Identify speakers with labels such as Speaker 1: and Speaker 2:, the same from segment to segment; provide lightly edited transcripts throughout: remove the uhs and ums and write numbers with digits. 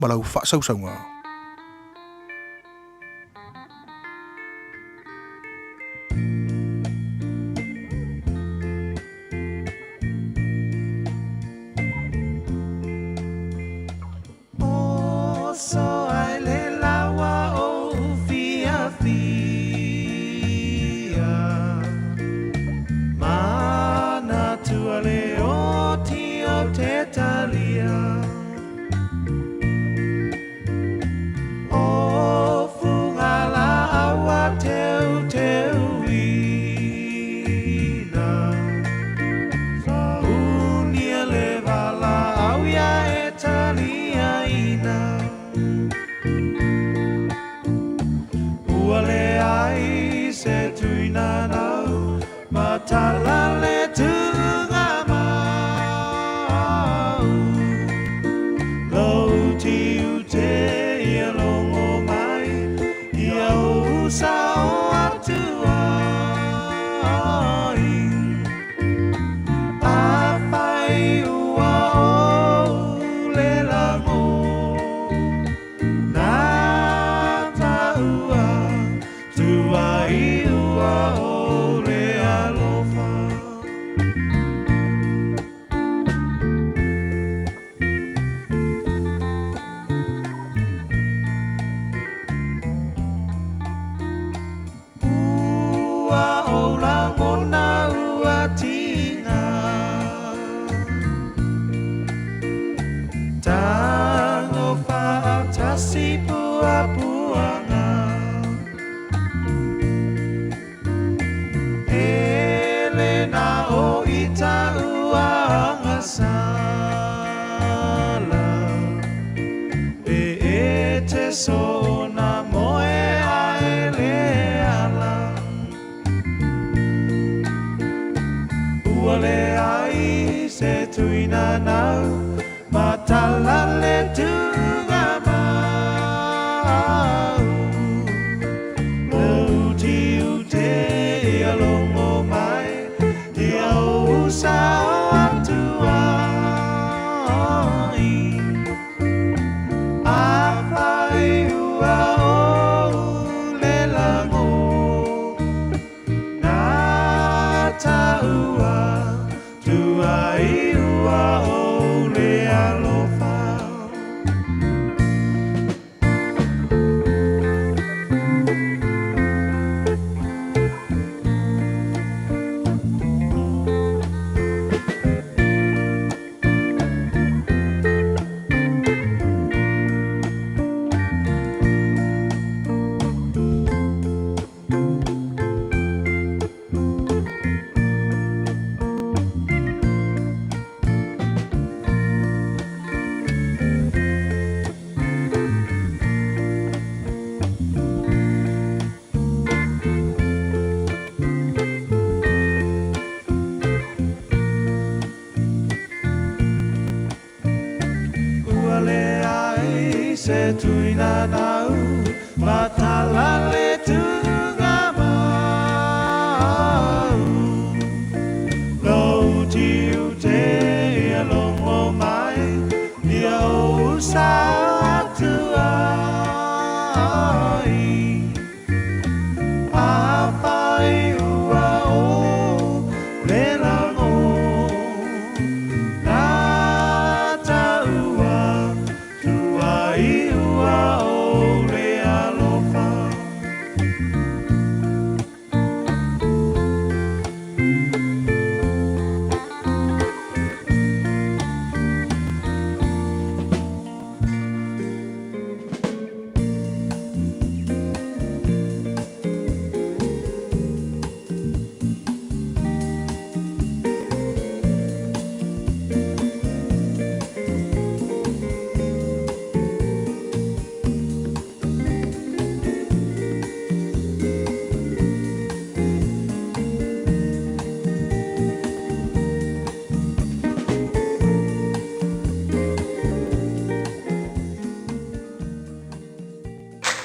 Speaker 1: ma lau faasausauga.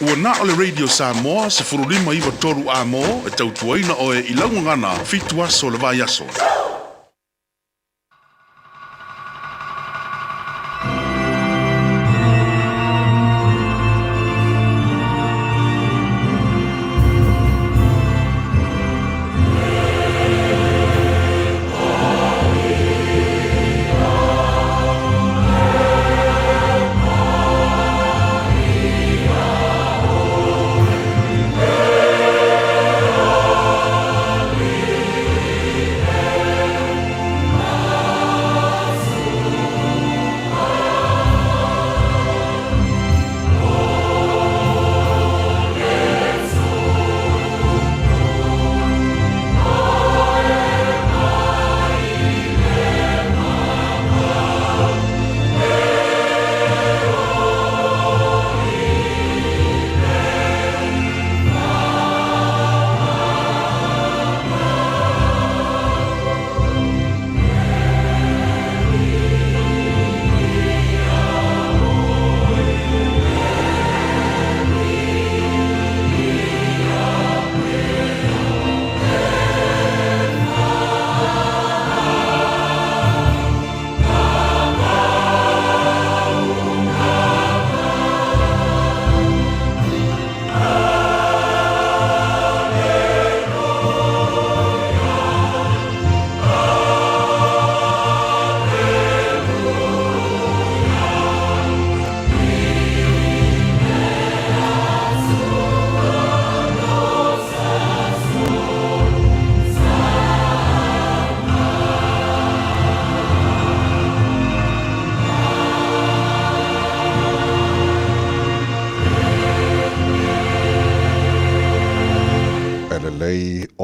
Speaker 1: Ua na o le Radio Samoa 15 93 A-mo e tautuaina oe i lau gagana 7 aso o le vaiaso.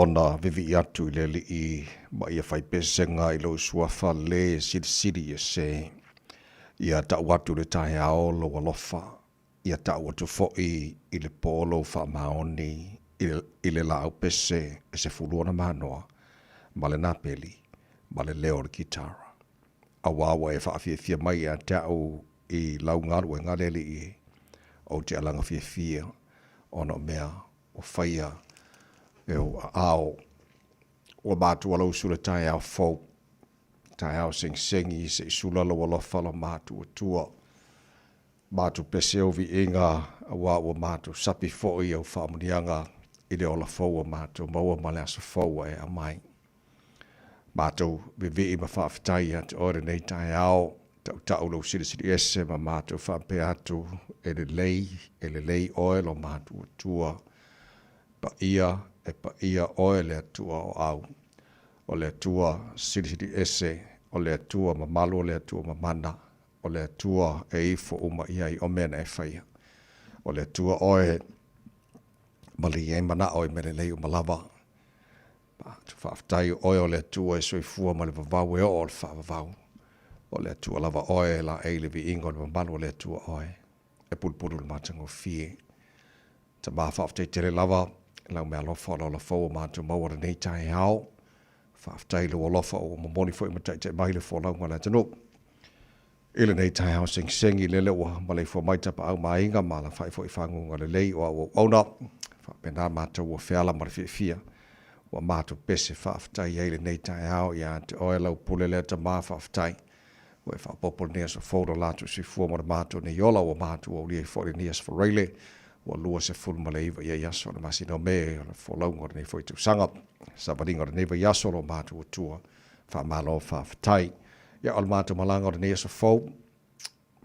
Speaker 2: ona vivii atu i le Alii ma ia fai pesega i lou suafa le silisili ese. Ia tau atu i le taeao lou alofa, ia tau atu foi i le po lou faamaoni i le laau pese e sefulu ona manoa ma le napeli ma le leo o le kitara. Auā ua e faafiafia mai ia te au i lau galuega le Alii e, ou te alaga fiafia ona o mea ua faia e ou aao. Ua matua lou usu i le taeao fou, taeao segisegi se i sula lou alofa lo matuatua. Matou pese ou viiga aua ua matou sapi foi i au faamanuiaga i le ola fou ua matou maua ma le aso fou ua e aumai. Matou vivii ma faafetai ia te oe lenei taeao, tautau lou silisili ese ma matou faapea atu, e lelei, e lelei oe lo matou Atua. Paia, e paia oe le Atua o au. O le Atua silisili ese, o le Atua mamalu o le Atua mamana, o le Atua e ifo uma i ai o mea na e faia. O le Atua oe malie ai manao i mea lelei uma lava. Faafetai o oe o le Atua e soifua ma le vavau e oo o le faavavau. O le Atua lava oe e laei le viiga o le mamalu o le Atua oe e pulupulu le matagofie. Tama faafetai tele lava lau mealofa o le ola fou o matou maua lenei taeao. Faafetai i lou alofa ua momoli foi ma taitai mai le folauga a le atunuu. I lenei taeao segisegi lele ua maleifua mai tapaau ma aiga ma alafai foi i faguga lelei o au auauna, faapena matou ua feala ma le fiafia ua matou pese faafetai ai lenei taeao ia te oe lau pule lea tama faafetai ua e faaopoopo lenei aso fou lo latou soifua ma le matou nei ola ua matou aulia ai foi lenei aso Faraile ua 29 i ai aso o le masina o Me o le folauga o lenei foi tausaga savaliga o lenei vaiaso lo matou Atua Faamalo faafetai. Ia o le matou malaga o lenei aso fou,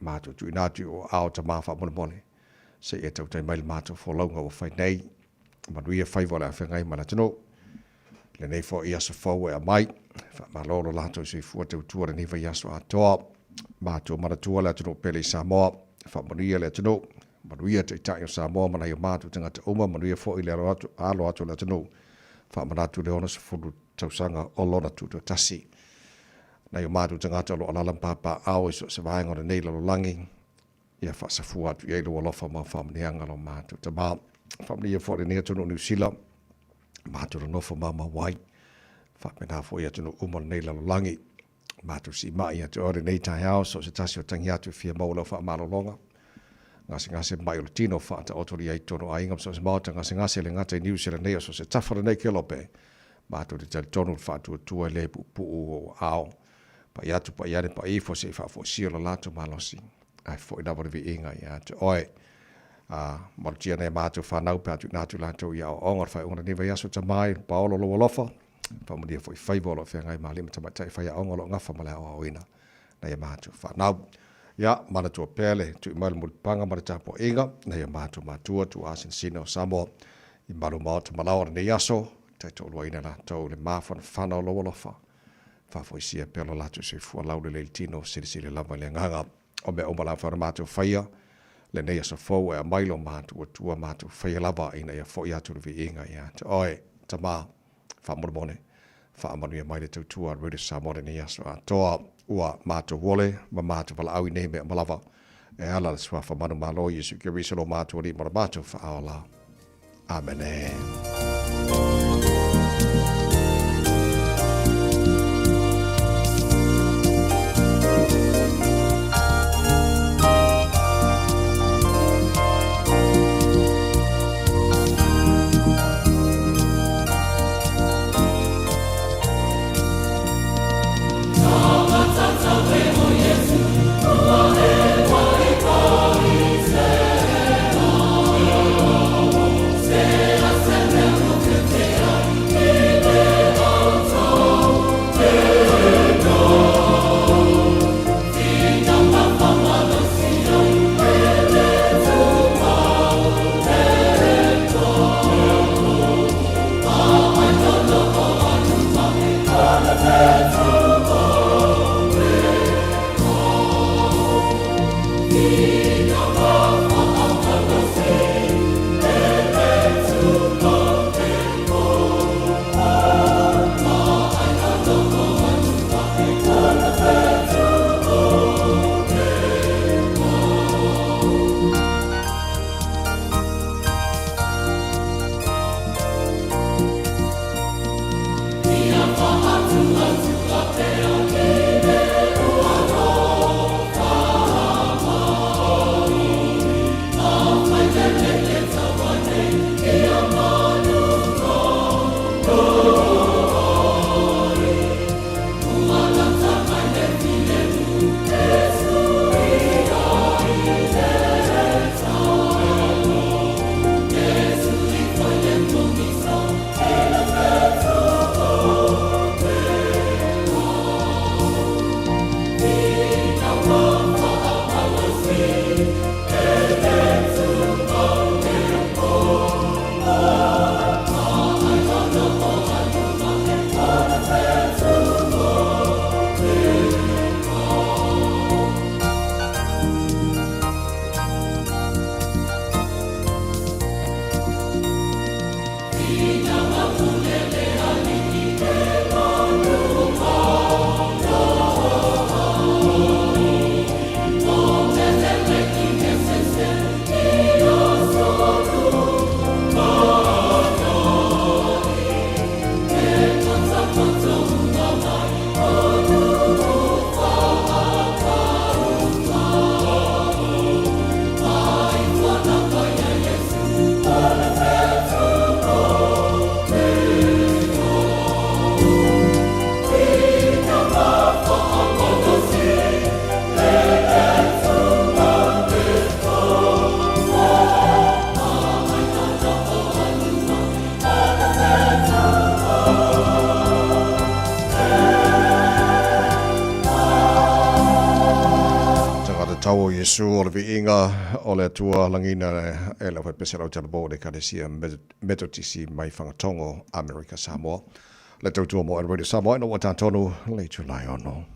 Speaker 2: matou tuuina atu i ou aao tama faamolemole, se i e tautai mai le matou folauga ua fai nei, manuia faiva o le afeagai ma le atunuu. Lenei foi aso fou e aumai, faamalo lo latou soifua tautua lenei vaiaso atoa. Matou manatua le atunuu pele i Samoa, faamanuia le atunuu, manuia taitai o Samoa ma nai o matou tagata uma, manuia foi le alo atu, alo atu o le atunuu. Faamanatu le 60 tausaga o lona tutoatasi. Nai o matou tagata o lo o alaala ma papaaao i so o se vaega o lenei lalolagi, ia faasafua atu i ai lou alofa ma faamanuiaga lo matou Tama. Faamanuia foi lenei atunuu Niu Sila, matou nonofo maumau ai, faapena foi atunuu uma o lenei lalolagi. Matou siimai ia te oe lenei taeao, so o se tasi o tagi atu e fia maua lau faamalologa. Gasegase mai o le tino faataoto li ai totonu o aiga ma so o se maota gasegase le gata i Niu Sila nei o so o se tafa o lenei kelope. Matou te talitonu le faatuatua e le puupuu o ou aao. Pai atu, pai ane, pai ifo se i faafoisia lo latou malosi. Ae foi lava le viiga ia te oe. A malutia nei matou whanau pe a tuuina atu latou i aoaoga o le faaiuga o lenei vaiaso Tama i Paolo lou alofa. Faamanuia foi faiva o lo o feagai ma alii ma tamaitai faiaoga o lo o gafa ma le aoaoina nai a matou fanau. Ia, manatua pea le tui mai le mulipapaga ma le tapuaiga nai a matou matua tuuasinasina o Samoa i malu maota malaoa o lenei aso, taitoaluaina latou i le mafanafana o lou alofa. Faafoisia pea lo latou soifua laulelei i le tino, silisili lava i le agaga. O mea uma lava na matou faia, lenei aso fou e aumai lo matou Atua matou faia lava ina ia foi atu le viiga ia te oe, Tama. Faamolemole, faamanuia mai le tautua a Radio Samoa lenei aso atoa. Ua matou ole ma matou valaau i nei mea uma lava e ala le suafa manumalo Iesu Keriso lo matou Alii ma lo matou Faaola. Amene. Iesu o le viiga o le Atua lagiina e le aufaipeselau talavou o le Ekalesia Metotisi mai Fagatogo, Amerika Samoa. Le tautua mo Radio Samoa ina ua tatonu le itulai ono.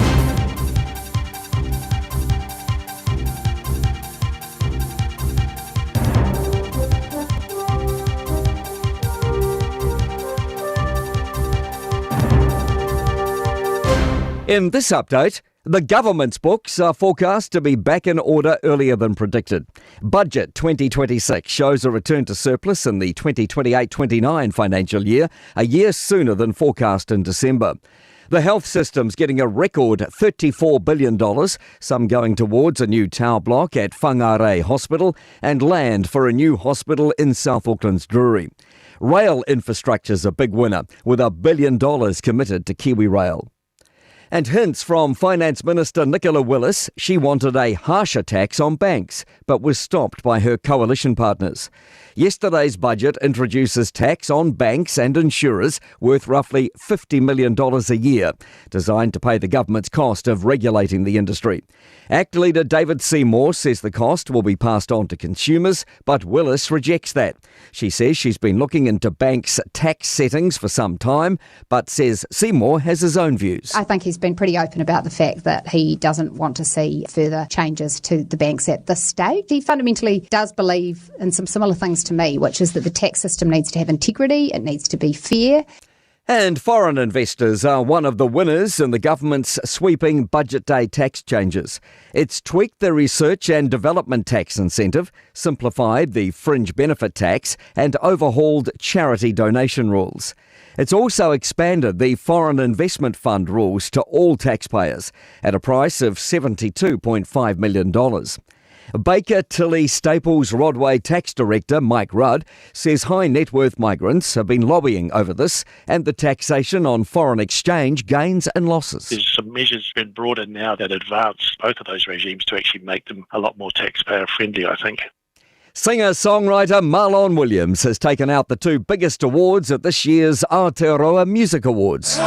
Speaker 3: In this update, the government's books are forecast to be back in order earlier than predicted. Budget 2026 shows a return to surplus in the 2028 29 financial year, a year sooner than forecast in December. The health system's getting a record $34 billion, some going towards a new tower block at Whangarei Hospital and land for a new hospital in South Auckland's Drury. Rail infrastructure's a big winner, with a billion dollars committed to Kiwi Rail. And hints from Finance Minister Nicola Willis she wanted a harsher tax on banks, but was stopped by her coalition partners. Yesterday's budget introduces tax on banks and insurers worth roughly $50 million a year, designed to pay the government's cost of regulating the industry. ACT leader David Seymour says the cost will be passed on to consumers, but Willis rejects that. She says she's been looking into banks' tax settings for some time, but says Seymour has his own views.
Speaker 4: I think he's been pretty open about the fact that he doesn't want to see further changes to the banks at this stage. He fundamentally does believe in some similar things to me, which is that the tax system needs to have integrity, it needs to be fair.
Speaker 3: And foreign investors are one of the winners in the government's sweeping Budget Day tax changes. It's tweaked the research and development tax incentive, simplified the fringe benefit tax, and overhauled charity donation rules. It's also expanded the Foreign Investment Fund rules to all taxpayers at a price of $72.5 million. Baker Tilly Staples Rodway Tax Director Mike Rudd says high net worth migrants have been lobbying over this and the taxation on foreign exchange gains and losses.
Speaker 5: There's some measures been brought in now that advance both of those regimes to actually make them a lot more taxpayer friendly, I think.
Speaker 3: Singer songwriter Marlon Williams has taken out the two biggest awards at this year's Aotearoa Music Awards.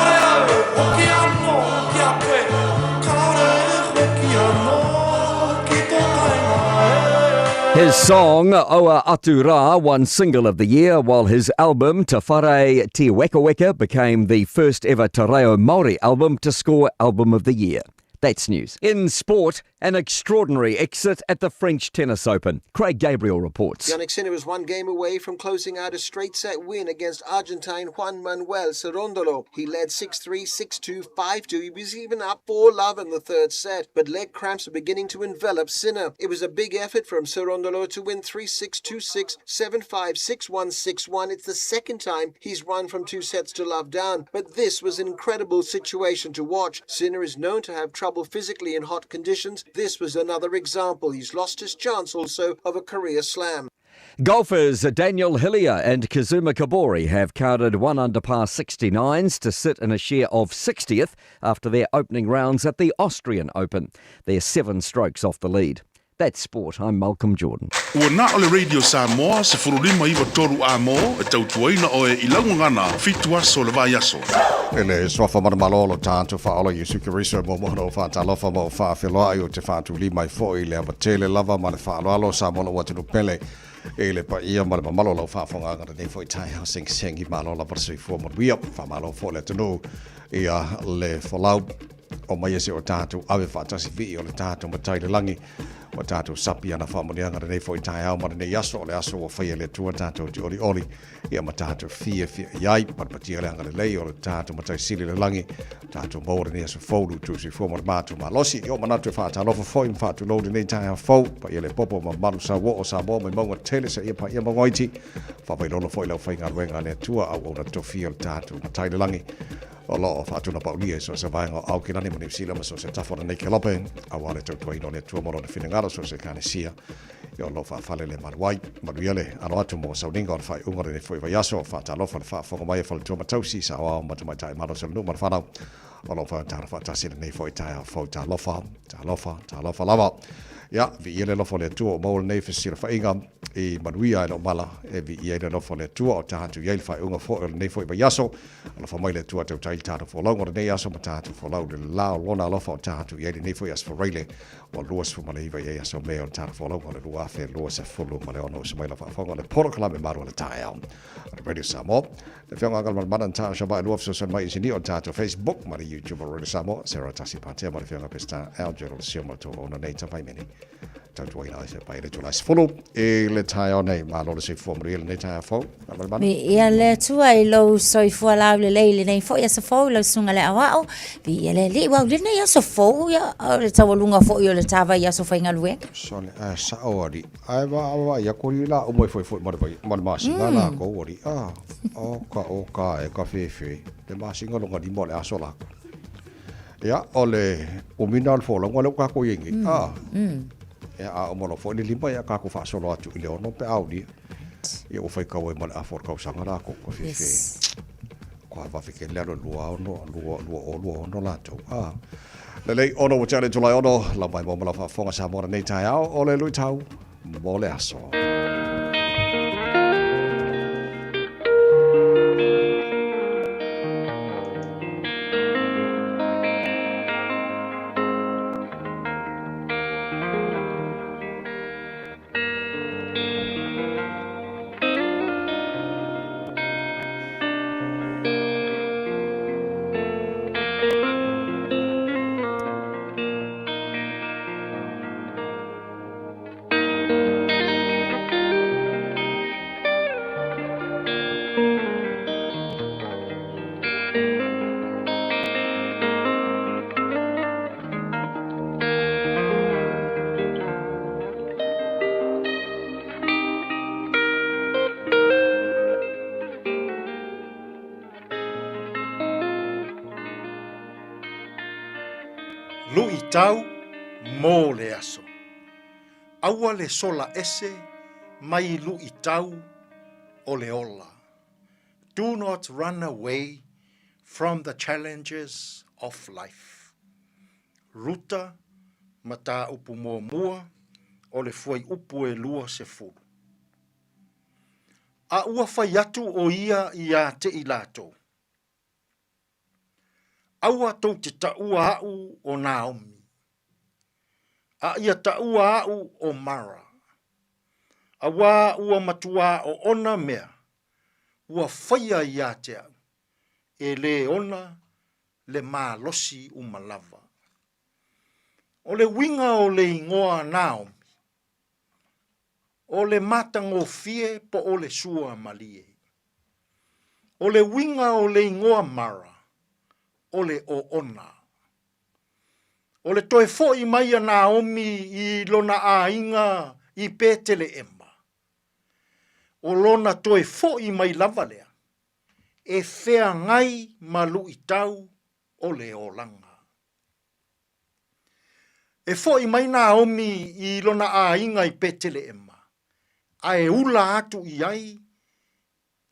Speaker 3: His song Oa Atu Rā won Single of the Year, while his album Te Whare Tīwekaweka became the first ever Te Reo Māori album to score Album of the Year. That's news. In sport, an extraordinary exit at the French Tennis Open. Craig Gabriel reports.
Speaker 6: Jannik Sinner was one game away from closing out a straight set win against Argentine Juan Manuel Cerundolo. He led 6-3, 6-2, 5-2. He was even up 4-love in the third set, but leg cramps were beginning to envelop Sinner. It was a big effort from Cerundolo to win 3-6, 2-6, 7-5, 6-1, 6-1. It's the second time he's run from two sets to love down, but this was an incredible situation to watch. Sinner is known to have trouble physically in hot conditions. This was another example. He's lost his chance also of a career slam.
Speaker 3: Golfers Daniel Hillier and Kazuma Kobori have carded one under par 69s to sit in a share of 60th after their opening rounds at the Austrian Open. They're seven strokes off the lead. That's sport. I'm Malcolm Jordan.
Speaker 1: Ua na o le Radio Samoa, 1593 A mo, e tautuaina oe i laugagana, fitu aso le vaiaso.
Speaker 2: E le suafa manumalo o lo tatou Faaola Iesu Keriso mo mo no faatalofa ma o faafeloai o te faatulima ai foi i le ava tele lava ma le faaaloalo Samoa lou atunuu pele i le paia ma le mamalu o lau faafogaaga lenei foi taeao segisegiMalo lava le soifua manuia faamalo foi le atunuu ia le folau o mai e se o tatou ave faatasi vii o le tatou matai le lagi ua tatou sapi ana faamanuiaga lenei foi taeao ma lenei aso o le aso ua faia le Atua tatou te olioli ia ma tatou fiafia i ai patepatia le agalelei o le tatou matai sili le lagi tatou maua lenei aso fou lutu soifua ma le matou malosi i o manatu e faatalofa foi ma faatulou lenei taeao fou paia le popo ma mamalu sauoo o Samoa mai mauga tele seia paia mauga iti faavailolo foi lau faigaluega a le Atua auauna tofia o le tatou matai le lagi o loo faatunapaulia i so o se vaega o Aukilani ma Niu Sila ma so o se tafa o lenei kelope auā le tautuaina o le Atua ma lona finagalo so o se Ekalesia o loo faafale le malu ai. Manuia le alo atu mo sauniga o le faaiuga o lenei foi vaiaso. Faatalofa le faafofoga mai a faletua ma tausi, saoao ma tamaitai malosi o le nuu ma le fanau o loo faatalo faatasi lenei foi taeao fou. Talofa, talofa, talofa lava. Ia, viia le alofa o le Atua ua maua lenei fesilafaiga i manuia e lou mala, e viia ai le alofa o le Atua o tatou i ai le faaiuga foi o lenei foi vaiaso. Alofa mai le Atua tautai i le tatou folauga o lenei aso ma tatou folau i le la o Lona alofa o tatou i ai lenei foi aso Faraile ua 29 i ai aso Me o le tatou folauga o le 2026. Uso mai lau faafofoga o le polokalame malu o le taeao a le Radio Samoa. Le Afioga Agalimalemana Natasha Vaelua fesoasoani mai i sini o le tatou Facebook ma le YouTube o Radio Samoa, Sarah Tasi Patea ma le Afioga Peseta Alger o le sio ma le tauauna nei Tavaimene. Tautuaina ai se pai le Tulai 10 i le taeao nei. Malo le soifua manuia lenei taeao fou. Agalimalemana.
Speaker 7: Viia le Atua i lou soifua laulelei i lenei foi aso fou i lau susuga i le aoao. Viia le Alii, uau lenei aso fou ia, o le taualuga foi o le ta vaiaso faigaluega.
Speaker 2: Sole, ae sao alii. Ae vaavaai atu alii la uma e foefoe ma le vai, ma le masina lakou alii. Ah, o ka o ka e ka fefe. Le masina lona lima o le aso lakou. Ia, o le umi na o le folauga lea ua tatou i ai nei. Ah. Ia, a uma loa foi le lima, ia tatou faasolo atu i le ono pe a aulia. Ia ua faitau ai ma le afa o le tausaga lakou ka fefe. Kua vave tele alu 26, 2026 latou. Ah. Lelei, ono ua tea le itula e ono, lau mai mo ma lau faafofoga Samoa lenei taeao, o le luitau mo le aso.
Speaker 8: Luitau mo le aso. Aua le sola ese mai luitau o le ola. Do not run away from the challenges of life. Ruta, Mataupu muamua o le fuaiupu e 20. A ua fai atu ʻo ia iā te i lākou, Aua tou te taʻua aʻu ʻo Naomi, a ia taʻua aʻu ʻo Mara, auā ua matuā oʻona mea ua faia iā te aʻu, e lē ona le malosi uma lava. O le uiga o le igoa Naomi, o le matagofie po o le sua malie. O le uiga o le igoa Mara, o le oona. O le toe foʻi mai a Naomi i lona aiga i Peteleʻema, o lona toe foʻi mai lava lea, e feagai ma luʻitau o le olaga. E foʻi mai Naomi i lona aiga i Peteleʻema, a e ula atu i ai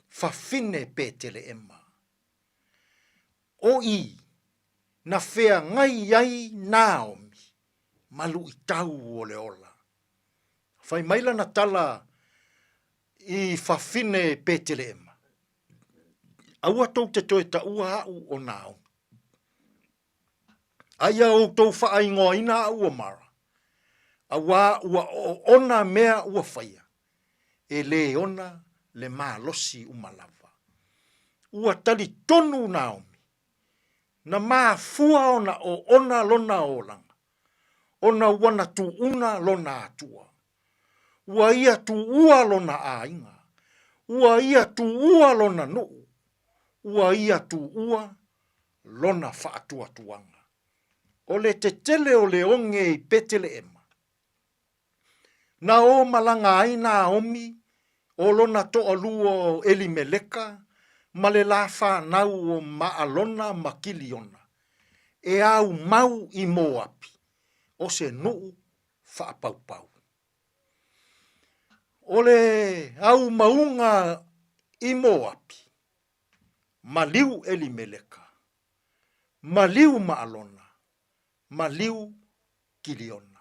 Speaker 8: fafine Peteleʻema. ʻO i, na feagai ai Naomi ma luʻitau o le ola. Fai mai lana tala i fafine Peteleʻema, Aua tou te toe taʻua aʻu ʻo Naomi. A ia outou faaigoaina aʻu ʻo Mara, auā ua oona mea ua faia, e lē ona le malosi uma lava. Ua talitonu Naomi, na mafua ona oona lona olaga, ona ua na tuʻuna lona Atua. Ua ia tuua lona aiga, ua ia tuua lona nuu, ua ia tuua lona faatuatuaga. O le tetele o le oge i Peteleʻema, na o malaga ai Naomi o lona toalua o Elimeleka ma le lā whanau o Maalona ma Kiliona, e au mau i Moapi, o se nuu faapaupau. O le aumauga i Moapi, maliu Elimeleka, maliu Maalona, maliu Kiliona.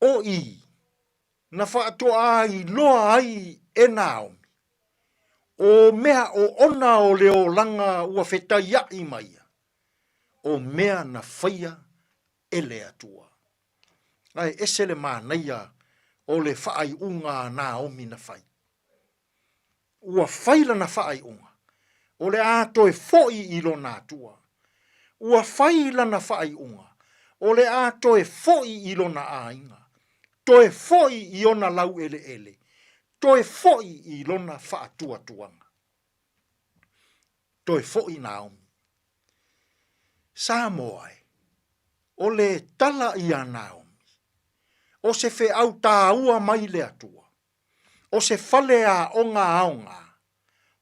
Speaker 8: O i na faatoa iloa ai e Naomi, o mea oona o le olaga ua fetaiaʻi ma ia, o mea na faia e le Atua. Ae ese le manaia o le faaiuga a Naomi na fai. Ua fai lana faaiuga, o le a toe foi i lona Atua. Ua fai lana faaiuga, o le a toe foi i lona aiga, toe foi i ona laueleele, toe foi i lona faatuatuaga. Toe foi Naomi. Samoa e, o le tala ia Naomi, o se feau tāua mai le Atua, o se fale aoga aoga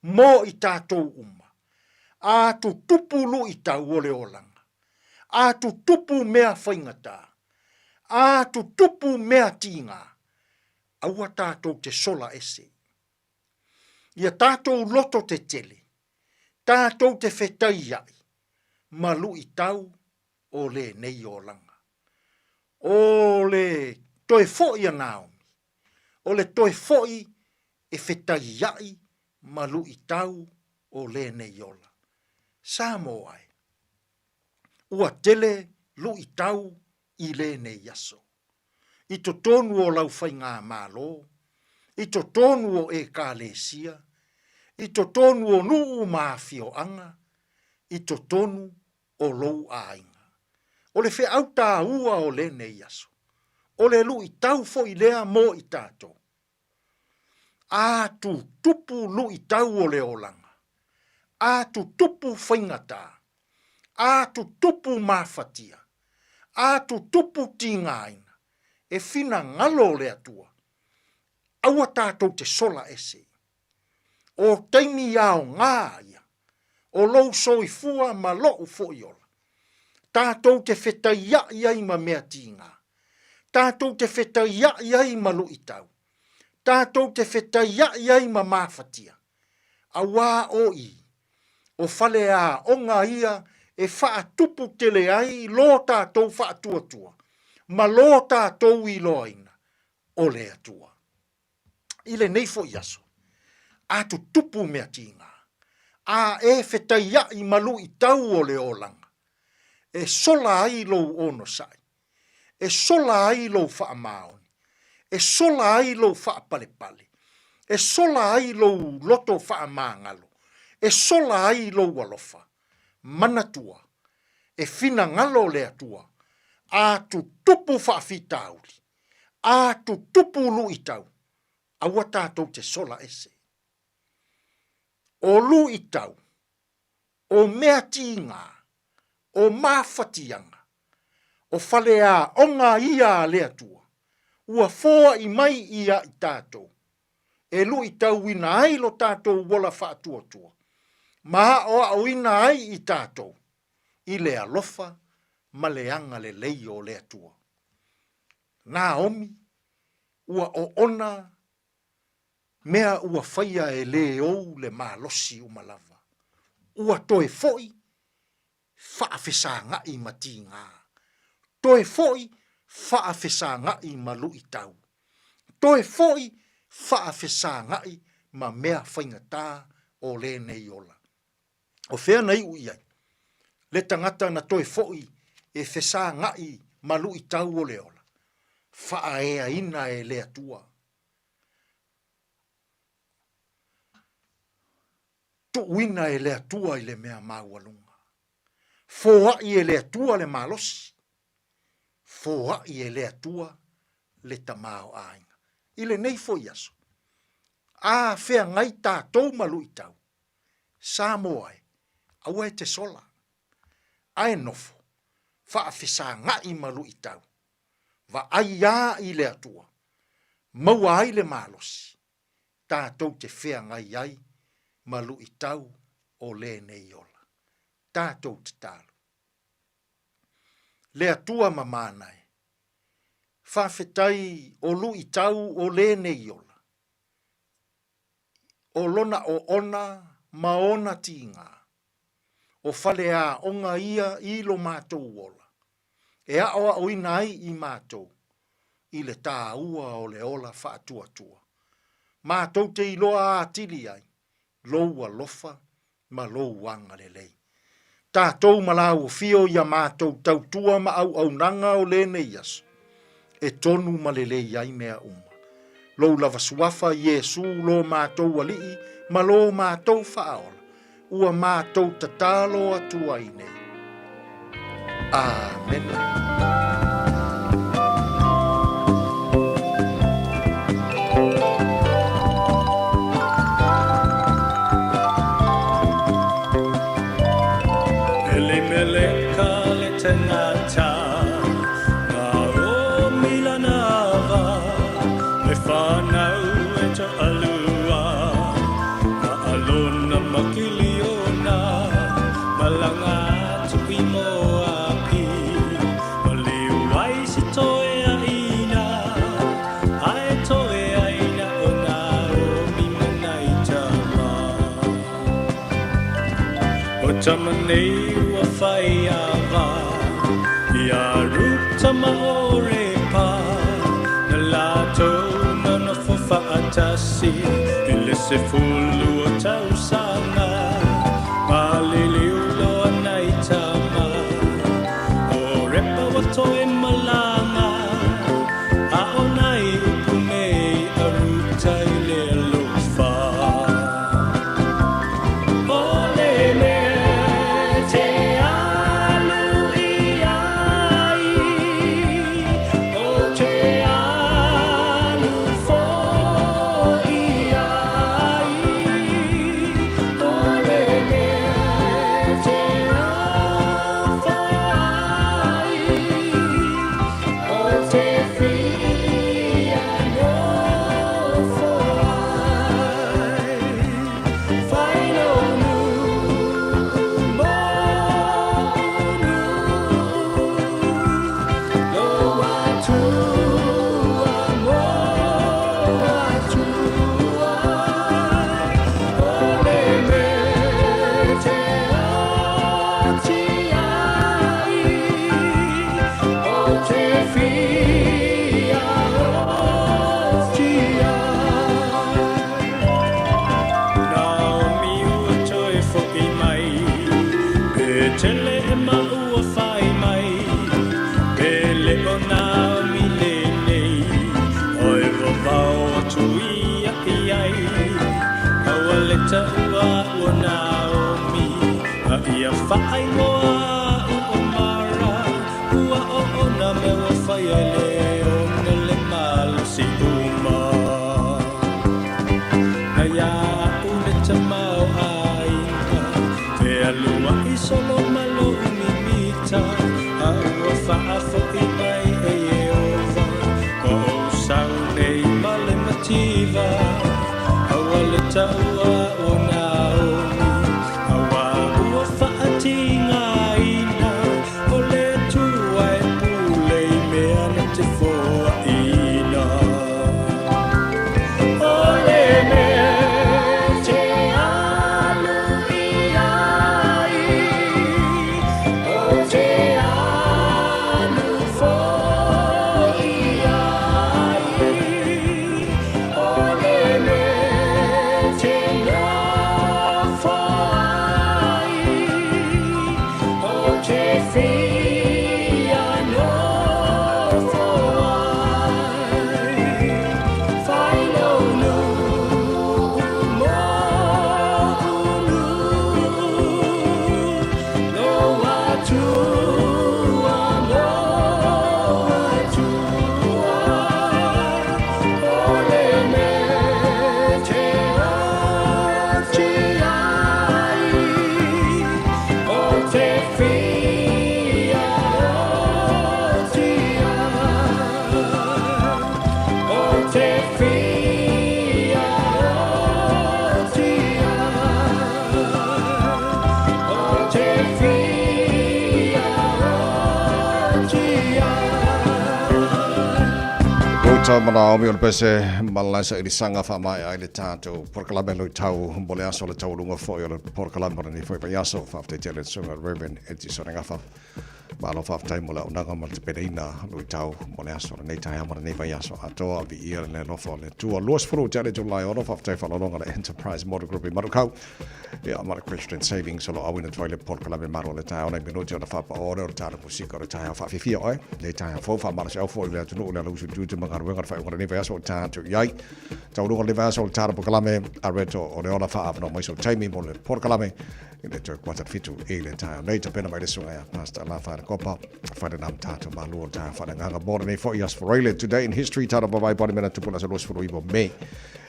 Speaker 8: mo i tātou uma, a tutupu luitau o le olaga, a tutupu mea faigata, a tutupu mea tīgā, aua tātou te sola ese. Ia tātou loto te tele, tātou te whetaiaʻi ma luitau o lenei olaga. O le toe foʻi a Naomi, o le toe foʻi e fetaiaʻi ma luitau o lenei ola. Samoa e, ua tele luitau i lenei aso. I totonu o lau faigamalo, i totonu o Ekalesia, i totonu o nuu ma afioaga, i totonu o lou aiga. O le feau tāua o lenei aso, o le luitau foi lea mo i tatou. A tutupu luitau o le olaga, a tutupu faigata, a tutupu mafatia, a tutupu tigaina, e finagalo le Atua, aua tatou te sola ese. O taimi aoga ia, o lou soifua ma loʻu foi ola. Tatou te fetaiaʻi ai ma mea tīgā. Tatou te fetaiaʻi ai ma luʻitau. Tatou te fetaiaʻi ai ma mafatia. Auā o i, o faleaoga ia e faatupu tele ai lo tatou faatuatua ma lo tatou iloaina o le Atua. I lenei foi aso, a tutupu mea tīgā, a e fetaiaʻi ma luʻitau o le olaga, e sola ai lou onosai, e sola ai lou faamaoni, e sola ai lou faapalepale, e sola ai lou loto faamagalo, e sola ai lou alofa. Manatua, e finagalo le Atua, a tutupu faafitauli, A tutupu luitau, aua tatou te sola ese. O luitau, o mea tīgā, o mafatiaga, o faleaoga ia a le Atua, ua foai mai ia i tatou, e luitauina ai lo tatou ola faatuatua, ma aʻoaʻoina ai i tatou i le alofa ma le agalelei o le Atua. Naomi, ua oona mea ua faia e lē ou le malosi uma lava. Ua toe foʻi faafesagaʻi ma tīgā. Toe foʻi faafesagaʻi ma luʻitau. Toe foʻi faafesagaʻi ma mea faigata o lenei ola. O fea na iʻu i ai? Le tagata na toe foʻi e fesagaʻi ma luʻitau o le ola, faaeaina e le Atua. Tuuina e le Atua i le mea maualuga. Foaʻi e le Atua le malosi. Foaʻi e le Atua le tamaoaiga. I lenei foi aso, a feagai tatou ma luʻitau, Samoa e, aua e te sola, ae nofo, faafesagaʻi ma luʻitau, vaai a i le Atua, maua ai le malosi, tatou te feagai ai ma luʻitau o lenei ola. Tatou tatalo. Le Atua mamana e, faafetai o luʻitau o lenei ola, o lona oona ma ona tīgā. O faleaoga ia i lo mātou ola, e aʻoaʻoina ai i mātou. i le tāua o le ola faatuatua. Matou te iloa atili ai lou alofa ma lou agalelei. Tatou ma lauofio i a matou tautua ma auaunaga o lenei aso, e tonu ma lelei ai mea uma. Lou lava suafa Iesu lo matou Alii ma lo matou Faaola, ua matou tatalo atu ai nei. Amene.
Speaker 9: Tama nei ua whai a vā I a Ruta ma ore pā Na lātou na nofo whaatasi I le sefulu o tausaga Maliliu loa nai tama O repa wa toe malanga A o nai upu nei a Ruta i le alofa O le mea te alu i ai O te alu foi ai O le mea te nofo ai O te whia nofo ai Whai no nu mo nu Lo atua mo atua O le mea te oti ai O te whia oti ai Naomi ua toe fo'i mai Pe tele e ma ua whai mai Pe le o Naomi lenei Oi vavao atu ia i ai Aua le taua ua Naomi A ia whaaingoa u o Mara Ua o ona mea ua whai ai le ona le malosi uma Na ia a'u le tamaoaiga E alu a'i solo ma lo'u mimita A ua faafo'i mai e Ieova Ua ou sau nei ma le mativa Aua le taua o Naomi Auā ua faatigaina O le Atua e pule i mea na te foaina. O le mea te alu i ai, o te alu foi ai. O le mea te nofo ai, o te whia nofo ai. Whai lou nuu mo'u nuu, Lou Atua mo Atua, O le mea te oti ai, O te whia oti ai, O te whia oti ai, O te whia oti ai.
Speaker 2: Ruta ma Naomi o le pese ma le sailisaga faamaea ai le tatou polokalame luitau mo le aso o le taualuga foi o le polokalame o lenei foi vaiaso. Faafetai tele i le susuga Reverend Edison Gafa. Malo faafetai mo le auaunaga ma le tapenaina luitau mo le aso lenei taeao ma lenei vaiaso atoa. Viia le alofa o le Atua. 20 tea le itula e ono, faafetai faaaloaloga le Enterprise Motor Group i Manukau. Ia, ma le Christian Savings o lo o auina atu ai le polokalame malo o le taeao nai minute ona faapaoa lea o le tala musika o le taeao faafiafia oe. Lenei taeao fou faamalosiau foi i le atunuu le alausu tiute ma galuega o le faaiuga o lenei vaiaso o ta atu i ai. Taualuga o lenei vaiaso o le tala polokalame a Reto o le ola faaavanoa mai sou taimi mo le polokalame i le toe kuata le 7 i le taeao nei. Tapena mai le susuga ia Pastor Lafa le Kopa, whare nā tātou malua o le taeao whananganga mō lenei foi Aso Faraile. Today in history, tātou mavae pone mena tupuna sa 29 Mei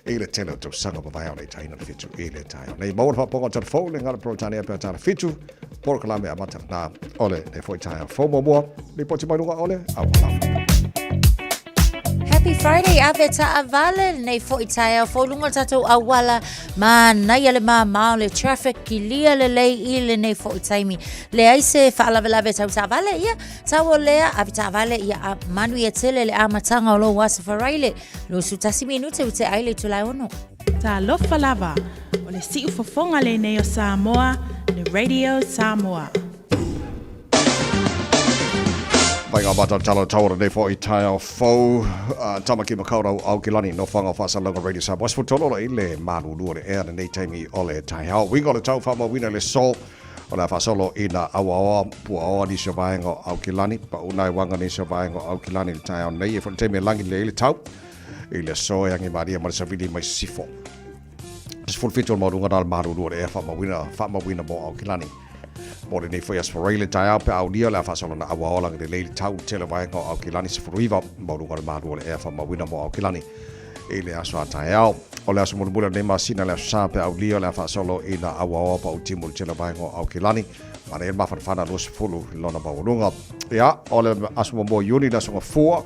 Speaker 2: i le tele o tausaga mavae o le taina le 7 i le taeao nei. Maua le faapoga o tala fou le ngala Peretania pea tala 7, polokalame amata lena o le nei foi taeao fou muamua, lipoti mai luga o le auala.
Speaker 7: Happy Friday, ave taavale lenei foi taeao fou luga o le tatou auala manaia le māmā o le traffic kilia lelei i lenei foi taimi. Leai se faalavelave tau taavale, ia tau o lea ave taavale ia a manuia tele le amataga o lou aso Faraile. 21 minute ua tea ai le itula e ono.
Speaker 10: Talofa lava, o le siufofoga lenei o Samoa, le Radio Samoa.
Speaker 2: Mai ngā mātau talo tau o nei foi taeao fou Tamaki Makaurau Aokelani no whanga whaasalauga Radio Samoa. Sefulu tolu i le malulu o le ea lenei taimi o le taeao. Uiga o le tau whaamauina le so o le a faasolo i nā auaoa puaoa nisi o vaega o Aokelani, paʻu nai uaga nisi o vaega o Aokelani i le taeao nei e foi le taimi e lagi lelei ai le tau i le aso e agi malie ma le savili mai sisifo. 17 o le maualuga na le malulu o le ea faamauina, faamauina mo Aokelani. Mo lenei foi aso Faraile taeao pe a aulia le a faasolo na auaoa lagi lelei le tau i le tele o vaega o Aokelani 19 maualuga o le malu o le ea faamauina mo Aokelani i le aso a taeao. O le aso mulimuli o lenei masina le aso Sa pe a aulia le a faasolo i na auaoa paʻu timu i le tele o vaega o Aokelani. Manaia le mafanafana 20 lona maualuga. Ia, o le aso muamua o Iuni le aso Gafua,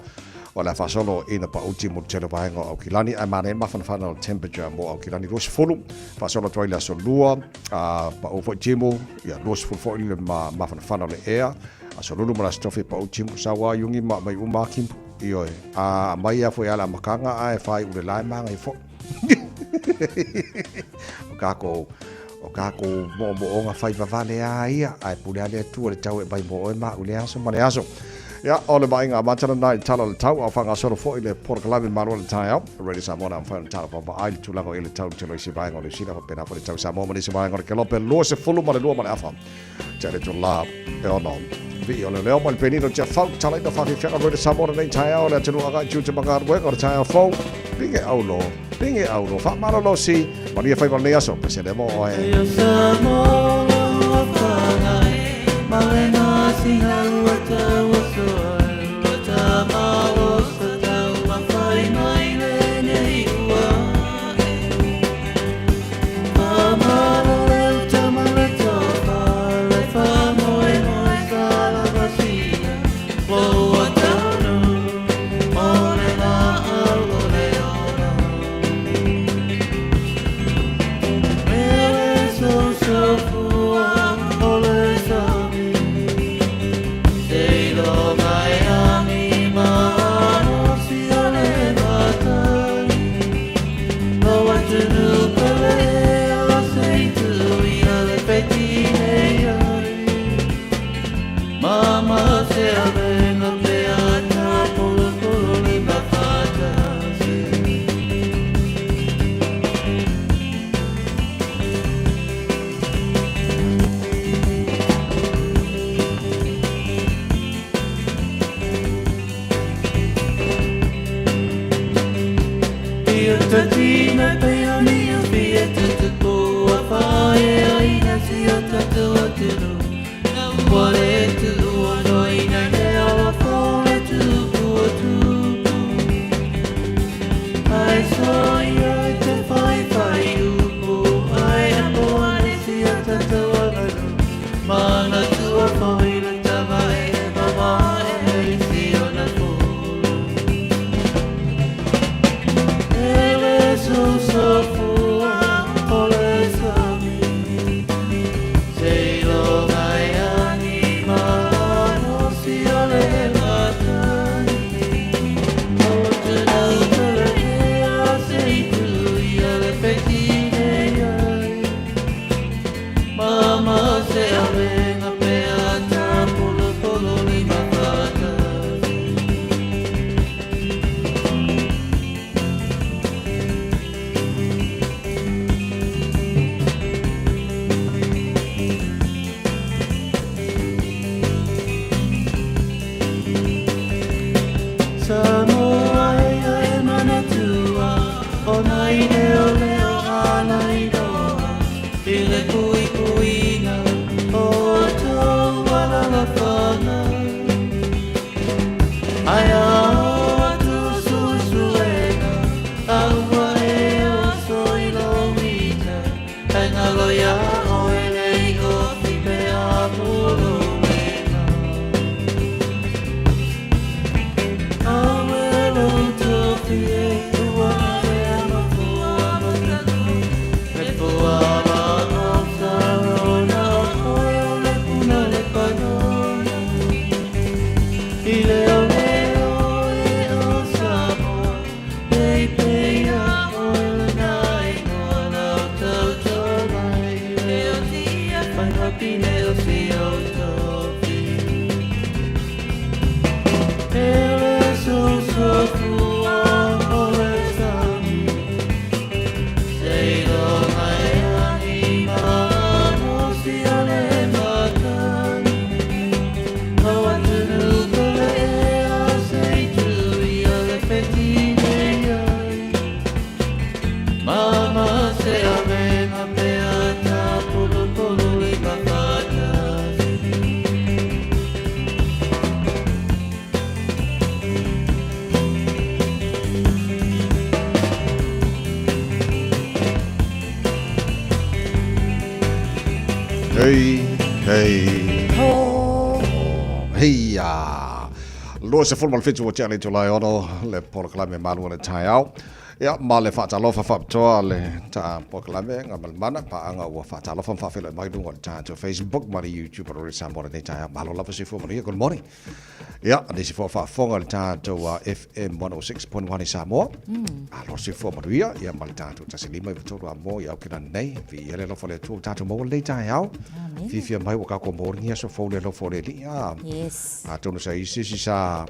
Speaker 2: o le a faasolo i na paʻu timu i le tele o vaega o Aokelani, ae manaia le mafanafana o le temperature mo Aokelani 20. Faasolo atu ai le aso Lua, a paʻu foi timu, ia 20 foi le mafanafana o le ea. Aso Lulu ma le aso Tofi paʻu timu, sau a Iungi ma mai uma a timu. Ioe, a aumai a foi a le amataga ae faaiu le la e magai foi. O kākou, o kākou moomooga fai vavale a ia, ae pule a le Atua le tau e mai mo oe ma au i le aso ma le aso. Ia, o le vaaiga amata lena i le tala o le tau, a o faagasolo foi le polokalame malo o le taeao. Radio Samoa na mafai ona tala vaavaai le tulaga o i le tau i le tele o isi vaega o Niu Sila, faapena foi le tau i Samoa ma nisi vaega o le Kelope 22 ma le afa. Tea le itula e ono. Vii o le leo mai le penina o Tiafau, talaina whawhiwhianga Radio Samoa lenei taeao le atunuu agai tiute ma galuega o le taeao fou. Pinge aulo, pinge aulo, whaamalolosi, manuia whaiva lenei aso, pesele mo oe.
Speaker 11: Radio Samoa ua whangai, ma le ngāti hau o tau o soa, ua tamalo sa tau ma whai mai lenei ua e. Whamalo leo tama le tofa, le whamoe moe sa lava sia, loa taunu, o le la au o le ola. Mele so so fua o le sami, se lo mai ami ma si o le matai. Lo atunu pele o se tu ia le feti nei ai. Mama se avenga pe ata polo polo le mafata se. Ia tatina pe ani o fia te te poa whae ai na si o tatu atunu. Ua le tu ua noi nei le awa fole tu pua tupu. Ai so ia i te whai whai upu ai a poa ne si o tatu atunu. Mana tua whai le tama e e mama e i si o na folo. Ele so so fua o le sami. Se lo mai ani ma no si o le matai. O te nau te le ea se i tu O nai leoleo ala iloa I le puipuiga o outou alalafaga Ae a oo atu suesuega A ua e oso i lou ita E galo iā oe le iofi pe a pololega. Awe lou tofi e ua ea ma fua matanu Le fua la osa ona oe o le puna le panona I leoleo e o Samoa Pei pei a oe lena inoa lau tautoga i le Mai wapine o si o tofi E le soso fua o le sami Seiloga e ahi malosi o le makani O atunu ko le ea sei tui o le whetine ai Mama se avenga pe ata polo polo i mawhatasi.
Speaker 2: Hei, hei. Ho. Hei a. 27 ua tea le itula e ono le polokalame malu o le taeao. Ia, ma le faatalofa faapitoa le ta polokalame Gamalemana, paaga ua faatalofa ma faafeiloai mai luga o le tatou Facebook ma le YouTube o le Samoa lenei taeao. Malo lava soifua manuia. Good morning. Ia, nisi foi o faafofoga i le tatou FM 106.1 i Samoa. Malo soifua manuia, ia ma le tatou 1593 a mo i Aokelani nei. Viia le alofa o le Atua ua tatou maua lenei taeao. Fiafia mai ua tatou maua lenei aso fou le alofa o le Alii. A,
Speaker 7: Yes.
Speaker 2: atonu sa i se isi sa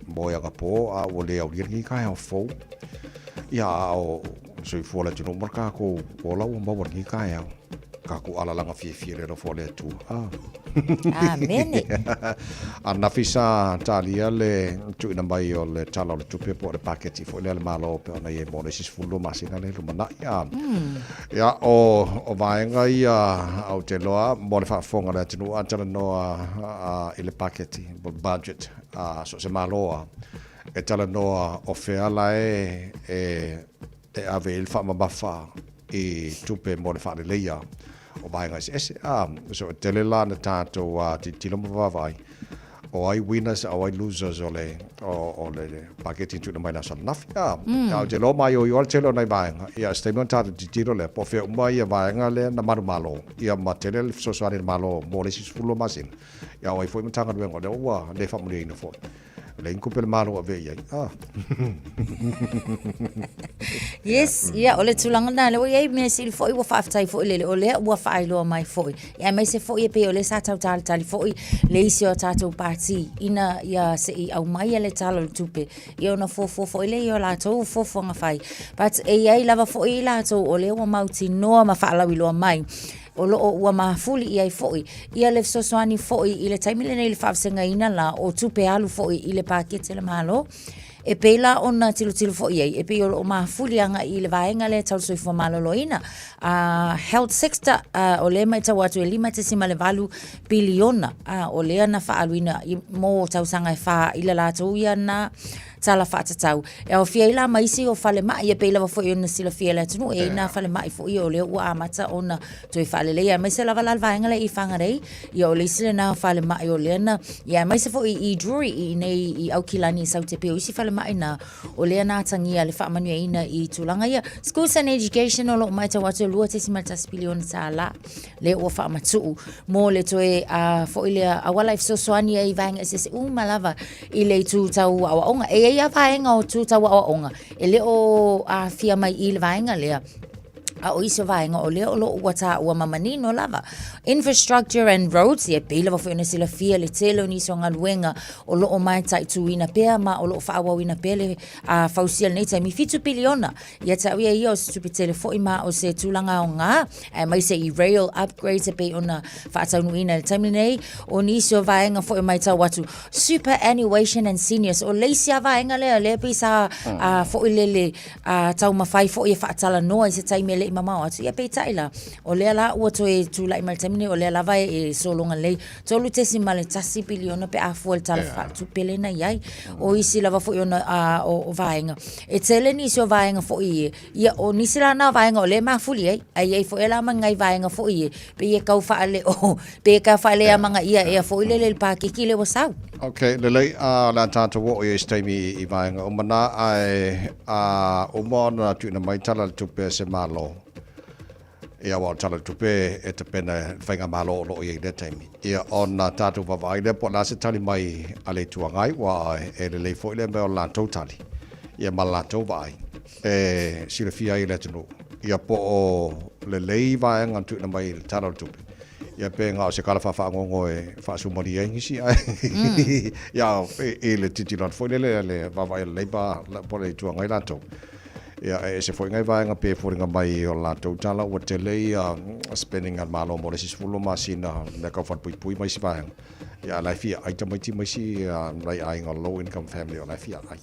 Speaker 2: moe anapo a ua le aulia lenei taeao fou. Ia, a o soifua le atunuu ma le tatou ola ua maua lenei taeao. Tatou alalaga fiafia i le alofa o le Atua. Ah.
Speaker 7: Amene.
Speaker 2: Ananafi sa talia le tuuina mai o le Tala o le Tupe po o le paketi foi lea a le Malo pei ona i ai mo le isi 12 masina lea e lumanai. Ah. Ia, o, o vaega ia ou te iloa mo le faafofoga a le atunuu a talanoa i le paketi po o le budget a so o se Malo a e talanoa o fea la e, e, e ave i ai le faamamafa i tupe mo le faaleleia o vaega eseese. A, so e tele la na tatou tilotilo ma vaavaai o ai winners a o ai losers o le, o, o le paketi na tuuina mai i le aso ananafi. A, a ou te iloa maioio lava le tele o nai vaega. Ia, se taimi ona tatou tilotilo lea, po o fea uma ia vaega lea na manumalo, ia ma tele le fesoasoani a le Malo mo le isi 12 masina. Ia, o ai foi Matagaluega o lea ua le faamanuiaina foi. Leai ni tupe a le Malo o avea i ai. Ah.
Speaker 7: Yes, ia, o le tulaga lena, lea ua i ai mea sili foi ua faafetai foi lele, o lea ua faailoa mai foi. Ia, aemaise foi e pei o lea sa tau talitali foi le isi o a tatou pati ina ia se i aumaia le Tala o le Tupe, ia ona fuafua foi lea i o latou fuafuaga fai. But e i ai lava foi i latou o lea ua mautinoa ma faalauiloa mai, o lo o ua mafuli i ai foi ia le fesoasoani foi i le taimi lenei i le faavasegaina la o tupe alu foi i le paketi a le Malo. E pei la ona tilotilo foi i ai, e pei o lo o mafuli agai i le vaega lea tau le soifua maloloina, health sector, o lea e matau atu e 5.8 piliona, o lea na faaaluina mo tausaga e fa i le latou ia na tala faatatau. E aofia ai la ma isi o falemai, e pei lava foi ona silafia e le atunuu, e i ai nā falemai foi o lea ua amata ona toe faaleleia, aemaise lava la le vaega lea i Whangarei, ia o le isi lena o falemai o lea na, ia aemaise foi i Drury i inei i Aukilani i Saute, o isi falemai na o lea na atagia le faamanuiaina i tulaga ia. Schools and Education o lo o matau atu e $2.1 piliona tālā lea ua faamatuu mo le toe foi lea auala e fesoasoani ai i vaega eseese uma lava i le itu tau aoaoga. E i ai lava vaega o itu tau aoaoga e le o aafia mai i le vaega lea. A o isi o vaega o lea o lo o ua taua ma manino lava. Infrastructure and roads, ia e pei lava foi ona silafia le tele o nisi o galuega o lo o mataituina pea ma o lo o faaauauina pea le fausia i lenei taimi, $7 piliona. Ia te au ia ia o se tupe tele foi ma o se tulaga aoga, aemaise i rail upgrades e pei ona faataunuuina i le taimi lenei. O nisi o vaega foi e matau atu, superannuation and seniors, o le isi lava vaega lea, lea pei sa foi lele a taumafai foi e faatalanoa i se taimi e le i mamao atu, ia peitai la, o lea la ua toe tulai mai i le taimi lenei, o lea lava e sologa lelei, $3.1 piliona pe a fua i le Tala Faaletupe lea na i ai. O isi lava foi ona o vaega, e tele nisi o vaega foi ia, o nisi la na o vaega o lea e mafuli ai, ae i ai foi la ma ni nai vaega foi e pei e tau faaleo, pei e tau faaleamanaia ea foi lele i le paketi lea ua sau.
Speaker 2: Ok, lelei, a o le a tatou oo i ai se taimi i vaega uma na, ae a uma ona tuuina mai Tala o le Tupe a se Malo, ia aua o le Tala o le Tupe e tapena e le Faigamalo o lo o i ai i lea taimi, ia ona tatou vaavaai lea po o le a se tali mai a le Itu Agai, aua e lelei foi lea mea o le latou tali, ia ma le latou vaai e silafia ai e le atunuu, ia po o lelei vaega na tuuina mai i le Tala o le Tupe. Ia pe na o se tala faafagogo e faasumalie ai nisi ae ia i le tilotilo atu foi lele a le vaavaai a le Labour po o le Itu Agai latou, ia e ese foi nai vaega pei e foliga mai o le latou tala ua tele ia spending a le Malo mo le isi 10 masina mea tau falepuipui ma isi vaega. Ia a o la e fia ai tamaiti ma isi nai aiga low income family o la e fia ai.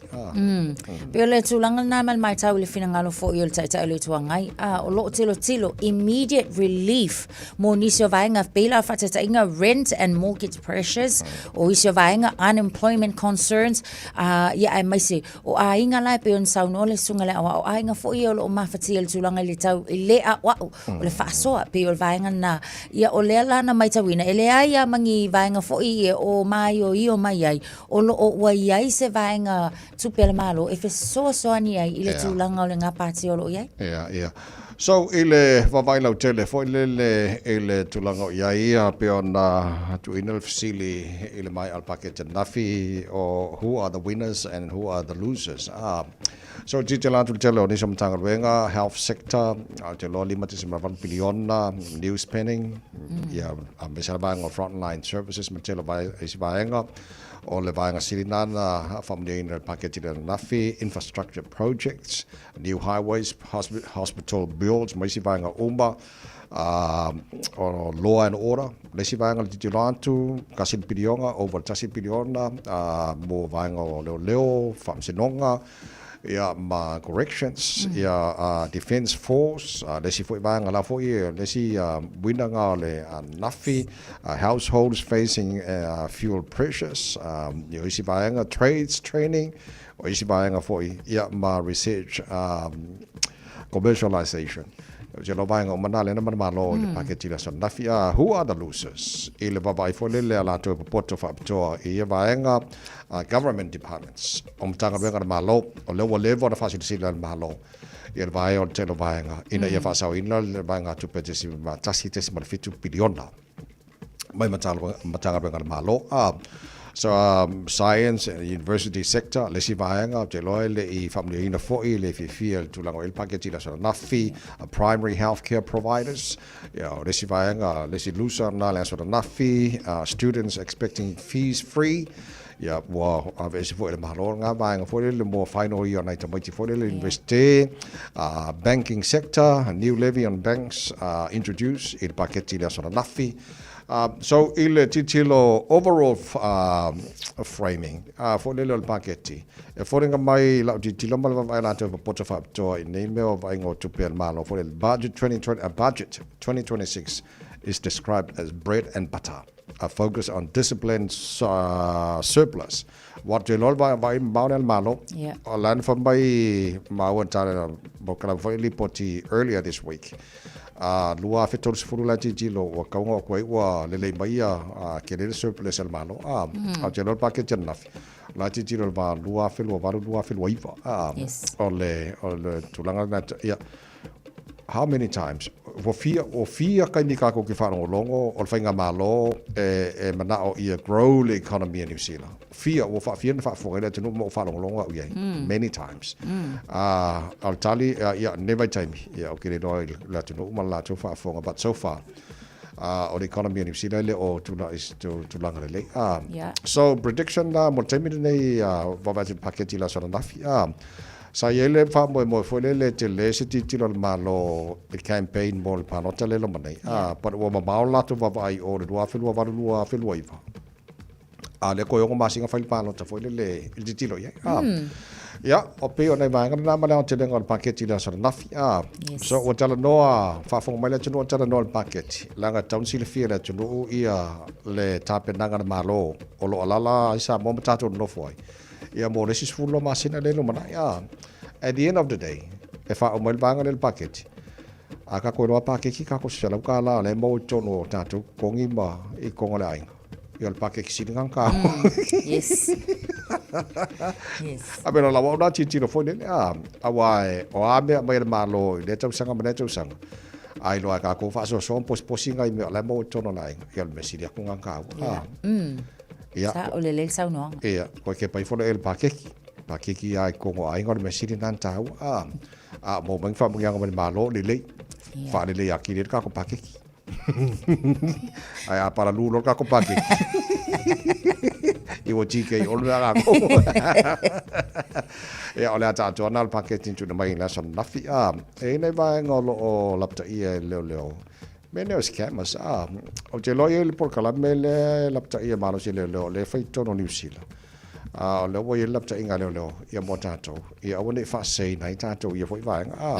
Speaker 7: Pei o le tulaga lena ma le matau i le finagalo foi o le Taitai o le Itu Agai, o lo o tilotilo immediate relief mo nisi o vaega pei la faataitaiga rent and mortgage pressures, o isi o vaega unemployment concerns, ia aemaise o aiga la e pei ona saunoa le Susuga i le Aoao, o aiga foi ia o lo o mafatia i le tulaga i le tau i le aʻoaʻo o le faasoa, pei o le vaega lena. Ia o lea la na matauina, e leai lava ma ni vaega foi e o māioio mai ai, o lo o ua i ai se vaega tupe a le Malo e fesoasoani ai i le tulaga o le gapatia o lo o i ai.
Speaker 2: Ia, ia. So, i le vaavaai lautele foi lele i le tulaga o i ai, ia, pei ona tuuina le fesili i le maea o le paketi ananafi, o who are the winners and who are the losers? Ah. So, tilotilo atu i le tele o nisi o Matagaluega, health sector, ou te iloa $5.8 piliona, new spending, ia, aemaise lava vaega o frontline services ma le tele o isi vaega. O le vaega sili lena na faamanuiaina i le paketi lea ananafi, infrastructure projects, new highways, hospital builds ma isi vaega uma. O law and order, le isi vaega o le tilotilo atu, $1 piliona, over le $1 piliona mo vaega o leoleo, faamasinoga, ia ma corrections, ia defence force, le isi foi vaega la foi, le isi winner na o le ananafi, households facing fuel pressures, ia o isi vaega, trades training, o isi vaega foi, ia ma research commercialization. Ou te iloa vaega uma na lea na manumalo i le paketi le aso ananafi. A who are the losers? I le vaavaai foi lele a latou e popoto faapitoa i ia vaega government departments o Matagaluega a le Malo, o lea ua leva ona faasilasila e le Malo ia le vaea o le tele o vaega ina ia faasaoina le vaegatupe 1.7 piliona mai Matagaluega a le Malo. So, science and university sector, le isi vaega, ou te iloa e le i faamanuiaina foi le fiafia i le tulaga o i ai le paketi i le aso ananafi, primary health care providers, ia, o le isi vaega, le isi loser lena i le aso ananafi, students expecting fees free, ia, ua aveese foi e le Malo lena vaega foi lele mo final year o nai tamaiti foi lele i le Universite, banking sector, new levy on banks introduced i le paketi i le aso ananafi. So i le tilotilo overall framing foi lele o le paketi, e foliga mai i lau tilotilo ma le vaavaai a latou e popoto faapitoa i nei mea o vaaiga o tupe a le Malo foi lele, budget 2020, budget 2026 is described as bread and butter, a focus on disciplined surplus. Ua toe loa le vaavaai mamao lea a le Malo, o la na fai mai maua tala mo kala foi lipoti earlier this week. A 2030 la tilotilo ua tau ona oo atu ai ua lelei mai ia tele le surplus a le Malo. A ou te iloa le paketi ananafi la tilotilo i le va 2028 2029. O le tulaga lena ia. How many times? Ua fia, ua fia kaimi kākou ke whaalongolongo o le faigamalo e, e manao ia grow le economy a New Zealand. Fia, ua whaafia na whaafonga i le atunuu ma o whaalongolongo au iai. Many times. Ah, o le tali, ia, nei vaitaimi, ia, o ke le loa i le atunuu ma le latou faafofoga, but so far, ah, o le economy a New Zealand e le o tulaga i se tulaga lelei. Ah, so prediction la mo le taimi lenei, ah, vaavaai atu i le paketi i le aso ananafi, ah, Sa i ai le faamoemoe foi lele e tele se tilotilo a le Malo i le campaign mo le palota lea e loma nei, ā, but ua mamao le latou vaavaai i o i le 2028, 2029, a o lea toe ono masina fai le palota foi lele i le tilotilo i ai, ā. Ia, o pei o nai vaega na ma le aotelega o le paketi i le aso ananafi, ā. So ua talanoa, faafofoga mai le atunuu ua talanoa i le paketi, leaga e tatau ona silafia e le atunuu ia le tapenaga a le Malo o lo o alaala ai Samoa ma tatou nonofo ai. Ia mo le isi 12 masina lea e lumanai, a. At the end of the day, e faauma ai le vaega lea i le paketi. A tatou iloa paketi tatou $100 o lea e maua i totonu o tatou totogi ma i totonu o le aiga. Ia o le paketi sili lena ona taua.
Speaker 7: Yes. Yes.
Speaker 2: A me la ua na tilotilo foi lele, a, aua e, o a mea aumai e le Malo i lea tausaga ma lea tausaga, a iloa e tatou faasoasoa ma posiposi nai mea o la e maua i totonu o le aiga, ia o le mea sili atu lena ona taua. A.
Speaker 7: Ia. Sa o lelei le saunoaga.
Speaker 2: Ia, koe ke pai fole e le pakeki. Pakeki ia i kongo aiga o le mea sili nā tāua. A, a mō mai whaamungianga mai le Malo, lelei. Yeah. Whaalelei a kiri e le kako pakeki. Ai a para lū lo kako pakeki. I o TK o le mea kako. Ia, o le ata atu ana le paketi tuna mai i le aso nafi. A, e ina i vaenga o lo o lapta ia e leo leo. Mea nei o scammers, a, ou te iloa i ai le polokalame lea e lapataia malosi e leoleo, o lea e fai i totonu o Niu Sila. A, o lea ua i ai le lapataiga a leoleo ia mo tatou, ia aua ne i faaseseina ai tatou i ia foi vaega, a.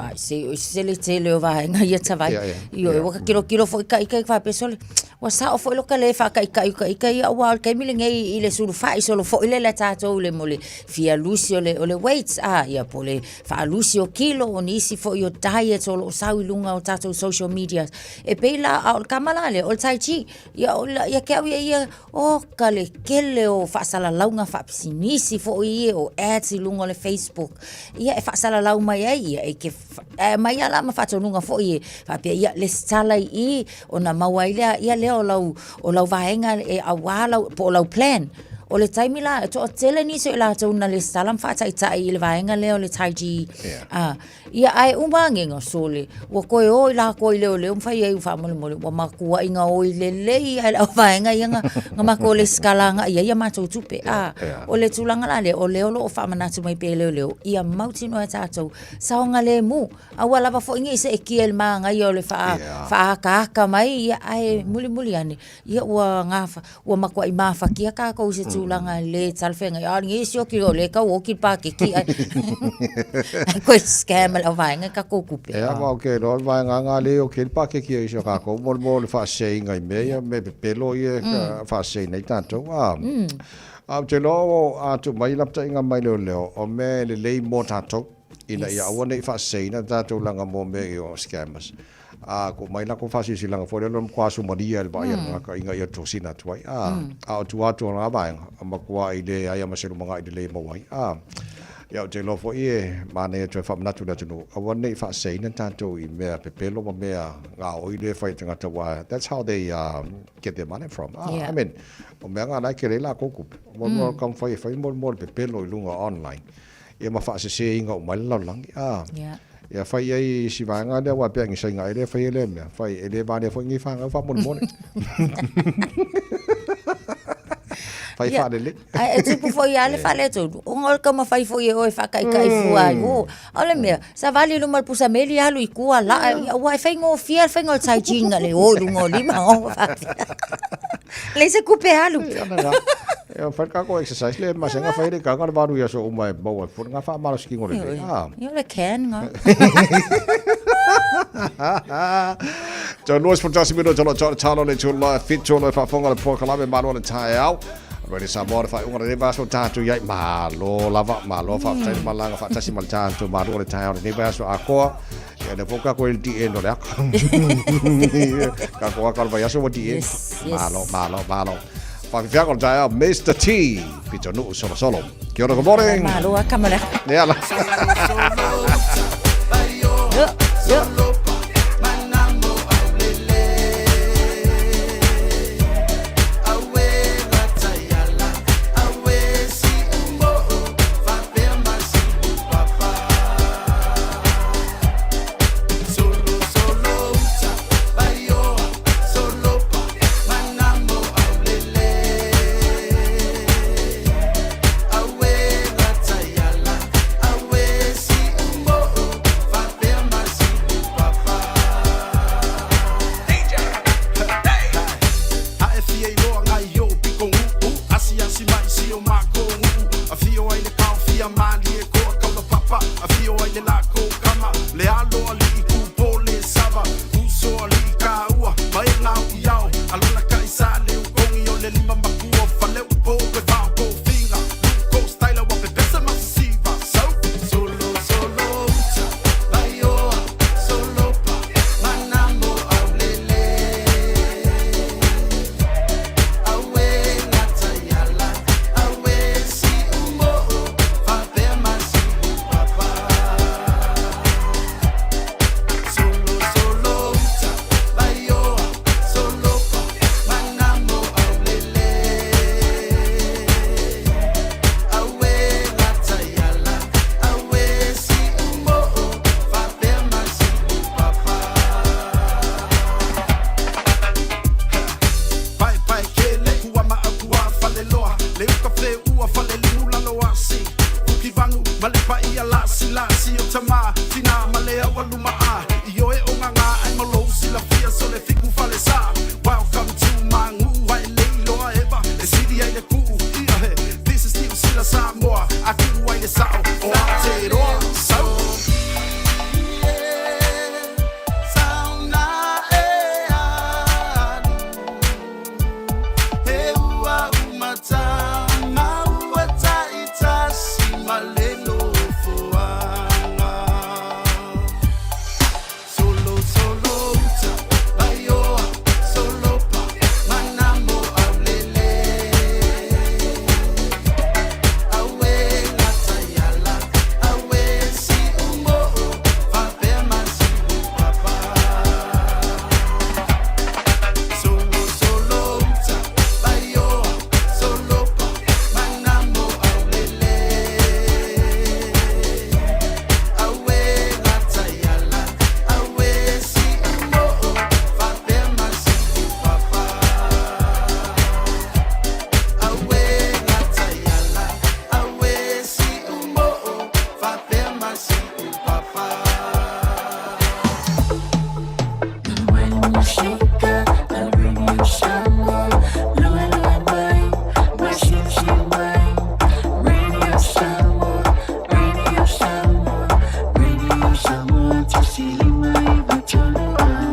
Speaker 7: Ai, se o se le tele o vaega ia tavai.
Speaker 2: Ia, ia.
Speaker 7: Ioe, ua ka kilokilo foi ka ika i faapea sole, ua sao foi lo ka le faakaika'i o ka ika ia, aua o le taimi lenei i le sulufa'i solo foi lele a tatou i le mo le fia lusi o le, o le weights, a, ia po o le faalusi o kilo, o nisi foi o diet o lo o sau i luga o tatou social media. E pei la, a o le kama la lea, o le tai chi. Ia, o la, ia te au ia ia, o ka le tele o faasalalauga faapisinisi foi ia, o ads i luga o le Facebook. Ia, e faasalalau mai ai ia, e te, e aumai lava la ma faatonuga foi e faapea, ia, lesitala i i, ona maua ai lea, ia lea o lau, o lau vaega e auā lau, po o lau plan. O le taimi la, e toatele nisi o i latou na lesitala ma faataitai i le vaega lea o le Tai Chi.
Speaker 2: Yeah.
Speaker 7: Ah, ia ae uma agega sole, ua toe o i latou i leoleo ma fai ai faamolemole, ua matuai gaoi lelei lava e le auvaega ia na, na matou lesitala agai ai a matou tupe. Ah,
Speaker 2: Yeah.
Speaker 7: o le tulaga la lea, o lea o lo o faamanatu mai pea e leoleo, ia mautinoa e tatou saogalemu. Aua lava foi nei seetia i le magaia o le faa,
Speaker 2: Yeah.
Speaker 7: faaakaaka mai, ia, ae mulimuli ane, ia ua gafa, ua matuai mafatia tatou i se tulaga le talafeagai. A o lenei sioki o lea e tau oti le paketi ae ae toe scam e le auvaega i tatou tupe.
Speaker 2: Ea ma o ke loa le vaega nga le o ke le paketi a isi o kākou mo le mo le faaseseina i mea ia mea pepelo ia ka faaseseina ai tatou. A, a ou te iloa o a tuu mai lapataiga mai leoleo o mea e lelei mo tatou ina ia aua ne i faaseseina tatou leaga mo mea ia o scammers. A, ko mai la ko faasilasilaga foi lea o le matua sumalia i le vaai a le tagata ina ia tosina atu ai. A, a o tua atu o lena vaega, a matuai leai lava ma se lumanai lelei e maua ai. A, ia ou te iloa foi e manaia toe faamanatu i le atunuu, aua ne i faaseseina tatou i mea pepelo ma mea gaoi lea e fai e tagata aua that's how they get their money from. A, I mean, o mea na la e tele ai latou tupe. O mo taumafai e fai mo le pepelo i luga online. Ia ma faaseseina uma ai le lalolagi. A, Ia fai i ai si vaega lea aua pea ni saina e le fai e lea mea. Fai e le valea foi nei fanau faamolemole. Fai
Speaker 7: Ia,
Speaker 2: faalelei.
Speaker 7: Ae e tupu foi lava le faaletonu, ona o le taumafai foi e oe e faataitai fua ai. O, o le mea, savali i luma o le pusa meli, alu i tua, laa, ia, aua e faigofie le faiga o le tai chi na le o i luga o lima. O, faapea. Leai se tupe alu.
Speaker 2: Ia, na, na. Ia, fai le tatou exercise le masega fai le kaga le valu i aso uma e maua ai foi ngā faamalositino lelei. Ah.
Speaker 7: Ia, o le can ngā.
Speaker 2: Tau 21 minuta lo tau talo le tula fitu le faafofoga le polokalame Malo le taeao. Radio Samoa le faaiuga o lenei vaiaso tatou i ai. Malo lava, malo faafetai le malaga faatasi ma le tatou Malo le taeao lenei vaiaso atoa. Ia lea foi tatou i le the end o le aka. Tatou aka o le vaiaso ua the end.
Speaker 7: Yes, yes.
Speaker 2: Malo, malo, malo. Faafefiaga o le taeao Mr. T. Pitonuu Solosolo. Kia ora, good morning.
Speaker 7: Malo a kamala.
Speaker 2: Ia la.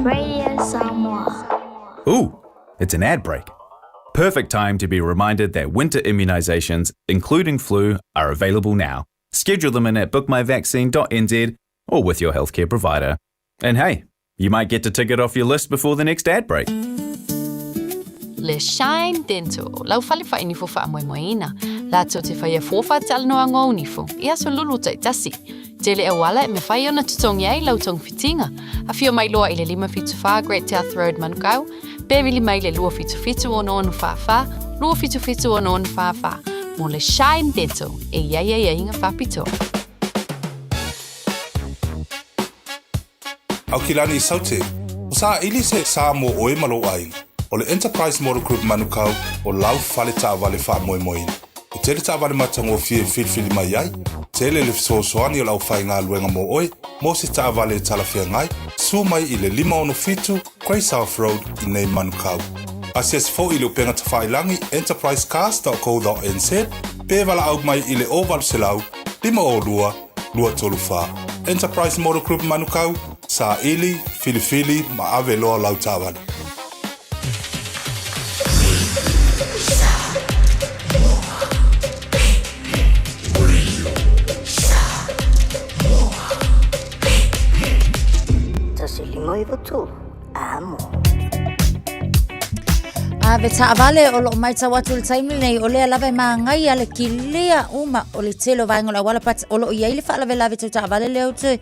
Speaker 12: Radio Samoa.
Speaker 13: Ooh, it's an ad break. Perfect time to be reminded that winter immunisations, including flu, are available now. Schedule them in at bookmyvaccine.nz or with your healthcare provider. And hey, you might get to tick it off your list before the next ad break.
Speaker 14: Le Shine Dental, lau fale whainifo whaamoemoeina. Lātou te whaia fōwha talanoa ngō nifo, i aso lulu taitasi. Tele auala e mawhai ona tutongi ai lau tongfitinga. Awhio mai loa i le 574 Great South Road Manukau, pe vili mai le 277 6644, 277 6644, mō le Shine Dental e iai ai ai inga whapitoa.
Speaker 1: Aukilani i Saute, o saʻili se sa mo ʻoe ma lou ʻāina. ʻO le Enterprise Motor Group Manukau o lau fale taavale faamoemoeina. E tele taavale matagofie e filifili mai ai, tele le fesoasoani o le aufaigaluega mo ʻoe mo se taavale e talafeagai, suo mai i le 567 Grey South Road i nei Manukau. Asiasi foi i le upega tafailagi enterprisecars.co.nz pe valaau mai i le 0800 502 234. Enterprise Motor Group Manukau, saili, filifili ma ave loa lau taavale.
Speaker 7: Amo. Ave taavale o loo maitau atu i le taimi lenei o lea lava e magaia le kilia uma o le tele o vaega o le auala but o loo i ai le faalavelave tau taavale lea ou te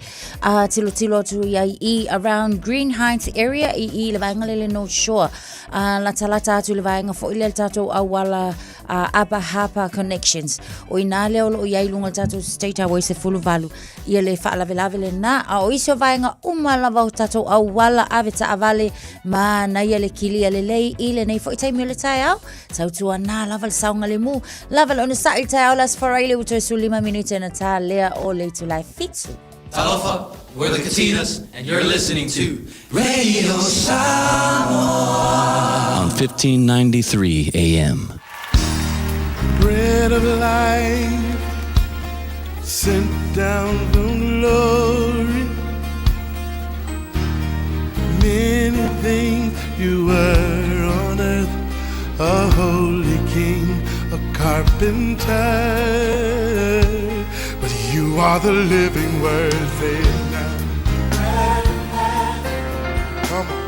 Speaker 7: tilotilo atu i ai i around Green Heights area i i le vaega lele North Shore latalata atu i le vaega foi lea le tatou auala Upper Harbour Connections o inā lea o loo i ai i luga o le tatou State Highway 18 ia le faalavelave lenā. A o isi o vaega uma lava o tatou auala ave taavale, manaia le kilia lelei i lenei foi taimi o le taeao. Tautuanā lava le saogalemu, lava le onosai i le taeao le Aso Faraile ua toe 15 minute ona tā lea o le itula e 7.
Speaker 15: Talofa, we're the Katinas, and you're listening to Radio Samoa
Speaker 16: on 1593 AM.
Speaker 17: Bread of life sent down from glory. Many things you were on earth, a holy king, a carpenter. But you are the living word, say it now. Come on.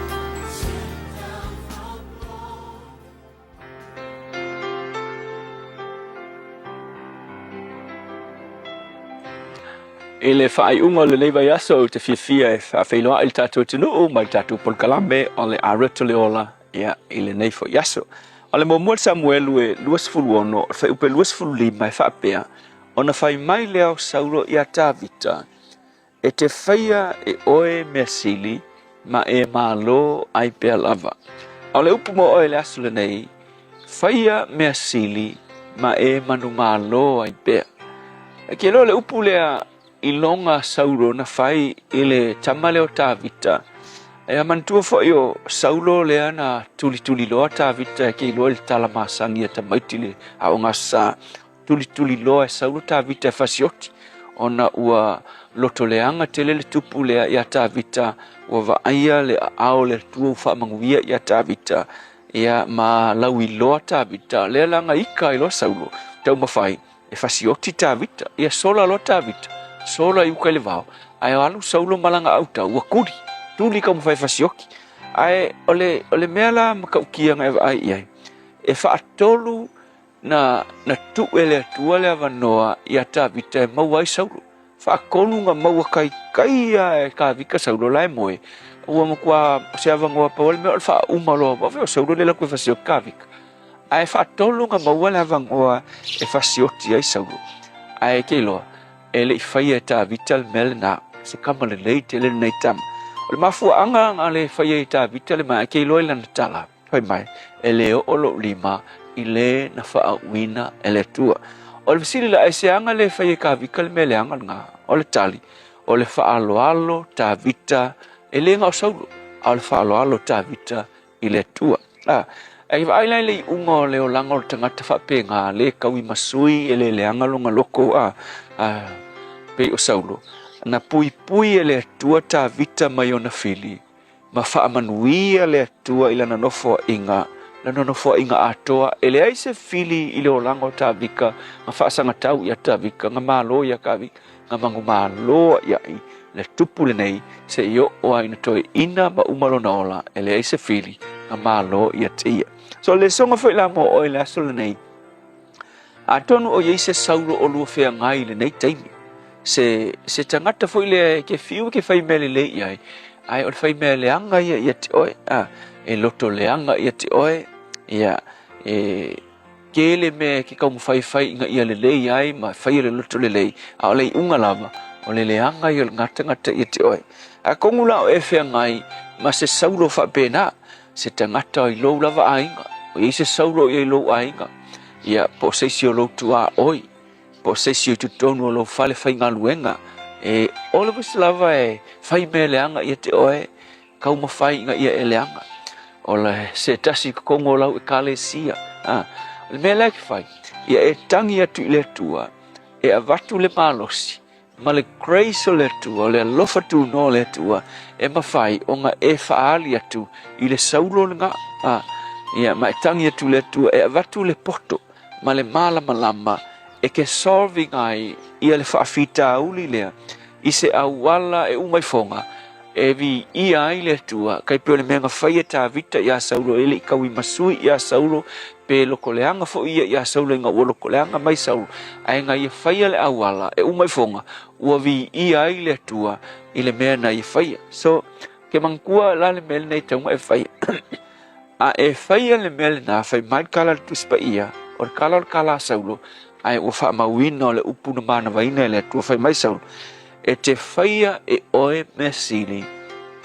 Speaker 18: I le faaiuga o lenei vaiaso ou te fiafia e faafeiloai i le tatou atunuu ma le tatou polokalame o le Arete o le Ola ia, i lenei foi aso. O le muamua le Samuelu e 26, o le fuaiupu e 25 e faapea, Ona fai mai lea o Saulo iā Tavita, E te faia e oe mea sili, ma e malo ai pea lava. A o le upu mo oe i le aso lenei, faia mea sili, ma e manumalo ai pea. E ke loa le upu lea i loga Saulo na fai i le tama lea o Tavita, e a manatua foi o Saulo lea na tulituli loa Tavita e ke iloa i le tala masani a tamaiti le aoga sa Tulituli loa e Saulo Tavita e fasioti, ona ua lotoleaga tele le tupu lea iā Tavita, ua vaaia le aao o le Atua ua faamanuia iā Tavita, ia ma lauiloa Tavita, lea la na ika ai loa Saulo, taumafai e fasioti Tavita, ia sola loa Tavita, sola i uka i le vao, ae alu Saulo ma lana autau, ua tuli, tuli taumafai e fasioti. Ae o le, o le mea la matautia na e vaai i ai, e faatolu Na, na tuu e le Atua le avanoa iā Tavita e maua ai Saulo. Faatolu na maua kaikai lava e Tavita Saulo la e moe. Ua matua o se avanoa pau le mea o le faauma loa aua o Saulo le alu atu e fasioti Tavita. Ae faatolu na maua le avanoa e fasioti ai Saulo. Ae te iloa, e le i faia e Tavita le mea lenā. Se tama lelei tele lenei tama. O le mafuaaga na le faia ai e Tavita le mea, e te iloa i lana tala. Fai mai, E lē oo lou lima i lē na faauuina e le Atua. O le fesili la, aisea na lē fai e Kavika le mea leaga lenā? O le tali, O le faaaloalo Tavita, e le gao Saulo, a o le faaaloalo Tavita i le Atua. A, e vaai la i le iuga o le olaga o le tagata faapena, le kaui masui, e le leaga lona loko, a, a, pei o Saulo, na puipui e le Atua Tavita mai ona fili, ma faamanuia le Atua i lana nofoaiga, lana nofoaiga atoa, e leai se fili i le olaga o Tavika, na faasagatau ia Tavika, na malo ia Tavika, na manumalo ia i le tupu lenei, se i oo ai na toeaina ma uma lona ola, e leai se fili, na malo ia te ia. So le soga foi la mo oe le aso lenei, atonu o iai se Saulo o lua feagai i lenei taimi, se, se tagata foi lea e ke fiu ke fai mea lelei i ai, ae o le fai mea leaga ia ia te oe, a, e loto leaga ia te oe, ia, e tele mea e ke taumafai e fai ina ia lelei ai ma faia le loto lelei, a o le iuga lava, o le leaga ia o le gatagata ia te oe. Atonu la o e feagai ma se Saulo faapena, se tagata i lou lava aiga, o iai se Saulo ia i lou aiga, ia, po o se isi o lou tuaoi, po o se isi o i totonu o lou fale faigaluega, e ola foi se lava e fai mea leaga ia te oe, taumafai ina ia e leaga. O le se tasi i totonu o lau ekalesia. A, o le mea lea e te fai, ia e tagi atu i le Atua, e avatu le malosi, ma le grace o le Atua, o le alofa tunoa o le Atua, e mafai ona e faaali atu i le Saulo lena. A, ia, ma e tagi atu i le Atua, e avatu le poto ma le malamalama e ke solve ina ai ia le faafitauli lea i se auala e uma ifoga e viia ai le Atua, kai pei o le mea na fai e Tavita iā Saulo, e le i tauimasui iā Saulo, pe lokoleaga foi ia iā Saulo ina ua lokoleaga mai Saulo, ae na ia faia le auala e uma ifoga, ua viia ai le Atua i le mea na ia faia. So, ke manatua la le mea lenei tauga e faia. A e faia le mea lena, fai mai le tala a le Tusi Paia, o le tala o le tala a Saulo, ae ua faamauina o le upu na manavaina e le Atua, fai mai Saulo, E te faia e oe mea sili,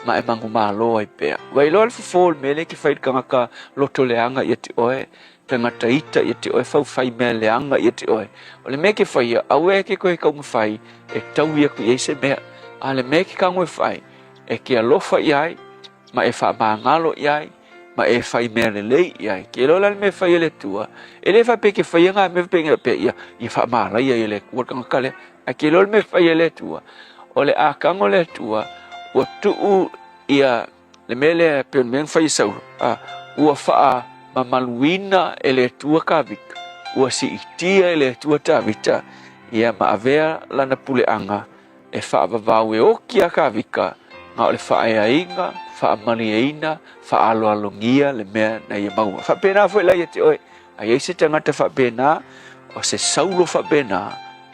Speaker 18: ma e manumalo ai pea. Ua iloa le fofo o le mea lea e te fai i le tagata loto leaga ia te oe, tagata ita ia te oe, faufai mea leaga ia te oe. O le mea e te faia, aua e te toe taumafai e taui atu i ai se mea. A o le mea e te tago e fai, e te alofa i ai, ma e faamagalo i ai, ma e fai mea lelei i ai. Ke iloa la le mea e fai e le Atua, e le faapea ke faia ngā mea faapea pea ia, ia faamalaia i le Atua le tagata lea. Ae ke iloa le mea e fai e le Atua, o le akaga o le Atua, ua tuu ia le mea lea e pei o le mea na fai e Saulo, a, ua faamamaluina e le Atua Tavita, ua siitia e le Atua Tavita, ia ma avea lana puleaga e faavavau e oki a Tavita, na o le faaeaina, faamalieina, faaaloalogia le mea na ia maua. Faapena foi la ia te oe, a iai se tagata faapena, o se Saulo faapena,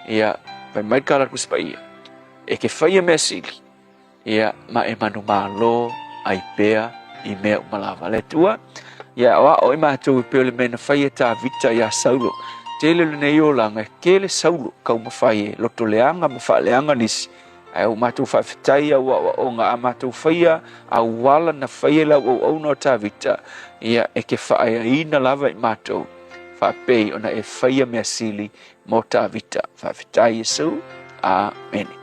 Speaker 18: ia, fai mai le tala a le Tusi Paia, e ke faia mea sili, ia, ma e manumalo ai pea i mea uma lava. Le Atua, ia, o ao i matou e pei o le mea na fai e Tavita iā Saulo. Tele o lenei olaga, e tele Saulo taumafai e lotoleaga ma faaleaga nisi, ae ua matou faafetai au aoaoga a matou faia auala na faia e lau auauna o Tavita, ia, e te faaeaina lava i matou, faapei ona e faia mea sili mo Tavita. Faafetai Iesu. Amene.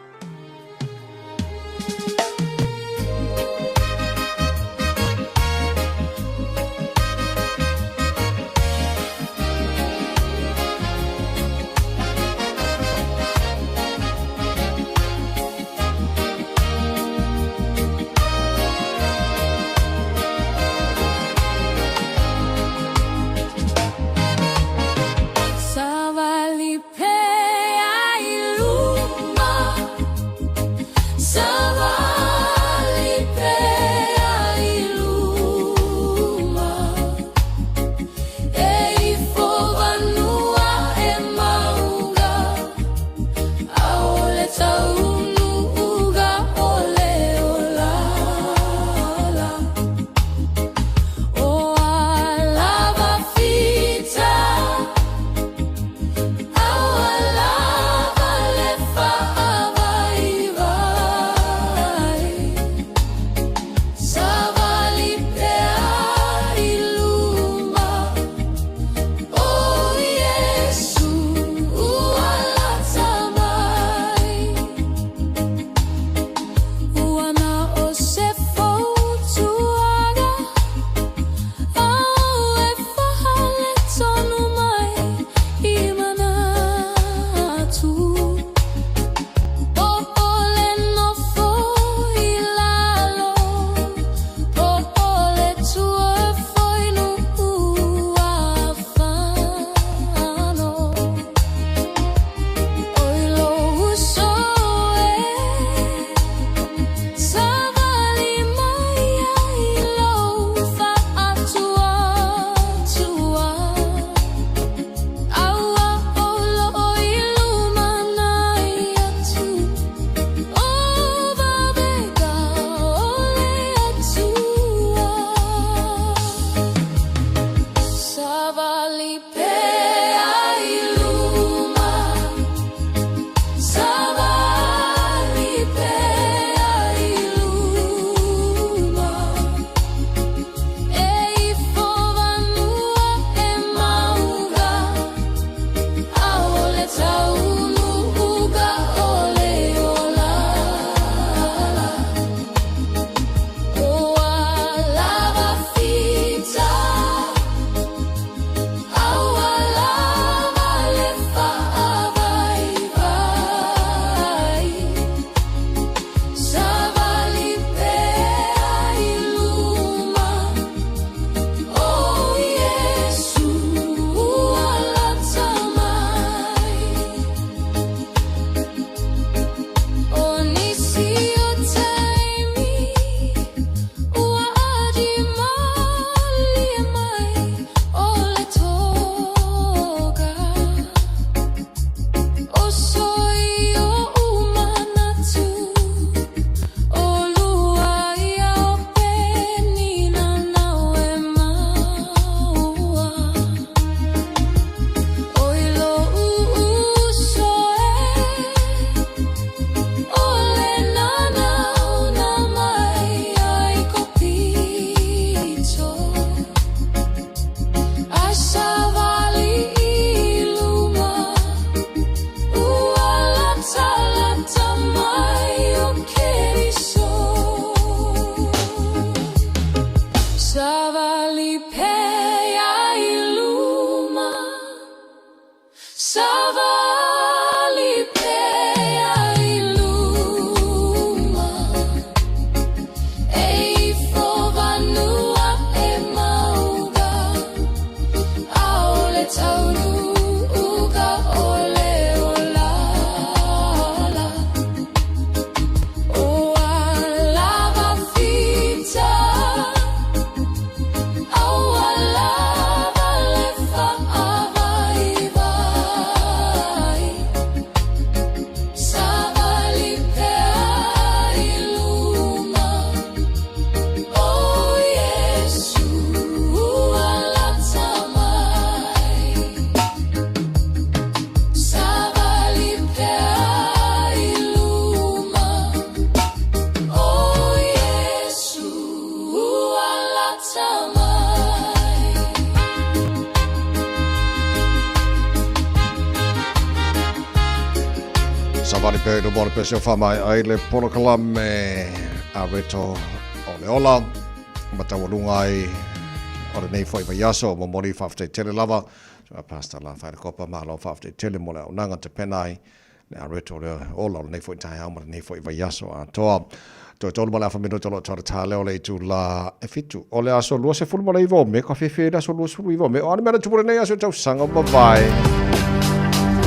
Speaker 2: Taavale pea i luma o le pese o faamaea ai le polokalame a Reto o le Ola ma taualuga ai o lenei foi vaiaso. Momoli faafetai tele lava a Pastor La Wharekopa, malo faafetai tele mo le auaunaga tapena ai le a Reto o le Ola o lenei foi taeao ma lenei foi vaiaso atoa. Toe 3 ma le afa minuta o lo o toa lea o le itula e 7 o le aso 29 o Me, ka fiafia i le aso 29 o Me. O a ni mea na tupu lenei aso i tausaga ua mavae?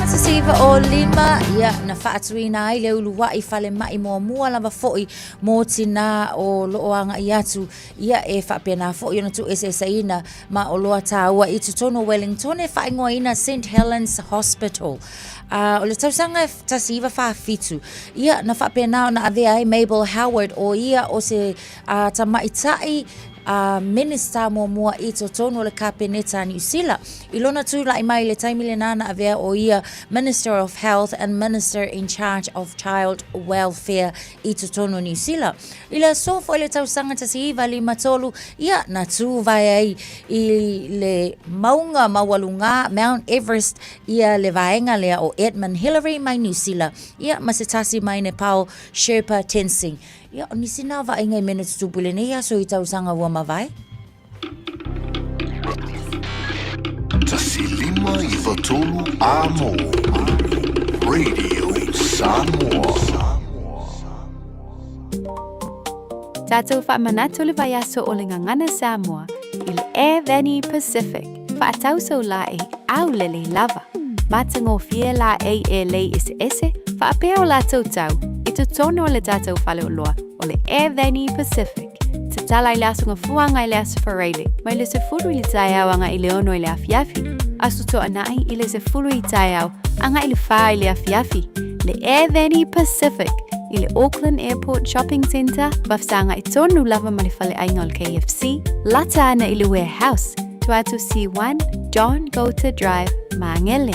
Speaker 7: 1905, ia, na faatuina ai le uluai falemai muamua lava foi mo tinā o loo agai atu, ia, e faapena foi ona tuueseeseina ma oloa taua i totonu o Wellington e faaigoaina St Helens Hospital. A o le tausaga e 1947, ia, na faapena ona avea ai Mabel Howard, o ia o se tamaitai Minista muamua i totonu o le Kapeneta a Niu Sila. I lona tula'i mai i le taimi lenā na avea o ia Minister of Health and Minister in Charge of Child Welfare i totonu o Niu Sila. I le aso foi i le tausaga 1953, ia, na tū vae ai i le mauga maualugā, Mount Everest, ia le vaega lea o Edmund Hillary mai Niu Sila, ia, ma se tasi mai Nepal, Sherpa Tensing. Ia, o nisi nā vaaiga i mea na tutupu i lenei aso i tausaga ua mavae.
Speaker 19: 1593 Amo Radio Samoa.
Speaker 14: Tatou faamanatu le vaiaso o le Gagana Samoa i le Air Veni Pacific, faatau sau laei aulelei lava. Matagofie laei e lei eseese faapea o latou tau i totonu o le tatou faleoloa o le Air Veni Pacific. Tatala i le aso Gafuaga i le aso Faraile, mai le 10 i le taeao agai i le 6 i le afiafi, Aso Toonai i le 10 i taeao agai i le 4 i le afiafi, le Air Veni Pacific i le Auckland Airport Shopping Centre, vafesagai tonu lava ma le faleaiga o le KFC, lata ana i le Warehouse, Tuatu C1, John Goulter Drive, Māngere.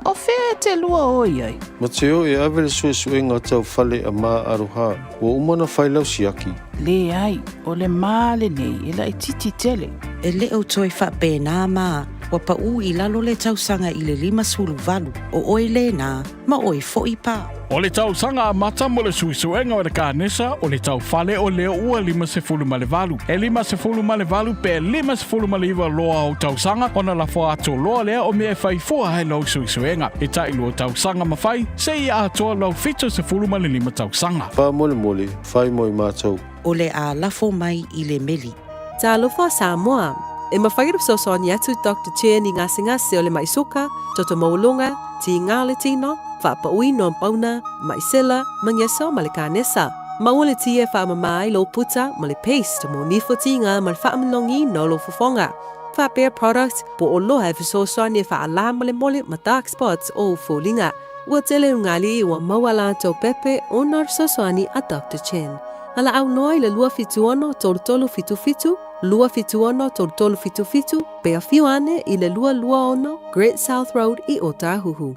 Speaker 20: O fea e te lua o i ai?
Speaker 21: Mateo e ave le suesuega tau fale a Ma Aroha, ua uma ona fai lau siaki.
Speaker 20: Leai, o le ma lenei e laitiiti tele.
Speaker 22: E le o toe faapena ma ua paʻu i lalo le tausaga i le 58, o oe lena, ma oe foi pa.
Speaker 23: O le tausaga amata mo le suesuega o le kanesa o le tau fale o lea ua 58. E 58 pe 59 loa ou tausaga ona lafo atu loa lea o mea e fai fua ai lou suesuega. E tailua tausaga ma fai, seia atoa lou 75 tausaga.
Speaker 21: Faamolemole, fai mo i matou.
Speaker 22: O le a lafo mai i le meli.
Speaker 24: Talofa Samoa! E mafai ona fesoasoani atu Doctor Chen i gasegase o le maʻi suka, toto maualuga, tiga o le tino, faapauina o pauna, maʻi sela, magiaso ma le kanesa. Maua le ti e faamama ai lou puta ma le paste mo nifo tiga ma le faamanogiina o lou fofoga. Faapea product po oloa e fesoasoani e faalā molemole ma dark spots o ou foliga. Ua tele ugali ua maua latou pepe ona o le fesoasoani a Doctor Chen. Valaau loa i le 276 3377, 276 3377, pe afio ane i le 226 Great South Road i Ōtāhuhu.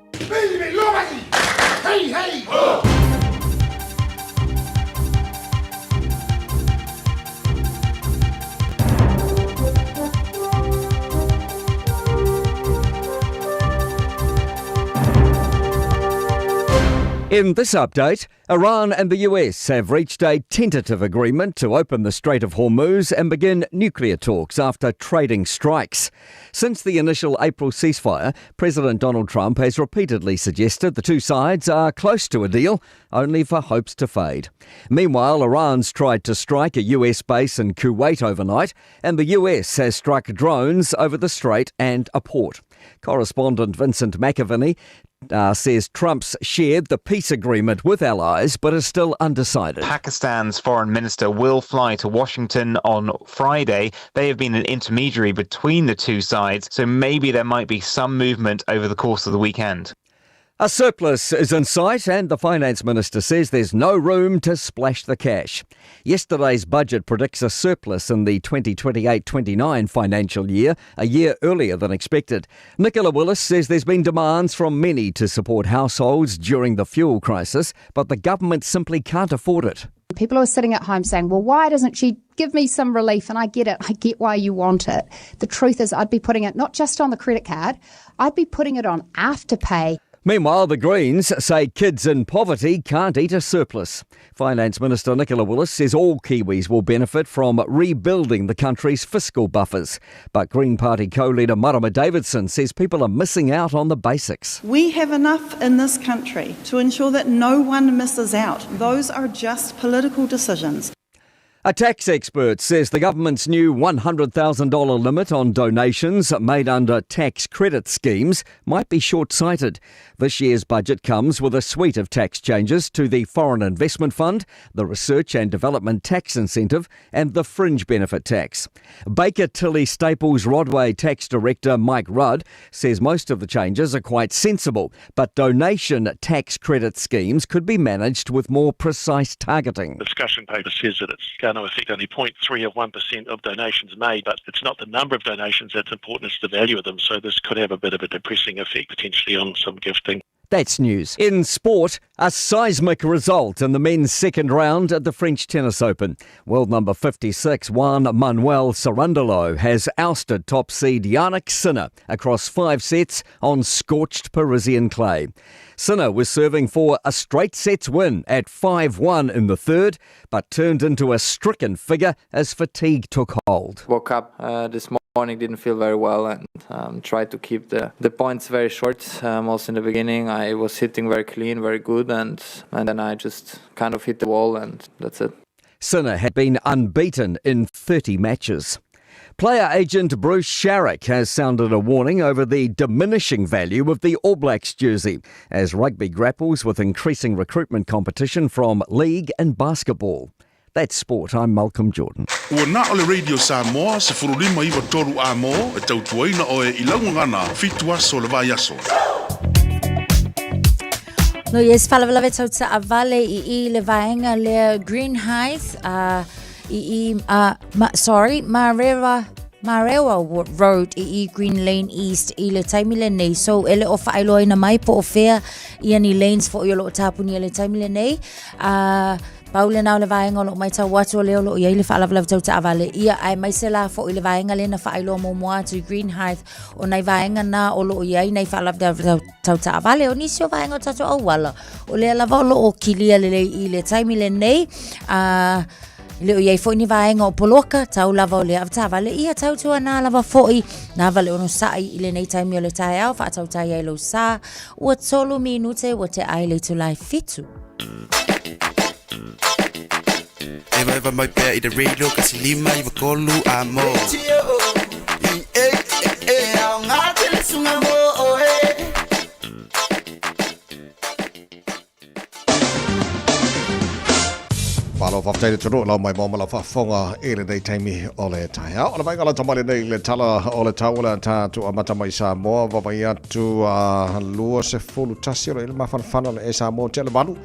Speaker 19: Hey, hey, ho!
Speaker 3: In this update, Iran and the US have reached a tentative agreement to open the Strait of Hormuz and begin nuclear talks after trading strikes. Since the initial April ceasefire, President Donald Trump has repeatedly suggested the two sides are close to a deal, only for hopes to fade. Meanwhile, Iran's tried to strike a US base in Kuwait overnight, and the US has struck drones over the strait and a port. Correspondent Vincent McAviney says Trump's shared the peace agreement with allies but is still undecided.
Speaker 25: Pakistan's foreign minister will fly to Washington on Friday. They have been an intermediary between the two sides, so maybe there might be some movement over the course of the weekend.
Speaker 3: A surplus is in sight, and the finance minister says there's no room to splash the cash. Yesterday's budget predicts a surplus in the 2028 29 financial year, a year earlier than expected. Nicola Willis says there's been demands from many to support households during the fuel crisis, but the government simply can't afford it.
Speaker 4: People are sitting at home saying, well, why doesn't she give me some relief? And I get it. I get why you want it. The truth is, I'd be putting it not just on the credit card, I'd be putting it on Afterpay.
Speaker 3: Meanwhile, the Greens say kids in poverty can't eat a surplus. Finance Minister Nicola Willis says all Kiwis will benefit from rebuilding the country's fiscal buffers. But Green Party co leader Marama Davidson says people are missing out on the basics.
Speaker 5: We have enough in this country to ensure that no one misses out. Those are just political decisions.
Speaker 3: A tax expert says the government's new $100,000 limit on donations made under tax credit schemes might be short sighted. This year's budget comes with a suite of tax changes to the Foreign Investment Fund, the Research and Development Tax Incentive, and the Fringe Benefit Tax. Baker Tilly Staples Rodway Tax Director Mike Rudd says most of the changes are quite sensible, but donation tax credit schemes could be managed with more precise targeting.
Speaker 6: The discussion paper says that it's going to affect only 0.3 of 1% of donations made, but it's not the number of donations that's important, it's the value of them. So this could have a bit of a depressing effect potentially on some gifting.
Speaker 3: That's news. In sport, a seismic result in the men's second round at the French Tennis Open. World number 56, Juan Manuel Cerundolo, has ousted top seed Jannik Sinner across five sets on scorched Parisian clay. Sinner was serving for a straight sets win at 5 1 in the third, but turned into a stricken figure as fatigue took hold.
Speaker 8: Woke up this morning, didn't feel very well, and tried to keep the, the points very short. Also in the beginning, I was hitting very clean, very good, and, and then I just kind of hit the wall, and that's it.
Speaker 3: Sinner had been unbeaten in 30 matches. Player agent Bruce Sharrock has sounded a warning over the diminishing value of the All Blacks jersey as rugby grapples with increasing recruitment competition from league and basketball. That's sport. I'm Malcolm Jordan.
Speaker 1: Ua na o le Radio Samoa, 159 a mo, e tautuaina oe i laugagana, fitu aso le vai aso.
Speaker 7: No yes, faalavelave tau taavale i i le vaega lea Greenhithe i i ma, sorry, Marewa Marewa Road i i Green Lane East i le taimi lenei. So e le o faailoaina mai po o fea ia ni lanes foʻi o loo tapunia i le taimi lenei. Pau lena o le vaega o loo maitau atu o lea o loo iai le faalavelave tau taavale ia aemaise la foʻi le vaega lea na faailoa muamua atu i Greenhithe o nai vaega na o loo iai nai faalavelave tau taavale o nisi o vaega o tatou auala o lea lava o loo kilia lelei i le taimi lenei a E le o iai foʻi ni vaega o poloka, tau lava o le avetaavale ia tautuanā lava foʻi nā vale onosaʻi i lenei taimi o le taeao faatautai ai lou sa ua tolu minute ua tea ai le itula e fitu.
Speaker 9: Evaeva mai pea i le radio kasi lima iwa tolu a mo.
Speaker 2: Malo faafetai le atunuu lau mai ma lau faafofoga i lenei taimi o le taeao. O le vaaiga lata mai lenei i le tala o le tau o le a tatou amata mai Samoa vaavaai atu a 21 o lo o i le mafanafana o le Air Samoa tea le valu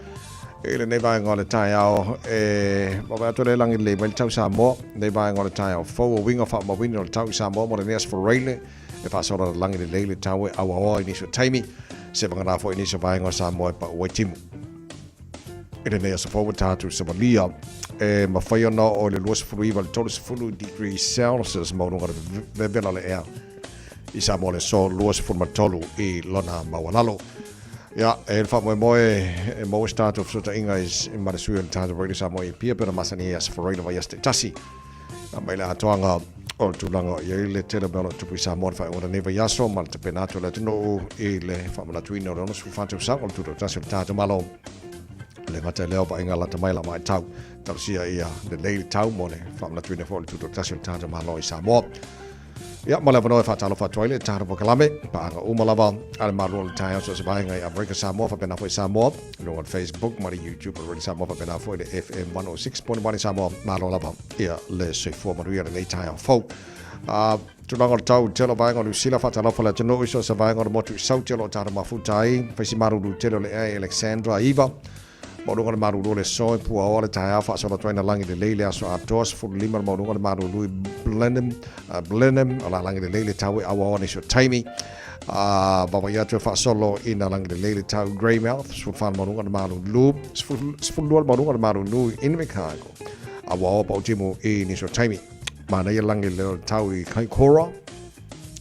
Speaker 2: i lenei vaega o le taeao e vaavaai atu le lagi lelei mai le tau Samoa lenei vaega o le taeao fou o uiga faamauina o le tau i Samoa mo lenei aso Faraile e faasola le lagi lelei le tau e auaoa i nisi o taimi se vagana foi i nisi o vaega o Samoa e pau ai timu. I lenei aso fou ua tatou savalia e mafai ona oo i le 29 i le 30 degree Celsius maualuga o le vevela o le ea i Samoa le aso 23 i lona maualalo. Ia, e le faamoemoe e maua se tatou fesootaiga i ma le sui o le tatou Radio Samoa i Apia pei ona masani ai aso Faraile vaiaso taitasi. A mai le atoaga o le tulaga o i ai le tele o mea o lo o tupu i Samoa i le faaiuga o lenei vaiaso ma le tapena atu o le atunuu i le faamanatuina o le 64 tausaga o le Tutoatasi o le tatou Malo. E le gata i lea o vaaiga lata mai la matau, talosia ia lelei le tau mo le faamanatuina foi o le Tutoatasi o le tatou Malo i Samoa. Ia, ma le avanoa e faatalofa atu ai le tatou polokalame, paaga uma lava a le Malo o le taeao so o se vaega i Amerika Samoa faapena foi Samoa, i luga o le Facebook ma le YouTube o Radio Samoa faapena foi le FM 106.1 i Samoa. Malo lava ia le soifua manuia lenei taeao fou. A tulaga o le tau tele o vaega o Niu Sila faatalofa le atunuu i so o se vaega o le motu i Sauti o lo o tatou mafuta ai, fai si malulu tele o le ea i Alexandra 9, Maualuga le malulu o le aso e puaoa le taeao faasolo atu ai na lagi lelei le aso atoa 15 le maualuga le malulu i Blenheim, Blenheim o la lagi lelei le tau e auaoa nisi o taimi. Vaavaai atu e faasolo i na lagi lelei le tau Greymouth 14 le maualuga le malulu 12 le maualuga le malulu i Invercargill auaoa pautimu i nisi o taimi. Manaia lagi lelei o le tau i Kaikoura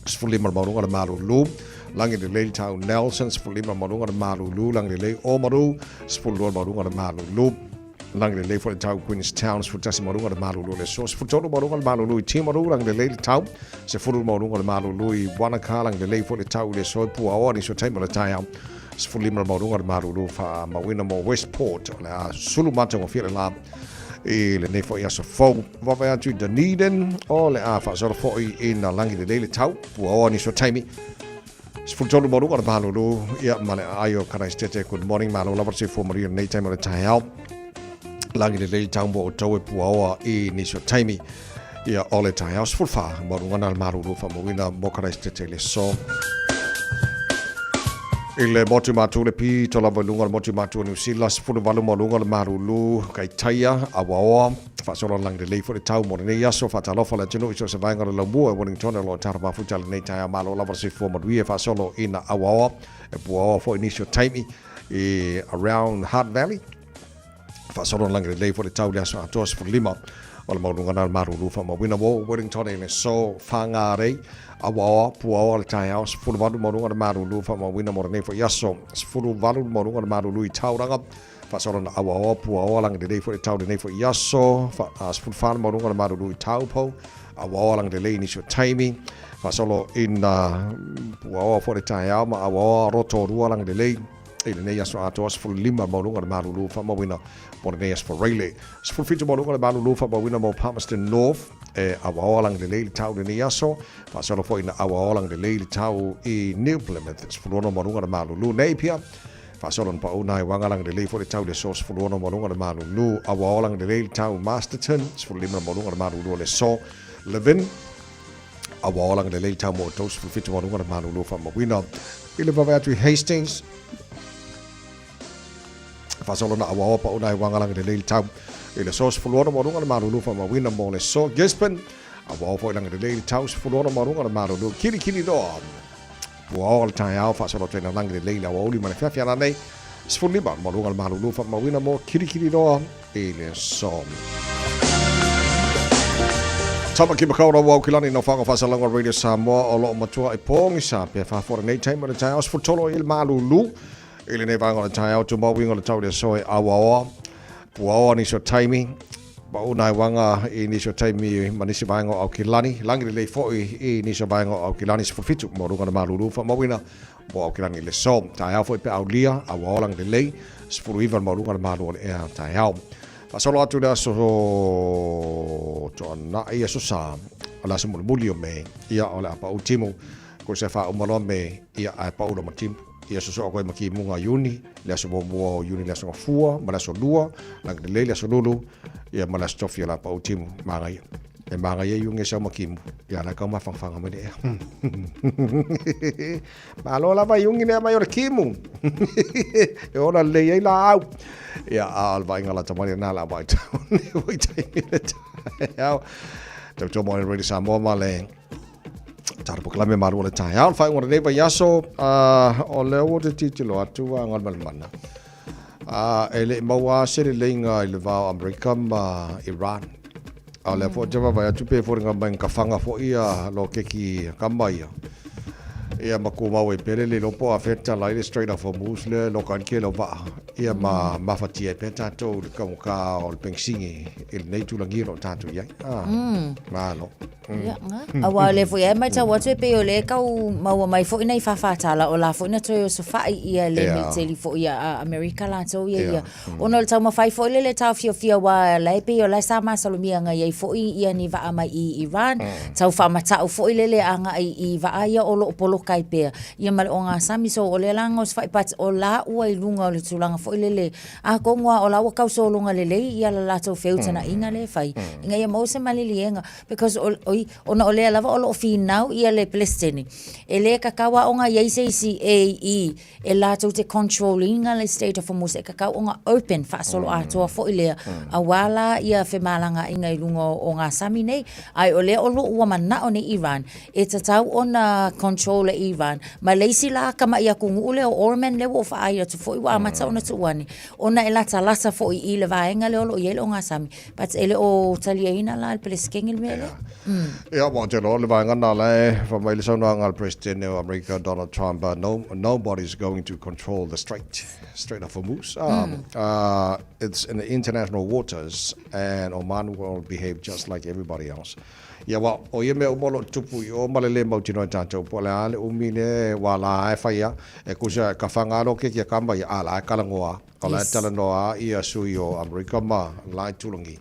Speaker 2: 15 le maualuga le malulu. Lagi lelei le tau Nelson, 15 le maualuga o le malulu. Lagi lelei Oamaru, 12 le maualuga o le malulu. Lagi lelei foi le tau Queenstown, 11 maualuga o le malulu o le aso. 13 maualuga o le malulu i Timaru, lagi lelei le tau. 10 maualuga o le malulu i Wanaka, lagi lelei foi le tau i le aso e Puaoa, nisi o taimi o le taeao. 15 le maualuga o le malulu faamauina mo Westport, o le a sulu matagofie le la i lenei foi aso fou. Vaavaai atu i Dunedin, o le a faasolo foi ina lagi lelei le tau, puaoa nisi o taimi. 13 maualuga o le malulu, ia ma le aai o Karaisitete. Good morning, malo lava le soifua manuia i lenei taimi o le taeao. Lagi lelei le tau mo outou e puaoa i nisi o taimi. Ia o le taeao 14 maualuga na le malulu faamauina mo Karaisitete i le aso. I le motu matu le pito lava i luga o le motu matu o Niu Sila, 18 maualuga o le malulu, Kaitaia, Awaoa, faasolo lagi lelei foi le tau mo lenei aso, faatalofa le atunuu i so o se vaega o le laumua e Wellington o lo o tala mafuta lenei taeao, malo lava le soifua manuia faasolo ina Awaoa, e puaoa foi nisi o taimi i around Hutt Valley. Faasolo lagi lelei foi le tau i le aso atoa 15 o le maualuga na le malulu faamauina mo Wellington i le aso Whangarei, Awaoa, Puaoa le taeao 18 maualuga le malulu faamauina mo lenei foi aso 18 maualuga le malulu i Tauranga. Faasolo na Awaoa, Puaoa lagi lelei foi le tau lenei foi aso 14 le maualuga le malulu i Taupo, Awaoa lagi lelei i nisi o taimi. Faasolo ina Puaoa foi le taeao ma Awaoa Rotorua lagi lelei i lenei aso atoa 15 maualuga le malulu faamauina mo lenei aso Faraile. 17 maualuga le malulu faamauina mo Palmerston North e Awaoa lagi lelei le tau i lenei aso. Faasolo foi ina Awaoa lagi lelei le tau i New Plymouth 16 maualuga le malulu. Napier faasolo na pau nai waga lagi lelei foi le tau i le aso 16 maualuga le malulu. Awaoa lagi lelei le tau Masterton 15 maualuga le malulu o le aso. Levin Awaoa lagi lelei le tau mo outou 17 maualuga le malulu faamauina i le vavae atu i Hastings. Faasolo na Awaoa pau nai waga lagi lelei le tau i le aso 16 maualuga le malulu faamauina mo le aso. Gisborne Awaoa foi lagi lelei le tau 16 maualuga le malulu. Kilikiliroa Puaoa le taeao faasolo atu ai na lagi lelei le aoauli ma le feafea nei 15 maualuga le malulu faamauina mo Kilikiliroa i le aso. Tamaki Makaurau Aukilani no whanga whasalanga Radio Samoa o loo matua i pōgisa pe whawhora nei taimi o le taeao 13 i le malulu i lenei vaega o le taeao tumau uiga o le tau i le aso e auaoa puaoa nisi o taimi pau nai waga i nisi o taimi ma nisi vaega o Aukilani lagi lelei foi i nisi o vaega o Aukilani 17 maualuga le malulu faamauina mo Aukilani i le aso taeao foi pe aulia auaoa lagi lelei 19 le maualuga le malu o le ea taeao faasolo atu le aso toanai aso sa o le aso mulimuli o Me ia o le a pau timu ko se faauma loa Me ia ae pau loa ma timu ia sosoo atu ai ma kimuga Iuni le aso muamua o Iuni le aso gafua ma le aso lua lagi lelei le aso lulu ia ma le aso tofi o le a pau timu manaia e manaia Iuni e sau ma kimu ia la kau mafangafaga mai le ea malo lava Iuni lea mai o le kimu e ola lelei ai laau ia a o le vaaiga lata mai lena le a vaitau nei taimi le taeao tautua mo le Radio Samoa ma le Tara polokalame malu o le taeao, le faaiuga o lenei vaiaso, o lea ua te tilotilo atu a Galumalemana, e le i maua lava se leleiga i le va o Amerika ma Iran. A o lea foi ou te vaavaai atu pei e foliga mai na kafaga foi ia loketi kama ia, ia ma tumau ai pea le le iloa po o afea tatala ai le Strait of Hormuz lea e loka ai le tele o vaa, ia ma mafatia ai pea tatou i le taugata o le penisini i lenei tulagia o lo o tatou i ai. Malo.
Speaker 7: Ia, nga. Aua o lea foi e matau atu e pei o lea e tau maua mai foi nai fāfātala o la foi na toe osofai ia le militeli foi a Amerika latou ia ia. Ona o le taumafai foi lele e taofiofia aua la e pei o la e sa masalomia agai ai foi ia ni vaa mai i Iran, tau faamatau foi lele agai i vaa ia o lo o poloka ai pea ia ma le ogasami. So o lea la na osofai but o la ua i luga o le tulaga foi lele atonu lava o la ua tau sologa lelei ia le latou feutanaiga lea e fai ina ia maua se maliliega. Because o, oi, ona o lea lava o lo o finau ia le Peresetene, e le tatau lava ona i ai se isi e i e latou te control ina le Strait of Hormuz, e tatau ona open faasoloatoa foi lea, aua la ia femalagaaiga i luga o, o ngā sami nei. Ae o lea o lo o ua manao nei Iran, e tatau ona control e Iran ma le isi la kamaʻi atunuu lea o Oman lea ua ou faai atu foi ua amata ona tuu ane ona e latalata foi i le vaega lea o lo o i ai le ogasami but e le o taliaina la e le Peresetene le mea lea.
Speaker 2: Ia, ua ou te iloa o le vaega lena o la e fai mai le saunoaga a le Peresetene o Amerika Donald Trump, no, nobody's going to control the strait, Strait of Hormuz. It's in the international waters and Oman will behave just like everybody else. Ia, aua o ia mea uma o lo o tupu i o ma le lē mautinoa e tatou, po o le a le umi le wā la e fai a, e kusa ka whanga alo ke kia kama ia, a la e kalangoa, o la e talanoa a ia sui o Amerika ma la e tulangi,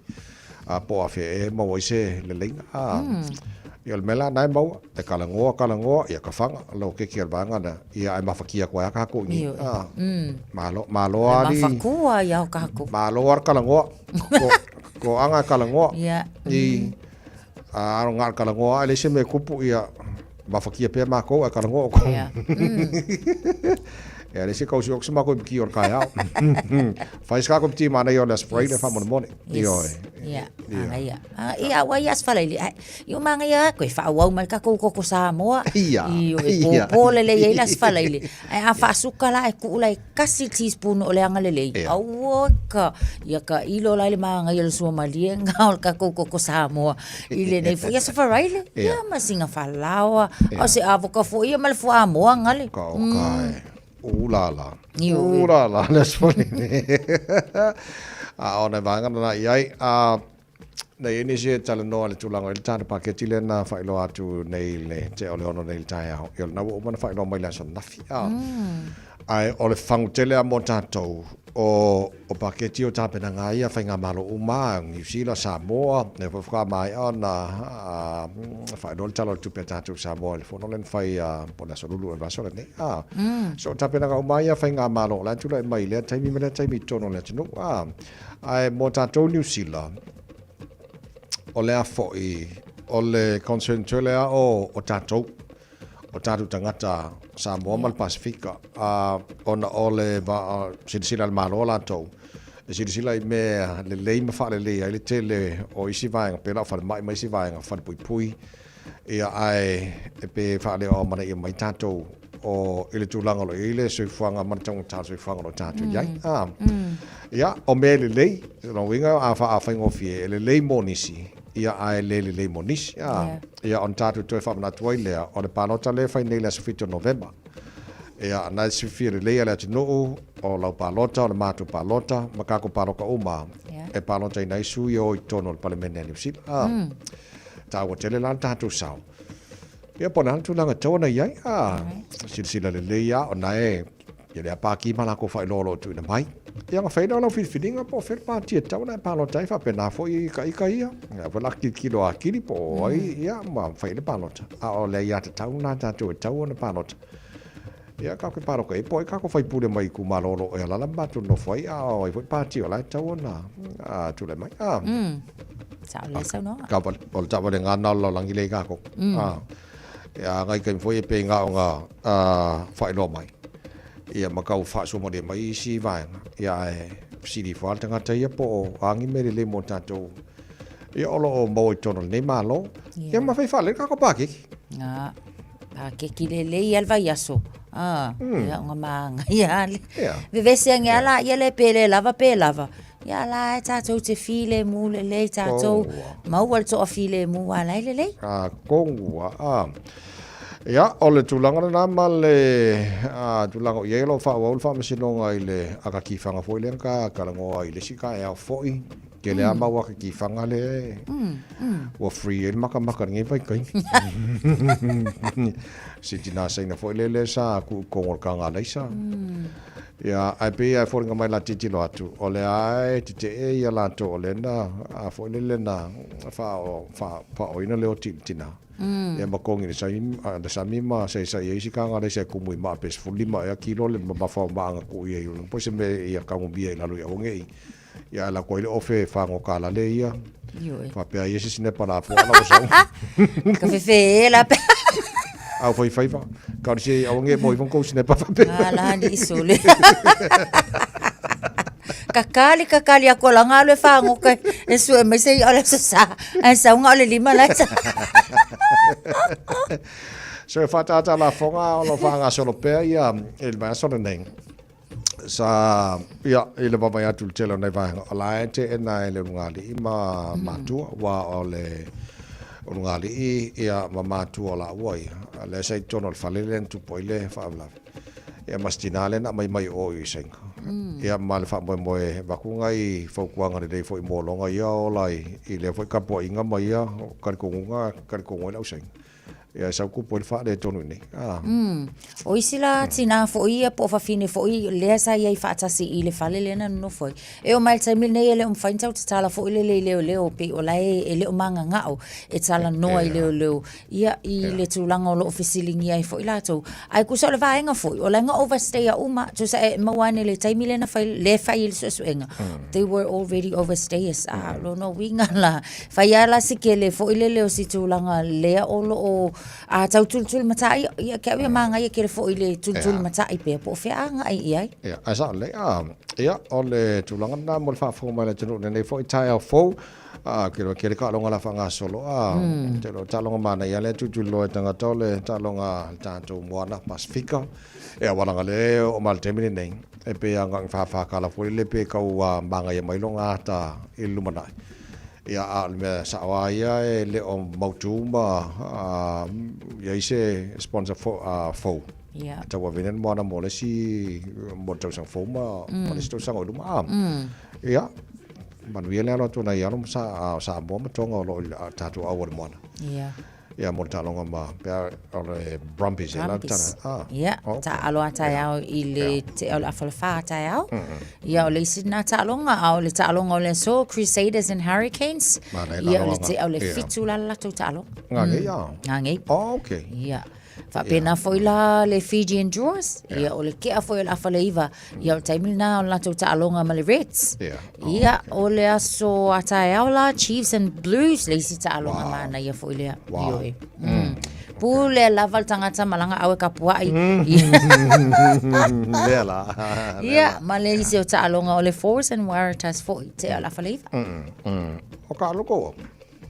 Speaker 2: a po o afea e maua ai se leleiga, a. Ia o le mea la na e maua, e kalangoa, kalangoa, ia ka whanga, lo ke kia vaega na, ia ai mafakia koe a kākou i ni, a. Malo, malo
Speaker 7: a li. Mafakua ia o kākou.
Speaker 2: Malo a kalangoa, ko, ko anga kalangoa.
Speaker 7: Ia.
Speaker 2: I, a aro ngā kalangoa, ai le se me kupu ia, mafakia pea mākou ai kalangoa o kou.
Speaker 7: Ia.
Speaker 2: Ia, le se kausi o se mākou i piki o le kai ao. Whai se kākou piti mana i o le spray le whamone mone.
Speaker 7: Yes.
Speaker 2: Ioe.
Speaker 7: Ia, ana ia. Ah, ia, ua ia asfala ili. Ai, i o manga ia koe whaawau mai kakou koko Samoa.
Speaker 2: Ia.
Speaker 7: I o e pōpō lelei ai le asfala ili. Ai a whaasuka la e ku'u la e kasi teaspoon o le agalelei.
Speaker 2: Ia.
Speaker 7: Aua ka, ia ka ilo la i le maga ia le sua malie nga o le kakou koko Samoa. I lenei foi aso faraile.
Speaker 2: Ia.
Speaker 7: Ia ma singa falaoa.
Speaker 2: Ia.
Speaker 7: O se avoka foi ia ma le fuamoa ngale.
Speaker 2: Ka o ka e. Ulala.
Speaker 7: Ioe.
Speaker 2: Ulala, le aso faraile. A o nai vaega na i ai. A, nei e nisi e talanoa i le tulaga i le tatou paketi lea na faailoa atu nei i le tea o le 6 nei i le taeao. Ia o lena ua uma ona faailoa mai i le aso ananafi. A, ae o le fagu tele lava mo tatou, o, o paketi o tapenaga ai ia faigamalo uma, Niu Sila, Samoa, lea foi faatoa maea ona faailoa le Tala o le Tupe a tatou i Samoa i le fono lea na fai po o le aso Lulu o le vaiaso lenei. A, so o tapenaga uma ia faigamalo o la e tulai mai i lea taimi ma lea taimi i totonu o le atunuu. A, ae mo tatou Niu Sila, o le a foi, o le concern tele lava o tatou, o tatou tagata Samoa ma le Pasefika, a, ona o le va, silasila a le Malo latou, e silasila i mea lelei ma faalelei ai le tele o isi vaega, pei la o falemai ma isi vaega, falepuipui, ia ae e pei e faaleoamanaia mai tatou o i le tulaga o lo o i ai le soifuaga ma le taugata o le soifuaga o lo o tatou i ai. A, ia, o mea lelei, o lona uiga a faafaigofie, e lelei mo nisi, ia ae le lelei mo nisi. A, ia ona tatou toe faamanatu ai lea, o le palota lea e fai nei i le aso 7 o Novema. Ia, na e silafia lelei e le atunuu, o lau palota, o le matou palota, ma kākou palota uma, e palotaina ai sui e o i totonu o le Palemene a Niu Sila. A, taua tele la le tatou sao. Ia, po o le a le tulaga e tatau ona i ai. A, silasila lelei lava, o na e, ia lea pāki ma lakou faailoa o lo o tuuina mai. Ia ona fai lea o lau filifiliga po o fea le pāti e tatau ona e palota ai, faapena foi i ka ika ia. Ia foi la tilotilo atili po o ai, ia, ma fai ai le palota. A o le aiatatau lena a tatou e tatau ona palota. Ia, kākou e palota i ai, po o ai kākou faipule mai itumalo o lo o e alaala ma matou nonofo ai, a o ai foi pāti o la e tatau ona tulai mai. A.
Speaker 7: Sao lelei saunoaga.
Speaker 2: Ka o le taavalega lena o le lalolagi lea i kākou. A, ia ngai taimi foi e pei na ona faailoa mai, ia ma tau faasuamalie mai isi vaega, ia ae fesili ifo lava le tagata ia po o a ni mea lelei mo tatou, ia o lo o maua i totonu o lenei Malo, ia ma fai faalelei le tatou paketi.
Speaker 7: A, paketi lelei lava le vaiaso. A, ia ona manaia lava le vevesi ane lava laia lea pe le lava pe lava. Ia la e tatou te filemu lelei tatou maua le toafilemu a la e lelei.
Speaker 2: A kongua a. Ia, o le tulaga lena ma le a, tulaga o i ai o lo o faaauau le faamasinoga i le aka kifaga foi lea na ta talanoa i le isi taeao foi. Tele lava mau aka kifaga lea e ua free ai le makamaka i lenei vaitaimi. Si tina Saina foi lea lea sa tuu i totonu o le taga a Laisa. Ia, ae pei lava e foliga mai la tilotilo atu, o lea lava e tetee ia latou o lea na, a foi lele na faaoina le oti i le tina. Ia ma togi i le sami ma saisai ai isi taga laisa e kumu i maa pe 15 ea kilo le mamafa o maa na tuu i ai. Po o se mea ia tagomia i lalo i aua nei. Ia ae lako ai le ofe fagoka lale ia.
Speaker 7: Ioe.
Speaker 2: Faapea ia se sinepa lafoa la ua sau.
Speaker 7: Ka fefe la pe.
Speaker 2: Au fai faiva. Ka o se aua nge mo i kou sinepa faapea.
Speaker 7: Ala ni isole. Kakali kakali ako la ngalo e fagoka e sue mai se i ole sa sa. Ai sa unga ole lima la sa.
Speaker 2: So e whātātā lafoga o lo whāngasolo pea ia i le vaiaso lenei. Sa, ia, i le vaavaai atu i le tele o nai vaega, o la e teena e le ulugalii ma matua, aua o le ulugalii, ia, ma matua o laua ia, lea sa i totonu o le fale lea na tupu ai le faalavelave. Ia, ma si tinā lea na aumai mai o i Saina. Ia, ma le faamoemoe e avatu nai fautuaga lelei foi mo lona ia ola i lea foi tapuaiga ma ia talitonuga, talitonu ai le au Saina. Ia e sau tupu ai le faaletonu i inei. Ah.
Speaker 7: O isi la tinā foi ia po o fafine foi lea sa i ai faatasi i le fale lea na nonofo ai. E oo mai i le taimi lenei e le o mafai ona tau tatala foi lele i leoleo pei o la e, e le o magagao e talanoa i leoleo ia i le tulaga o lo o fesiligia ai foi latou. Ae tusa o le vaega foi, o la e na overstay a uma, tusa e maua ane i le taimi lea na fai, lea e fai ai le suesuega, they were already overstayers. A, o lona uiga la, Fai lava la si kele foi lele o si tulaga lea o lo o a tau tulitulimatai, ia ke au ia māngaia kele foi i le tulitulimatai pea po o fea agai i ai.
Speaker 2: Ia, ae sao lelei. A, ia, o le tulaga lena mo le faafofoga mai a le atunuu i lenei foi taeao fou. A, ke iloa kele taaloga o le a faagasolo. A, ou te iloa o le taaloga manaia lea e tulituliloa e tagata o le taaloga a le tatou Moana Pasefika. Ia, aua leaga o lea e oo mai i le taimi lenei, e pei lava na ona fāfātala foi lele pe tau manaia mai lona ata i le lumanai. Ia, a o le mea sao lava ia e le o mautu ma i ai se sponsor fou e tauaveina le moana mo le isi, mo le tausaga fou ma le isi tausaga o i luma. A, ia, manuia le alo atu o nai alo ma Samoa ma Tonga o lo o i le tatou au o le moana. Ia, mo le taaloga ma, pe a, o le Brumbies e la
Speaker 7: Brumbies. tala. Ah. Ia, okay. taalo a taeao i le tea o le afa o le whā taeao. Ia, o le isi nā taaloga, a o le taaloga o le aso, Crusaders and Hurricanes.
Speaker 2: Māna e
Speaker 7: Ia, o le tea o le 7 la le latou taaloga.
Speaker 2: Ngā ngei, a.
Speaker 7: Ngā ngei.
Speaker 2: Oh, okay.
Speaker 7: Ia. Faapena foi la le Fijian Druas. Ia, o le kea foi o le afa le 9. Ia, o le taimi lena o le latou taaloga ma le Reds.
Speaker 2: Ia.
Speaker 7: Ia, o le aso a taeao la, Chiefs and Blues, le isi taaloga manaia foi lea.
Speaker 2: Wow.
Speaker 7: Ioe. Pule lava le tagata malaga au e kapuaʻi.
Speaker 2: Lea la.
Speaker 7: Ia, ma le isi o taaloga o le Force and Waratahs foi, tea o le afa le 9.
Speaker 2: O ka loko.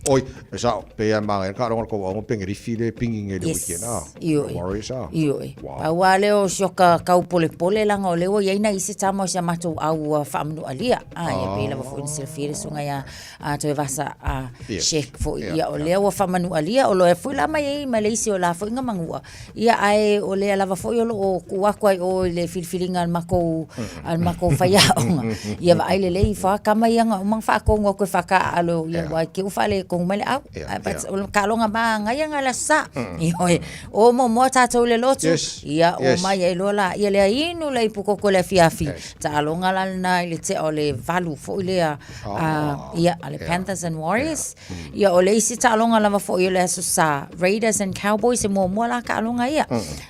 Speaker 2: Oi, e sao, pe ia māngai, ka ronga kou aonga pengerifi le pingi nge le
Speaker 7: Yes.
Speaker 2: weekend, ah.
Speaker 7: Ioe.
Speaker 2: Warriors, ah.
Speaker 7: Ioe.
Speaker 2: Wow.
Speaker 7: Pau lava lea o si oka kaupolepole leaga o lea ua i ai nai isi tama o si a matou au ua faamanualia. Ah, ia pei lava foi ona silafia le susuga ia a Tuivasa a
Speaker 2: Yes.
Speaker 7: Sheik foi.
Speaker 2: Yeah,
Speaker 7: Ia o lea ua faamanualia, o lo o foi la mai ai ma le isi o la foi Gamanu'a. Ia ae o lea lava foi o lo o tuu atu ai i o i le filifiliga a le matou a le matou faiaoga. Ia vaai lelei ifo lava tama ia na uma ona faatonu atu e faataaalo ia aua e te i ua faaletonu mai le au.
Speaker 2: Yeah,
Speaker 7: Ae but
Speaker 2: yeah.
Speaker 7: o le taaloga manaia lena i le Aso Sa. Ioe. O muamua tatou i le lotu,
Speaker 2: Yes.
Speaker 7: ia
Speaker 2: Yes.
Speaker 7: omai ai loa laia lea inu le ipu koko i le afiafi. Taaloga la lena i le tea o le 8 foi lea a ia a le Panthers and Warriors. Ia o le isi taaloga lava foi o le Aso Sa, Raiders and Cowboys e muamua la taaloga ia.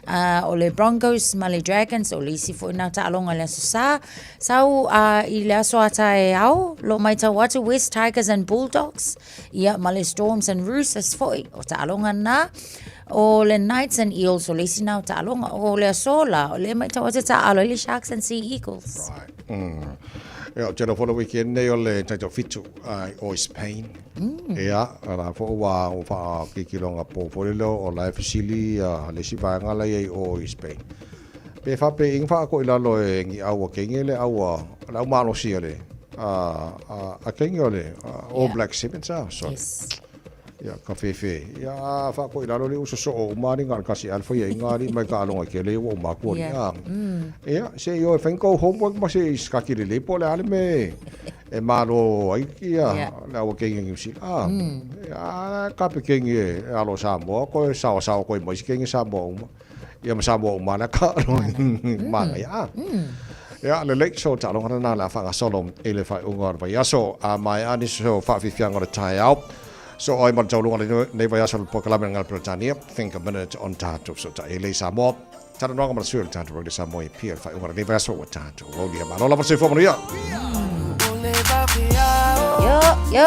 Speaker 7: A o le Broncos ma le Dragons o le isi foi na taaloga i le Aso Sa. Sau a i le aso a taeao, lo maitau atu West Tigers and Bulldogs, ia ma le Storms and Roosters foi, o taaloga na. O le Knights and Eels o le isi na o taaloga. O le aso la, o le maitau atu taaalo ai le Sharks and Sea Eagles.
Speaker 2: Right. Ia, ou te iloa foi le weekend nei o le taitoafitu o Spain. Ia, o la foi ua faakikiloga po foi lele o la e fesili le isi vaega la i ai o i Spain. Pe faapeiga faatoa i lalo e ni au a kenge le au a le au malosi a le a kenge o le All Black Sevens a. Sorry.
Speaker 7: Yes.
Speaker 2: Ia, ka fefe. Ia, faatoa i lalo le uso soo uma ali na o le kasi alfa ia inga ali mai ka alonga ke le ua uma aku ali. Ia, se i o e whainga kou homework ma se i skaki le lepo le ale me e malo ai ia le aua kenge New Zealand. Ia, ka pe kenge e alo Samoa, koe sawa sawa koe mai si kenge Samoa uma. Ia ma Samoa uma na ka alo mana ia. Ia, lelei, so taaloga lena le a faagasolo i le faaiuga o le vaiaso. A maea nisi o faafiafiaga o le taeao, so ai ma le tauluga o lenei vaiaso le polokalame a le Gala Peretania, Think a Minute on tatou fesootai ai le i Samoa. Talanoaga ma le sui o le tatou Radio Samoa i Apia i le faaiuga o lenei vaiaso ua tatou aulia. Malo lava le soifua manuia!
Speaker 7: Yo, yo.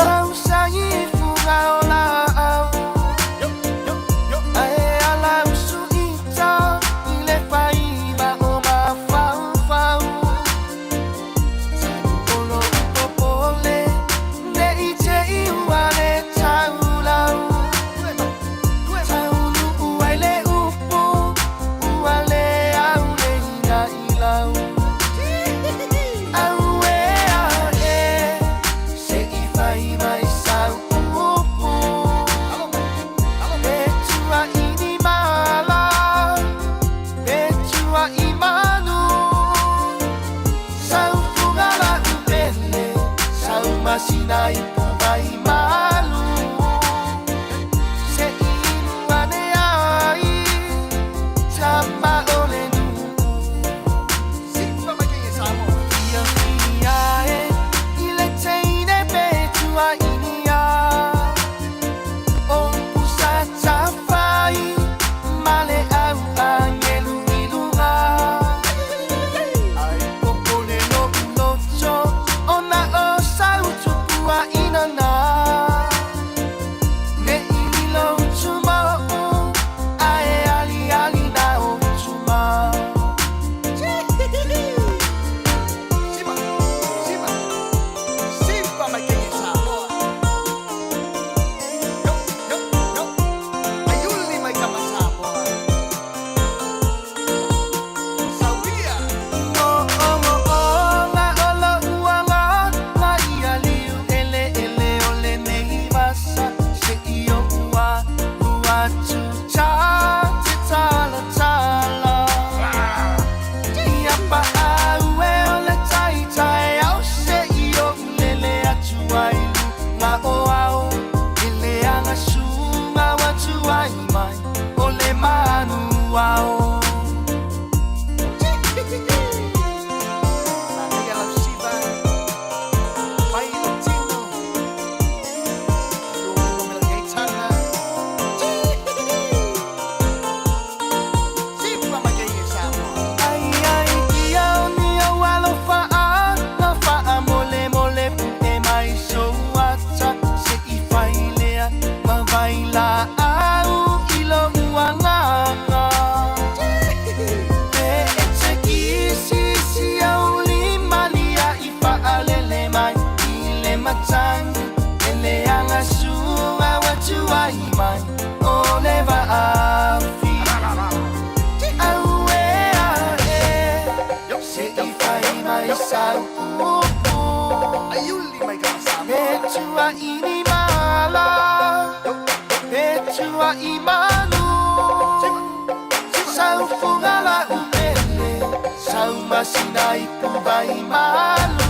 Speaker 10: Masina i puwai malu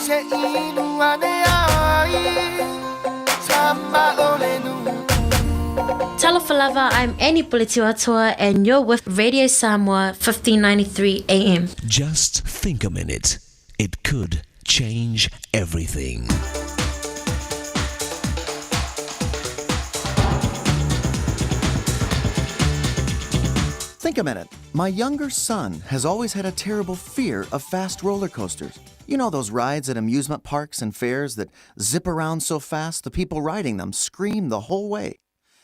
Speaker 10: Se inu ane ai Tama ole nuku.
Speaker 11: Talofa lava, I'm Annie Puletiwatoa and you're with Radio Samoa 1593 AM.
Speaker 16: Just think a minute. It could change everything.
Speaker 12: Think a minute. My younger son has always had a terrible fear of fast roller coasters. You know those rides at amusement parks and fairs that zip around so fast the people riding them scream the whole way.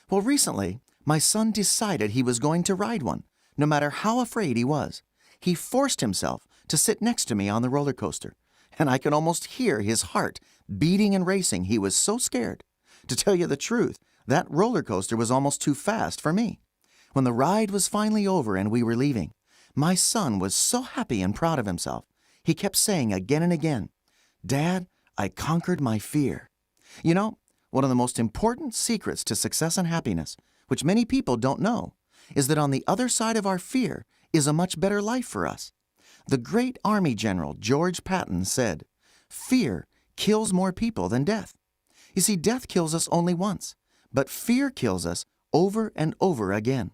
Speaker 12: Well, recently, my son decided he was going to ride one, no matter how afraid he was. He forced himself to sit next to me on the roller coaster, and I could almost hear his heart beating and racing. He was so scared. To tell you the truth, that roller coaster was almost too fast for me. When the ride was finally over and we were leaving, my son was so happy and proud of himself. He kept saying again and again, Dad, I conquered my fear. You know, one of the most important secrets to success and happiness, which many people don't know, is that on the other side of our fear is a much better life for us. The great Army General George Patton said, Fear kills more people than death. You see, death kills us only once, but fear kills us over and over again.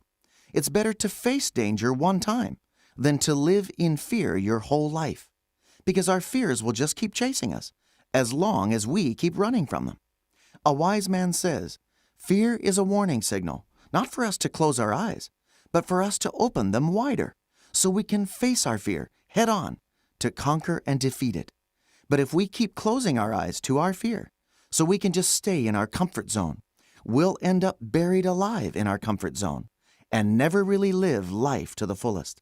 Speaker 12: It's better to face danger one time than to live in fear your whole life, because our fears will just keep chasing us as long as we keep running from them. A wise man says, Fear is a warning signal, not for us to close our eyes, but for us to open them wider so we can face our fear head on to conquer and defeat it. But if we keep closing our eyes to our fear so we can just stay in our comfort zone, we'll end up buried alive in our comfort zone and never really live life to the fullest.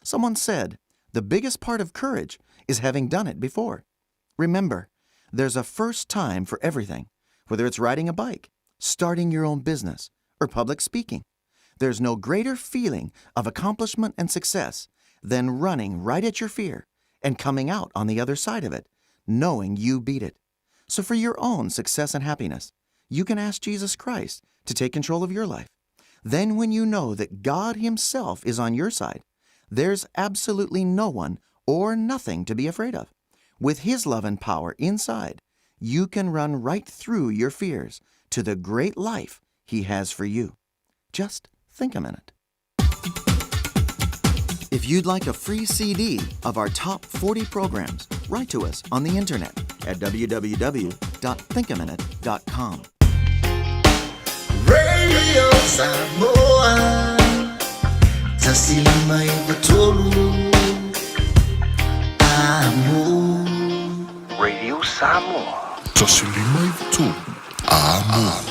Speaker 12: Someone said, the biggest part of courage is having done it before. Remember, there's a first time for everything, whether it's riding a bike, starting your own business, or public speaking. There's no greater feeling of accomplishment and success than running right at your fear and coming out on the other side of it, knowing you beat it. So for your own success and happiness, you can ask Jesus Christ to take control of your life. Then when you know that God Himself is on your side, there's absolutely no one or nothing to be afraid of. With His love and power inside, you can run right through your fears to the great life He has for you. Just think a minute. If you'd like a free CD of our top 40 programs, write to us on the internet at www.thinkaminute.com.
Speaker 10: Radio Samoa 1593 Amo.
Speaker 19: Radio Samoa 1593 Amo.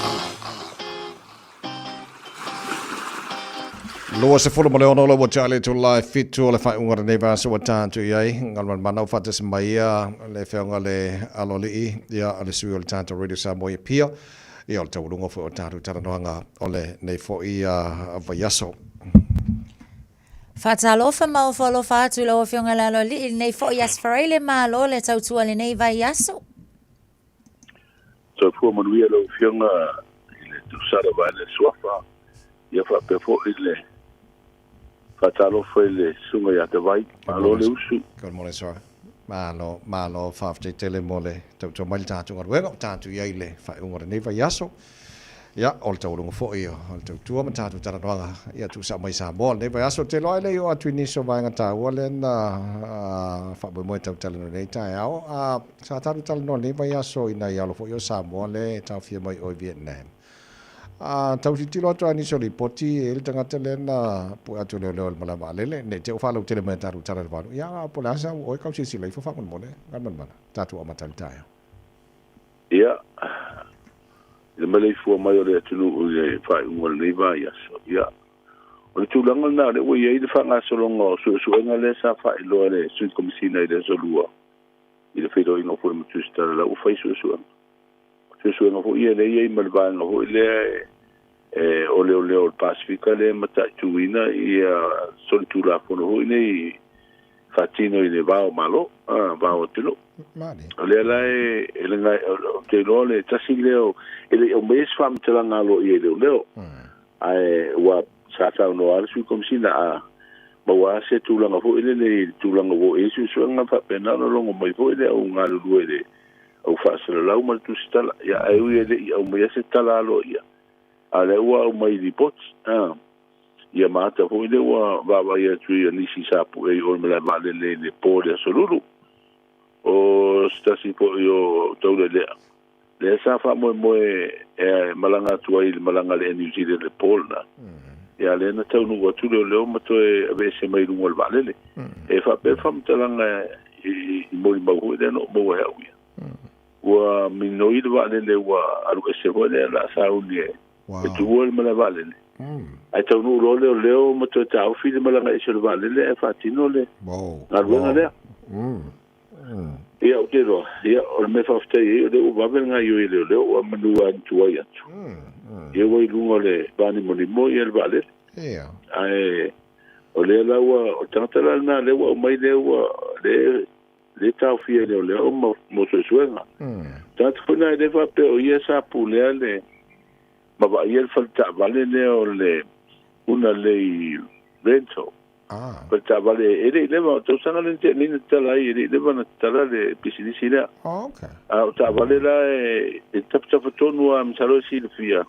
Speaker 2: 26 ua tali atu la e fitu o le faaiuga o lenei vaiaso ua ta atu i ai. Galumalemana ua faatasi mai ia le Afioga le Aloalii ia le sui o le tatou Radio Samoa i Apia ia o le taualuga foi o tatou talanoaga o lenei foi vaiaso.
Speaker 7: Faatalofa ma ofo alofa atu i lau Afioga i le Aloalii i lenei foi Aso Faraile, malo le tautua i lenei vaiaso.
Speaker 13: Soifua manuia lau Afioga i le Tusala Vaele Suafa, ia faapea foi le faatalofa i le Susuga ia Tavai. Malo le usu.
Speaker 2: Good morning sir. Malo, malo, faafetai tele mo le tautua mai le tatou galuega o tatou i ai i le faaiuga o lenei vaiaso. Ia, o le taualuga foi o le tautua ma tatou talanoaga ia tuusao mai Samoa lenei vaiaso. Ou te iloa e le i oo atu i nisi o vaega taua lea na faamoemoe tau talanoa i lenei taeao. Sa tatou talanoa i lenei vaiaso i nai alo foi o Samoa lea e taofia mai o i Vietnam. Tau tilotilo atu lava i nisi o lipoti, e i ai le tagata lea na pue atu e leoleo i le malae vaalele, ne i te i ua faalautele mai e tatou tala i le valu. Ia, po o le a sau oe kau silasila ifo faamolemole, Galumalemana, tatou amata i le taeao.
Speaker 13: Ia, i le maleifua mai o le atunuu i le faaiuga o lenei vaiaso, ia, o le tulaga lena o lea ua i ai le faagasologa o suesuega lea sa faailoa e le Sui Komesina i le Aso Lua i le feiloaiga foi ma Tusitala, la ua fai suesuega. O suesuega foi ia lea e i ai ma le vaega foi lea e o leoleo o le Pasefika lea e mataituina ia solitulafono foi nei faatino i le va o Malo, va o atunuu. O lea la e, e le gai, ou te iloa le tasi lea o, e le i aumaia se faamatalaga aloaia i leoleo. Ae ua sa saunoa lava le Sui Komesina a Maua se tulaga foi lele i le tulaga ua oo i ai suesuega ma faapena ona logo mai foi le au galulue i le au faasalalau ma le tusitala. Ia ae ui e le i aumaia se tala aloaia, a o lea ua aumai i lipoti. A ia ma ata foi lea ua vaavaai atu i nisi sa pue i o i le malae vaalele i le po i le Aso Lulu. O se tasi foi o taulelea lea sa faamoemoe e malaga atu ai i le malaga a le Air New Zealand i le po lena, ia lea na taunuu atu leoleo ma toe aveese mai i luga o le vaalele. E faapea le faamatalaga i molimau foi lea na ou maua e au ia. Ua minoi le vaalele ua alu ese foi lea la sauni e tuua le malae vaalele. Ae taunuu loa leoleo ma toe taofi le malaga ese o le vaalele ae faatino le galuega lea. Ia, ou te iloa, ia, o le mea faafetai ai, o lea ua vave le gaoioi e leoleo, ua manu lava ina tuai atu. Ia, ua i luga o le vanimonimo ia le vaalele. Ae o lea la ua, o le tagata la lena lea ua aumai lea ua, lea, lea e taofia e leoleo ma, mo suesuega. Tagata foi na e le faapea o ia sa pulea le, ma vaaia le fale taavale lea o le Unalei Rental. Ah. Fale taavale e le i leva, o tausaga lea na tea nei na tatala ai, e le i leva na tatala le pisinisi lea.
Speaker 2: Oh, okay.
Speaker 13: A o taavale la e, e tapatafa tonu lava, masalo e silafia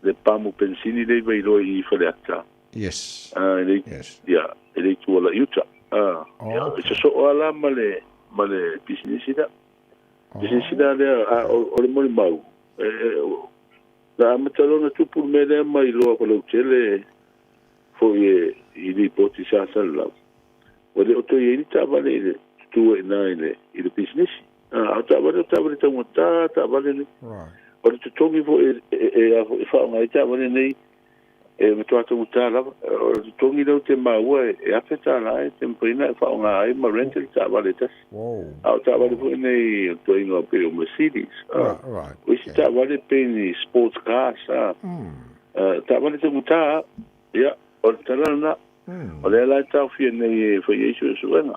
Speaker 13: le pamu penisini lea i Vailoa i Faleata.
Speaker 2: Yes.
Speaker 13: Ah, e le,
Speaker 2: yes.
Speaker 13: Ia, e le i tua la i uta. Ah,
Speaker 2: oh,
Speaker 13: ia,
Speaker 2: okay.
Speaker 13: e sosoo lava la ma le, ma le pisinisi lea.
Speaker 2: Oh.
Speaker 13: Pisinisi la lea, a, o, o le molimau, e, e, na amata loa ona tupu le mea lea ma iloa falautele foi e i lipoti sa salalau. Ua le o toe i ai ni taavale i le tutū ai i ina i le, i le pisinisi. A, o taavale, o taavale taugata taavale nei. O le totogi foi e, e, e, a foi, e faaaoga ai taavale nei, e matua taugata lava. O le totogi lea ou te maua e, e $1,000 e te mafai ona e faaaoga ai ma rent le taavale e tasi. A o taavale foi nei o le ituaiga pei o Mercedes, a, o isi taavale pei ni sports cars, a, a, taavale taugata, ia, o le tala lena. O lea la e taofia nei e fai ai suesuega.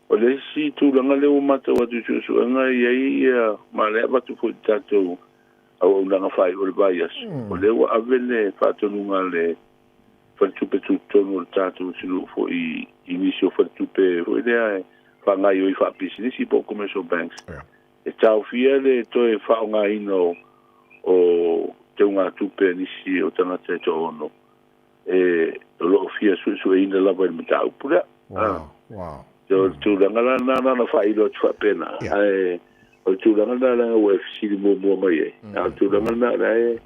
Speaker 13: O le isi tulaga lea ua matau atu i suesuega e i ai ia, ma lea e avatu foi i le tatou auaunaga faaiu o le vaiaso, o lea ua ave le faatonuga a le faletupe tutotonu o le tatou atunuu foi i nisi o faletupe foi lea e faagaoioi faapisinisi po o commercial banks, e taofia le toe faaaogaina o o teugatupe a nisi o tagata e toaono e o lo o fia suesueina lava i le mataupu lea.
Speaker 2: Wow, wow.
Speaker 13: So, o le tulaga la lena na ona faailo atu faapena, ae o le tulaga lena leaga ua e fesili muamua mai ai, a o le tulaga lena o lea e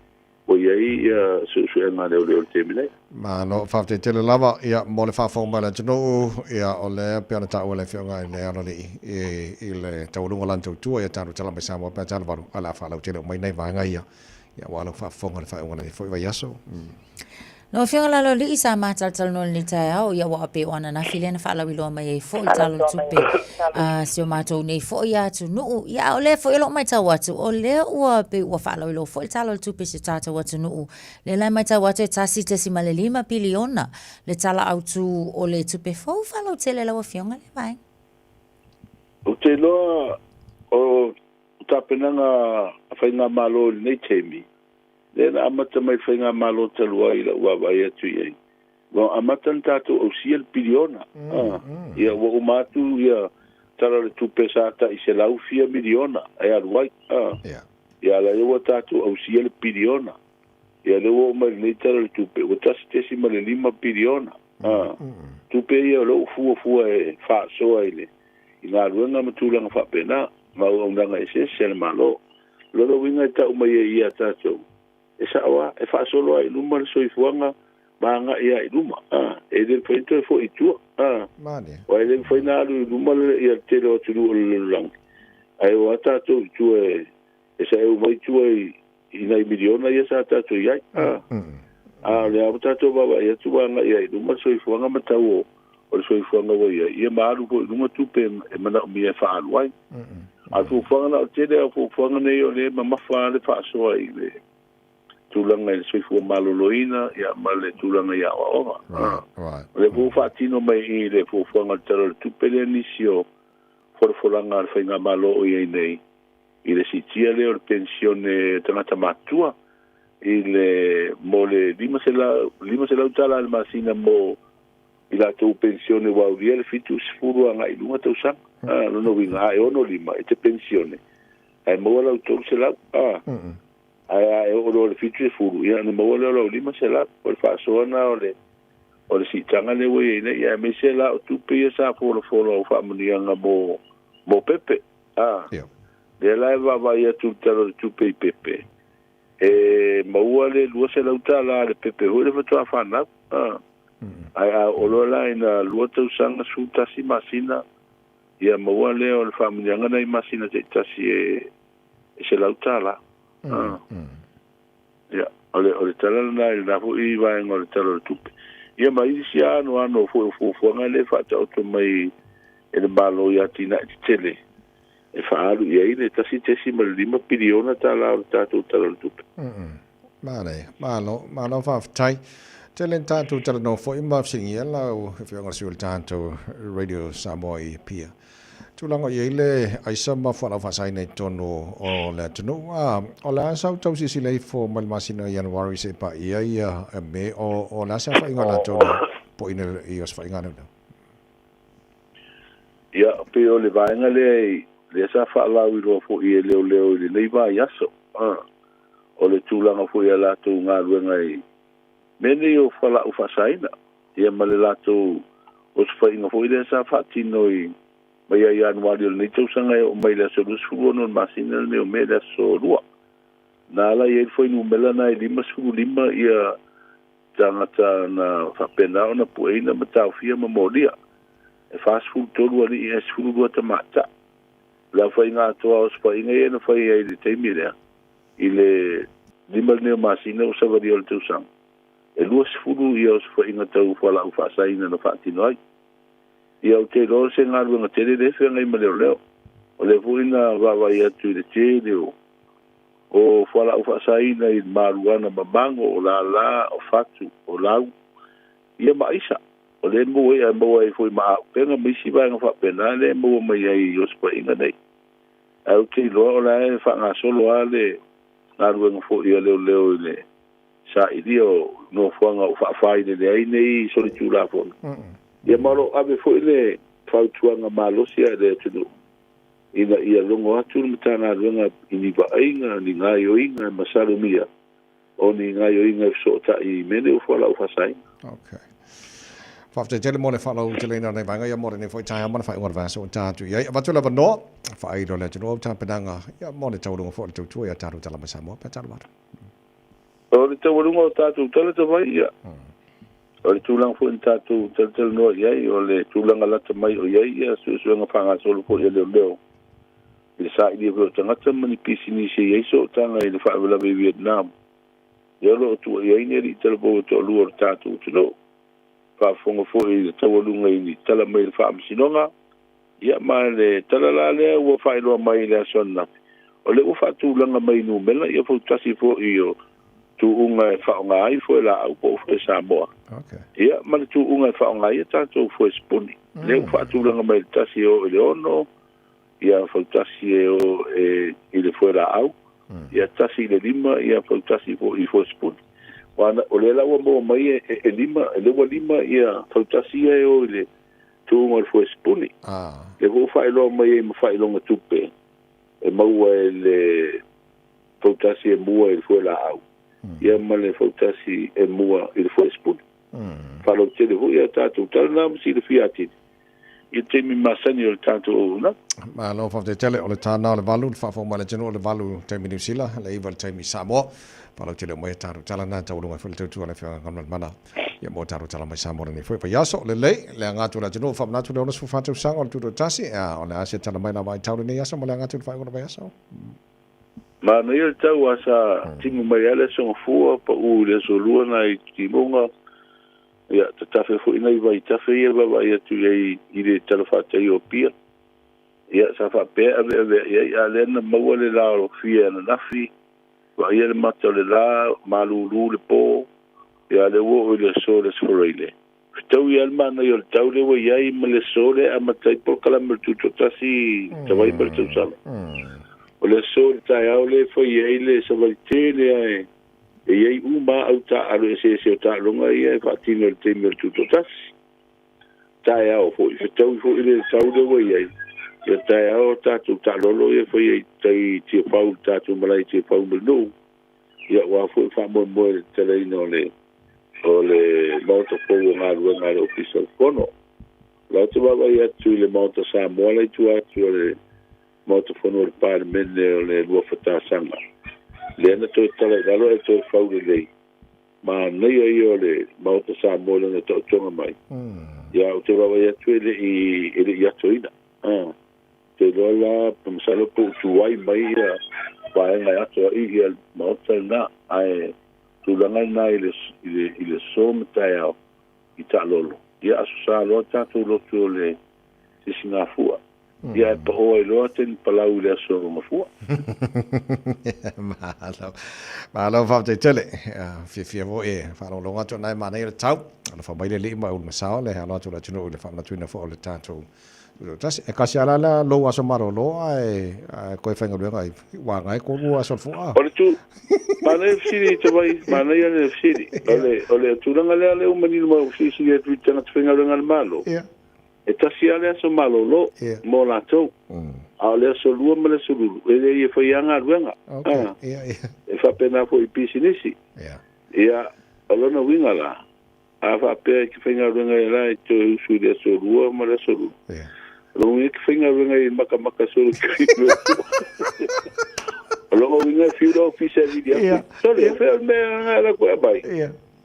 Speaker 13: ua i ai ia suesuega a leoleo i le taimi nei.
Speaker 2: Malo, faafetai tele lava, ia, mo le faafofoga mai a le atunuu, ia, o lea pei ona taua e le Afioga i le Aloalii i, i le taualuga o lana tautua, ia talu tala mai Samoa pe a talu valu, ae o le a faalautele uma mai nai vaega ia, ia, aua lau faafofoga i le faaiuga o lenei foi vaiaso.
Speaker 7: Lau Afioga Laloalii, sa matalatalanoa i lenei taeao, ia ua pei o ananafi lea na faalauiloa mai ai foi i Tala o le Tupe a si o matou nei foi atunuu. Ia, a o lea foi o lo o matau atu, o lea ua pei ua faalauiloa foi le Tala o le Tupe i si o tatou atunuu. Lea la e matau atu e 1.5 piliona le Tala Autu o le Tupe fou faalautele lau Afioga lea vaega.
Speaker 13: Ou te iloa o tapenaga a Faigamalo i lenei taimi, lea na amata mai le Faigamalo talu ai i lau vaavaai atu i ai, ua amata ona tatou ausia le piliona. Ia, ua uma atu ia Tala o le Tupe sa tai selau fia miliona e alu ai. Ia, a lea ua tatou ausia le piliona. Ia, lea ua oo mai lenei Tala o le Tupe, ua 1.5 piliona. Tupe ia o lea ua fuafua e faasoa i le i galuega ma tulaga faapena, ma auaunaga eseese a le Malo. O lona uiga e tau mai ai ia tatou, e sao lava, e faasolo lava i luma le soifuaga ma agai lava i luma, a, e le mafai ona toe foi i tua, a, aua e le mafai ona alu i luma le, ia le tele o atunuu o le lalolagi, ae o lava tatou i tua e, e saeu mai tua i, i nai miliona ia sa tatou i ai, a, a o lea lava ua tatou vaavaai atu ua agai lava i luma le soifuaga ma tau o, o le soifuaga ua i ai, ia ma alu foi i luga tupe e manaomia e faaalu ai. A o le fuafuaga la, o le tele lava o fuafuaga nei o lea e mamafa lava le faasoa i le tulaga i le soifua maloloina ia ma le tulaga i aoaoga. O lea foi ua faatino mai i le fuafuaga o le Tala o le Tupe lea nisi o folafolaga a le Faigamalo o i ai nei i le siitia lea o le penisione tagata matutua i le mo le $500 $500 i le masina mo I latou penisione ua aulia le 70 agai i luga tausaga. Lona uiga a e 65 e te penisione ae maua lau 300, ae a e oo loa i le 70, ia ona maua lea o lau 500. O le faasoa lena o le siitaga lea ua i ai nei, aemaise la o tupe ia sa folafola o faamanuiaga mo pepe. Lea la e vaavaai atu i le Tala o le Tupe i pepe, e maua le $200 a le pepe foi lea faatoa fanau. Ae a oo loa la ina 2 tausaga 11 masina, ia maua lea o le faamanuiaga nai masina taitasi e $100. Ia, o le tala lena i lena foi vaega o le Tala o le Tupe. Ia ma isi anoano foi o fuafuaga lea e faataoto mai e le Malo i atinae tetele e faaalu i ai le $1.5 piliona o le tatou Tala o le Tupe.
Speaker 2: Manaia. Malo, malo faafetai. Tele ni tatou talanoa foi ma fesiligia lau Afioga i le sui o le tatou Radio Samoa i Apia. Tulaga i ai le aisa ma fualaau faasaina i totonu o le atunuu. A, o le a sa ou tau silasila ifo mai le masina o Ianuari seia paia ia Me, o le a se aofaiga o latou na poina i osofaiga a leoleo?
Speaker 13: Ia, pei o le vaega lea lea sa faalauiloa foi e leoleo i lenei vaiaso. O le tulaga foi a latou galuega i mea nei o fualaau faasaina, ia ma le latou osofaiga foi lea sa faatino i mai ia Ianuari o lenei tausaga e oo mai le aso 26 o le masina lenei o Me, le aso 2. Na ala i ai le fuainumera na e 55 ia tagata na faapena ona pueina ma taofia ma molia. E 43 alii ae 12 tamaitai. O le aofaiga atoa o osofaiga ia na fai ai i le taimi lea, i le 5 lenei o masina ua savalia o le tausaga, e 20 ia osofaiga tau fualaau faasaina na faatino ai. Ia ou te iloa o se galuega tele lea e feagai ma leoleo. O lea foi na vaavaai atu i le tele o fualaau faasaina i maluana ma mago, o lala, o fatu, o lau, ia ma aisa. O lea e maua ai, ae maua ai foi ma auupega ma isi vaega faapena lea e maua mai ai i osofaiga nei. Ae ou te iloa o la e faagasolo lava le galuega foi a leoleo i le sailia o nofoaga o faafailele ai nei solitulafono. Ia ma o lo o ave foi le fautuaga malosi a le atunuu ina ia logo atu le Matagaluega i ni vaaiga, ni gaoioiga e masalomia o ni gaoioiga e fesootai i mea nei o fualaau faasaina.
Speaker 2: Okay. Faafetai tele mo le faalauteleina o lenei vaega ia mo lenei foi taeao ma le faaiuga o le vaiaso ua ta atu i ai. Avatu le avanoa, faailo le atunuu au tapenaga ia mo le taualuga foi o le tautua ia tatou tala mai Samoa pe a talo atu.
Speaker 13: O le taualuga o tatou tala tavai ia, o le tulaga foi na tatou talatalanoa i ai, o le tulaga lata mai o i ai ia suesuega faagasolo foi a leoleo i le sailia foi o tagata ma ni pisinisi e i ai sootaga i le faalavelave i Vietnam. Ia o lo o tua i ai ni alii talavou e toalua o le tatou atunuu. Faafofoga foi i le taualuga i ni tala mai le Faamasinoga, ia ma le tala la lea ua faailoa mai i le aso ananafi, o lea ua faatulaga mai i numera ia fautasi foi o tuuga e faaaoga ai foelaau po o foe Samoa. Ia ma le tuuga e faaaoga ai a tatou foe sipuni. Lea ua faatulaga mai i le 1 e oo i le 6, ia fautasi e oo i le foelaau, ia 1 i le 5, ia fautasi foi i foe sipuni. O lea la ua maua mai e 5, lea ua 5 ia fautasi ia e o i le tuuga o le foe sipuni. Lea foi ua faailoa mai ai ma faailoga tupe e maua e le fautasi e mua i le foelaau, ia ma le fautasi e mua i le foe sipuni. Faalautele foi ia tatou tala na ma silafia atili i le taimi masani o le tatou auaunaga.
Speaker 2: Malo faafetai tele. O le tāna o le 8, le faafofoga mai a le atunuu o le 8 taimi Niu Sila, le 9 le taimi Samoa. Faalautele uma ai tatou tala na taualuga ai foi le tautua a le Afioga Galumalemana ia mo tatou tala mai Samoa lenei foi vaiaso. Lelei, le aga atu o le atunuu, faamanatu le 64 tausaga o le Tutoatasi, a o le a se tala mai la vaitau lenei aso ma le aga atu i le faaiuga o le vaiaso?
Speaker 13: Manaia le tau a sa timu mai lava le aso Gafua, pau i le aso Lua nai timuga, ia tatafe foi nai vaitafe ia e vaavaai atu i ai i le talafatai o Apia. Ia sa faapea e aveaveai ai, a o lea na maua le la o Fia ananafi, vaaia le mata o le la, malulu le po, ia a o lea ua oo i le aso le Aso Faraile. Fetaui lava le manaia o le tau lea ua i ai ma le aso lea e amata ai polokalame o le Tutoatasi Tavai ma le Tausala. O le aso i le taeao lea e fai ai le savali tele lava e i ai uma lava au taaalo eseese o taaloga ia e faatino i le taimi o le Tutoatasi. Taeao foi, fetaui foi le tau lea ua i ai. Ia taeao tatou taalolo ia faia i tai i Tiafau, le tatou malae i Tiafau ma le nuu. Ia aua foi faamoemoe i le tatalaina o le o le Maota fou o galuega a le Ofisa o le Fono. O la ou te vaavaai atu i le Maota Samoa la i tua atu o le Maota Fono o le Palemene o le Luafatasaga, lea na toe tala i lalo ae toe fau lelei. Manaia ia o le Maota Samoa i lana taotoga mai. Ia, ou te vaavaai atu e le i, e le i atoina. Ou te iloa la, masalo po o tuai mai ia vaega e ato ai ia Maota lena, ae tulaga lena i le, i le, i le aso ma taeao i taalolo. Ia, Aso Sa loa tatou lotu o le Sisigafua. Ia e pao ai loa teni palau i le aso mafua.
Speaker 2: Malo. Malo faafetai tele. Fiafia foi e faalogologo atu ona e manaia le tau. Alofa mai le Alii ma ulu masao le alo atu o le atunuu i le faamanatuina foi o le tatou Tutoatasi. E kasi lava la lou aso malolo ae toe faigaluega i uaga e tolu aso o le fo'a.
Speaker 13: O le tu, manaia le fesili Tavai, manaia le fesili. O le, o le tulaga lea lea ua manino mai ua silisili atu i tagata faigaluega a le Malo. E tasi lava le aso malolo mo latou, a o le aso lua ma le aso lulu, e leai e fai lava galuega. E faapena foi i pisinisi. Ia, o lona uiga la, a faapea e te faigaluega ai la e toe usu i le aso lua ma le aso lulu, o lona uiga e te faigaluega i makamaka solo i O lona uiga e fiu le ofisa e vili atu. Sole, o fea o le mea na ala koe aumai?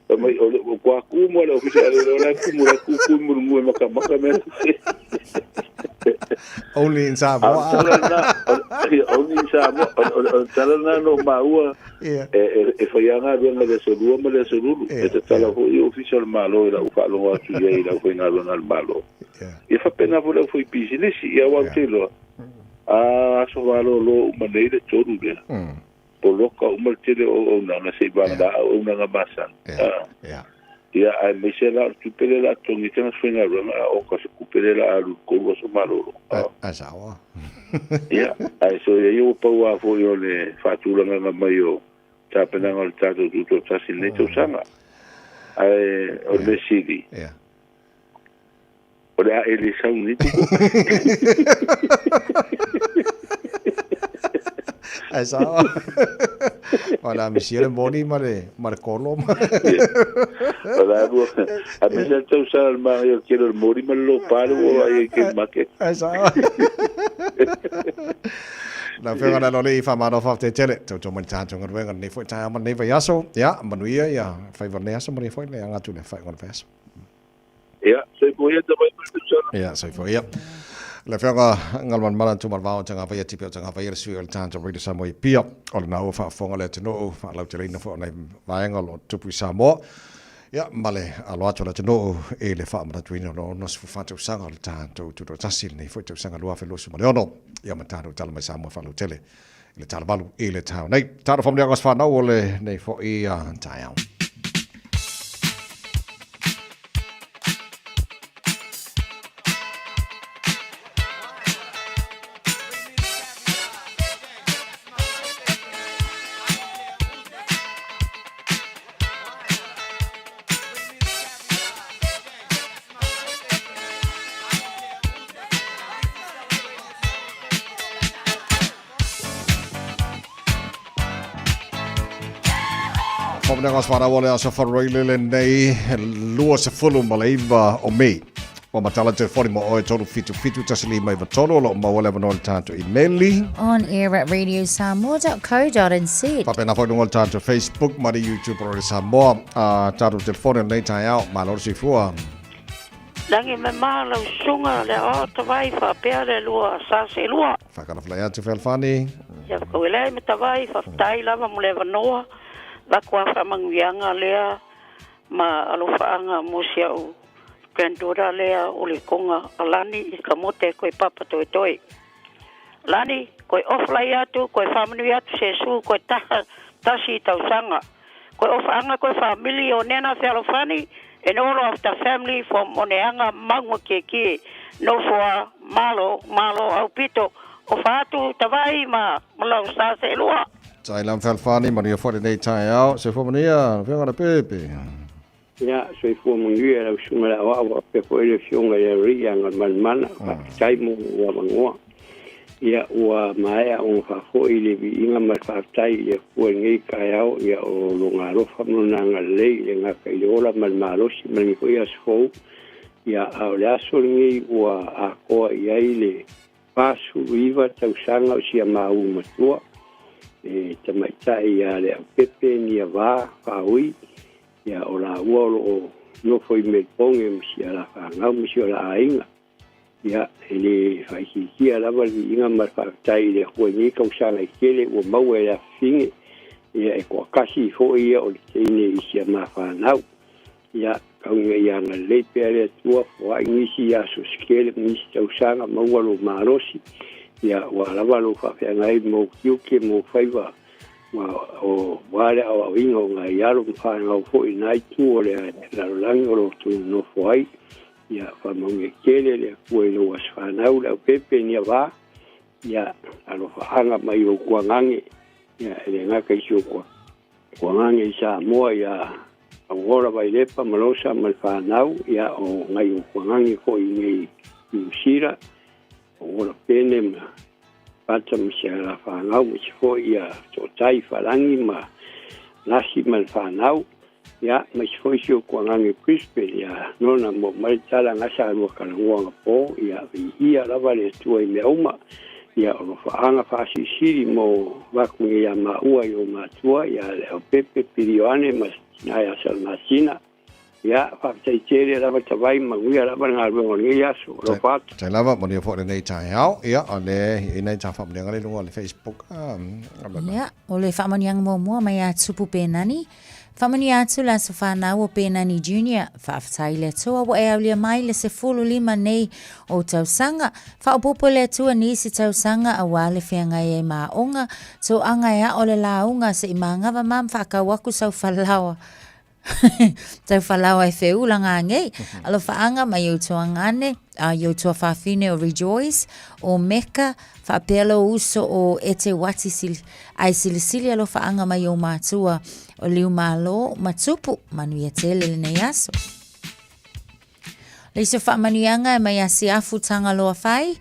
Speaker 13: Fai mai, o le kua kumu a le ofisa a le iloa la e kumu la e kukui mulungu e makamaka mea.
Speaker 2: Only in Samoa.
Speaker 13: A o le tala lena, only in Samoa. O le tala lena na o maua e fai lava galuega i le aso lua ma le aso lulu. E tatala foi i ofisa o le Malo i lau faalogo atu i ai i le aufaigaluega a le Malo. Ia faapena foi le aufaipisinisi. Ia aua ou te iloa, a aso malolo uma nei le tolu lea. Poloka uma le tele o auaunaga se i vagana auaunaga masani. Ia, aemaise la o le tupe lea o le a totogi ai tagata faigaluega, a oka se tupe lea o le a alu i le tolu aso malolo.
Speaker 2: Ae sao lava.
Speaker 13: Ia, ae so ia ua pau lava foi o le faatulagaga mai o tapenaga o le tatou Tutoatasi i lenei tausaga. Ae o le mea sili, O le a e le sau nei tupu.
Speaker 2: Ae sao. O le a misia le moni ma le, ma le kolo.
Speaker 13: O le a lua. A misia le tausaga le manaia o le tele o le moni ma le lopa le ua ai ai ke market.
Speaker 2: Ae sao. Lau Afioga le Aloalii, faamalo faafetai tele. Tautua mai le tatou galuega lenei foi taeao ma lenei vaiaso. Ia, manuia ia faiva o lenei aso, manuia foi le aga atu i le faaiuga o le vaiaso.
Speaker 13: Ia, soifua ia tama i Tausaga.
Speaker 2: Ia, soifua ia. Le Afioga Galumalemana Tumalevao Tagavaia Tipi o Tagavaia le sui o le Tāta Radio Samoa i Apia. O lena ua faafofoga le atunuu, faalauteleina foi o nai vaega o lo o tupu i Samoa. Ia, ma le alo atu o le atunuu i le faamanatuina o le 64 tausaga o le tatou Tutoatasi, lenei foi tausaga 2026. Ia, ma tatou tala mai Samoa faalautele i le tala valu i le taeao nei. Talofa manuia aso whanau o le nei foi taeao. Whamananga whanau o le aso wharoile le nei 29 o Mei. Ua matala telefoni mo oe 377 1593 o lo o maua le avanoa i le tatou imeli.
Speaker 7: On air at radiosamoa.co.nz.
Speaker 2: Faapena foi luga o le tatou Facebook ma le YouTube o Radio Samoa. A tatou telefoni o lenei taeao, malo le soifua.
Speaker 14: Lagi me ma lau susuga le o tavai faapea le lua sa se lua.
Speaker 2: Whakalafalai atu Fealofani.
Speaker 14: Ia whakawelea i Matavai, whawhetai lava mo le avanoa, vaku a whamanguianga lea ma alofaanga mo si au granddaughter lea o le konga a Lani i ka mote koe papa toetoe. Lani, koe off lai atu, koe whamanui atu se su, koe taha tasi i tausaga. Koe ofaanga koe famili o Nena Fealofani and all of the family from Oneaga Maunga Kiekie Nofoa Malo Malo Aupito ofa atu Tavaai ma lau sa seelua.
Speaker 2: Tai lam Fealofani, manuia foi lenei taeao. Soifua manuia, Afioga Lepepe.
Speaker 15: Ia, soifua manuia lau susuga i le aoao faapea foi le Afioga ia Ri Agalemanamana, faafetai mo lou avanoa. Ia, ua maea ona faafoi le viiga ma le faafetai i le Atua i lenei taeao, ia, o Lona alofa ma Lona agalelei, e le gata i le ola ma le malosi ma lenei foi aso fou, ia, a o le aso lenei ua atoa i ai le 49 tausaga o si a maua matua, le tamaitai ia Leaupepe Niava Faaui, Ia, o laua o lo o nofo i Melipone ma si a la fanau ma si o la aiga. Ia, e le faaitiitia lava le viiga ma le faafetai i le Atua i nei tausaga e tele ua maua e le afafine, ia e toatasi foi ia o le teine i si a ma fanau. Ia, tau ina ia agalelei pea le Atua, foai nisi aso se tele ma nisi tausaga, maua lou malosi, ia, aua lava lou faafeagai ma ou tiute ma ou faiva Ma o ua le aoaoina o nai alo ma fanau foi i na itu o le lalolagi o lo o outou nofo ai. Ia faamanuia tele le Atua i lou aso fanau le aupepe Niava. Ia alofaaga mai ou tuagage, ia e le gata i si ou tuagage i Samoa ia Auola Vailepa ma Losa ma le fanau, ia o nai ou tuagage foi i nei Niu Sila, Auola Pene ma Pata ma si a la fanau ma si foi ia Tootai Falagi ma Lasi ma le fanau, ia ma si foi si o kuagage Brisbane ia nona mo mai tala gasa alua kalagua nga po ia viia lava le Atua i mea uma ia o lo faaga faasilisili mo vaku nei ia maua i o matua ia le Leaupepe Pilioane ma tina ia Salamasina. Ia, faafetai tele lava Tavai, manuia lava le galuega o lenei aso. Alofa atu.
Speaker 2: Tai lava, manuia foi lenei taeao. Ia, o le i nei tā whaamanuianga le lunga o le Facebook.
Speaker 7: Ia, o le faamanuianga muamua mai a Tupu Penani. Faamanuia atu le aso whanau o Penani Junior. Faafetai i le Atua ua e aulia mai le 15 nei o tausaga. Faaopoopo e le Atua nisi tausaga auā le feagai ai ma aoga. Toaga e ao le lauga se i magava ma whaakau aku sau falaoa. Tau falaoa e feula ngā ngei. Alofaanga mai ou tuagane, a i ou tuafafine o Rejoice, o Meka, faapea lou uso o Ete Wati sil, ai silisili alofaanga mai ou matua o Liumalo ma Tupu, manuia tele lenei aso. Le isi o faamanuiaga e mai a Siafu Tagaloa Fai,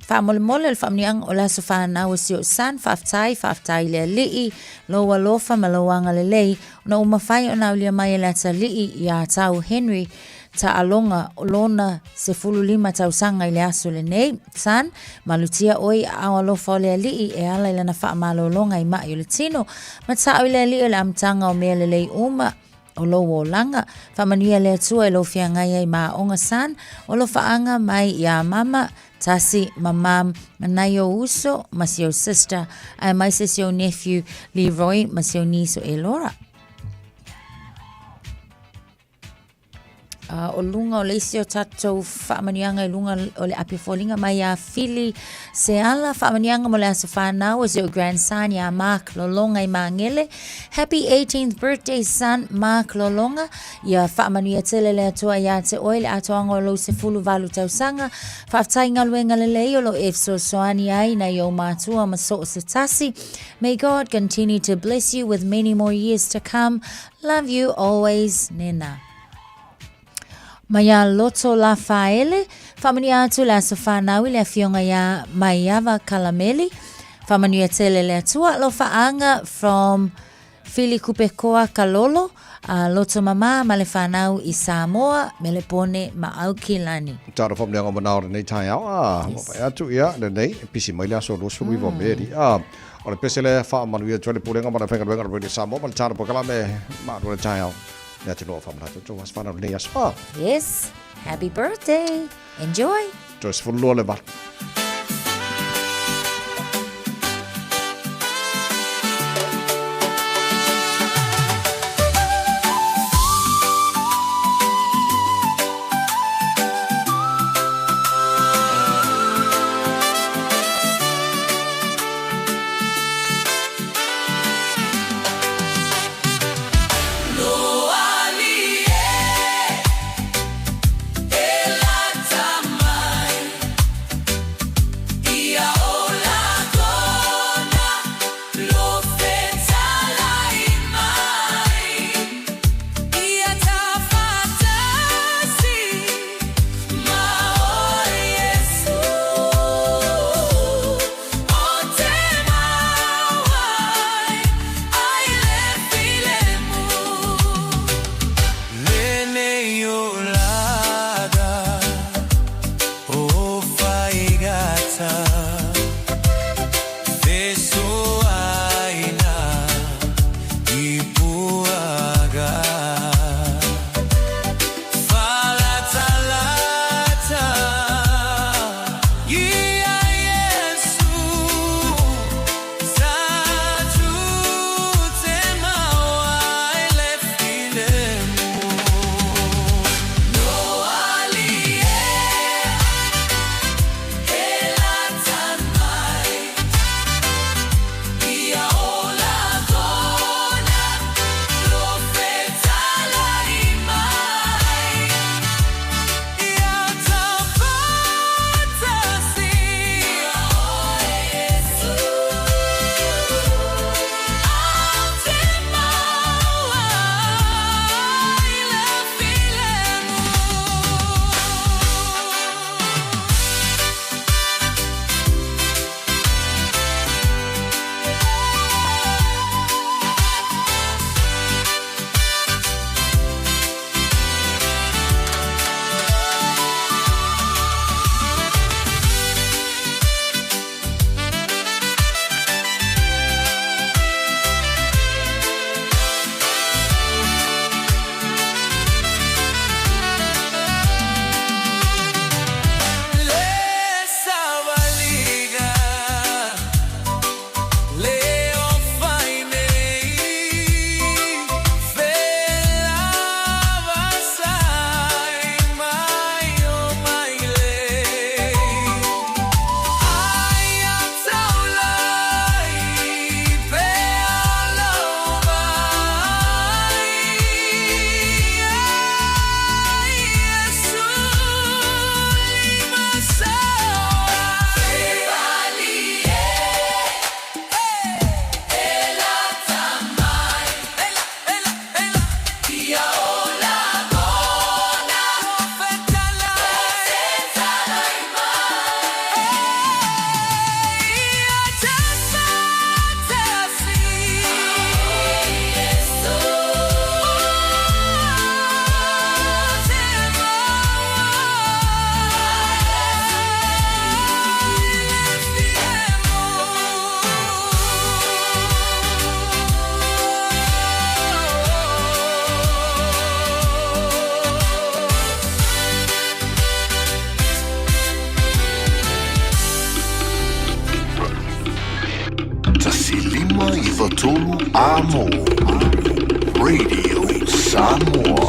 Speaker 7: Faamolemole o le faamanuiaga o le aso fanau o si o'u son, faafetai, faafetai i le Alii, lou alofa ma lou agalelei, ona ua mafai ona aulia mai e le atalii iā tāu Henry taaloga o lona 15 tausaga i le aso lenei. Son, malutia ʻoe i aao alofa o le Alii e ala i lana faamalologa i maʻi o le tino. Mata'o i le Alii o le amataga o mea lelei uma, o lou olaga. Faamanuia le Atua i lou feagai ai ma aoga son, o alofaaga mai iā mama, tasi, ma mum, ma nai ou uso, ma si ou sister, aemaise si ou nephew Leroy ma si ou niece o Elora. O luga o le isi o tatou faamanuiaga i luga o le api foliga mai iā Fili Seala, faamanuiaga mo le aso fanau o si ou grandson iā Mark Lolonga i Magele. Happy 18th birthday son Mark Lolonga. Ia faamanuia tele le Atua iā te oe le atoaga o lou 18 tausaga. Faafetai i galuega lelei o lo e fesoasoani ai nai ou matua ma so o se tasi. May God continue to bless you with many more years to come. Love you always, Nena. Mai a Loto Lafaele, faamanuia atu le aso whanau i le afioga iā Maiava Kalameli. Faamanuia tele le Atua, alofaaga from Fili Kupekoa Kalolo, a Loto Mama ma le whanau i Samoa, Melepone ma Aukilani.
Speaker 2: Taro whamneanga o manao lenei taeao, a, yes. atu ia lenei, pisi mai le aso 29 o Meri, a, O le pese lea e faamanuia atu ai le Pulega ma le Aufaigaluega a le Radio Samoa ma le Tala Polokalame ma le taeao. Le atunuu o faamanatu atu aso fanau lenei aso. Ah.
Speaker 7: Yes, happy birthday. Enjoy.
Speaker 2: Toe 12 le valu.
Speaker 19: 93 Amo. Radio Samoa.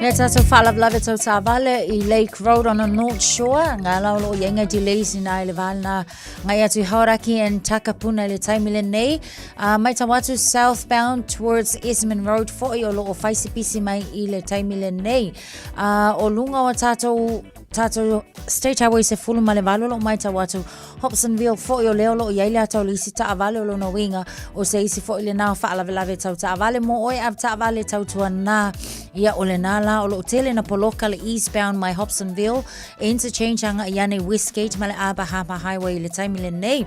Speaker 7: Ia tātou whaalavelave tau tāvale i Lake Road on the North Shore. Ngā lau lo i inga delays i nā i le vālena. Ngai atu Hauraki and Takapuna i le taimi le nei. Mai tau atu southbound towards Esmond Road foi o lo o whaisipisi mai i le taimi le nei. O lunga o tātou tātou State Highway se fulu ma le valo lo mai tau atu Hobsonville foi o leo lo i ai le atau le isi taavale o lona uiga o se isi foi lenā o faalavelave tau taavale mo oe ave taavale tautua nā ia o lenā la o loo tele na poloka le eastbound mai Hobsonville interchange anga i ane Westgate ma le Aba Harbour Highway i le taimi lenei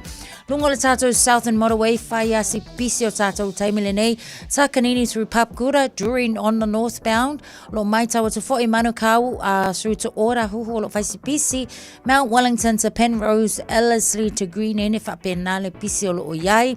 Speaker 7: lunga o le tātou Southern Motorway whai asi pisi o tātou taimi lenei Takanini through Papakura during on the northbound Lo maitau atu foi Manukau uh, through to Ōrahuhu o lo whaisi pisi, Mount Wellington to Penrose, Ellerslie to Green End e whapena le pisi o lo o iai.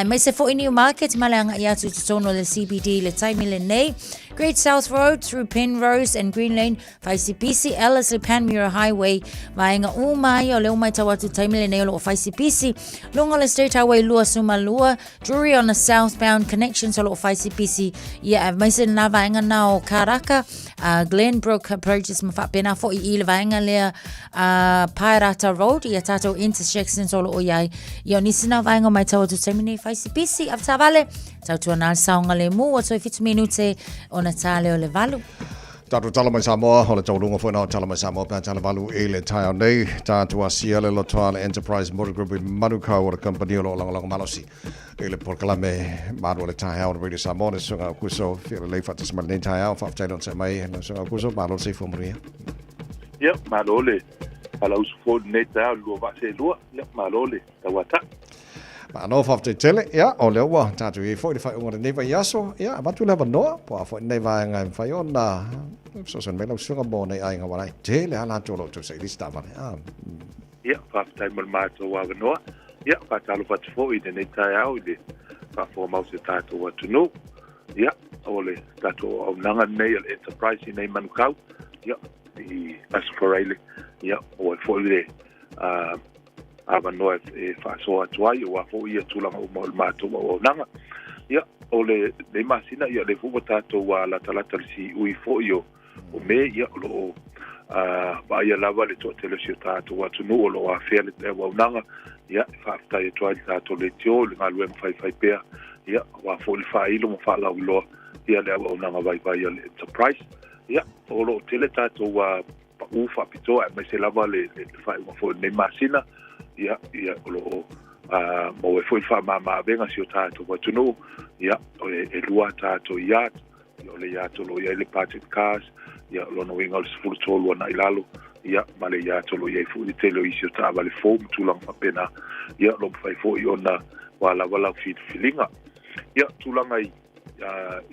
Speaker 7: Mai se foi Newmarket ma le anga i atu te tono le CBD le taimi le nei. Great South Road through Penrose and Green Lane, whaisi pisi, Ellerslie Panmure Highway, vaenga umai o le umai tau atu taimi le nei o lo o whaisi pisi. Lunga le State Highway lua suma lua, Drury on the southbound connections o loo whaisipisi ia a maise nā vaenga nā o Karaka, Glenbrook approaches ma whapena fo i i le vaenga lea Paerata Road ia tātou intersections o loo iai ia o nisi nā vaenga mai tau atu taimi nei whaisipisi a tāvale tautua nā saonga le mū o toi whitu minute ona tā leo le valu.
Speaker 2: Tātou tala mai Samoa, o le taualunga foi na o tala mai Samoa pea tala valu i le taeao nei. Tātou asia le lotoa le Enterprise Motor Group i Manukau o le kampani o lo o lagolago malosi i le polokalame malu o le taeao o le Radio Samoa le Susuga Aukuso fia lelei faatasi mai lenei taeao faafetai le onosai mai le Susuga Aukuso malo le soifua manuia.
Speaker 13: Ia, malo le alausu foi lenei taeao le lua vaa seelua. Ia, malo le tauata.
Speaker 2: Malo faafetai tele, ia, o lea ua tatou i ai foi i le faaiuga o lenei vaiaso, ia, avatu le avanoa, po o a foi lenei vaega e mafai ona fesoasoani mai lau susuga mo nei aiga ua lae tele lava latou o lo o outou saili se taavale. Ah.
Speaker 13: Ia, faafetai mo le matou avanoa. Ia, faatalofa atu foi i lenei taeao i le faafofoga mau o si o tatou atunuu. Ia, o le tatou auaunaga lenei o le Enterprise i nei Manukau, ia, i Aso Faraile, ia, ua foi le avanoa e faasoa atu ai, aua foi ia tulaga uma o le matou auaunaga. Ia, o lenei masina, ia, lea foi ua tatou latalata i le siui foi o Me, ia, o lo o vaaia lava le toatele o si o tatou atunuu o lo o afea le auaunaga, ia, e faafetai atu ai i le tatou leitio i le galuega faifaipea, ia, aua foi le faailo ma faalauiloa, ia, le auaunaga vaivai a le Enterprise. Ia, o lo o tele tatou paʻū faapitoa aemaise lava le faaiuga foi o lenei masina, ia, ia, o lo o maua ai foi le faamama-avega i si o tatou atunuu, ia, e lua a tatou yacht, ia, o le yacht o lo o i ai le budget cars, ia, o lona uiga o le 13 agai i lalo, ia, ma le yacht o lo o i ai foi le tele o isi o taavale fou ma tulaga faapena, ia, o lo o mafai foi ona ua lava lau filifiliga. Ia, tulaga i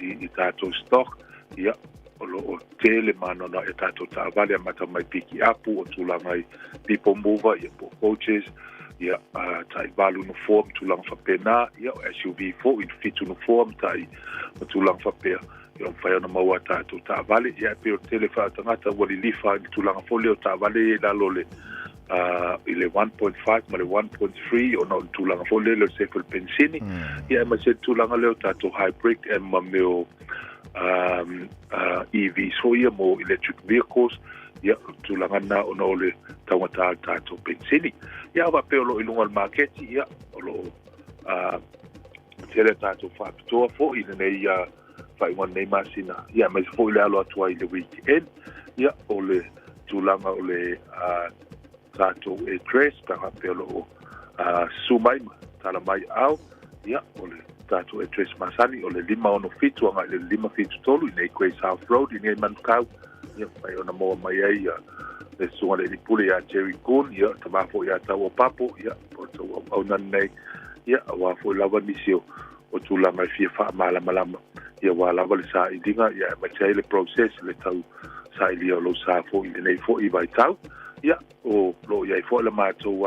Speaker 13: i tatou stock, ia, o lo o tele mānoanoaʻi a tatou taavale amata mai piki apu o tulaga i people mover, ia po o coaches, ia, tai valu nofoa ma tulaga faapena, ia, o SUV foi, fitu nofoa ma tai ma tulaga faapea, ia, o mafai ona maua a tatou taavale, ia, e pei o le tele foi o tagata ua lilifa i le tulaga foi lea o taavale ia i lalo o le i le 1.5 ma le 1.3 ona o le tulaga foi lele o le sefe o le penisini. Ia aemaise le tulaga lea o tatou hybrid e ma mea o EVs foi ia mo electric vehicles. Ia, o le tulaga lena ona o le taugata o le tatou penisini. Ia, a faapea o lo o i luga o le maketi, ia, o lo o tele a tatou faapitoa foi i lenei faaiuga o lenei masina, ia aemaise foi le alo atu ai i le weekend, ia o le tulaga o le tatou address, pe a faapea o lo o susu mai ma tala mai ao, ia o le tatou address masani o le 567 agai i le 573 i nei Grey South Road i nei Manukau, ia mafai ona maua mai ai ia le susuga i le alii pule ia Jerry Goon, ia tama foi ia Tau o Papo, ia po o le auauna lenei, ia aua foi lava nisi o o tulaga e fia faamalamalama, ia aua lava le sailiga, ia aemaise ai le process, le tau sailia o lou sa foi i lenei foi vaitau. Ia, o lo o i ai foi la matou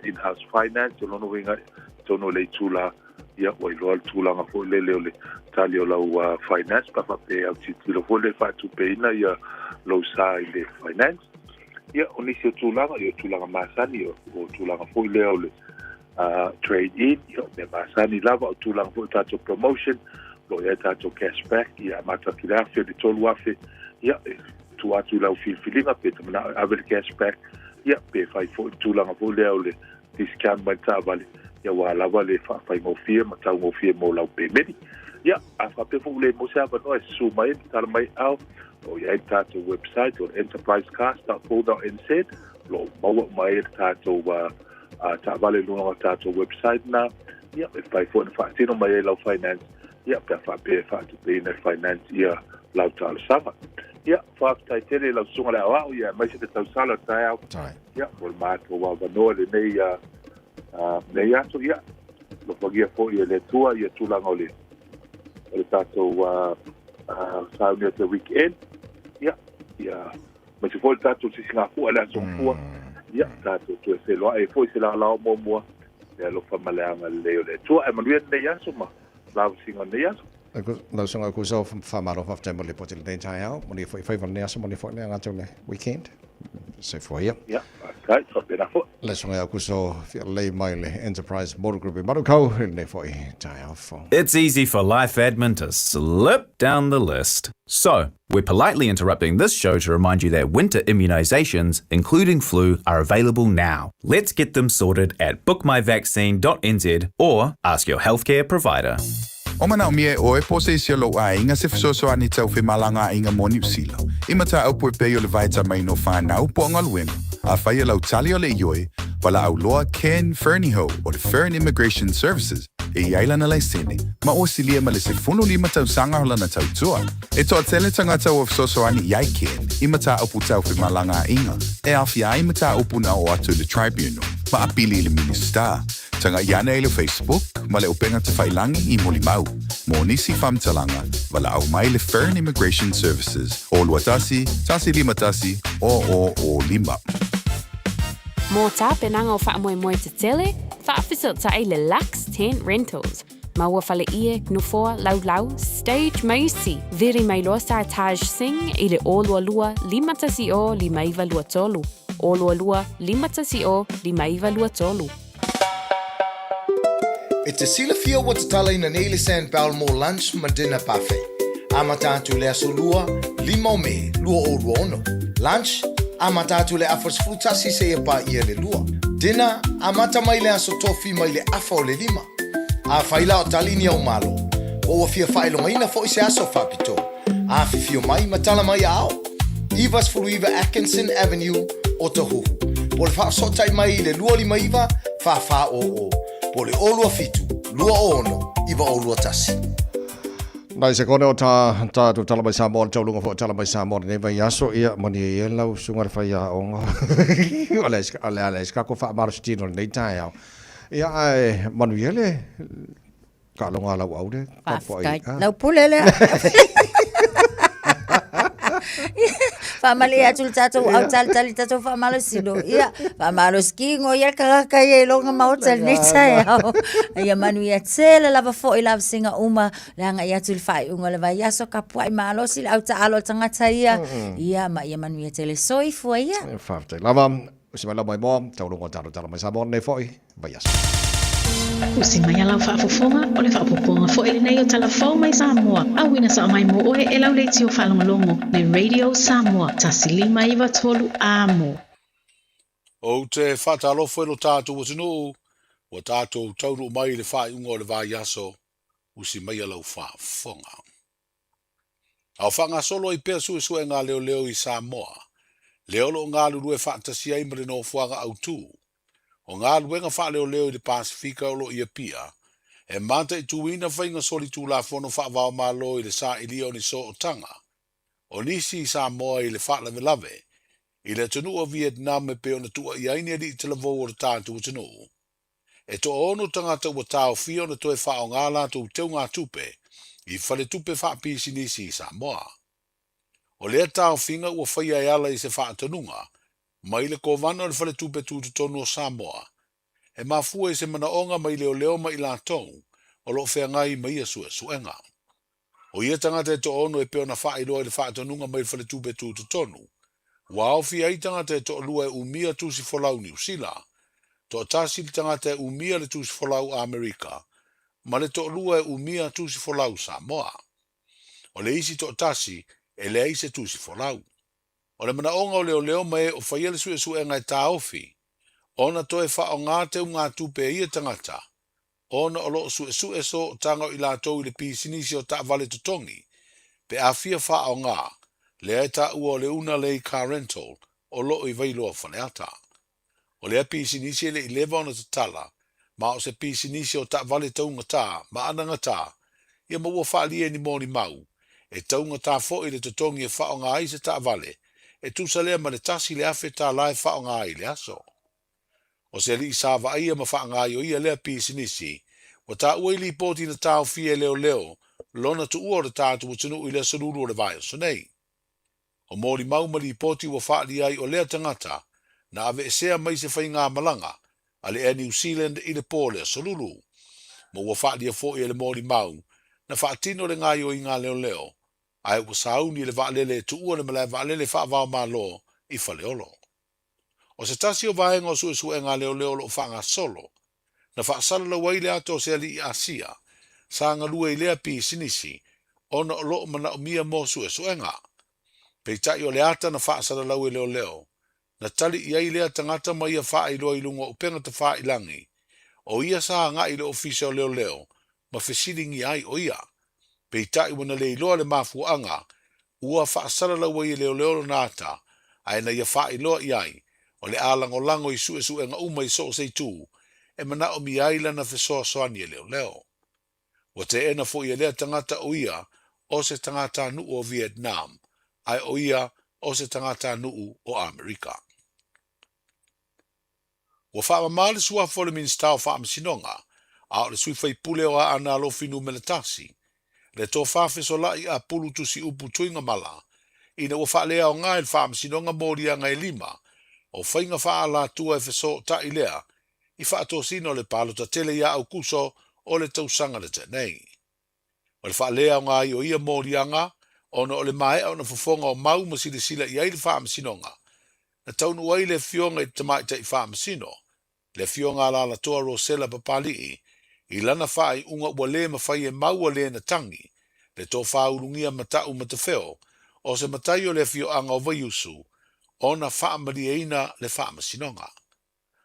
Speaker 13: in-house finance, o lona uiga i totonu o le itula, ia ua iloa le tulaga foi lele o le tali o lau finance, pe a faapea e autilotilo foi le faatupeina ia lou sa i le finance. Ia, o nisi o tulaga, ia, o tulaga masani, o, o tulaga foi lea o le uh, trade in, ia, o mea masani lava, o tulaga foi o tatou promotion, o lo o i ai tatou cash back, ia, amata atu i le afe, le 3000, ia, e tuu atu i lau filifiliga, pe e te manao e ave le cash back, ia, pe fai foi le tulaga foi lea o le discount mai le taavale, ia, aua lava le faafaigofie ma taugofie mo lau pemeni. Ia, a faapea foi ua le maua se avanoa e susu mai ai ma tala mai ao, o lo o i ai le tatou website o le enterprisecars.co.nz, o lo o maua uma ai le tatou uh, uh, taavale i luga o le tatou website na, ia, e mafai foi ona faatino mai ai lau finance, ia, pe a faapea e faatupeina e finance ia lau talosaga. Ia, faafetai tele i lau susuga le aoao, ia, aemaise le tausala o le taeao. Ia, mo le matou avanoa lenei, uh, uh, lenei aso, ia, alofagia foi e le Atua ia tulaga o le, o le tatou uh, uh, sauni o te weekend, ia, ia, aemaise foi le tatou sisigafua i le aso Gafua, ia, tatou toe feiloai ai foi i se laolao muamua, le alofa ma le agalelei o le Atua. Ae manuia lenei aso ma lavasiga o lenei aso.
Speaker 2: Lau susuga Kuso, faamalo faafetai mo le lipoti i lenei taeao. Manuia foi faiva o lenei aso, manuia foi le aga atu i le weekend. Soifua ia.
Speaker 13: Ia, faafetai, faapena foi.
Speaker 2: Le susuga ia Kuso Fialelei mai le Enterprise Motor Group i Manukau i lenei foi taeao fou.
Speaker 17: It's easy for life admin to slip down the list. So, we're politely interrupting this show to remind you that winter immunisations, including flu, are available now. Let's get them sorted at bookmyvaccine.nz or ask your healthcare provider.
Speaker 1: O manaomia e ʻoe po o se isi o lou ʻaiga se fesoasoani tau femalagaaiga mo Niu Sila, i mataupu e pei o le vaitamaina o whānau po o galuega, afai e lau tali o le ioe, walaau loa Ken Fernihough o le Fern Immigration Services e i ai lana laisene, ma ua silia ma le 15 tausaga o lana tautua. E toatele tagata ua fesoasoani i ai Ken i mataupu tau femalagaaiga e aofia ai mataupu na oo atu i le Tribunal ma apili i le Minisita. Taga'i ane i le Facebook ma le upega tafailangi i Molimau. Mo nisi faamatalaga, valaau mai le Fern Immigration Services o 21 151 0005.
Speaker 18: Mō tapenaga o faamoemoe tetele, faafesootai le Lux Tent Rentals. Maua fale ie, nofoa, laulau, stage ma isi. Viri mai loa Sartaj Singh i le 022 510 5923. 022 510 5923.
Speaker 20: E te silafia ua tatalaina nei le Sandbell mo lunch ma dinner buffet. Amata atu i le aso Lua, 5 o Me, 2026. Lunch, amata atu i le afa 11 seia paia le lua. Dinner, amata mai le aso Tofi mai le afa o le lima. Afai la o tali ni au malo, po ua fia faailogaina foi se aso faapitoa, afifio mai ma tala mai a ao. 99 Atkinson Avenue, Otahuhu. Po o le faafesootai mai i le 259 4400, po o le 027 26 9021.
Speaker 2: Nai sekone o tā tātou tala mai Samoa, le tauluga foi o tala mai Samoa lenei vaiaso, ia, manuia ia lau susuga le faiaoga. O le o le a leai se kako faamalositino i lenei taeao. Ia, ae manuia le taaloga a lau aule.
Speaker 7: Faafetai. Lau pule lea. Faamalie atu le tatou au talitali tatou faamalosilo. Ia, faamalosi kino ia le tagata ia i lona maota i lenei taeao. Ia manuia tele lava foi lavasiga uma le agai atu i le faaiuga o le vaiaso, kapuai malosi le au taalo a le tagata ia. Ia, ma ia manuia tele. Soifua ia.
Speaker 2: Faafetai lava. Usi mai lau maimoa, tauluga o tatou tala mai Samoa lenei foi vaiaso.
Speaker 21: Usi mai a lau faafofoga, o le faaopoopoga foi lenei o Tala Fou mai Samoa, auina sao mai mo oe e lau leitio faalogologo le Radio Samoa 1593 Amo.
Speaker 1: Ou te faatalofa i lo tatou atunuu, ua tatou taunuu mai i le faaiuga o le vaiaso, usi maia lau faafofoga. A o faagasolo ai pea suesuega a leoleo i Samoa, lea o lo o galulue faatasi ai ma le nofoaga autu o galuega faaleoleo i le Pasefika o lo o i Apia, e mataituina faiga solitulafono faavaomalo i le sailia o ni sootaga o nisi i Samoa i le faalavelave i le atunuu o Vietnam e pei ona tuuaia ai ni alii talavou o le tatou atunuu. E toaono tagata ua taofia ona toe faaaoga a latou teugatupe i faletupe faapisinisi i Samoa. O lea taofiga ua faia e ala i se faatonuga mai le Kovana o le Faletupe Tutotonu o Samoa, e mafua i se manaoga mai leoleo ma i latou o lo o feagai ma ia suesuega. O ia tagata e toaono e pei ona faailoa i le faatonuga mai le Faletupe Tutotonu,
Speaker 4: Ua aofia ai tagata e toalua e umia tusi folau Niu Sila, toatasi le tagata e umia le tusi folau Amerika, ma le toalua e umia tusi folau Samoa. O le isi toatasi e leai se tusi folau. O le manaoga o leoleo ma e o faia le suesuega e taofi ona toe faaaoga teugatupe a ia tagata ona o lo o suesue sootaga o i latou i le pisinisi o taavale totogi pe a fia faaaoga lea e taua o le Una Lei Car Rental o lo o i Vailoa Faleata. O lea pisinisi e le i leva ona tatala ma o se pisinisi o taavale taugata ma anagata ia ma ua faaalia i ni molimau e taugata foi le totogi e faaaoga ai se taavale e tusa lea ma le $1,000 e faaaoga ai i le aso. O se alii sa vaaia ma faagaioia lea pisinisi, ua taua i lipoti na taofia e leoleo lona tuua o le tatou atunuu i le aso Lulu o le vaiaso nei. O molimau ma lipoti ua faaalia ai o lea tagata na aveesea mai se faigamalaga a le Air New Zealand i le po o le aso Lulu. Ma ua faaalia foi e le molimau na faatino le gaioiga a leoleo ae ua sauni le vaalele e tuua le malae vaalele faava-o-Malo i Faleolo. O se tasi o vaega o suesuega a leoleo o lo o faagasolo, na faasalalau ai le ata o se alii Asia sa galue i lea pisinisi ona o lo o manaomia mo suesuega. Peitai o le ata na faasalalau e leoleo, na tali i ai lea tagata ma ia faailoa i luga o upega tafailangi, o ia sa agai i le ofisa o leoleo ma fesiligia ai o ia. Peitai ua na le iloa le mafuaaga ua faasalalau ai e leoleo lona ata, ae na ia faailoa i ai, o le a lagolago i suesuega uma i so o se itu e manaomia ai lana fesoasoani e leoleo. Ua teena foi e lea tagata o ia o se tagatanuu o Vietnam, ae o ia o se tagatanuu o Amerika. Ua faamama le suafa o le Minisita o Faamasinoga, a o le sui faipule o Aana Alofi Numera 1, le tofa fesolaʻi Apulu Tusiupu Tuigamala, ina ua faaleaoga e le Faamasinoga moliaga e lima o faiga faaalatua e fesootai lea i faatosina o le palota tele ia Aukuso o le tausaga na tea nei. O le faaleaoga ai o ia moliaga ona o le maea ona fofoga o mau ma silasila i ai le Faamasinoga, na taunuu ai le Afioga i le Tamaitai Faamasino, le Afioga Alalatoa Rosella Papali'i, i lana faaiuga ua le mafai e mau a le na tagi, le tofa ulugia Mata'u Matafeo, o se matai o le afioaga o Vaiusu, ona faamalieina le Faamasinoga.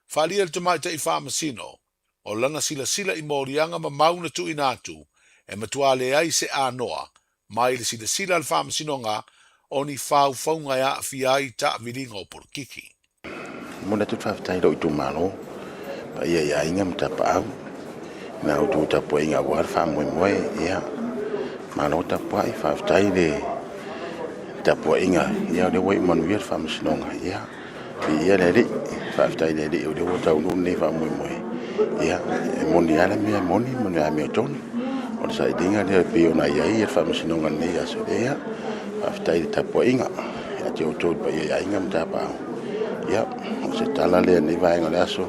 Speaker 4: Faaalia le Tamaitai Faamasino, o lana silasila i moliaga ma mau na tuuina atu, e matua leai se anoa mai le silasila a le Faamasinoga o ni faufauga e aafia ai taaviliga o polokiki.
Speaker 22: Momoli atu le faafetai i lou itumalo, paia i aiga ma tapaau, i la outou tapuaiga aua le faamoemoe. Ia, malo tapuai, faafetai i le tapuaiga, ia o lea ua iu manuia le faamasinoga. Ia, Viia le Alii, faafetai i le Alii o lea ua taunuu lenei faamoemoe. Ia, e moni lava le mea moni ma le amiotonu. O le sailiga lea e pei ona i ai le faamasinoga i lenei aso. Ia, faafetai i le tapuaiga ia te outou le paia i aiga ma tapaau. Ia, o se tala lea i lenei vaega o le aso.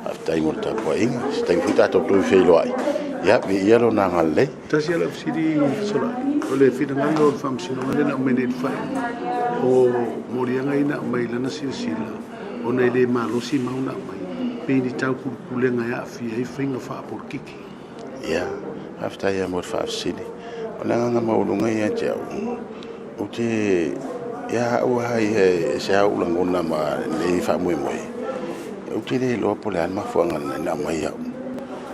Speaker 22: Faafetai mo le tapuaiga. Se taimi foi tatou toe feiloai. Ia, viia lona agalelei.
Speaker 23: Tasi lava lau fesili Fesolai, o le finagalo o le Faamasinoga lea na aumai nei i le faaiuga, o moliaga ia na aumai i lana silasila ona e le malosi mau na aumai, pe ni taupulepulega e aafia ai faiga faapolokiki.
Speaker 22: Ia, faafetai lava mo le faafesili. O le agaga maualuga ia te au, ou te, ia au lava ia e ese lava ou lagona ma lenei faamoemoe, ou te le iloa po o le a le mafuaaga na aumai au.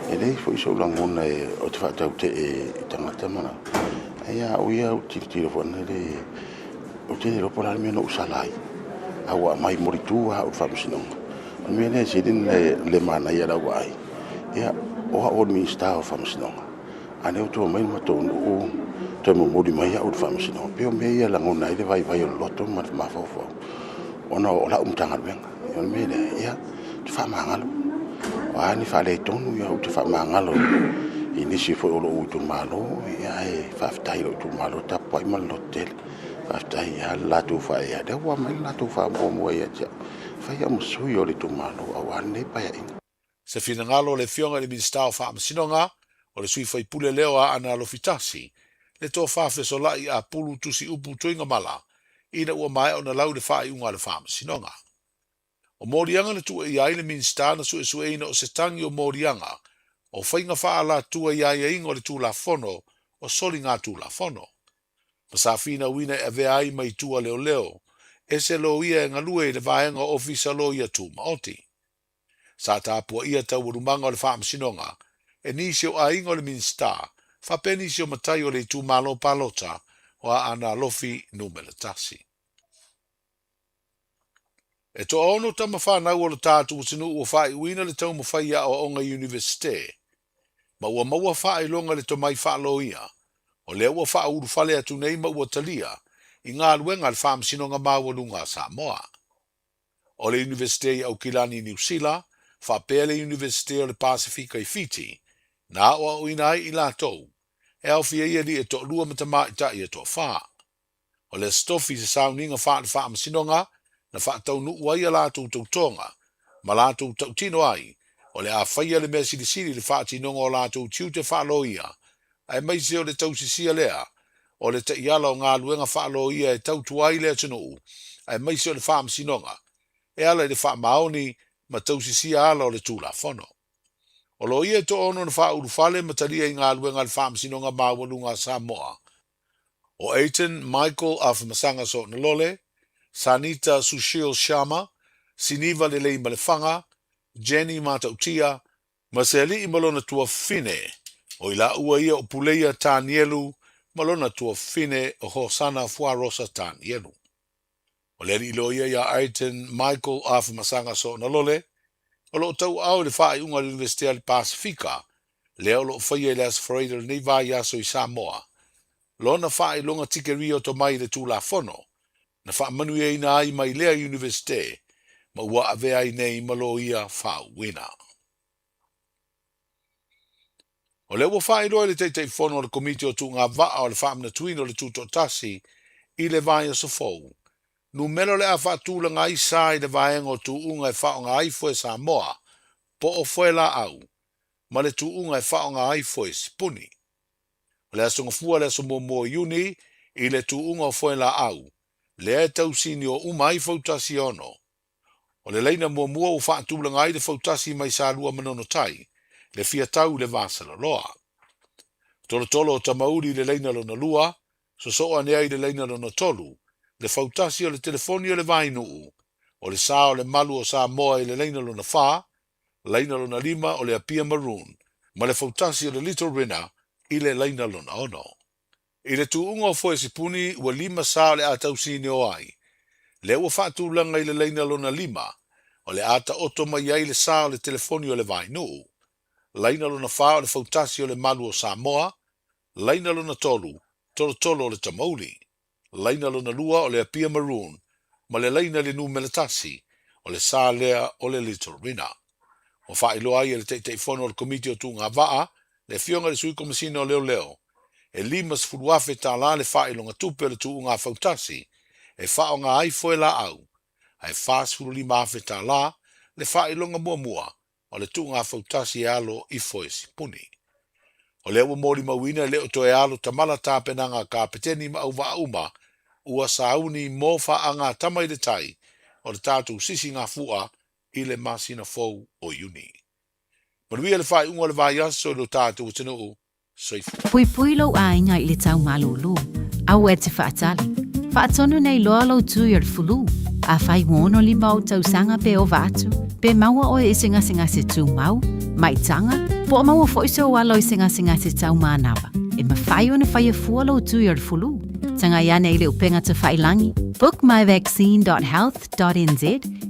Speaker 22: E leai foi sou lagona ou te faatautee i tagata ma ae ia au ia ou te tilotilo foi lele, ou te le iloa po o le a le mea na ou sala ai, a ua aumai molitu lava au i le faamasinoga. O le mea lea e sili ona le manaia i lau vaai, ia, o au o le Minisita o Faamasinoga, a o lea ua toe omai le matou nuu toe momoli mai au i le faamasinoga. E pei o mea ia e lagona ai le vaivai o le loto ma le mafaufau, ona o lau Matagaluega. O le mea lea, ia, ou te faamagalo. O a ni faaletonu, ia ou te faamagalo i nisi foi o lou itumalo, ae faafetai i lou itumalo le tapuai ma le lototele. Faafetai lava le latou faaeaea, lea ua aumai le latou faamuamua ia te au, fai au ma sui o le itumalo aua lenei Paeaiga.
Speaker 4: Se finagalo o le Afioga i le Minisita o Faamasinoga, o le sui faipule lea o Aana Alofi Tasi, le tofa fesolaʻi Apulu Tusiupu Tuigamala, ina ua maea ona lau le faaiuga a le Faamasinoga. O moliaga na tuuaia ai le Minisita na suesueina o se tagi o moliaga o faiga faaalatua i aiaiga o le Tulafono o Soligatulafono. Ma sa finauina e avea ai mai tua leoleo e se loia e galue i le vaega o Ofisa Loia Tumaoti. Sa tapuaia taualumaga o le Faamasinoga e nisi o aiga o le Minisita faapea nisi o matai o le itumalo palota o Aana Alofi Numera 1. E toaono tama fanau o lo tatou atunuu ua faaiuina le taumafai i aoaoga i Iunivesite, ma ua maua faailoga i le tomai faaloia, o lea ua faaulufale atu nei ma ua talia i galuega a le Faamasinoga Maualuga a Samoa. O le Iunivesite i Aukilani i Niu Sila, faapea le Iunivesite o le Pasefika i Fiti, na aoaoina ai i latou, e aofia ai alii e toalua ma tamaitai e toafa. O le Aso Tofi se sauniga faale-faamasinoga na faataunuu ai a latou tautoga ma latou tautino ai o le a faia le mea silisili i le faatinoga o latou tiute faaloia aemaise o le tausisia lea o le taiala o galuega faaloia e tautua ai le atunuu aemaise o le faamasinoga e ala i le faamaoni ma tausisia ala o le Tulafono. O loia e toaono na faaulufale ma talia i galuega a le Faamasinoga Maualuga a Samoa o Eitan Michael Afamasaga Soonalole, Sanita Sushil Sharma, Siniva Leleimalefanga, Jenny Matautia, ma se alii ma lona tuafafine, o i laua ia o Puleia Tanielu ma lona tuafafine o Hosana Fuarosa Tanielu. O le alii loia ia Eitan Michael Afamasaga Soonalole, o lo o tauaao i le faaiuga a le Iunivesite a le Pasefika, lea o lo o faia i le Aso Faraile o lenei vaiaso i Samoa, lona faailoga tikeria o tomai i le Tulafono, na faamanuiaina ai mai lea Iunivesite ma ua avea ai nei ma loia faauuina. O lea ua faailoa e le Taitaifono o le Komiti o Tuuga Vaa o le Faamanatuina o le Tutoatasi i le vaiaso fou, numera o le a faatulaga ai sa i le vaega o tuuga e faaaoga ai foe Samoa po o foe laau ma le tuuga e faaaoga ai foe sipuni. O le Aso Gafua le aso muamua o Iuni i le tuuga o foe laau, lea e tausinio uma ai fautasi e ono. O le laina muamua ua faatulaga ai le fautasi mai Salua Manono Tai, le Fiatau i le Vasaloloa. Tolotolo o Tamauli i le laina lona lua, sosoo ane ai i le laina lona tolu, le fautasi o le telefoni o le Vainuu, o le sa o le malu o Samoa i le laina lona fa, laina lona lima o le Apia Maroon, ma le fautasi o le Little Rinner i le laina lona ono. I le tuuga o foe sipuni ua lima sa o le a tausinio ai, lea ua faatulaga i le laina lona lima, o le a taoto mai ai le sa o le telefoni o le Vainuu, laina lona fa o le fautasi o le malu o Samoa, laina lona tolu, tolotolo o le Tamauli, laina lona lua o le Apia Maroon, ma le laina i le numera tasi, o le sa lea o le Little Rina. Ua faailoa ai e le Taitaifono o le Komiti o Tuuga Vaa, le Afioga i le Sui Komesina o Leoleo, e $50,000 le faailoga tupe o le tuuga fautasi e faaaoga ai foe laau, ae $45,000 le faailoga muamua o le tuuga fautasi e alo i foe sipuni. O lea ua molimauina e le o toe alo tamala tapenaga a kapeteni ma auvaa uma ua sauni mo faagatama i le tai o le tatou sisi gafu'a i le masina fou o Iuni. Manuia le faaiuga o le vaiaso i lo tatou atunuu. Soifua.
Speaker 5: Puipui lou aiga i le tau malūlū. Aua e te faatali. Faatonu nei loa lou tui o le fulu. Afai ua 65 ou tausaga pe ova atu, pe maua oe i se gasegase tumau, maitaga, po o maua foi sou alo i se gasegase tau manava, e mafai ona faia fua lou tui o le fulu. Tagai ane i le upega tafailangi, bookmyvaccine.health.nz,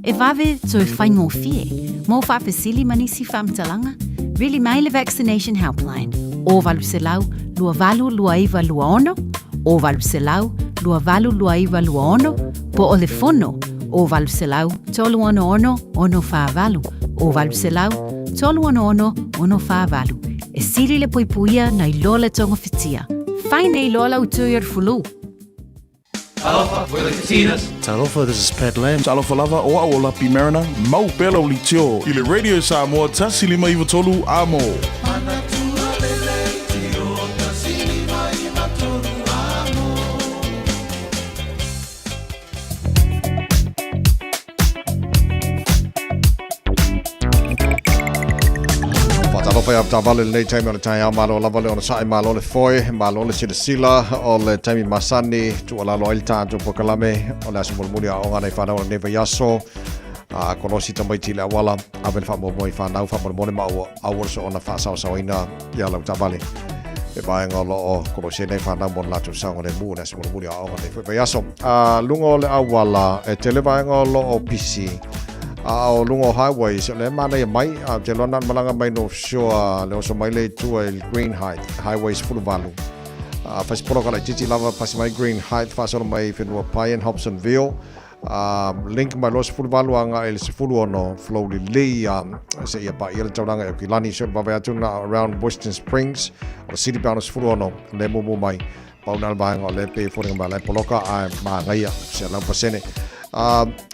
Speaker 5: e vave toe faigofie. Mo faafesili ma nisi faamatalaga, vili mai le Vaccination Helpline, o 800 282926, o 800 282926, po o le fono, o 800 366 648, o 800 366 648. E sili le puipuia nai lo le togafitia. Fai nei loa lau tui o le fulu.
Speaker 6: Talofa, we're the Katinas.
Speaker 8: Talofa, this is Pat Lam.
Speaker 1: Talofa lava, o au o Lapi Mariner, mau pea lau litio i le Radio Samoa 1593 Amo.
Speaker 2: Talofa i avetaavale i lenei taimi o le taeao, malo lava le onosai, malo le foe, malo le silasila o le taimi masani tuualalo ai le tatou polokalame o le aso mulimuli o aoga a nai fanau o lenei vaiaso. A kolosi tamaiti i le auala, ave le faamuamua i fanau faamolemole ma aua aua le soona faasaosaoina ia lau taavale. E vaega o lo o kolosi ai nai fanau mo le latou saogalemu o le aso mulimuli o aoga o lenei foi vaiaso. A luga o le auala, e tele vaega o lo o pisi a o luga o highways, o lea e manaia mai, a ou te iloa na ona malaga mai North Shore, le oso mai lea i tua i le Greenhithe, Highway 18. A fai se poloka laitiiti lava, pasi mai Greenhithe, faasolo mai i Whenuapai and Hobsonville, a link mai loa 18 agai i le 16, flow lelei a seia paia le taulaga i Aukilani, so le vave atu na around Western Springs, o le city bound 16, lea mumu mai. Pau na le vaega o lea pei e foliga mai o la e poloka ae manaia 100%.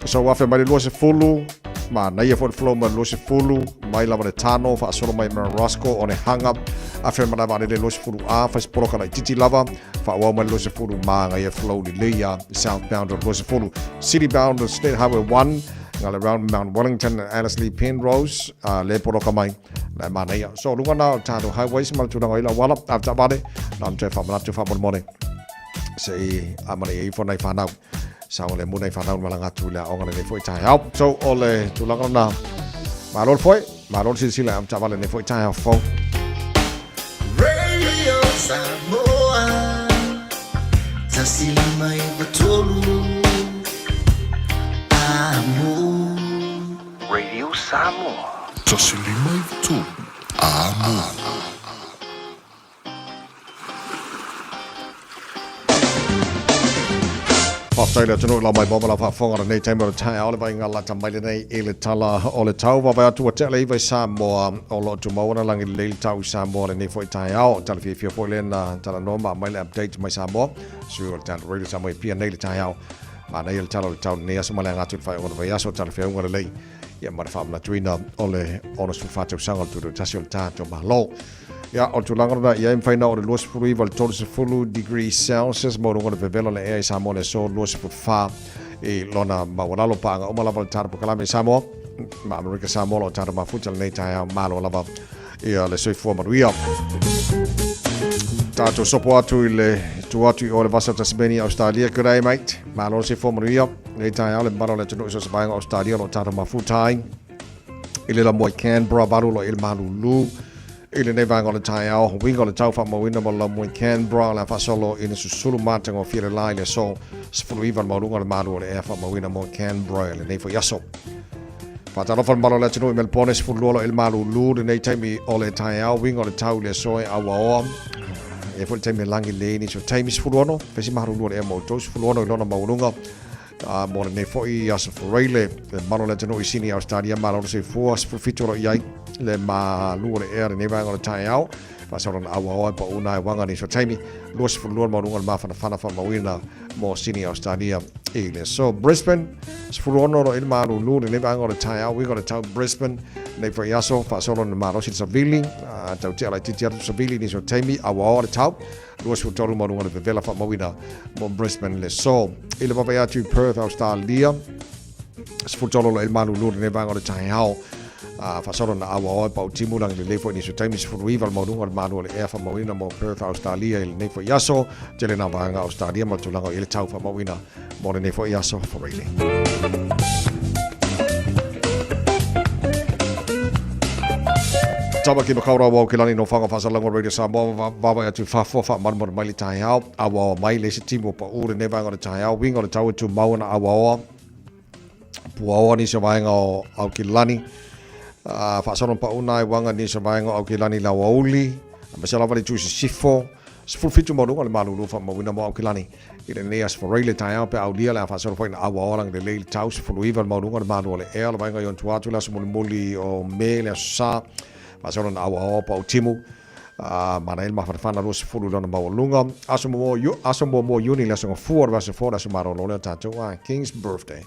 Speaker 2: So afe mai le 20, manaia foi le flow mai le 20, mai lava le Tano, faasolo mai Mount Roskill, Onehunga, afe mai lava le 20 A, fai se poloka laitiiti lava, faaauau mai le 20, manaia flow lelei a southbound o le 20. City bound o State Highway 1, ngale round Mount Wellington and Annesley Penrose, le poloka mai. La e manaia. So, luga na o tatou highways ma le tulaga o i le auala, a taavale, na ona toe faamanatu faamolemole se i amana ia ifo nai whanau. Saogalemu nai whanau malaga atu i le aoga lenei foi taeao. So, o le tulaga lena, malo le foe, malo le silasila i taavale lenei foi taeao fou.
Speaker 10: Radio Samoa 153 Amo.
Speaker 19: Radio Samoa. 153 Amo.
Speaker 2: Faafetai le atunuu i lau mai moa ma lau faafofoga lenei taimi o le taeao le vaaiga lata mai lenei i le tala o le tau. Vaavaai atu ua tea le 9 i Samoa o lo o tumau ona lagi lelei le tau i Samoa lenei foi taeao. Tala fiafia foi lea na talanoa ma aumai le update mai Samoa. Sui o le Tala Radio Samoa i Apia nei le taeao. Manaia le tala o le tau lenei aso ma le aga atu i le faaiuga o le vaiaso, talafeauga lelei ia ma le faamanatuina o le 64 tausaga o le tutoatasi o le tatou Malo. Ia, o le tulaga lena ia e mafai ona oo i le 29 i le 30 degrees Celsius maualuga o le vevela o le ea i Samoa i le aso 24 i lona maualalo. Paaga uma lava le tatou polokalame i Samoa ma Amerika Samoa o lo o tatou mafuta lenei taeao malo lava ia le soifua manuia. Tatou sopo atu i le tu atu i o le vasa o Tasmania, Australia. Good day, mate. Malo le soifua manuia. Nei taeao le mamalu o le atunuu i so o se vaega o Australia o lo o tatou mafuta ai. I le lamua i Canberra, valu loa i le malulu. I lenei vaega o le taeao, uiga o le tau faamauina mo le lamua i Canberra, o le a faasolo i le susulu matagofie le la i le aso 19 le maualuga o le malu o le ea faamauina mo Canberra i lenei foi aso. Faatalofa le mamalu o le atunuu i Melbourne, 12 loa i le malulu lenei taimi o le taeao, uiga o le tau i le aso e auaoa. E foi le taimi e lagi lelei nisi o taimi 16, fesi malulu o le ea mo outou 16 i lona maualuga. A mo lenei foi aso Fureile, le mamalu o le atunuu i Sini, Australia, malo le soifua, 17 o lo o i ai le malu o le ea lenei vaega o le taeao. Faasaolana auaoa e pau na e waga nisi o taimi, 22 le maualuga o le mafanafana faamauina mo Sini, Australia i le aso. Brisbane, 16 o lo o i le malulu lenei vaega o le taeao, uiga o le tau Brisbane lenei foi aso, faasolana malosi le savili, tau tea laitiiti atu savili nisi o taimi, auaoa le tau. 23 maualuga le vevela faamauina mo Brisbane le aso. I le vaavaai atu i Perth, Australia, 13 lo i le malulu lenei vaega o le taeao. Faasolo na auaoa e pau timu lagi lelei foi nisi o taimi 19 le maualuga o le malu o le ea faamauina mo Perth, Australia i lenei foi aso. Tele nā vaega Australia ma le tulaga o i le tau faamauina mo lenei foi aso Foreile. Tamaki Makaurau au ke lani no whanga whasalango Radio Samoa vaavaai atu whafua whaamarumaru mai le taeao auaoa mai le isi timu o pa'u lenei vaega o le taeao uiga o le tau e tumau ana auaoa puaoa nisi o vaega o Aukilani faasolo pa'u nai uaga nisi o vaega o Aukilani le aoauli aemaise lava le itu i sisifo 17 maualuga le malulu faamauina mo Aukilani I lenei aso Foreile le taeao pe aulia le a faasolo foi ina auaoa lagi lelei le tau 19 le maualuga o le malu o le ea o le vaega i ona tua atu le aso mulimuli o Me le aso Sa faasolo ina auaoa pau timu manaia le mafanafana 20 i lona maualuga aso muamua aso muamua Iuni le aso Gafua o le vaiaso fou le aso malolo lea o tatou King's Birthday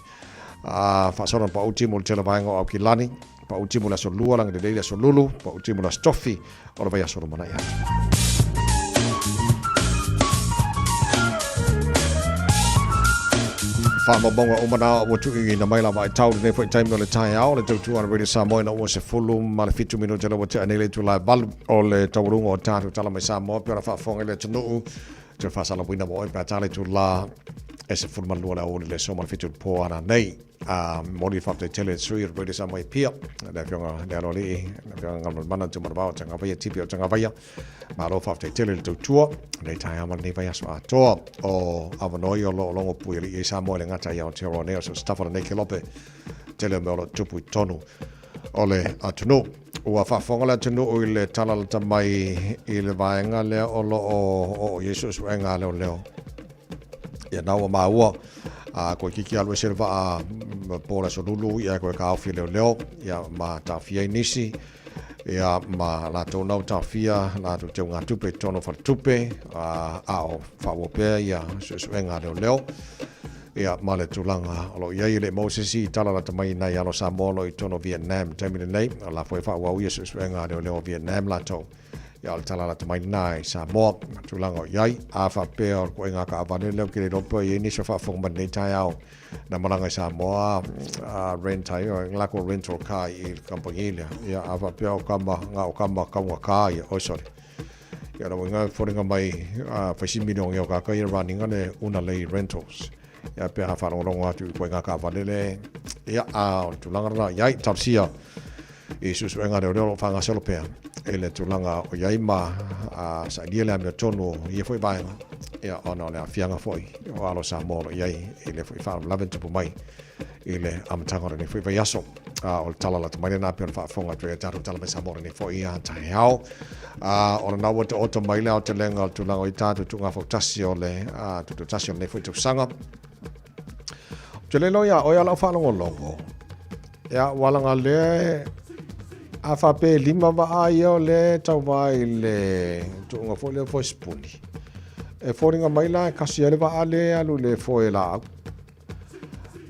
Speaker 2: faasolo ina pau timu le tele vaega o Aukilani pau timu le aso Lua lagi lelei le aso Lulu pau timu le aso Tofi o le vaiaso lumanai atu. Faamaumauga uma na ua tuuina mai la vaitau lenei foi taimi o le taeao le tautua a le Radio Samoa ina ua 17 minute le ua tea nei le itula e 8 o le taualuga o tatou tala mai Samoa pe ona faafofoga i le atunuu toe faasalauina mo oe pe a ta le itula e 12 le aoauli le aso ma le 7 o le po ana nei. A momoli le faafetai tele i le sui o le Radio Samoa i Apia, le afioga i le Aloalii, le afioga Galumalemana Tumanavao Tagavaia, Tipi o Tagavaia. Malo faafetai tele i le tautua lenei taeao ma lenei vaiaso atoa. O avanoa ia o lo o logo pui alii ai Samoa i le gata i Aotearoa nei o so o se tafa o lenei kelope tele o mea o lo o tupu i totonu o le atunuu. Ua faafofoga le atunuu i le tala lata mai i le vaega lea o lo o oo i ai suesuega a leoleo. Ia na ua maua a koe kiki alu ese le vaa po le aso lulu ia koe kaofi e leoleo ia ma taofia ai nisi ia ma latou na ua taofia latou teugatupe i totonu o faletupe a, a o faaauau pea ia suesuega a leoleo ia ma le tulaga o lo o i ai e le i maua se isi tala lata mai nai alo Samoa o lo o i totonu o Vietnam i le taimi lenei. O la foi e faaauau ia suesuega a leoleo o Vietnam latou. Ia o le tala lata mai lena i Samoa, ma tulaga o i ai. A faapea o le koʻiga kaavale lea ou te le iloa pe i ai nisi o faafofoga mai lenei taeao na malaga i Samoa a rent ai o lako rental car i le kamupani lea. Ia a faapea o kama nga o kama kaugata ia oi sorry. Ia na uiga e foliga mai a fai si milioni o kaka ia running le una lei rentals. Ia pe a faalogologo atu i koʻiga kaavale le ia a o le tulaga lena i ai talosia i suesuega leoleo o lo o faagasolo pea i le tulaga o i ai ma a sailia le amiotonu o ia foi vaega ia ona o le aafiaga foi o alo Samoa o lo o i ai i le foi faalavelave na tupu mai i le amataga o lenei foi vaiaso. A o le tala lata mai lena pei ona faafofoga atu ai a tatou tala mai Samoa lenei foi a taeao. A o lena ua taoto mai le aotelega o le tulaga o i tatou tuuga fautasi o le tutoatasi o lenei foi tausaga. Ou te le iloa iā oe a lau faalogologo. Ia, ua laga lea a faapea e lima vaa ia o lea e tauva i le tuuga foi lea o foe sipuni. E foliga mai la e kasi ai le vaa lea e alu i le foe laau.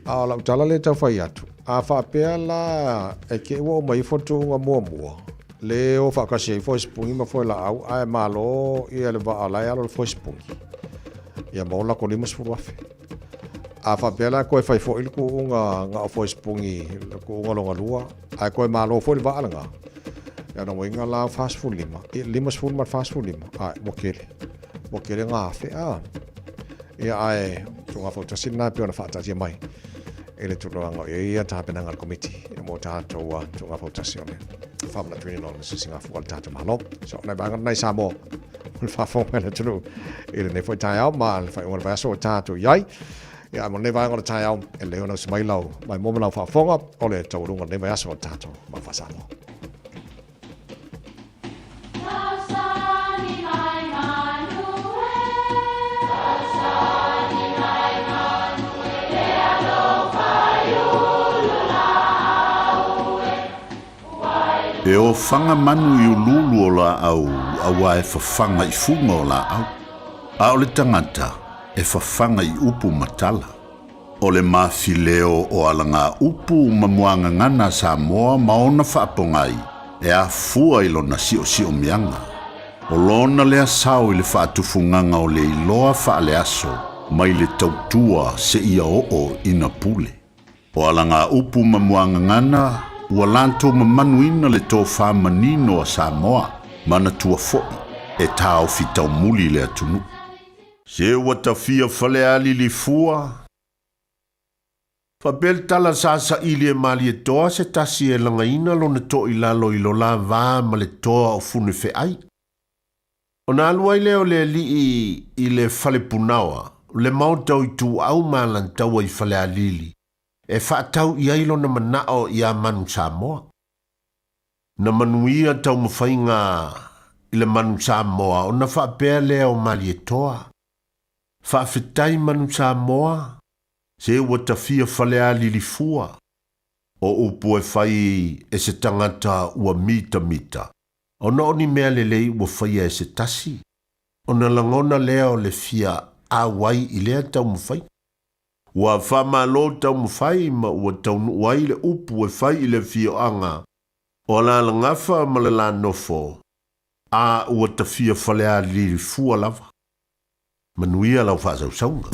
Speaker 2: A o lau tala lea e tau fai atu, a faapea la e te i ua uma ifo le tuuga muamua, le o faatasi ai foe sipuni ma foe laau, ae malo ia le vaa la e alo le foe sipuni, ia maua le latou 50,000. A faapea la e toe fai foi le tuuga na o foe sipuni, le tuuga lona lua, ae toe malo foi le vaa lena, ia lona uiga la 45, ia 50 ma le 45, ae ua tele, ua tele na afe, a. Ia ae tuuga fautasi lena e pei ona faataatia mai i le tulaga o i ai ia tapenaga a le Komiti mo tatou tuuga fautasi o le faamanatuina o le sisigafua a le tatou Malo. So, nai vaega lena i Samoa o le faafofoga mai a le atunuu i lenei foi taeao ma le faaiuga o le vaiaso ua tatou i ai. Ia, mo lenei vaega o le taeao, e lelei ona usi mai lau maimoa ma lau faafofoga o le taualuga o lenei vaiaso o le tatou Mau Faa-Samoa.
Speaker 19: E ofaga manu i uluulu o laau auā e fafaga i fuga o laau, a o le tagata e fafaga i upu ma tala. O le mafileo o alagaupu ma muagagana a Samoa ma ona faapogai e afua i lona siosiomiaga. O lona lea sao i le faatufugaga o le iloa faaleaso mai le tautua seia oo ina pule. O alagaupu ma muagagana ua latou mamanuina le tofa manino a Samoa, manatua foi e taofi taumuli le atunuu. Se ua tafia Faleali lifua. Faapea le tala sa saili e Malietoa se tasi e lagaina lona toilalo i lo la va ma le toa o Funefeai. Ona alu ai lea o le alii i le fale punaoa, le maota o Ituau ma Alantaua i Falealili, e faatau i ai lona manao iā Manu Samoa. Na manuia taumafaiga i le Manu Samoa ona faapea lea o Malietoa, Faafetai Manu Samoa, se ua tafia Falealili fua. O upu e fai e se tagata ua mitamita, ona o ni mea lelei ua faia e se tasi, ona lagona lea o le fia auai i lea taumafaiga. Ua faamalo taumafai ma ua taunuu ai le upu e fai i le afioaga o Alalagafa ma le la nofo, a ua tafia Falealili fua lava. Manuia lau faasausauga.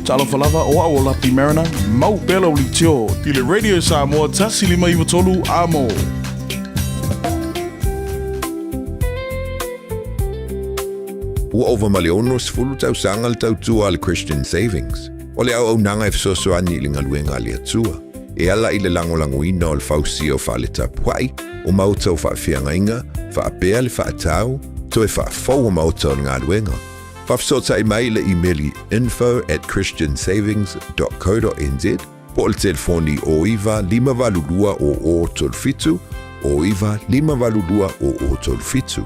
Speaker 3: Talofa lava o au o Lapi Mariner, mau pea lau leitio i le Radio Samoa 1593 Amo.
Speaker 8: Ua ova ma le 60 tausaga le tautua a le Christian Savings. O le auaunaga e fesoasoani i le galuega a le Atua, e ala i le lagolagoina o le fausia o fale tapuai, o maota o faafeagaiga, faapea le faatau, toe faafou o maota o le galuega. Faafesootai mai i le imeli info at christiansavings dot co dot nz po o le telefoni 09 582 0037, 09 582 0037.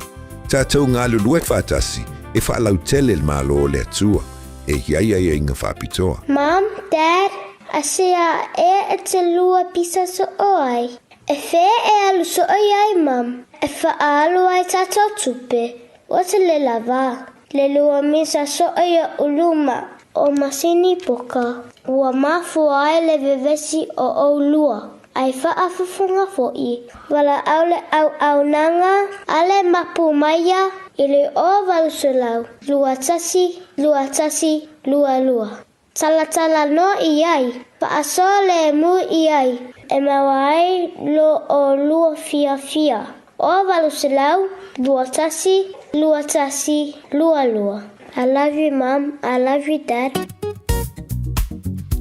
Speaker 8: Tatou galulue faatasi e faalautele le Malo o le Atua e i ai aiaiga faapitoa.
Speaker 9: Mom, Dad, asea ea e te lua pisa so'o ai? E fea e alu so'o i ai, Mom? E fa'aalu ai tatou tupe. Ua tele lava. Le lua misa so'o i luma o masini poka. Ua mafua ai le vevesi o ʻolua. Ai faafofoga foʻi. Valaau le auaunaga a le mapu maia i le 0800 21 21 22. Talatala noa i ai, faasoa lemu i ai, e maua ai lo ʻolua fiafia. 0800 21 21 22. I love you mom, I love you dad.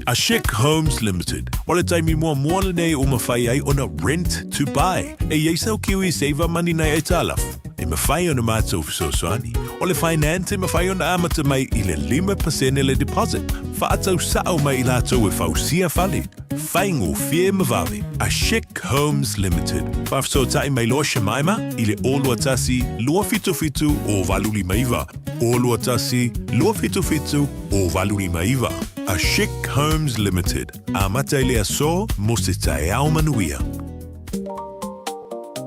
Speaker 24: A Chic Homes Limited. O le taimi muamua lenei ua mafai ai ona rent to buy. E i ai sau Kiwi Saver mani nai aitalafu. E mafai ona matou fesoasoani. O le finance e mafai ona amata mai i le 5% le deposit. Faatau sao mai i latou e fausia fale. Faigofie ma vave. A Chic Homes Limited. Faafesootai mai loa Shemaima i le 021 277 0859. 021 277 0859. A Chic Homes Limited. Amata i le aso mo se taeao manuia.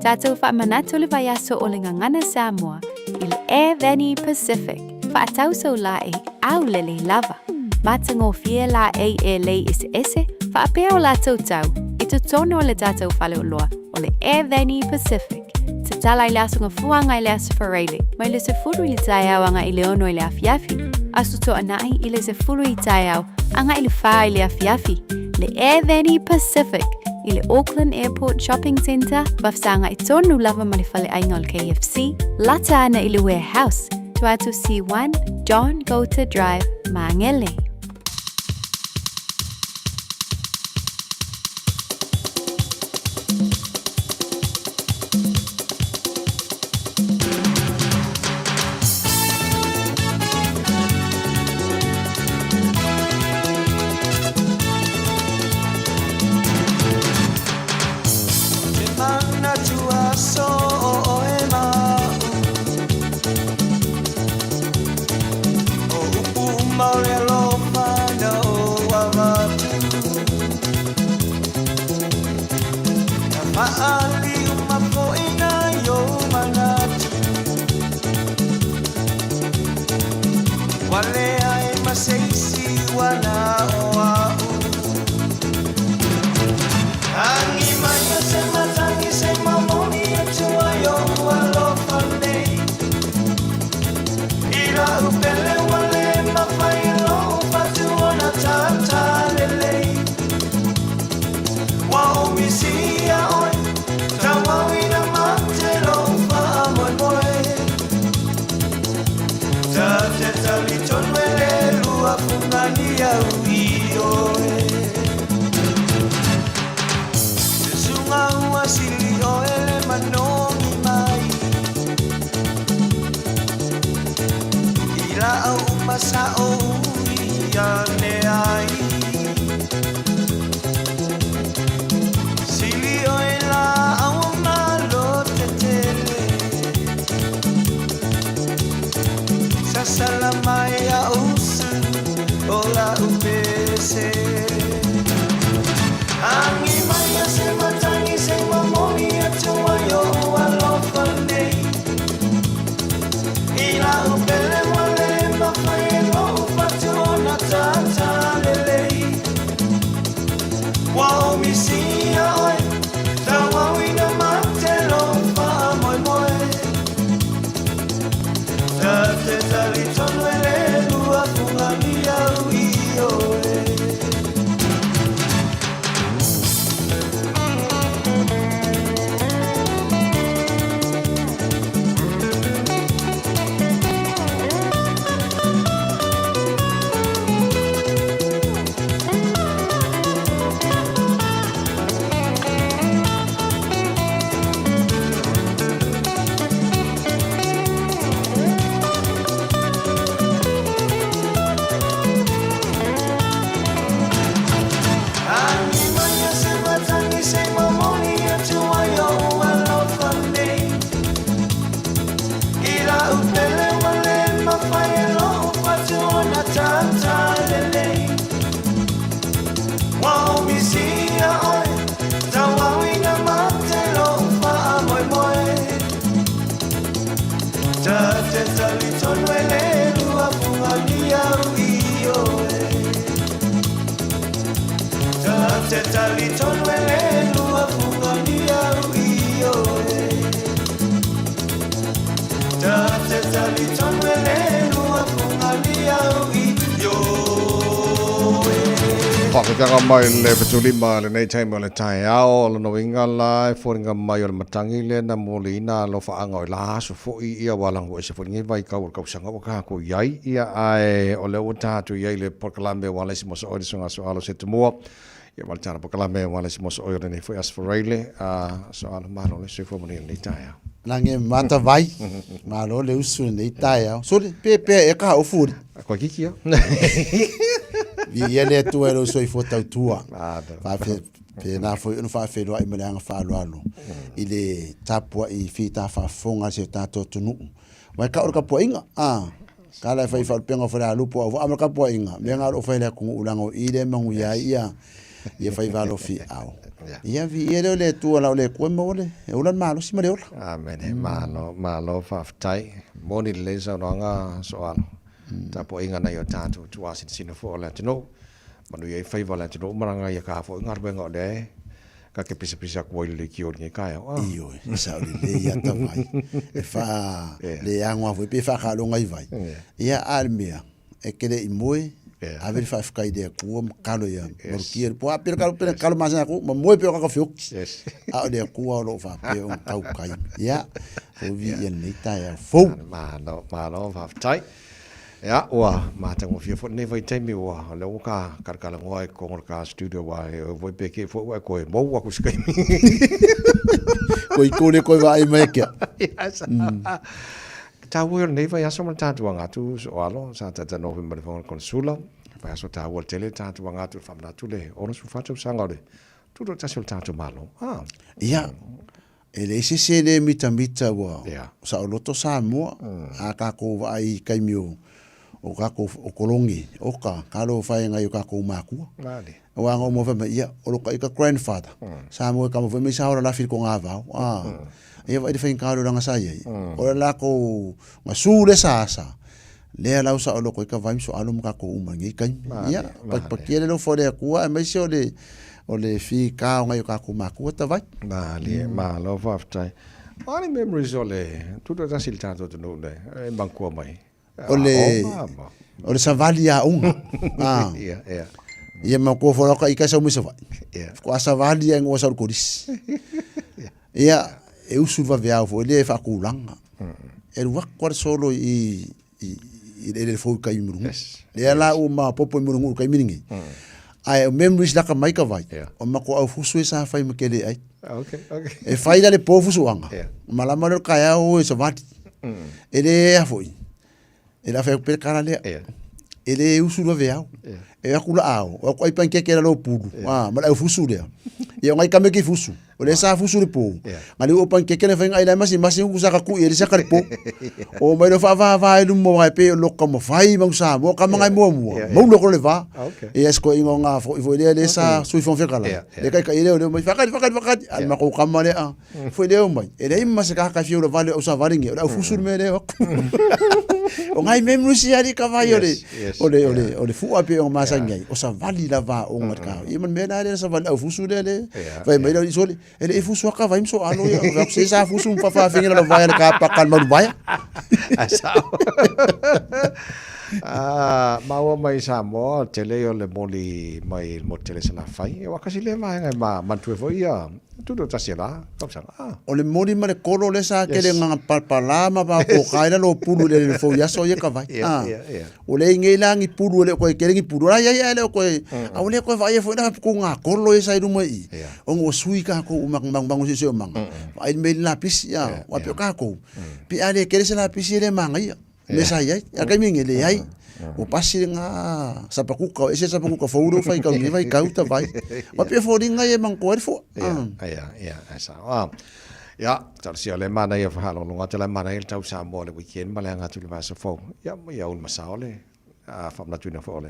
Speaker 18: Tatou faamanatu le vaiaso o le Gagana Samoa i le Air Vani Pacific, faatau sau laei aulelei lava. Matagofie laei e lei eseese faapea o latou tau i totonu o le tatou faleoloa o le Air Vani Pacific. Tatala i le Aso Gafua agai i le Aso Faraile, mai le 10 i le taeao agai i le 6 i le afiafi, Aso Toanai i le 10 i taeao agai i le 4 i le afiafi, le Air Vani Pacific i le Auckland Airport Shopping Centre, vafesagai tonu lava ma le faleaiga o le KFC, lata ana i le Warehouse, tua atu C1, John Goulter Drive, Māngere.
Speaker 10: Ua misia oe, tauauina mate lou faamoemoe. Ta te talitonu e le lua fugalia ui oe. Ta te talitonu e le lua fugalia ui oe. Ta te talitonu e le lua fugalia ui oe.
Speaker 2: Faafetaga mai le fetulima lenei taimi o le taeao, o lona uiga la e foliga mai o le matagi lea na moliina alofaaga o i la aso foi ia ua lago ese foi lenei vaitau o le kausaga ua tatou i ai, ia ae o lea ua tatou i ai i le polokalame ua alai si moso oi le susuga Aso Alo Setumua, ia ma le tala polokalame ua alai si moso oi o lenei foi Aso Faraile, Aso Alo malo le soifua manuia i lenei taeao.
Speaker 11: Lagi mata vai, malo le usu i lenei taeao. Sole, pe pea e ka ofu uri.
Speaker 2: Koe kiki ia.
Speaker 11: Viia le Atua i lou soifua tautua. Faapena foi ona faafeiloai ma le aga faaaloalo i le tapuai fita faafofoga a si o tatou atunuu. Vai ka o le tapuaiga, a ka la e fai faalupega o Falealupo au vaa ma le tapuaiga, mea na o lo o fai le atunuu leaga o i lea e manuia ai ia ia faiva alofiau. Ia viia lea o le Atua la o le Atua e maua le e ola le malosi ma le ola.
Speaker 2: Amene. Malo, malo faafetai. Moni lelei le saunoaga Soalo. Tapuaiga nai o tatou tuasinosino foi o le atunuu. Manuia ai faiva o le atunuu ma lana ia ka foi galuega o lea e ka te pisapisa atu ai i le leitio i lenei taeao. Ah.
Speaker 11: Ioe, e sao lelei ia tavai. E faa le ago lava foi pe faakaaloga i vai. Ia a le mea, e te le i moe, ave le faafetai i le Atua ma tatalo ia malutia le po. A pele kalo pele kalo masani aku, ma moe pea o kaka feoki. A o le Atua o lo o faapea ona tautai. Ia, o viia lenei taeao fou.
Speaker 2: Malo, malo, faafetai. Ia, ua matagofie foi lenei vaitaimi ua o lea ua ta kalakalanoa i totonu o le ta studio aua e oe foi pe kei foi ua e toe mou atu i se taimi.
Speaker 11: Koe i kore koe vaai mai kia.
Speaker 2: Yes. Taua ia o lenei vaiaso ma le tatou aga atu Soalo, sa talatalanoa foi ma le Fofoga Konesula, vaiaso taua tele le tatou aga atu i le faamanatu le 64 tausaga o le Tutoatasi o le tatou Malo. Ah.
Speaker 11: Ia, e leai se isi e le mitamita ua saoloto Samoa, a tatou vaai i taimi o o tatou o kolone, oka, kalo whae ngai o tatou makua. Aua nga o mua whai mai, ia, o lo ka grandfather, Samoa e kama whai mai sa ora lafi ko ngā vao. Ah. Ia wai le whai ngā ranga sa iai. O la lako nga su le sa sa. Lea lau sa o loko i ka vaim so alo maka ko uma ngi kai. Ia, pakipakia le lo fo le akua, e mai se o le o le fi ka o ngai o ka makua ta vai.
Speaker 2: Malie, malo faafetai. O a ni memories o le tutoatasi i le tatou atunuu nei e manatua mai?
Speaker 11: O le o le savali aoga. Ah.
Speaker 2: Ia, ia.
Speaker 11: Ia ma ko fo ka ika sa mai savai.
Speaker 2: Ia.
Speaker 11: Ko a savali ai ngoa sa kolisi. Ia, e usu vaveao foi le faakulaga. E alu aku lava le solo i i i le eleele fou i kai i Mulungu. Lea la ua maopoopo i Mulungu i le taimi lenei. Ae o memories laka mai ka vai, o matou aufusu e sa fai ma kele ai.
Speaker 2: Okay, okay.
Speaker 11: E fai la le po fusuaga, malama lea o le taeao o e savali. E le ea foi, e le afai atu pea le tala lea. E le usu le vaveao. E o atu la ao, o atu ai panikeke i lalo o pulu, ma le aufusu lea. Ia o nai kameki fusu, o lea sa fusu le po. Ngai le ua panikeke le fai ngai lai masimasi uku sa ka kui e le sa ka le po. O mai lo whaavaa e lumo ngai pe o loka ma whai mau sa mo ka mangai mua mua. Mau loko le va. E as ko ingo ngā fo i fo lea le sa sui fo whekala. Le kai kai leo leo mai whakati whakati whakati. Al mako kama le a. Foi leo mai. E lei ma se ka ka fiu la vale o sa vale nge. O le au fusu le mea leo. O ngai memories ia ali ka vai o le o le o le o le fua pe o masani ai. O savali lava o ngat ka. Ia ma le mea la le savali au fusu le le. Vai mai leo sole. E le i fusu aka vai mso alo ia. Vai se sa fusu mfa fa finga la vai le ka pa kan maru vai.
Speaker 2: Ai sao. Ah, maua mai Samoa, tele o le moli mai le motu tele Salafai. E wakasi le vaega e ma mantua foi ia Tutoatasi e la tausaga. Ah.
Speaker 11: O le moli ma le kolo le sa kele nganga palpala ma pa ko kai la lo pulu le le fo ya so ye ka vai. Ah. O le inge la ngi pulu le ko kele ngi pulu la ya ya le ko a o le ko vai fo na ko nga kolo e sa ilu mai. O ngo sui ka ko uma mang mang se se o manga. Ai me la pisi ya wa pe ka ko. Pi a le kele se la pisi le manga ia. Me sa iai, a kai minge le ai. O pasi nga sapakuka, e se sapakuka fouro fai kau ni vai kau ta vai. Wa pe fo ringa e mang ko fo.
Speaker 2: Ia, ia, ia, sa. Ah. Ia, talosia le mana ia whahalonga te la mana ia tau Samoa le weekend ma le anga atu le vasa fou. Ia, ia ul masao le a whamanatuina fo le.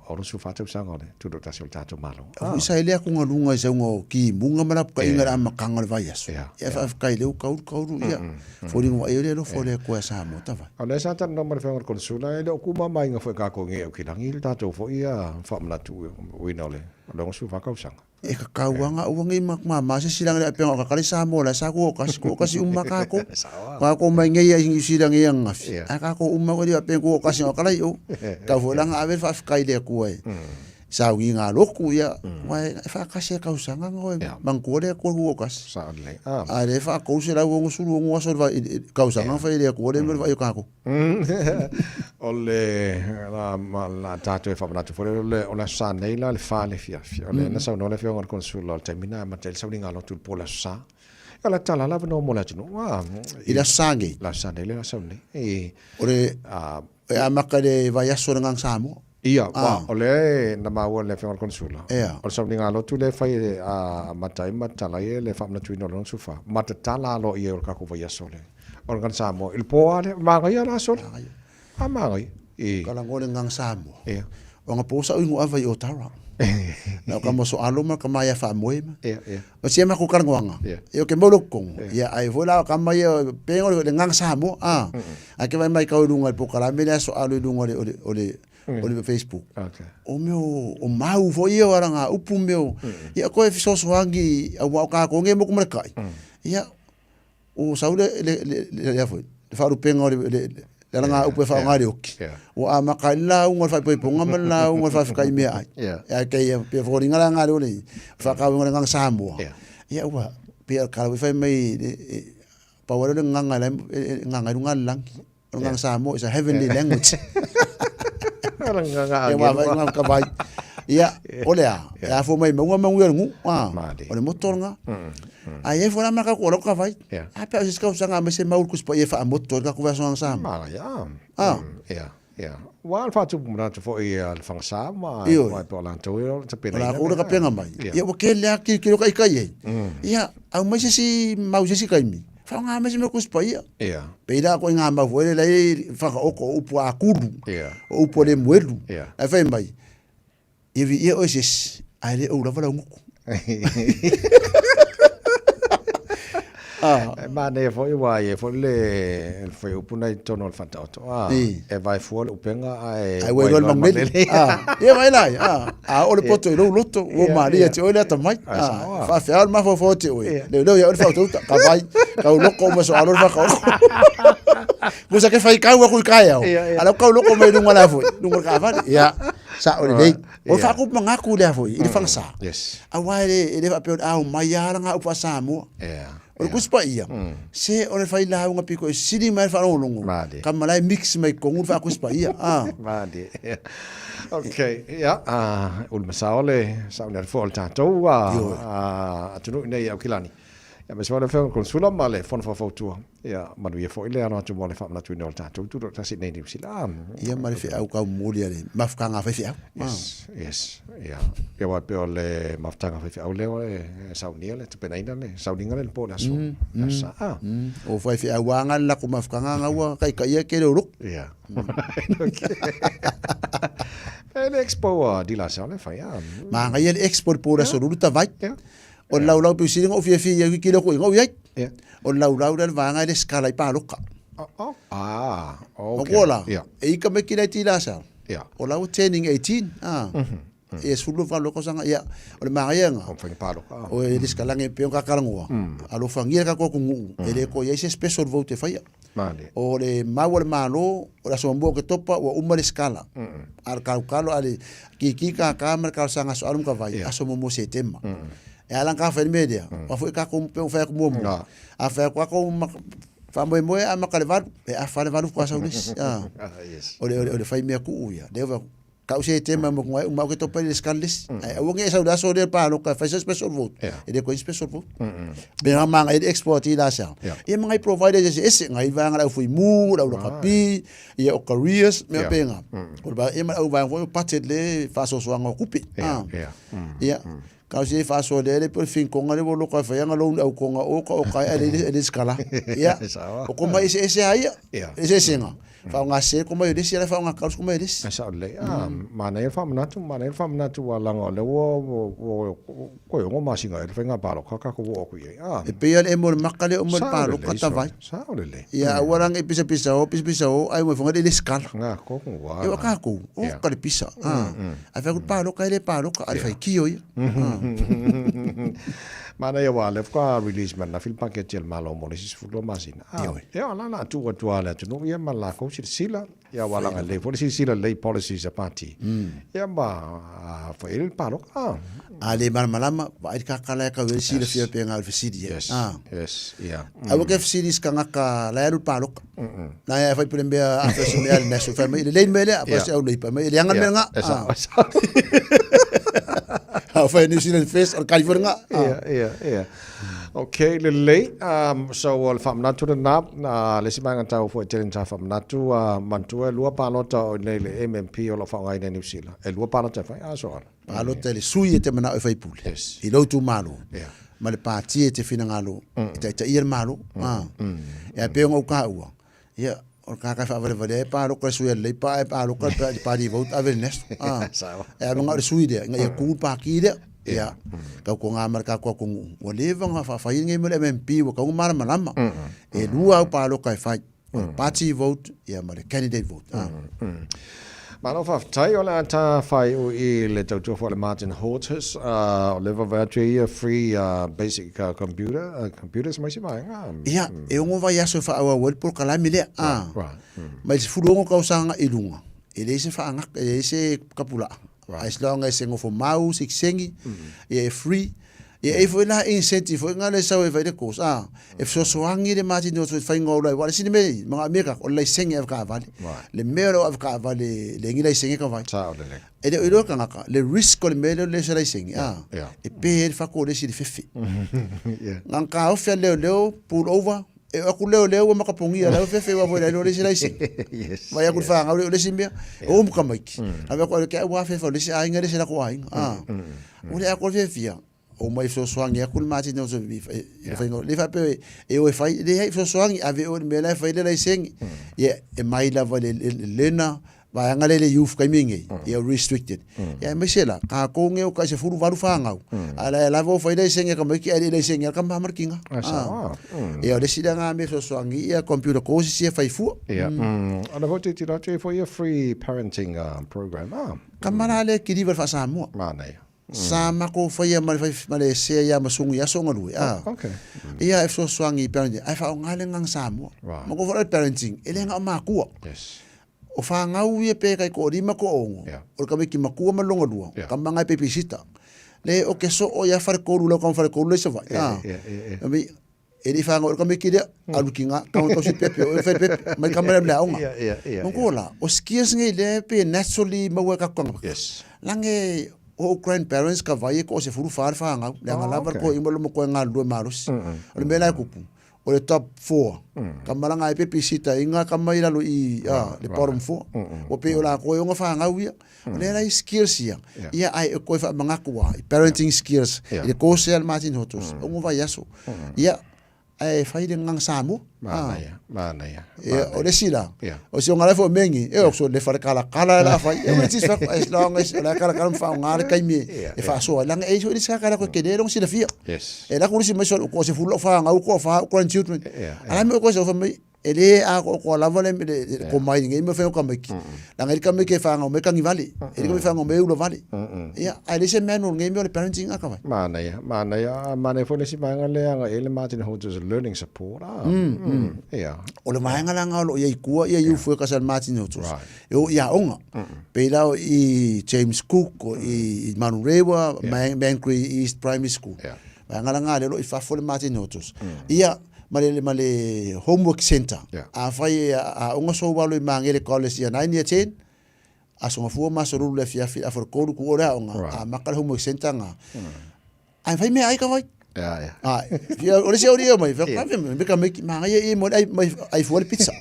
Speaker 2: 64 tausaga o le Tutoatasi o le tatou Malo.
Speaker 11: Ua isa ai le akugaluga i sauga o kimuga ma lapukaiga i le amataga o le vaiaso. Ia faafetai lea ua kaulu kaulu ia foliga ua ai le alofa o le Atua ia Samoa tavai.
Speaker 2: O lea sa talanoa ma le Afioga i le Konesula, e le o kumamaina foi e tatou nei Aukilagi le tatou foi faamanatu uiga o le 64 tausaga.
Speaker 11: E kakau lava aua nei mama se silaga le apenga o kakale Samoa la sa ku kasi ku kasi uma kako. Kako mai nei ai New Zealand nei angafi. A kako uma ko le apenga ku kasi o kala i o. Ka fo langa ave fa kai le ku ai. Sa ngi nga loku ia. Wa e fa kasi ka usanga ngo mang ku le ku ku kasi.
Speaker 2: Sa le.
Speaker 11: A le fa ko se la wo sulu ngo aso va ka usanga fa le ku le me va yo kako.
Speaker 2: O le la la tatou e faamanatu foi o le o le aso Sa nei la le fa le fiafia. O lea na saunoa le Afioga i le Konesula o le taimi na amata ai le sauniga lotu i le po o le aso Sa. O le tala lava no mo le atunuu.
Speaker 11: Ah, I le aso Sa nei?
Speaker 2: Le aso Sa nei le aso nei.
Speaker 11: I O le e amata i le vaiaso o le Agaga Samoa.
Speaker 2: Ia, ah. o lea na maua le Afioga i le Konesula. O le sauniga lotu lea e fai e amata ai ma tatala ai le faamanatuina o le 64. Ma tatala aloaia ai o le tatou vaiaso le o le Agaga Samoa. I le po lava lea, manaia le aso lea. A manaia.
Speaker 11: I. Kalagoa le Agaga Samoa. Ia. O nga po sa uingo ava i Otara. Na o ka moso alo ma ka maia whaamoe ma.
Speaker 2: Ia, ia.
Speaker 11: O sia ma ku karangoanga.
Speaker 2: Ia.
Speaker 11: E o ke mau loko kongo. Ia, ai foi la ka mai pengo le Agaga Samoa. Ah. A ke vai mai kau i lunga i le pokalame le aso alo i lunga o le, o le, o le, o le Facebook.
Speaker 2: Okay.
Speaker 11: O mea o mau foi ia o ara ngā upu mea o, ia koe fesoasoani au wa o kākou nge moku ma le kai. Ia, o sau le, le, le, le, le, foi, le whaarupenga o le, le, le ala ngā upu e whaonga le oki. O a maka i la unga o le whaipoiponga ma le la unga o le whawhikai mea ai. Ia kei ia pia whakaringa la ngā reo le, whakawinga le nganga Samoa. Ia ua, pia karawe whai mai, e, pau le nganga le, nganga i runga le langi. O le nganga Samoa is a heavenly language.
Speaker 2: Nganga
Speaker 11: Ia wa vai ngā ka vai. Ia, o le a, e a fo mai maunga maunga o le ngu, a, o le moto nga. A e fo la maka ko ka vai. A pe o se kau sanga me se maul kuspa ia fa moto ka ku va Samoa.
Speaker 2: Mara ia. Ah. Ia. Ia. Ua le faatupu manatu foi a le Fagasa ma ma pe o latou ia o le tapenaina.
Speaker 11: O lakou le kapenga mai. Ia ua kele lava kilokilo ka ika i ai. Ia, aumai se isi mau se isi kaimi, faaaoga mai se mea kusi paia.
Speaker 2: Ia.
Speaker 11: Pei la koe ngā mau foi lele ai whakaoko o upu a kuru,
Speaker 2: Ia.
Speaker 11: o upu a le muelu.
Speaker 2: Ia.
Speaker 11: Ai whai mai, ia vi ia oe se isi, ai le ou lava lau nguku.
Speaker 2: Ah. E manaia foi ua i ai foi le fuaiupu na i totonu o le faataoto. Ah, e vae fua le upega ae
Speaker 11: Ai ua iloa le manueli. Ah, ia vai lai. Ah, a o le poto i lou loto, ua malie te oe le atamai. Ah, faafeao le mafaufau te oe. Leo leo ia oe le fautauta, ka vai, ka uloko ma so alo le whakaoko. Kusa ke whai kau aku i kai au. Ala kau loko mai lunga la foi, lunga ka vale. Ia, sa o le lei. O whaakupu mangaku lea foi, i le whangasa.
Speaker 2: Yes.
Speaker 11: Aua e le, e le whaapea o le ao mai a ngā upu a Samoa.
Speaker 2: Yeah.
Speaker 11: O le kusi paia, se o le whai lauga piko e sili mai le whaalongolongo.
Speaker 2: Mali.
Speaker 11: Ka malae mix mai kongu le whaakusi paia. Ah.
Speaker 2: Mali. Okay, ia, ulu masao le sauni atu foi o le tatou atunuu i nei Aukilani. Ia, aemaise foi le Afioga i le Konesula ma le Fono Faufautua. Ia, manuia foi le alo atu mo le faamanatuina o le tatou Tutoatasi i nei Niu Sila.
Speaker 11: Ia ma le feau kau momoli a le mafutaga a faifeau.
Speaker 2: Yes, yes, ia. Ia aua e pei o le mafutaga a faifeau lea e saunia le tapenaina le sauniga lea i le po o le aso. Aso Sa.
Speaker 11: Ah. O faifeau lava nga le lakou mafutaga nga ua kaikaia kele o loko.
Speaker 2: Ia. Okay. E le expo a Dilasa o le fai a.
Speaker 11: Manaia le expo i le po o le aso Lulu tavai.
Speaker 2: Ia.
Speaker 11: O le laulau pei sili ona ou fiafia i ai kilo koe ina ou i ai.
Speaker 2: Yeah.
Speaker 11: O le laulau lea le vaega e le sikala i paloka.
Speaker 2: Oh, oh. Ah, okay.
Speaker 11: Makoa la,
Speaker 2: Yeah.
Speaker 11: e ika mai kila i tila sa.
Speaker 2: Yeah.
Speaker 11: O la ua turning 18. Ah. E 18 tausaga, ia, o le magaiaga.
Speaker 2: O faiga paloka.
Speaker 11: O e le sikalagi e pei ona kakalagoa. Alofagia le tatou atunuu. E le toe i ai se special vote e faia.
Speaker 2: Male.
Speaker 11: O le mau a le Malo, o le aso muamua o Oketopa, ua uma le sikala. A le kalokalo, a le kiki kaka ma le talosaga aso alo ma ka vai, aso muamua o Setema. E ala ona ka fai le mea lea, aua foi tatou pei ona fai atu muamua. A fai atu tatou ma faamoemoe a amata i le 8, e afa le 8 faatoa sau le isi. O le fai mea tuu ia. Lea ua Kau Setema mo konga uma Oketopa i le sikala le isi. Ae aua ne i e sau i le aso lea paloka e fai se special vote. E le toe i ai se special vote. Pe na manga i le expo ati la sa. Ia ma ngai providers eseese, ngai vaega le au fuimu, le au lakapi, ia o careers, mea penga. O le vaega, ia ma le au vaega foi o budget le faasoasoaga o tupe. Ia, kau se faasoa lea le pe o le finkonga lea ua loka e fai anga loan au konga o ka o ka e le sikala. Ia, o koma eseese a ia, eseesega. Faaaoga sese ko mai o le isi, a la e faaaoga tatau ko mai o le isi.
Speaker 2: E sao lelei. Ah, manaia le faamanatu, manaia le faamanatu aua leaga o lea ua, ua, ua toe ono masina ea le faiga paloka tatou oo atu i ai. Ah.
Speaker 11: E pei lava le emo o le maka lea uma i le
Speaker 2: Sao
Speaker 11: paloka
Speaker 2: lelei,
Speaker 11: tavai.
Speaker 2: Sao lelei.
Speaker 11: Ia aua la ne i pisapisa o, pisapisa o, ai uma ifoga le lesitala.
Speaker 2: Ngā tonu
Speaker 11: Ia ua kākou, o ka le pisa. Ah. Ae fai atu le paloka e le paloka, a le faitio ia. Ah.
Speaker 2: Manaia aua o lea faatoa release mai ananafi le paketi a le Malo mo le isi 12 masina. Ah, ia o la na tuu atu lava i le atunuu ia ma le latou silasila, ia aua leaga e lelei foi le silasila lelei i policies a pati, ia ma fai ai le paloka. Ah.
Speaker 11: A le malamalama, vaai le kakala e kau ai le silafia pe nga o le fesili ia.
Speaker 2: Yes,
Speaker 11: Ah.
Speaker 2: yes, ia.
Speaker 11: Aua ke fesili i se tagata la e alu i le paloka. Na e fai pele mea a fai se mea le national fai mai le lei mea lea, fai se au leipa mai le anga mea nga.
Speaker 2: E sao, e sao.
Speaker 11: A fai New Zealand First o le California nga.
Speaker 2: Ia, ia, ia. Okay, lelei. So o le faamanatu lena, le isi vaega taua foi e tele ina ta faamanatu, manatua e lua palota o i inei i le MMP o lo o faaaogaina i Niu Sila. E lua palota e fai, a so ala.
Speaker 11: Palota i le sui e te manao e faipule i lou itumalo ma le pati e te finagalo e taitaia le Malo. Ia pei ona ou taua, ia, o le tagata e faavalevalea e palota i le sui a le Labour ae palota i le party vote ave i le National. E ave na o le sui lea ina ia tu le pati lea. Ia, tautuana ma le tatou atunuu, ua leva ona faafai lenei mea o le MMP ua tatau ona malamalama. E lua au palota e fai. O le party vote ia ma le candidate vote. Ah.
Speaker 2: Malo faafetai, o le a ta faaiu i le tautua foi a le Martin Hortus, o lea vaavaai atu e ia free basic computer, computers ma isi vaega.
Speaker 11: Ia, e ono vaiaso e faaauau ai le polokalame lea. Ah.
Speaker 2: Right.
Speaker 11: Mai le 16 tausaga i luga, e leai se faagata, e leai se tapulaa.
Speaker 2: Right.
Speaker 11: As long as e nofo mau, sekisegi, ia e free. Ia e foi la incentive foi nga le sau e fai le course. Ah, e fesoasoani le matini o le faiga o lai. Wa le sini mea, ma nga mea o le laisenge ave kaavale. Le mea o le ave kaavale, le ngi laisenge ka vai.
Speaker 2: Sao lelei.
Speaker 11: E le o iloa kangaka, le risk o le mea lea o le se laisenge. Ah, e pe le fako o le isi le fefe. Nga ka ofi a leo leo, pull over, e o aku leo leo ua makapogia lau fefe ua foi lai lo le isi laisenge.
Speaker 2: Yes.
Speaker 11: Vai aku le whangau le o le isi mea, o muka maiki. Ave aku ale ke au a fefe o le isi aiga le isi lako aiga. Ah. O le ako le fiafia, o mai fesoasoani atu le matini o se i le faiga le faapea e o e fai le hai fesoasoani ave o le mea la e fai le laisenge. Ia e mai lava le lena vaega lea i le youth taimi nei, ia restricted. Ia aemaise la, tatou nei o tai 18 fanau, a la e lava o fai laisenge ka maiki ae le i laisenge lava ka mama le kinga. Ia o le isi lea na mea fesoasoani ia computer courses ia fai fua.
Speaker 2: Ia, o le foi tilotilo atu e foi ia free parenting program.
Speaker 11: Tama la lea kiliva le faa-Samoa.
Speaker 2: Manaia.
Speaker 11: Sa matou faia ma le fai ma le sea ia Masugi i aso galue, a.
Speaker 2: Okay.
Speaker 11: Ia e fesoasoani i parenting, ae faaaoga le agaga Samoa.
Speaker 2: Right.
Speaker 11: Matou foi la le parenting, e le na o matua.
Speaker 2: Yes.
Speaker 11: O fanau ia pe kai toalima toaono, o le tamaiti matua ma le lona lua, tama na e peipeisita. Le o ke soo ia faletolu lau tama faletolu la i Savaii, a. E le i fanau le tamaiti lea, alu ki nga, tama tausi pepe, o e fai pepe, mai tama lea i le aoga. Manatua la, o skills nei lea pe naturally maua e tatou tagata.
Speaker 2: Yes.
Speaker 11: Lange o ou grandparents ka vai e toasefulu fa le fanau, leaga lava le toeaina ma le matua e galulue malosi. O le mea la e tupu, o le top four, ka malaga ai pepisita i nga tama i lalo i le bottom four. Ua pei o latou e ona fanau ia. O lea la i skills ia, ia ae e koe faamanatu lava i parenting skills i le course a le Martin Hotos, ono vaiaso. Ia, ae fai le agaga Samoa.
Speaker 2: Manaia, manaia.
Speaker 11: Ia, o le isi la, o si ona la foi mengi, e o so le fale kalakala la fai. E o tis fa as long as o la kalakala ma faaaoga le taimi e faasoa ai. Leaga e i ai foi le isi kaka la koe kele lona silafia.
Speaker 2: Yes.
Speaker 11: E lako le isi mai so ko se fulu whangau ko wha grandchildren. Ala me ko se fa mai e le a ko lava le le ko mai ngai me fa ka mai ki. Langa i ka mai ke whangau me kangi vale. E le ka mai whangau me ula vale. Ia a le se mea no ngai me o le parenting a ka vai.
Speaker 2: Manaia, manaia, manaia foi le isi vaega lea aga e le Martin Hodges Learning Support. Ia.
Speaker 11: O le vaega la nga o lo o iai kua ia youth workers a le Martin Hodges. E o i aoga. Pei la o i James Cook, o i Manurewa, Mangere East Primary School. Vaega la nga lea o lo o i fafo le Martin Hodges. Ia, ma le, ma le homework centre. Afai e aoga sou alo i Magere College ia 9 ia 10, aso gafua ma aso lulu le afiafi, afa le 3 ku o le aoga, amata le homework centre nga. Ae fai mea ai ka vai.
Speaker 2: Ia, ia.
Speaker 11: Ai, fia, o le isi auri ia mai, fia, fia, me ka meki, manga ia ia mo ai, mai, ai fua le pizza.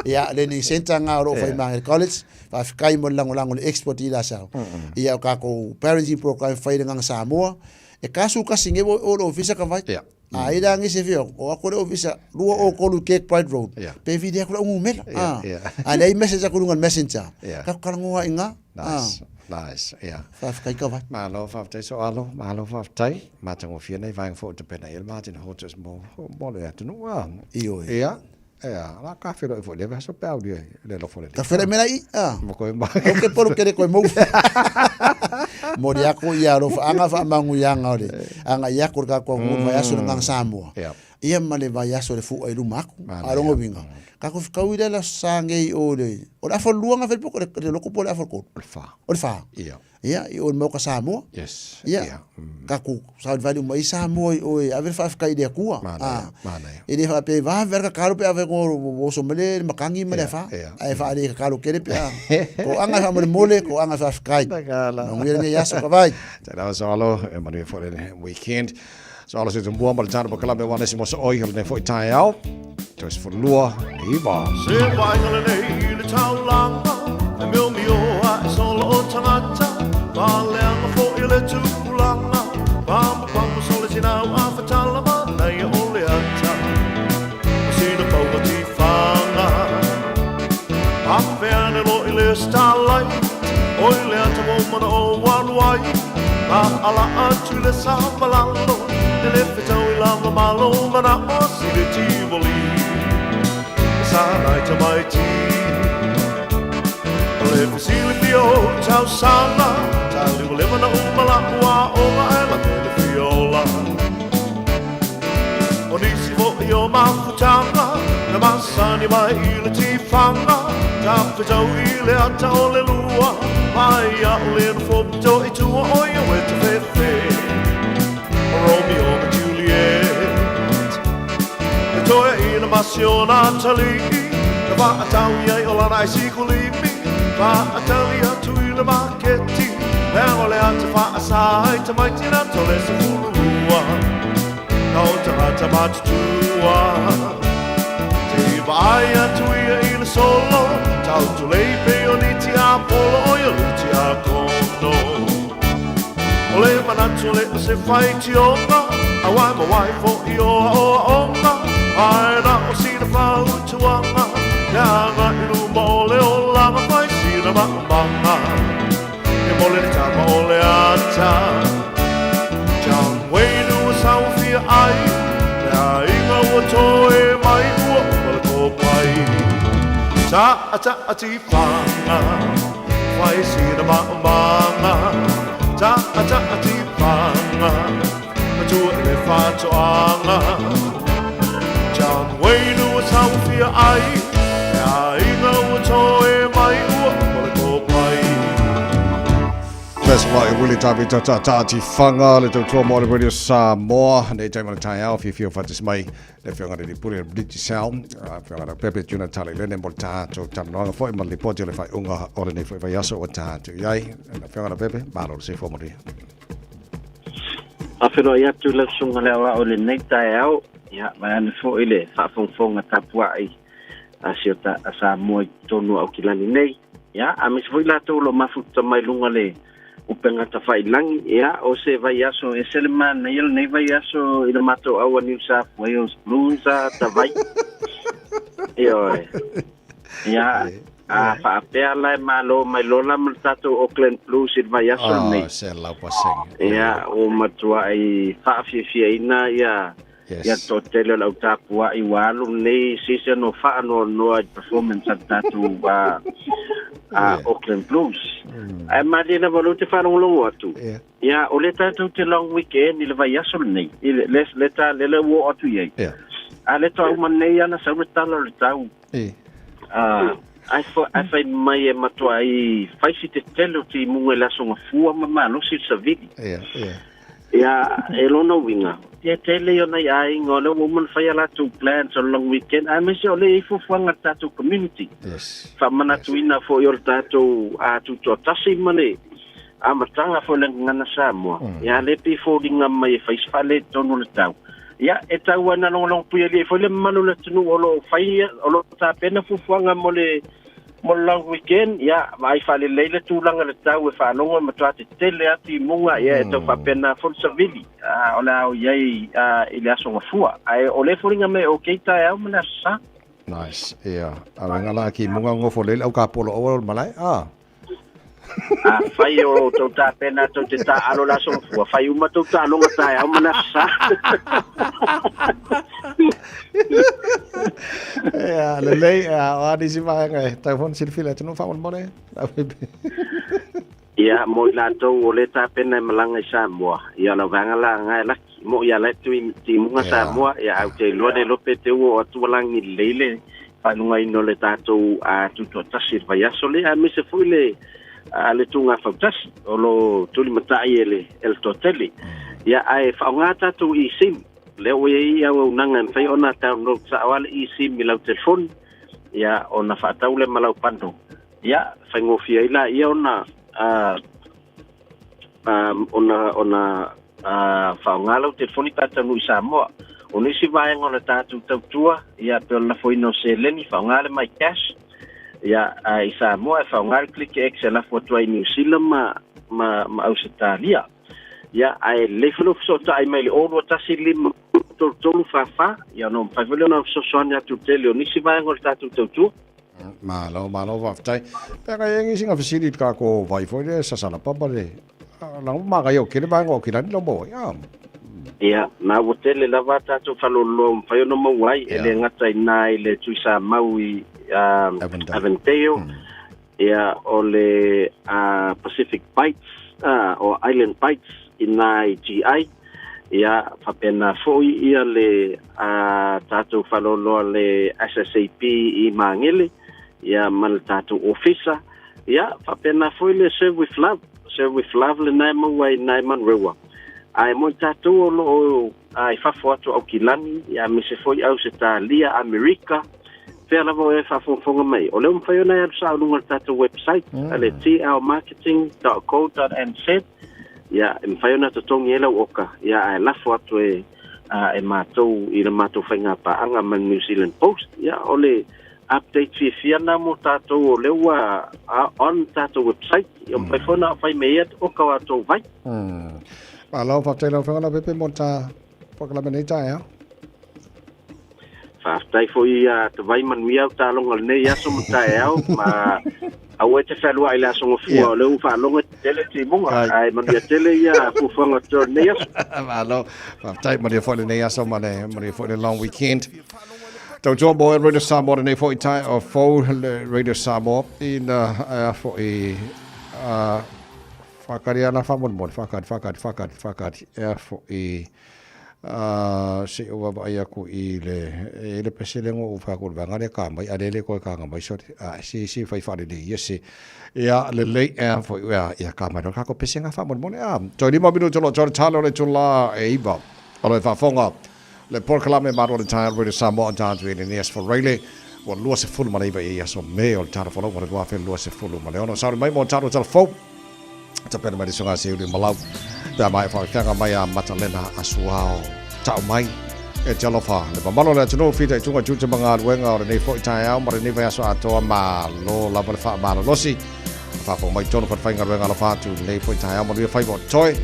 Speaker 11: Ia, learning center nga o loo fai Magere College, faafetai mo le lagolago le expert i la sau. Ia, o kākou parenting program fai le agaga Samoa, e kasu kasi nge o le ofisa ka vai.
Speaker 2: Ia.
Speaker 11: A ai la ngisi fio, o aku le ofisa, 203 Kirkbride Road. Pe vili aku la ungumela. A lei message aku lunga messenger. Ka kalangoa inga.
Speaker 2: Nice. Nice, yeah.
Speaker 11: Whawhikai ka vai.
Speaker 2: Malo whawhitai so alo, malo whawhitai. Mātangofia nei vaenga fo te pena i Martin Hortus mo mo le atunu a.
Speaker 11: Io
Speaker 2: e. Ia. Ia, la ka whero e fo le vaso pau le le lofo le.
Speaker 11: Ka whero mera i. Ah.
Speaker 2: Mo koe ma.
Speaker 11: O ke poro kere koe mou. Mo ri ako ia ro anga wha mangu ia anga ore. Anga ia ko ka ko ngu vai aso ngang Samoa. Ia ma le vai aso le fu ai luma aku. A rongo winga. Ka ko kau i la sange i o le. O le afo luanga fel poko le loko po le afo ko.
Speaker 2: O le fa.
Speaker 11: O le fa.
Speaker 2: Ia.
Speaker 11: Ia, i o le maoka Samoa.
Speaker 2: Yes.
Speaker 11: Ia.
Speaker 2: Ia.
Speaker 11: Ka ku sauli vali uma i Samoa i oe, ave le faafetai i le Atua.
Speaker 2: Manaia, manaia.
Speaker 11: E le faapea vave ala kakalo pe ave ko oso ma le makangi ma le afa. Ae faale kakalo kele pe a. Ko anga faamolemole, ko anga faafetai. Manuia lenei aso ka vai.
Speaker 2: Tēnā so alo, e manuia fo le weekend. So alo se tumbua ma le tāna pakalame wa nesi mo so oi, hele nei fo i tae ao. Toes fo lua, iwa.
Speaker 12: Se vaenga lenei le taulaga, E miomio ae solo o tagata, Faaleaga foi le tupulaga, Pamupamu sole sinau a fatala manaia o le ata, Ma sina paua tifaga. Afe ane loa i le starlight, Oi le ata ua mana o alu ai, Ma ala atu i le savalalo, E le fetau i lava malo manao si le Tivoli. E sana i tamaiti. O le fesilafia o tausaga, Talimalima na uma la'u aoga ae lave le fiola. O nisi foi o mafutaga, Na masani mai i le tifaga, Tafetau i le ata o le lua, Mai a'u le nofo pito i tua o ia ue tafefe. O Romeo ma Juliet. E toeaina ma si ona atalii, Na faatau i ai o lana aisikulimi, Faatali atu i le maketi, Leaga o le ata faasa ai tamaiti na tole 12, Na o tagata matutua. Te vaai atu ia i le solo, Tau tulei pei o ni tiapolo o ia lu tiakono. O le manatu le o se faitioga, Auai ma wai foi o aoaoga, Ae na o sina fautuaga, Leaga i luma o le olaga fai sina maʻamaga. E mole le tama o le ata. John Wayne ua sauafia ai, Le aiga ua toe mai ua uma le kopai. Taʻataʻa tifaga, fai sina maʻamaga. Taʻataʻa tifaga, matua i le faatoaga. John Wayne ua sauafia ai, Le aiga ua toe mai ua uma le kopai.
Speaker 2: That's right, Willie Tabi Tata Tati Whanga, le tautua mo le Radio Samoa, nei taima le taeao, whiwhi o whatis mai, le whionga le pure British Sound, whionga le Pepe Tuna Tale Lene mo le tātou talanoaga foi ma le lipoti o le faaiuga o lenei foi vaiaso ua tātou i ai. Le whionga le Pepe, malo le soifua manuia.
Speaker 14: Faafeiloai atu lau susuga le aoao i lenei taeao, ia, vaeane foi le faafogafoga tapuai a si o ta a Samoa i totonu o Aukilani nei, ia, aemaise foi latou o lo o mafuta mai luga le upega tafailangi, ia, o se vaiaso e ese le manaia lenei vaiaso i le matou au a New South Wales Blues a Tavai. Ioe. Ia, a faapea la e malo mai loa la ma le tatou Auckland Blues i le vaiaso lenei.
Speaker 2: Oh, se lau paseng.
Speaker 14: Ia, ua matuai faafiafiaina ia
Speaker 2: Yes.
Speaker 14: Ia toatele o le au tapuai ua alu lenei season o faanoanoa i performance a le tatou a Auckland Blues. Ae malie lava o lea ou te faalogologo atu, ia o lea tatou te long weekend i le vaiaso lenei, i le le le ta le lea ua oo atu i ai. A lea toa uma nei ana sau le tala o le tau. Ae ae fai mai e matuai fai si tetele o timuga i le aso gafua ma malosi le savili. Ia, e lona uiga, ia tele ia o nai aiga o lea ua uma ona fai a latou plans o le long weekend, aemaise o lea e i ai fuafuaga a le tatou community.
Speaker 2: Yes.
Speaker 14: Faamanatuina foi o le tatou tutoatasi ma le amataga foi o le Gagana Samoa, ia lea pei e foliga mai e fai se faaletonu o le tau. Ia, e tau lava ina logologo puialia ai foi le mamalu o le atunuu o lo o fai, o lo o tapena fuafuaga mo le Mo le long weekend, ia, vaai faalelei le tulaga i le tau e faalogo e matuā tetele atu i muga, ia, e tau faapena foi le savili, o le a o i ai i le aso Gafua. Ae o lea e foliga mai e okay taeao ma le Aso Sa.
Speaker 2: Nice. Ia, a wenga la ki munga ngofo le au ka polo o le malae. Ah.
Speaker 14: Afai o tou tapena tou te taaalo le aso Gafua, fai uma tou taaloga taeao ma le Aso Sa.
Speaker 2: Ia, lelei, ia, o a nisi vaega e tau foi ona silafila e atunuu faamolemole.
Speaker 14: Ia, mo i latou o lea tapena e malaga i Samoa, ia o lau vaega la aga e laki. Mo i ala e tui timuga Samoa, ia ae ou te iloa le iloa pe te ua oo atu ua lagi lelei le faailugaina o le tatou tutoatasi i le vaiaso lea, aemaise foi le le tugafautasi o lo tulimatai e le e le toatele. Ia, ae faaaoga tatou eSIM, lea ua i ai auaunaga e mafai ona download sao lava le eSIM i lau telefoni, ia, ona faatau lea ma lau bundle. Ia, faigofie ai laia ona ona ona faaaoga lau telefoni pe a taunuu i Samoa. O nisi vaega o le tatou tautua, ia, pei o le lafoina o seleni, faaaoga le MyCash, ia, a i Samoa e faaaoga le ClickX e lafo atu ai i Niu Sila ma ma ma Ausetalia. Ia, ae lelei foi lou fesootai mai i le 0 2 1 5 3 3 4 4, ia ona mafai foi lea ona fesoasoani atu i le tele o nisi vaega o le tatou tautua.
Speaker 2: Malo, malo faafetai. Pe a ka i ai nisi na fesili i le tatou vai foi lea sasala papa le langa manaia o tele vaega o Aukilani lau maua ai. Ah.
Speaker 14: Ia, na ua tele lava a tatou faleoloa ua mafai ona maua ai, e le gata i ina i le Tuisamau i Avondale, ia, o le Pacific Bites, o Island Bites i ina i GI, ia, faapena foi ia le tatou faleoloa le SSAP i Magele, ia, ma le tatou ofisa, ia, faapena foi le Serve with Love, Serve with Love lena e maua ai i ina i Manurewa. Ae mo i tatou o lo o i fafo atu o Aukilani, ia, aemaise foi Ausetalia, Amerika, fea lava o e faafogafoga mai, o lea ua mafai ona e alu sao i luga o le tatou website, le tlmarketing.co.nz, ia, e mafai ona totogi ai lau oka, ia, ae lafo atu e e matou i le matou faigapaaga ma le New Zealand Post. Ia, o le update fiafia lena mo tatou o lea ua on tatou website, ia mafai foi ona fai mai ai oka o atou vai.
Speaker 2: Malo, faafetai lau Afioga Leaupepe mo le ta polokalame nei taeao.
Speaker 14: Faafetai foi ia Tavai manuia au taaloga o lenei aso ma taeao ma aua e te fealuai i le aso Gafua o lea ua faalogo e tetele timuga ae manuia tele ia fuafuaga o totoe o lenei aso.
Speaker 2: Malo, faafetai manuia foi lenei aso ma le manuia foi le long weekend. Tautua mo e Radio Samoa lenei foi taeao fou le Radio Samoa ina ea foi whakari ana whamolemole, whakari, whakari, whakari, whakari, ea foi se i ou vaavaai aku i le e le pese lengo ua fai atu o le vaega lea ka mai a lele koe ka mai sorry a se se fai faalelei ia se ia lelei ea foi ia ia ka mai loa le tatou pese lena faamolemole a toe 5 minute o lo o toe le tala o le itula e 9 o lo o e faafofoga le polokalame Malo le Taeao Radio Samoa on Dance i lenei aso Faraile ua 29 i aso Me o le tala folau o le 2026. Sauni mai mo talo tala fou. Tapena mai le susuga Seuli Malau. Pe a maea faafeaga mai a Matalena Asuao. Tau mai e te alofa le mamalu o le atunuu fitaituga tiute ma galuega o lenei foi taeao ma lenei vaiaso atoa malo lava le faamalolosi. Faafofoga mai tonu fale-faigaluega alofa atu lenei foi taeao manuia faiva o totoe.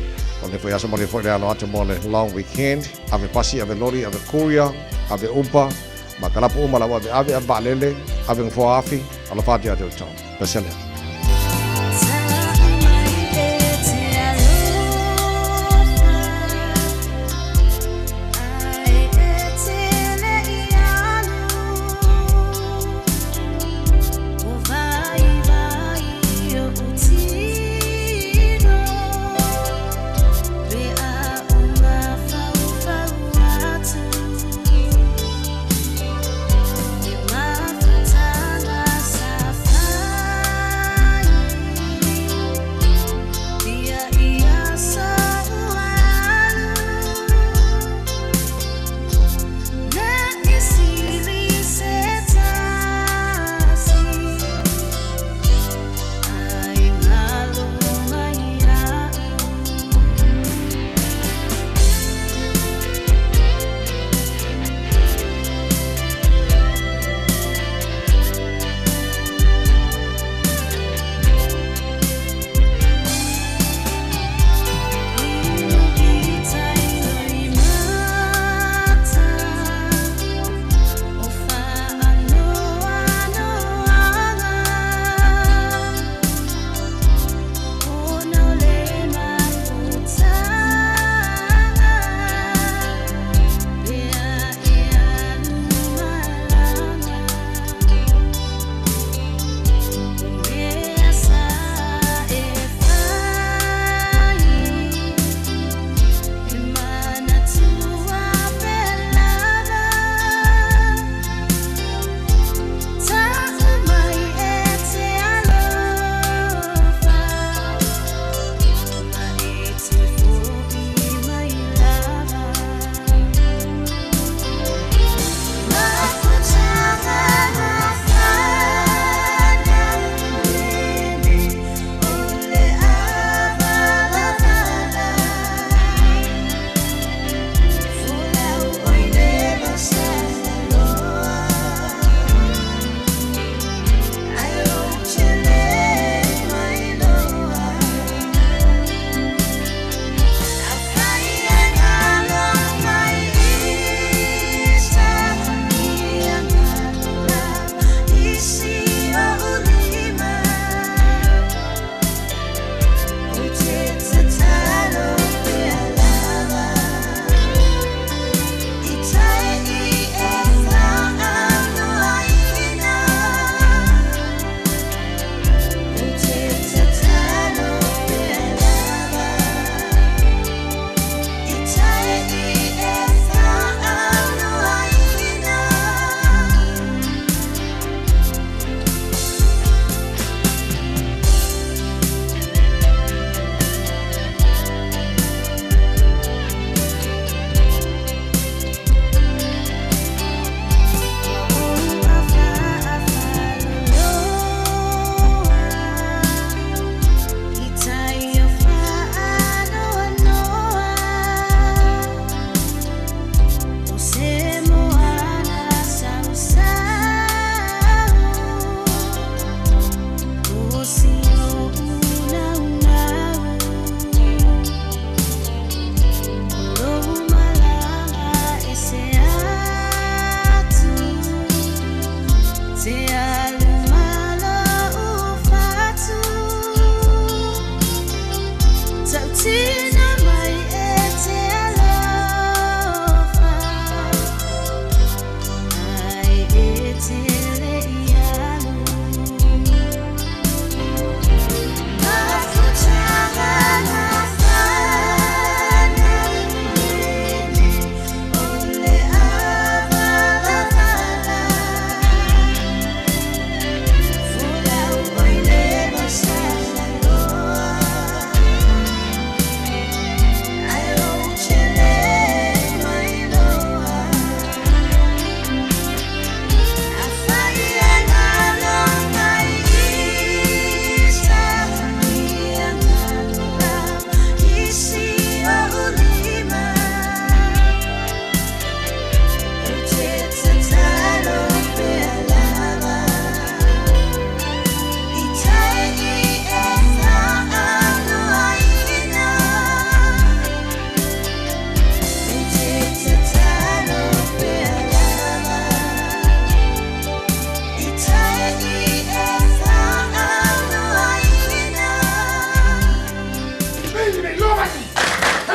Speaker 2: O lenei foi aso manuia foi le alo atu mo le long weekend. Ave pasi, ave lori, ave courier, ave uber, ma kalapu uma lau ave ave, ave vaalele, ave gafoa afi, alofa atu ia te outou. Pesele.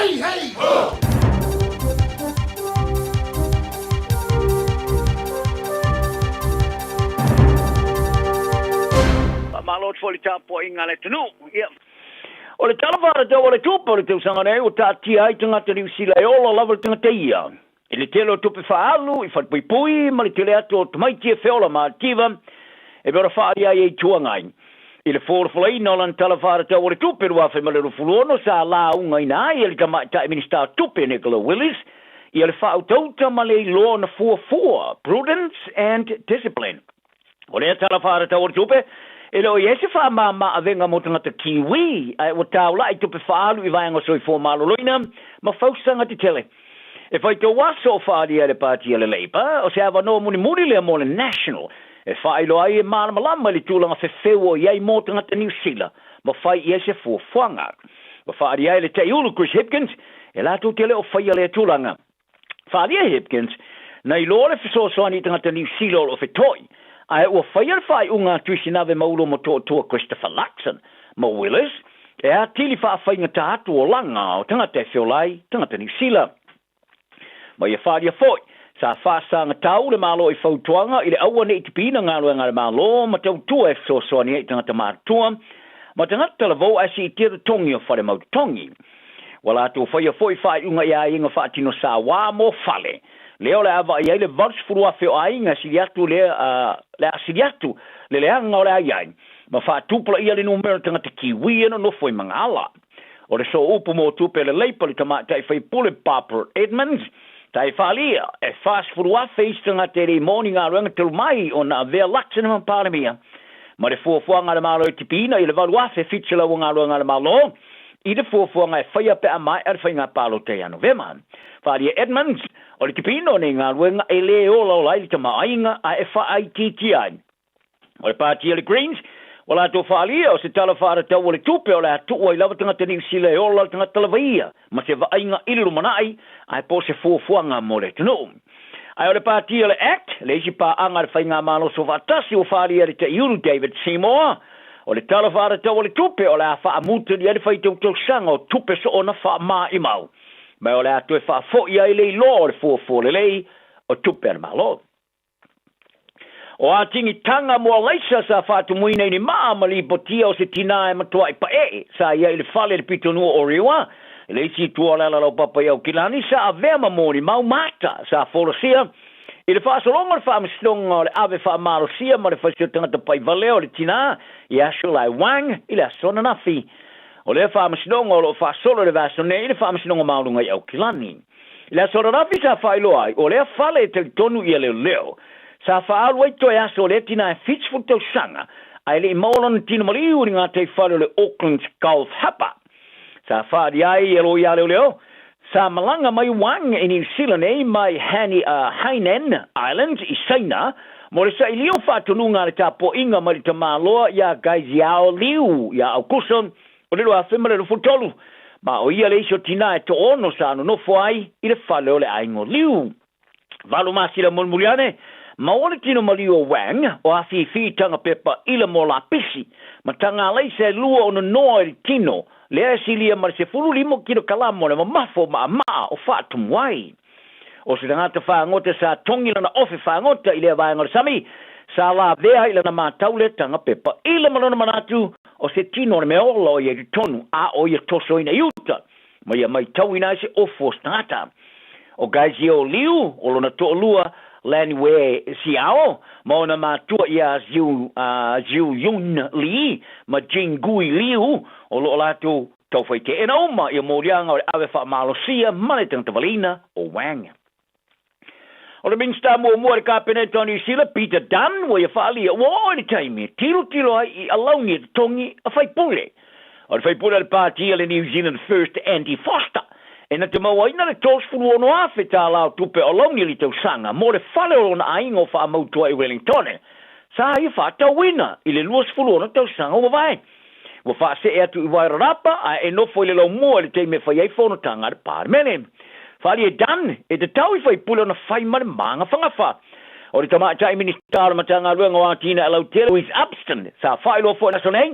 Speaker 10: Hey, hey, ho!
Speaker 13: Faamalo atu foi i le tapuaiga a le atunuu. Ia. O le Tala Faatatau o le Tupe o le tausaga nei ua taatia ai tagata Niu Sila e ola lava le tagata ia. I le tele o tupe faaalu i falepuipui ma le tele atu o tamaiti e feola ma mativa e pei ona faaalia ai e Itu Agai. I le folafolaina o lana Tala Faatatau o le Tupe 2026 sa laugaina ai e le Tamaitai Minisita o Tupe Nicola Willis ia le faautauta ma le iloa ona fuafua, prudence and discipline. O lea Tala Faatatau o le Tupe, e le o i ai se faamama avega mo tagata Kiwi, ae ua taola'i tupe faaalu i vaega o soifua maloloina ma fausaga tetele. E faitau aso o faaalia e le Pati a le Labour, o se avanoa mulimuli lea mo le National e faailoa ai e malamalama i le tulaga fefeu o i ai mo tagata Niu Sila ma fai i ai se fuafuaga. Ua faaalia ai le Taiulu Chris Hipkins e latou te le o faia lea tulaga. Faaalia Hipkins, na iloa le fesoasoani i tagata Niu Sila o lo o feto'i, ae ua faia le faaiuga a Tuisinave Maulo Motootua Christopher Luxon ma Willis e atili faafaigata atu olaga o tagata e feola ai tagata Niu Sila. Ma ia faaalia foi, sa faasagatau le Malo i fautuaga i le aua ne i tipiina galuega a le Malo ma tautua e fesoasoani ai i tagata matutua ma tagata talavou ae siitia totogi o fale mau totogi. Ua latou faia foi faaiuga i aiga faatino sauā mo fale. Lea o le a vaai ai le 80,000 o aiga e sili atu le le a sili atu le leaga o le a i ai, ma faatupulaia le numera o tagata Kiwi e nonofo i Magaala. O le sooupu mo tupe a le Leipa le tamaitai faipule Barbara Edmonds, tai faaalia e 40,000 isi tagata e le i maua ni galuega talu mai ona avea Luxon ma Palemia ma le fuafuaga a le Malo e tipiina i le 8,700 o galuega a le Malo i le fuafuaga e faia pe a maea le faiga palota ia Novema. Faaalia Edmonds, o le tipiina o nei galuega e lē olaola ai le tamaoaiga ae e faaitiitia ai. O le pāti a le Greens, ua latou faaalia o se tala faatatau o le tupe o le a tuu ai lava tagata Niu Sila e ola le tagata lava ia ma se vaaiga i le lumanai ae po o se fuafuaga mo le atunuu. Ae o le pāti a le act, le isi paaga a le Faigamalo Soofaatasi ua faaalia e le Taiulu David Seymour, o le Tala Faatatau o le Tupe o le a faamutali ai le faitautausaga o tupe soona faamaimau, ma o le a toe faafoi ai le iloa o le fuafua lelei o tupe a le Malo. O atigitaga mo Alaisa sa faatumuina i ni maa ma lipotia o se tinā e matuai paee sa i ai i le fale i le pitonua o Rewa, i le isi itu o le alalaupapa i Aukilani sa avea ma molimau mata sa folasia i le faasologa o le faamasinoga o le ave faamalosia ma le fasi o tagata pai valea o le tinā ia Shulai Wang i le aso ananafi. O lea faamasinoga o lo o faasolo i le vaiaso nei i le Faamasinoga Maualuga i Aukilani. I le aso ananafi sa faailoa ai, o lea fale e talitonu ia leoleo sa faaalu ai toe aso o lea tinā e 70 tausaga ae le i maua lona tino maliu i le gataifale o le Auckland's Gulf Harbour. Sa faaalia ai e loia leoleo sa malaga mai Wang i Niu Sila nei mai Hani, Hainan Islands i Saina mo le sailia o faatonuga a le tapuaiga mai le tamaloa iā Gaixiao Liu iā Aukuso o le 2023, ma o ia le isi o tinā e toaono sa nonofo ai i le fale o le aiga o Liu. Valu masina mulimuli ane, maua le tino maliu o Wang o afifi taga pepa ila mo lapisi ma taga alaisa e lua o nonoa i le tino lea e silia ma le 15 kilokalama o le mamafo maamaa o faatumu ai. O se tagata fagota sa togi lana ofe fagota i lea vaega o le sami, sa lavea i lana matau lea taga pepa ila ma lona manatu o se tino o le mea ola o ia i totonu a o ia tosoina i uta ma ia matauina ai se ofu o se tagata. O Gaizio Liu, o lona toalua Lan Wei Xiao, ma ona matua iā Ziu, Ziu Yun Li ma Jing Gui Liu, o lo o latou taufai teena uma i moliaga o le ave faamalosia ma le tagata valeina o Wang. O le Minisita muamua i le Kapeneta o Niu Sila, Peter Dunne, ua ia faaalia ua oo i le taimi e tilotilo ai i alauni e totogi a faipule. O le faipule a le pāti a le New Zealand First Andy Foster, e na te mauaina le $36,000 tālā o tupe o alauni i le tausaga mo le fale o lona aiga o faamautua i Wellingtone, sa ia faatauina i le 26 tausaga ua mavae. Ua faasee atu i Wairarapa ae e nofo i le laumua i le taimi e fai ai fonotaga a le Palemene. Faaalia e Dunn, e tatau i faipule ona fai ma le magafagafa. O le tamaitai Minisita o le Matagaluega o Atinae Lautele, Louise Upston, sa faailoa foi i le aso nei,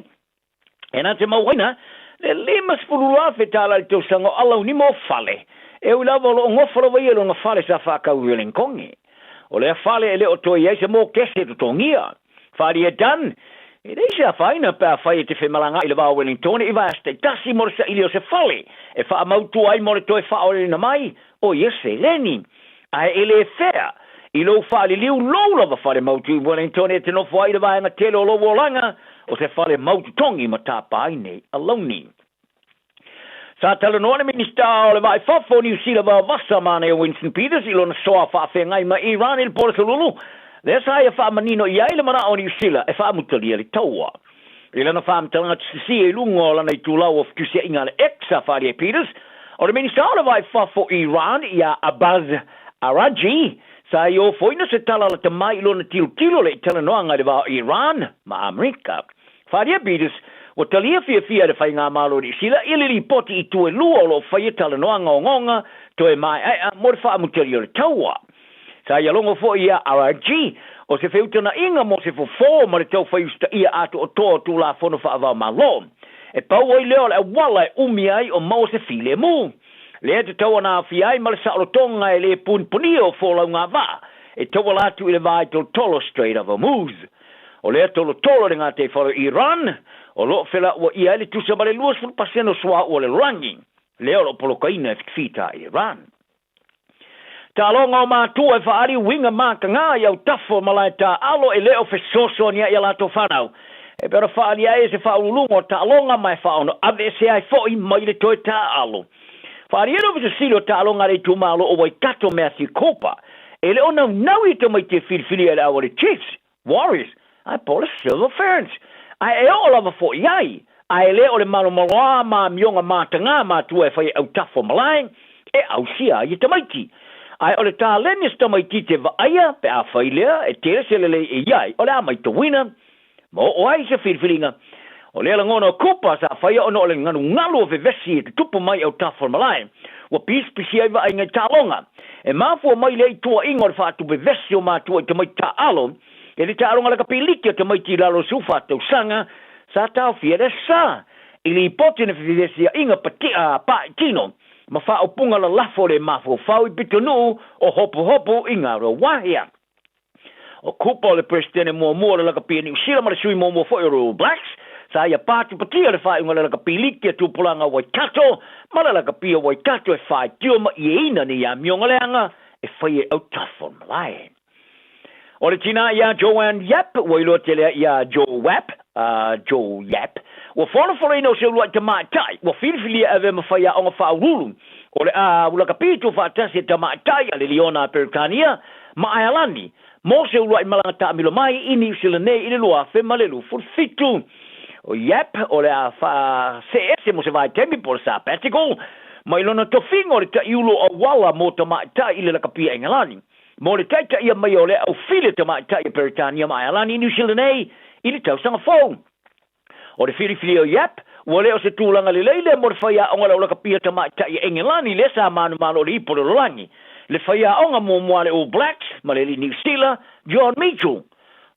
Speaker 13: e na te mauaina Le $52,000 tala i le tausaga o alauni mo fale, e ui lava o lo o gofa lava ia i lona fale sa faatau i Wellington. O lea fale e le o toe i ai se mokese e totogia. Faaalia e Dunn, E leai se afaina pe afai e te femalagaai i le va o Wellington i vaiaso taitasi mo le saili o se fale e faamautu ai mo le toe faaoleina mai o ia seleni. Ae e le fea i lou faaliliu lou lava fale mautu i Wellington e te nofo ai i le vaega tele o lou olaga o se fale maututogi ma tapa ai nei alauni. Sa talanoa le Minisita o le Vaa i Fafo o Niu Sila Vavasa Manaia Winston Peters i lona soa faafeagai ma Iran i le po o le Solulu, lea sa ia faamanino i ai le manao o Niu Sila e faamutalia le taua. I lana faamatalaga tusitusia i luga o lana itulau o fetusiaiga a le X sa faaalia e Peters, o le Minisita o le Vaa i Fafo o Iran ia Abbas Araghchi sa i ofoina se tala lata mai i lona tilotilo le i talanoaga i le va o Iran ma Amerika. Faaalia Peters, ua talia fiafia e le Faigamalo o Niu Sila i le lipoti i tu e lua o lo o faia talanoaga ogaoga toe maeaea mo le faamutalia o le taua. Sa ia logo foi ia RRG, o se feutagaiga mo se fofo ma le taufai usitaia atoatoa o Tulafono Faavaomalo. E pau ai lea o le auala e umi ai o maua se filemu. Lea e tatau ona aofia ai ma le saolotoga e le punipunia o folauga vaa e tauala atu i le va i tolotolo Strait of Hormuz. O lea tolotolo le gataifale o Iran, o lo o felauaia ai le tusa ma le 20 pasene o suauu o le lalolagi, lea o lo o polokaina e fitafita i Iran. Taaloga o matua e faaali uiga matagā i autafa o malae taaalo e le o fesoasoani ai i a latou fanau. E pei ona faaalia ai e se faauluuluga o taaloga ma e faaono aveesea ai foi mai le toe taaalo. Faaalia le Ofisa Sili o Taaloga a le itumalo o Waikato Matthew Cooper, e le o naunau ia tamaiti e filifilia e le au a le Chiefs, Warriors, ae po o le Silver Ferns. Ae e oo lava foi i ai, ae le o le malomaloa ma amioga matagā matua e fai e autafa o malae e ausia ai e tamaiti. Ae o le taleni o se tamaititi e vaaia pe afai lea e tele se lelei e i ai, o le a maitauina ma oo ai se filifiliga. O lea lagona o Cooper sa faia ona o le galugalu o vevesi e tutupu mai i autafa o le malae, ua pisipisi ai vaaiga i taaloga. E mafua mai lea i tuuaiga o le faatupevesi o matua i tamaiti taaalo, e le taaloga lakapi liki o tamaiti i lalo o 14 tausaga sa taofia i le sa i lipoti na fevevesiaiga patia paaitino ma faaupuga lalafo le mafaufau i pitonuu o Hopuhopu i Ngāruawāhia. O Cooper o le Peresetene muamua o le lakapi a Niu Sila ma le sui muamua foi o le All Blacks, sa ia patupatia le faaiuga o le lakapi liki a Tupulaga o Waikato ma le lakapi o Waikato e faitio ma ieina nei amioga leaga e fai e autafa o le malae. O le tinā iā Joanne Yap, ua iloa tele ai iā Joe Wap, Joe Yap, ua folafolaina o se uluai tamaitai ua filifilia e avea ma faiaoga faauluulu o le a ulakapi tuufaatasi e tamaitai a le Liona a Peretania ma Aealani mo se uluai malaga taamilo mai i Niu Sila nei i le 2027. O Yap o le a faaseese mo se vaitaimi po o le sabbatical mai lona tofiga o le taiulu o auala mo tamaitai i le lakapi a Engelani mo le taitaia mai o le aufili tamaitai a Peretania ma Aealani i Niu Sila nei i le tausaga fou. O le filifili o Yap, ua le o se tulaga lelei lea mo le faiaoga o le aulakapia tamaitai a Engelani lea sa manumalo o le ipu o le lalolagi. Le faiaoga muamua a le All Blacks ma le alii Niu Sila, John Mitchell.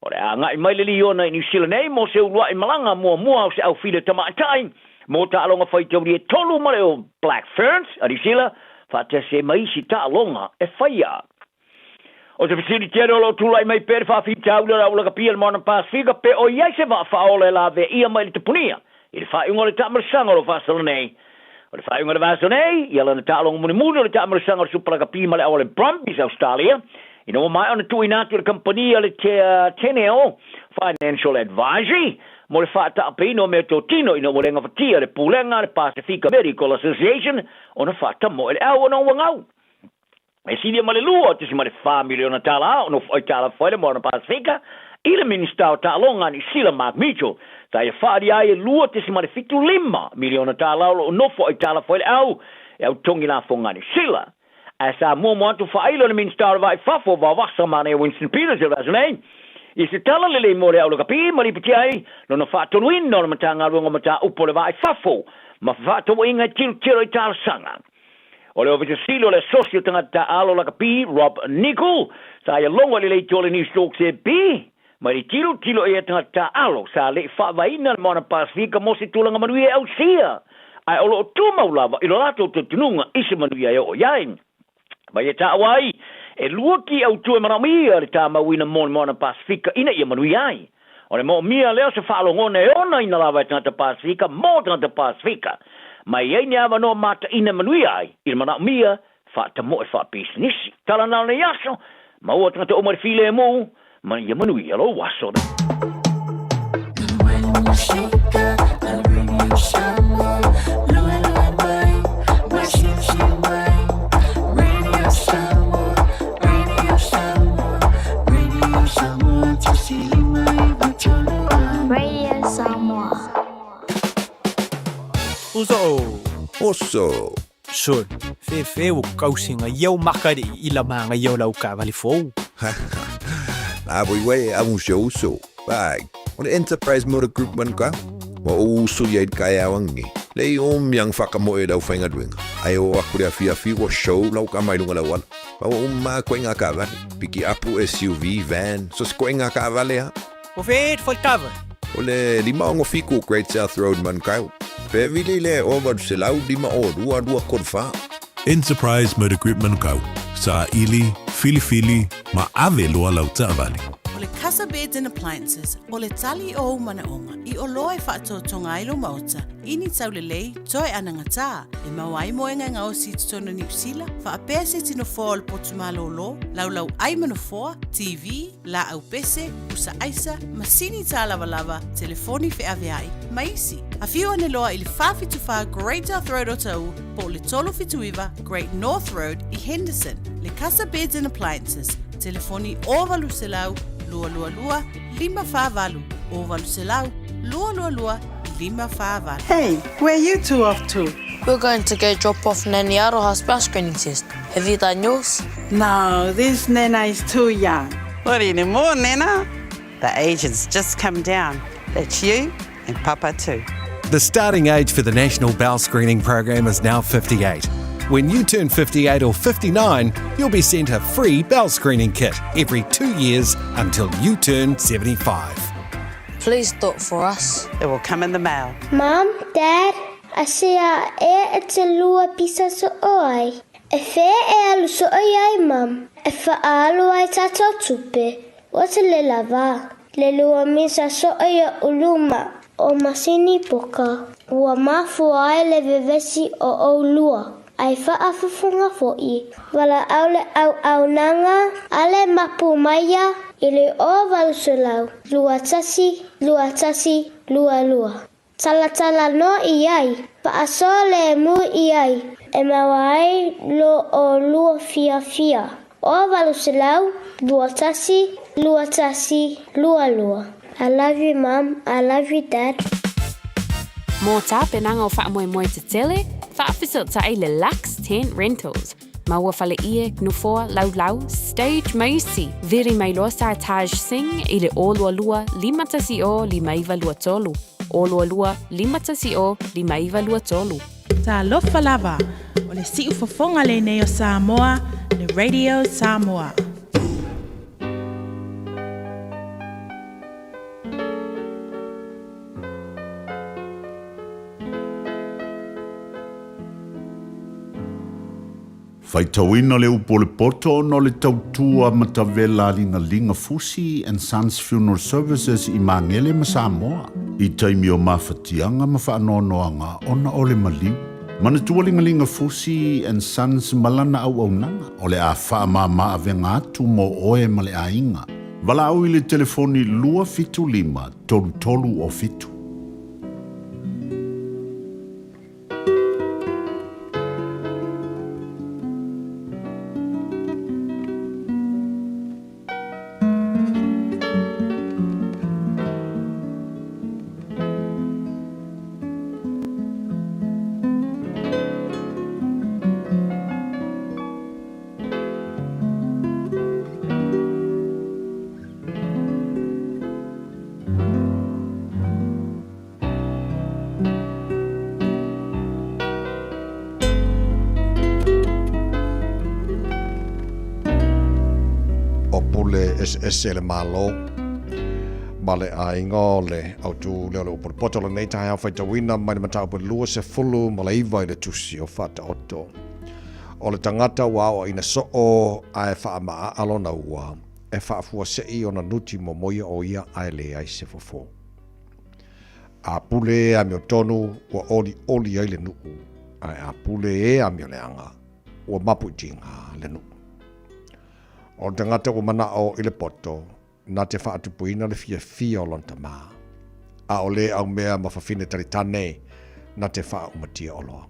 Speaker 13: O le a agai mai le Liona i Niu Sila nei mo se uluai malaga muamua o se aufili tamaitai mo taaloga faitauli e tolu ma le All Black Ferns a Niu Sila faatasi ai ma isi taaloga e faia. O se fesili tele o lo o tulai mai pea le faafitauli o le aulakapia i le Moana Pasefika pe o i ai se vaa faaola e laveia mai le tapunia i le faaiuga o le taamalosaga o lo o faasolo nei. O le faaiuga o le vaiaso nei, ia lana taaloga mulimuli o le taamalosaga o le Supa Lakapi ma le auala Brumbies Australia, ina ua maea ona tuuina atu e le kamupani a le Teneo Financial Advisory mo le faataapeina o meatotino ina ua le gafatia le Pulega a le Pasefika Medical Association ona faatamoe le au ona ua gau. E silia ma le $2.4 miliona tala o nofo aitalafu ai le Moana Pasefika i le Minisita o Taaloga a Niu Sila Mark Mitchell sa ia faalia ai e $2.75 miliona tala o lo o nofo aitalafu ai le au e au totogi lafoga a Niu Sila. Ae sa muamua atu faailo le Minisita o le Vaa i Fafo o Vaovasa Manaia Winston Peters i le vaiaso nei i se tala lelei mo le au lakapi ma lipotia ai lona faatonuina o le Matagaluega o Mataupu o le Vaa i Fafo ma Fefaatauaiga e tilotilo i talosaga. O le Ofisa Sili o le Asosi o Tagata Taaalo Lakapi, Rob Nicol, sa ia logo i le leitio o le Newstalk ZB, mai le tilotilo i ia tagata taaalo sa le i faavaeina le Moana Pasefika mo se tulaga manuia e ausia. Ae o lo o tumau lava i lo latou talitonuga i se manuia e oo i ai. Ma ia taua ai, e lua ki autu e manaomia le tamauina mo le Moana Pasefika ina ia manuia ai. O le moomia lea o se faalogona e onaina lava e tagata Pasefika mo tagata Pasefika. Ma e i ai ni avanoa mataina e manuia ai i le manaomia faatamoe faapisinisi. Tala na o lenei aso, maua tagata uma i le filemu, ma ia manuia lou aso.
Speaker 9: Radio Samoa.
Speaker 6: Uso.
Speaker 8: Oso.
Speaker 6: Sol, fefe ua kausi nga iau maka i ila ma nga iau lau kaavale fou.
Speaker 8: La voi uē a un se uso. Vai, o le Enterprise Motor Group man ka. Ua ou uso ia i le kaeao angi. Lei o miang whakamoe lau whaingaluenga. Ai o aku le afiafi ua show lau ka mai lunga lau ala. Ma ua uma koe ngā kaavale. Piki apu SUV, van, so se koe ngā kaavale ha.
Speaker 6: O fe e whaitava.
Speaker 8: O le 567 Great South Road Manukau. Pe vili le 0852 234.
Speaker 24: Enterprise Motor Group Manukau, Saili, Filifili ma ave loa lau taavale.
Speaker 15: O le Casa Beds and Appliances, o le tali o ou manaoga i oloa e faatoatoga ai lou maota i ni taulelei toe anagatā e maua ai moega e gaosi i totonu o Niu Sila, faapea se tino foa o le potu malōlō, laulau ai ma nofoa, TV, laau pese, pusa aisa, masini tālavalava, telefoni feaveai, ma isi. Afio ane loa i le 474 Great South Road Otahuhu po o le 379 Great North Road i Henderson. Le Casa Beds and Appliances, telefoni 0800 222 548, 0800 222 548.
Speaker 16: Hey, where you two off to?
Speaker 17: We're going to go drop off Nanny Aroha's bowel screening test. Have you done yours?
Speaker 16: No, this Nana is too young. Not anymore, Nana. The age has just come down. That's you and Papa too.
Speaker 20: The starting age for the National Bowel Screening Program is now 58. When you turn 58 or 59, you'll be sent a free bowel screening kit every 2 years until you turn 75.
Speaker 17: Please do it for us.
Speaker 16: It will come in the mail.
Speaker 9: Mum, Dad, asea ea e te lua pisa soo ai? E fea e alu soo i ai, Mum? E faaalu ai tatou tupe, ua te le lava. Le lua misa soo i oʻu luma o masini poka, ua mafua ai le vevesi o ʻolua. Ai faafofoga foʻi, valaau le auaunaga a le mapu maia i le 0800 21 21 22. Talatala noa i ai, faasoa lemu i ai, e maua ai lo ʻolua fiafia. 0800 21 21 22. I love you mum, I love you dad.
Speaker 18: Mō tapenaga o faamoemoe tetele, faafesootai le Lux Tent Rentals. Maua fale ie, nofoa, laulau, stage ma isi. Vili mai loa sa Taj Singh i le 022 510 5923. 022 510 5923.
Speaker 15: Talofa lava, o le siufofoga lenei o Samoa, le Radio Samoa.
Speaker 19: Faitauina le upu o le poto ona o le tautua matavela a Ligalinga Fusi and Sons Funeral Services i Magele ma Samoa i taimi o mafatiaga ma faanoanoaga ona o le maliu. Manatua Ligalinga Fusi and Sons ma lana auaunaga o le a faamama avega atu mo oe ma le aiga. Valaau i le telefoni 275 33 o 7.
Speaker 2: O pule eseese a le Malo. Ma le aiga o le autū lea o le upu o le poto o lenei taeao faitauina mai le mataupu e 29 i le tusi o Faataoto. O le tagata ua aoaina soo ae faamaaa lona ua, e faafuasei ona nuti momoia o ia ae leai se fofo. A pule e amiotonu ua olioli ai le nuu, ae a pule e amioleaga ua mapuitiga le nuu. O le tagata ua manao i le poto, na te faatupuina le fiafia o lona tamā, a o le aumea ma fafine talitane na te faaumatia oloa.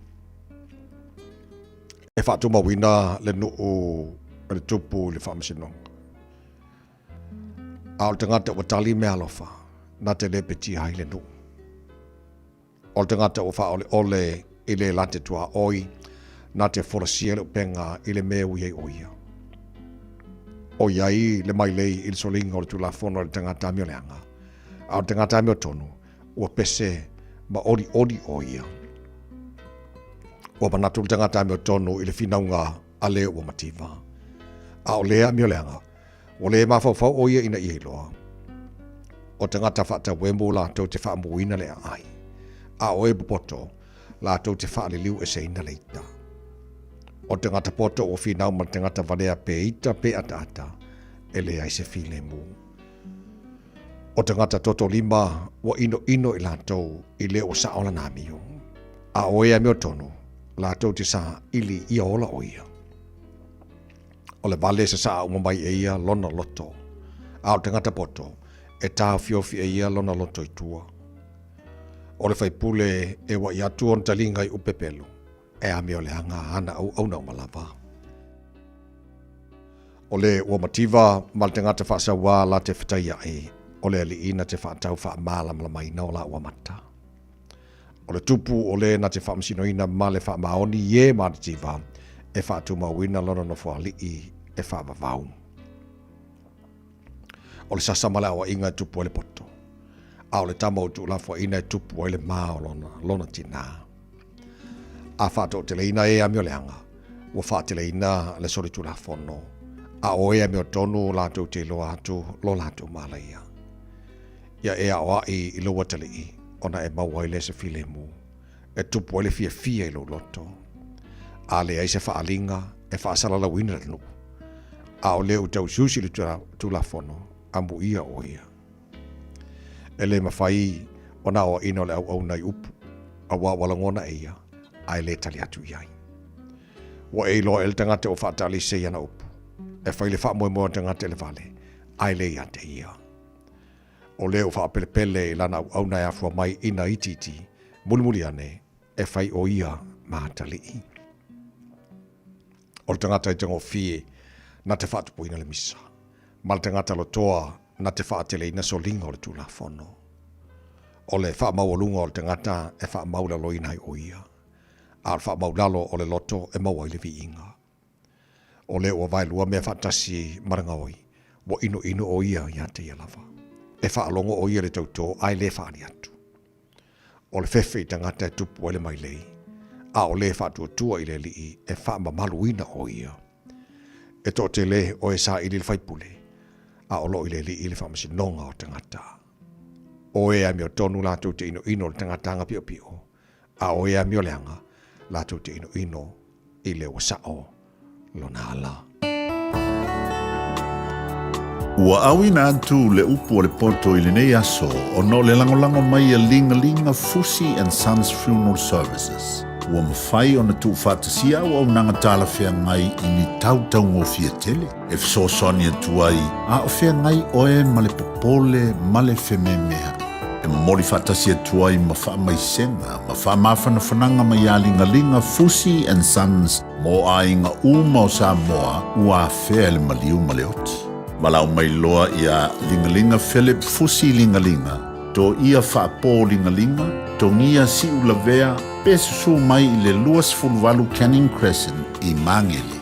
Speaker 2: E faatumauina le nuu e le tupu i le faamasinoga. A o le tagata ua tali meaalofa, na te lepetia ai le nuu. O le tagata ua faaoleole i le late tuaoi, na te folasia le upega i le mea ua i ai o ia. ʻOiai le mailei i le soliga o le Tulafono i le tagata amioleaga, a o le tagata amiotonu, ua pese ma olioli o ia. Ua manatu le tagata amiotonu i le finauga a le ua mativa. A o le amioleaga, ua le mafaufau ʻo ia ina ia iloa. O tagata faatauemu latou te faamuina le aai, a o e popoto, latou te faaliliu eseina le ita. O le tagata poto ua finau ma le tagata valea pe ita pe ataata, e leai se filemu. O tagata toto lima ua inoino i latou i le ua sao lana amio, a o e amiotonu, latou te saili ia ola o ia. O le vale e sasaa uma mai e ia lona loto, a o le tagata poto, e taofiofi e ia lona loto i tua. O le faipule e uaʻi atu ona taliga i upepelu, e amioleaga ana auauna uma lava. O le ua mativa ma le tagata faasauā la te fetaiaʻi, o le alii na te faatau faamalamalamaina o la ua mata. O le tupu o le na te faamasinoina ma le faamaoni i e matitiva e faatumauina lona nofoalii e faavavau. O le sasa ma le aoaiga e tupu ai le poto, a o le tama ua tuulafoaiina e tupu ai le ma o lona, lona tinā. A faatoateleina e amioleaga, ua faateleina le solitulafono, a o e amiotonu latou te iloa atu lo latou malaia. Ia e aoai i lou atalii, ona e maua ai lea se filemu, e tupu ai le fiafia i lou loto. A leai se faaaliga e faasalalauina le nuu, a o lea ua tausiusi le Tulafono, amuia o ia. E le mafai ona aoaina o le auauna i upu, auā ua lagona e ia, a e le tali atu i ai. Ua e iloa e le tagata ua faataalise i ana upu, e fai le faamoemoe o le tagata i le vale, a e le ia te ia. O lea ua faapelepele i lana auauna e afua mai ina itiiti, mulimuli ane, e fai o ia ma atalii. O le tagata aitagofie na te faatupuina le misa, ma le tagata lotoa na te faateleina soliga o le Tulafono. O le faamaualuga o le tagata e faamaulaloina ai o ia, a o le faamaulalo o le loto e maua ai le viiga. O lea ua vaelua mea faatasi ma le gaoi, ua inoino o ia ia te ia lava. E faalogo o ia i le tautō ae le faaali atu. O le fefe i tagata e tupu ai le mailei, a o le faatuatua i le alii e faamamaluina o ia. E toatele o e saili le faipule, a o loo i le alii le faamasinoga o tagata. O e amiotonu latou te inoino i le tagata agapiopio, a o e amioleaga latou te inoino i le ua sao lona ala.
Speaker 19: Ua auina atu le upu o le poto i lenei aso ona o le lagolago mai a Ligalinga Fusi and Sons Funeral Services. Ua mafai ona tuufaatasia auaunaga talafeagai i ni tau taugofie tele e fesoasoani atu ai a o feagai oe ma le popole ma le fememeaʻi. E momoli faatasi atu ai ma faamaisega ma faamafanafanaga mai ia Ligaliga Fusi and Sons mo aiga uma o Samoa ua afea e le maliu ma le oti. Valaau mai loa ia Ligaliga Philip Fusi Ligaliga, Toia Faapo Ligaliga, Togia Siulavea pe susu mai i le 28 Canning Crescent i Magele.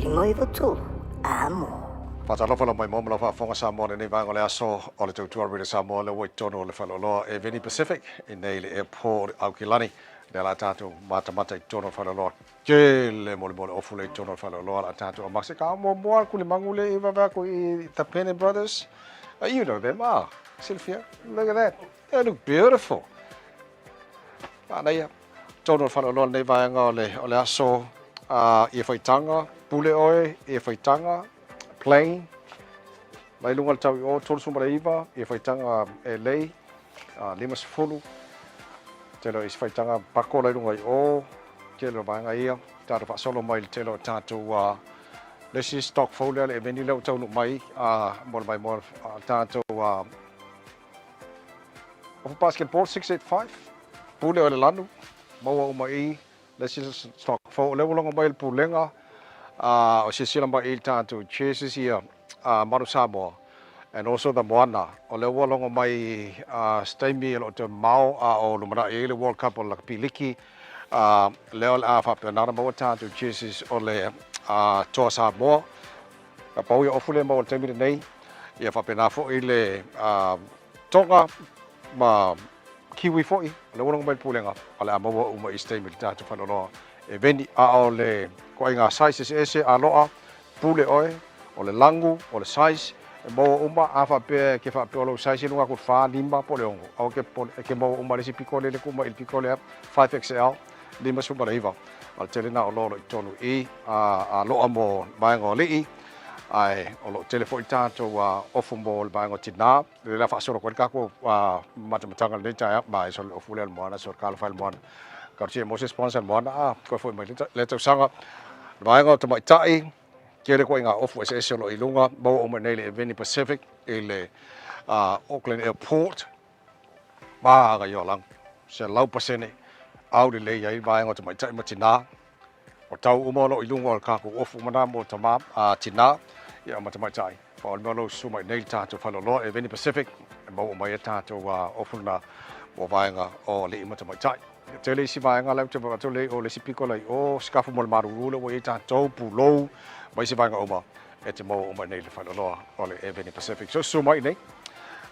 Speaker 7: 153. Amo.
Speaker 2: Faatalofa lau maimoa ma lau faafofoga Samoa i lenei vaega o le aso o le tautua Radio Samoa lea ua i totonu o le faleoloa e Veni Pacific i nei le airport Aukilani lea la tatou matamata i totonu o le faleoloa tele mo le mea o le ofu lea i totonu o le faleoloa la tatou amase ka muamua le kulimagu lea i vave atu i Tapene Brothers you know them ah silafia look at that they look beautiful Manaia. Tonu o le faleoloa lenei vaega o le, o le aso uh, i e whaitanga, pule oe, i e whaitanga, plain, mai lunga le tau i o, 39, i e whaitanga e lei, uh, 50, tele o isi whaitanga pako lai lunga i o, tele o vaega ia, tātou whaasolo mai le tele o tātou uh, le isi stock folio le eveni leo taunu mai uh, mo le mai mo uh, tātou uh, Ofa basketball 685, pule o le lanu, maua uma i le isi stock fou. O lea ua logo mai le pulega o silasila mai i le tatou jerseys ia Manu Samoa and also the Moana. O lea ua logo mai se taimi o lo o toe mamao a o lumanai ai le World Cup o le lakapi liki, lea o le a faapena ona maua tatou jerseys o le Toa Samoa. Ka pau ia ofu lea maua i le taimi lenei, ia faapena foi le Tonga ma Kiwi foi, o le ua logo mai le pulega, o le a maua uma i se taimi i le tatou faleoloa e veni. A o le ituaiga size eseese, aloa, pule oe, o le lagu, o le size, e maua uma, a faapea e ke faapea o lou size i luga atu i le fa, lima po o le ono, aua ke popole, e ke maua uma i le isi piko lele tuu mai i le piko lea, 5XL, 59, a o le tele lena o loa o lo o i totonu i i, a aloa mo vaega o alii, ae o lo o tele foi tatou ofu mo le vaega o tinā, lea la faasolo atu ai le tatou matamataga i lenei taeao, ma e solo le ofu lea o le Moana, solo talofa i le Moana. Talosia mo se sponsor le Moana, a toe foi mai lea tausaga. Le vaega o tamaitai, tele koe i ngā ofu eseese o lo o i luga, maua uma i nei le Eveni Pacific i le Auckland Airport, ma ia lang, 100% au lelei ai vaega o tamaitai ma tinā. O tau uma o lo o i luga o le kākou ofu uma nā mo tamā, a tinā, ia ma tamaitai. Pa o le mea o lo o susu mai nei le tātou faleoloa e Veni Pacific, e maua mai ai tātou ofu lena mo vaega o alii ma tamaitai. Ia tele isi vaega la ou te vaai atu lea o le isi piko la i o, sikafu mo le malulu lea ua i ai tātou, pulou, ma isi vaega uma e te maua uma i nei le faleoloa o le Air Veni Pacific. So susu mai i nei,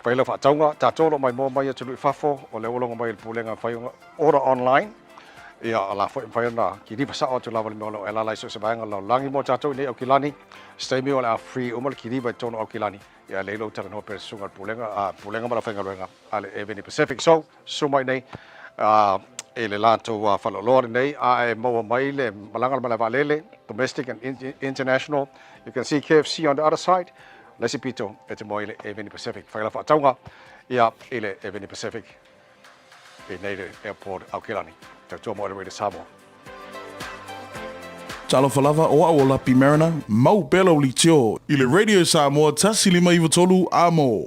Speaker 2: fai lau faatauga, tātou o lo o maimoa mai atunuu i fafo, o lea ua logo mai e le Pulega fai order online, ia o la foi e mafai ona kiliva sao atu lava le mea o lo o e alaala ai so o se vaega o le lalolagi mo tātou i nei Aukilani. Se taimi o le a free uma le kiliva i totonu o Aukilani, ia lei lou talanoa pea i le susuga a le Pulega, a Pulega ma le aufaigaluega a le Air Veni Pacific. So, susu mai nei i le latou faleoloa lenei a e maua mai le malaga o le malae vaalele, domestic and international. You can see KFC on the other side. Le isi pito e te moe i le Air Veni Pacific. Whai la whaataunga ia i le Air Veni Pacific i nei le airport Aukilani. Tautua mo le Radio Samoa.
Speaker 3: Talofa lava o au o Lapi Mariner, mau pea lau leitio i le Radio Samoa 153 amo.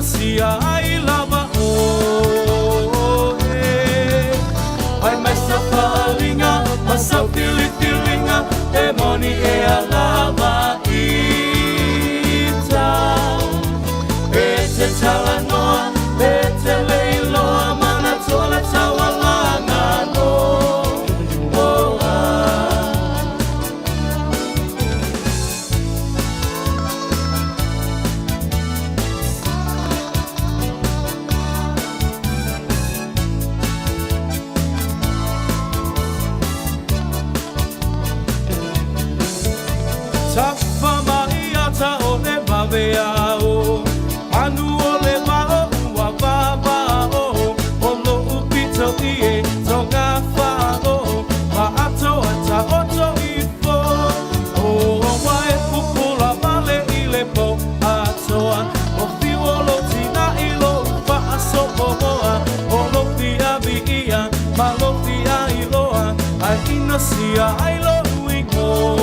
Speaker 10: ina sia ai lava oe. Ai mai sa faalinga ma sa filifiliga e moni e alava ita. E te talanoa, e te leiloa, mana tola taualaga no oa. Tafa mai ata o le vave ao, anu o le vao ua vava o, o lo upito i e tonga whao, ma ato ata oto i fo. O o wae pupula male i le po atoa, o fiwo lo tina i lo whaasopo moa, o lo fia vi ia, ma lo fia i loa, ai ina sia ai lo uingoa.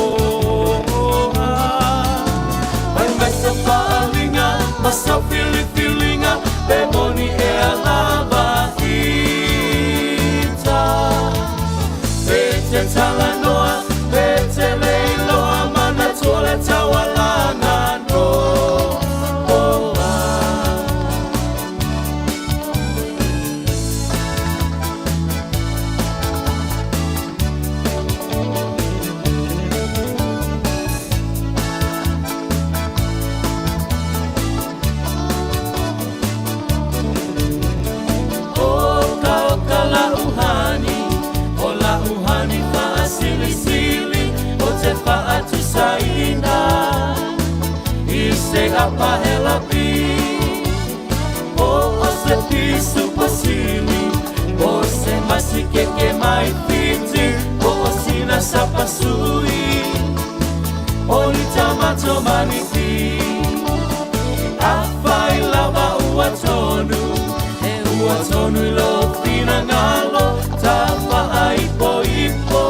Speaker 10: Ai mai sa faalinga, ma sa filifilinga, pe moni e alava ita. E te talanoa, e te leiloa, mana tola taualaga no oa. Oka la uhani, o la uhani faasilisili, o te faatusaina, i se apahelapi. O o se pisu pasili, o se masikeke mai fiti, o o sina sapasui, o ni tamato maniti. Afai lava ua tonu, e ua tonu i lo finangalo, tafa ai po ipo,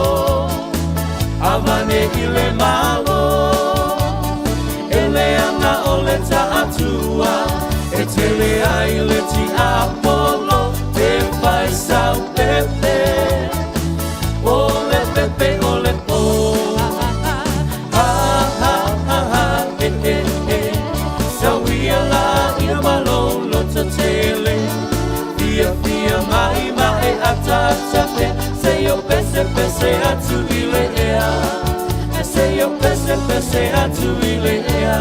Speaker 10: avane i le malo. E le anga o le taatua, e tele ai le ti Apollo, e fai sau pepe, o le pepe o le po. Ha ha ha ha, e e e, sau ia la ia malo lo te tele. Fia fia mai mai ata ata pe, se yo pese pese atu i le ea. E se yo pese pese atu i le ea.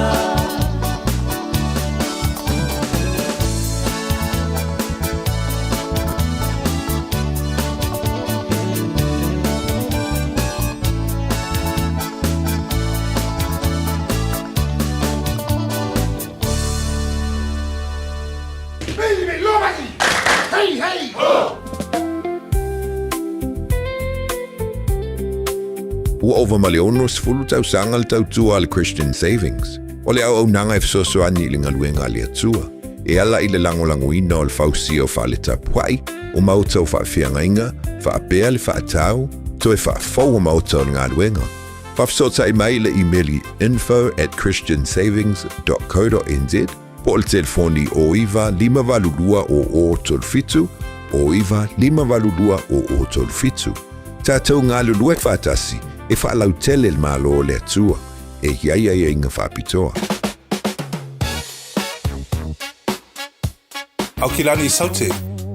Speaker 8: Ua ova ma le 60 tausaga le tautua a le Christian Savings. O le auaunaga e fesoasoani i le galuega a le Atua. E ala i le lagolagoina o le fausia o faaletapua'i, o maota o faafeagaiga, faapea le faatau, toe faafou o maota o le galuega. Faafesootai mai le imeli info@christiansavings.co.nz po o le telefoni o 9 582 o 37 o 9 582 o 37. Tātou ngā lulue whātasi e whaalautele le malo o le Atua e hiai ai inga whaapitoa.
Speaker 1: Aukilani i Saute,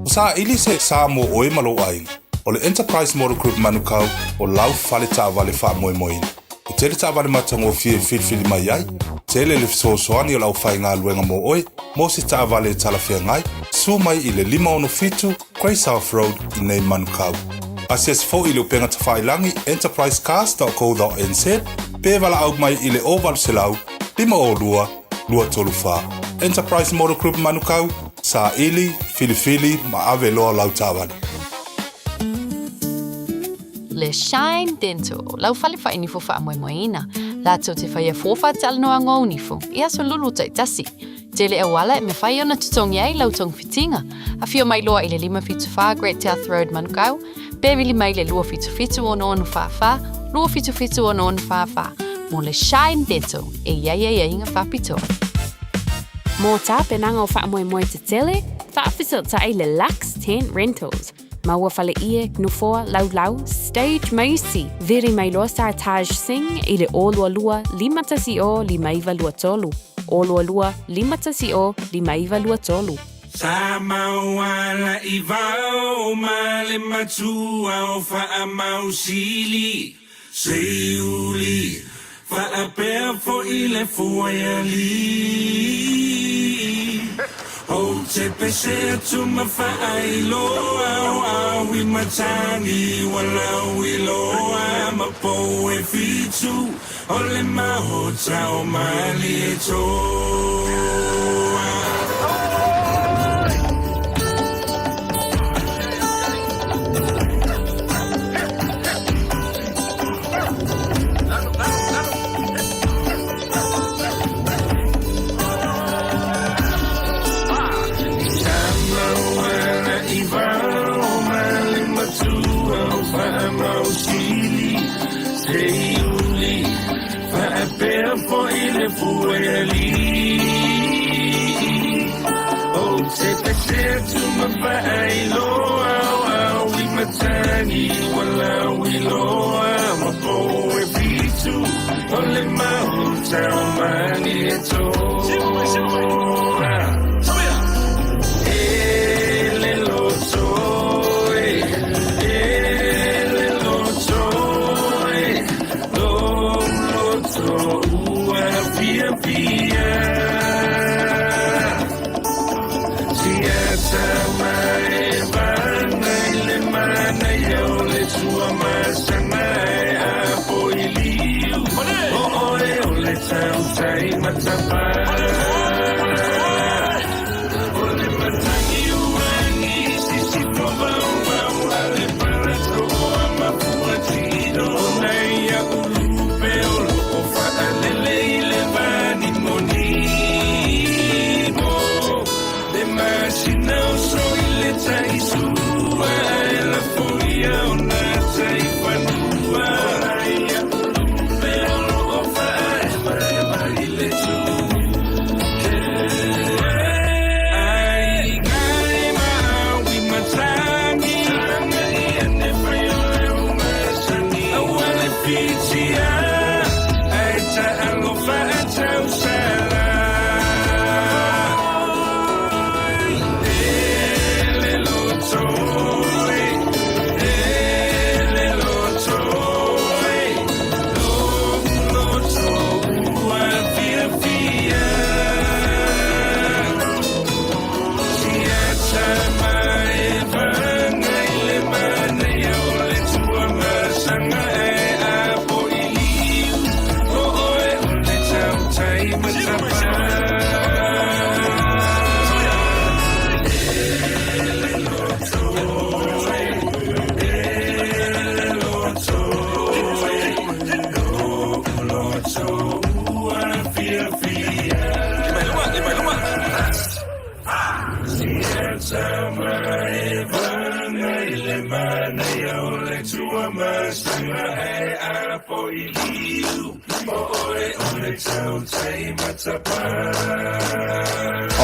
Speaker 1: o sa ili se sa mo oe ma lou aiga. O le Enterprise Motor Group Manukau o lau fale taavale faamoemoeina. E tele taavale matagofie e filifili mai ai, tele le fesoasoani o le aufaigaluega mo oe, mo se taavale e talafeagai, sua mai i le 567 Grey South Road i nei Manukau. Asiasi foi i le upega tafailangi enterprisecars.co.nz pe valaau mai i le 0800 502 234. Enterprise Motor Group Manukau, sa ili, filifili ma ave loa lau taavale.
Speaker 18: Le Shine Dental, lau fale whainifo whaamoemoeina. Lātou te whaia fōwha talanoa ngō unifo, i aso lulu taitasi. Tele e wala e me whai ona tutongi ai lau tong fitinga. A whio mai loa i le 574 Great South Road Manukau, pe vili mai le 277 ono ono wha wha, 277 ono ono wha wha. Mō le Shine Dental, e ia ia ia inga whapitoa. Mo tapenaga o faamoemoe tetele, faafesootai le Lux Tent Rentals. Maua faleie, nofoa, laulau, stage ma isi. Vili mai loa Sir Taj Singh i le 022 510 5923. 022 510 5923.
Speaker 24: Sa mau ala i vao ma le matua o Faamausili, Seiuli, faapea foi le Fuaialii. Ou te pese atu ma faailoa o aui matagi ua lauiloa ma pou e fitu o le maota o Malietoa.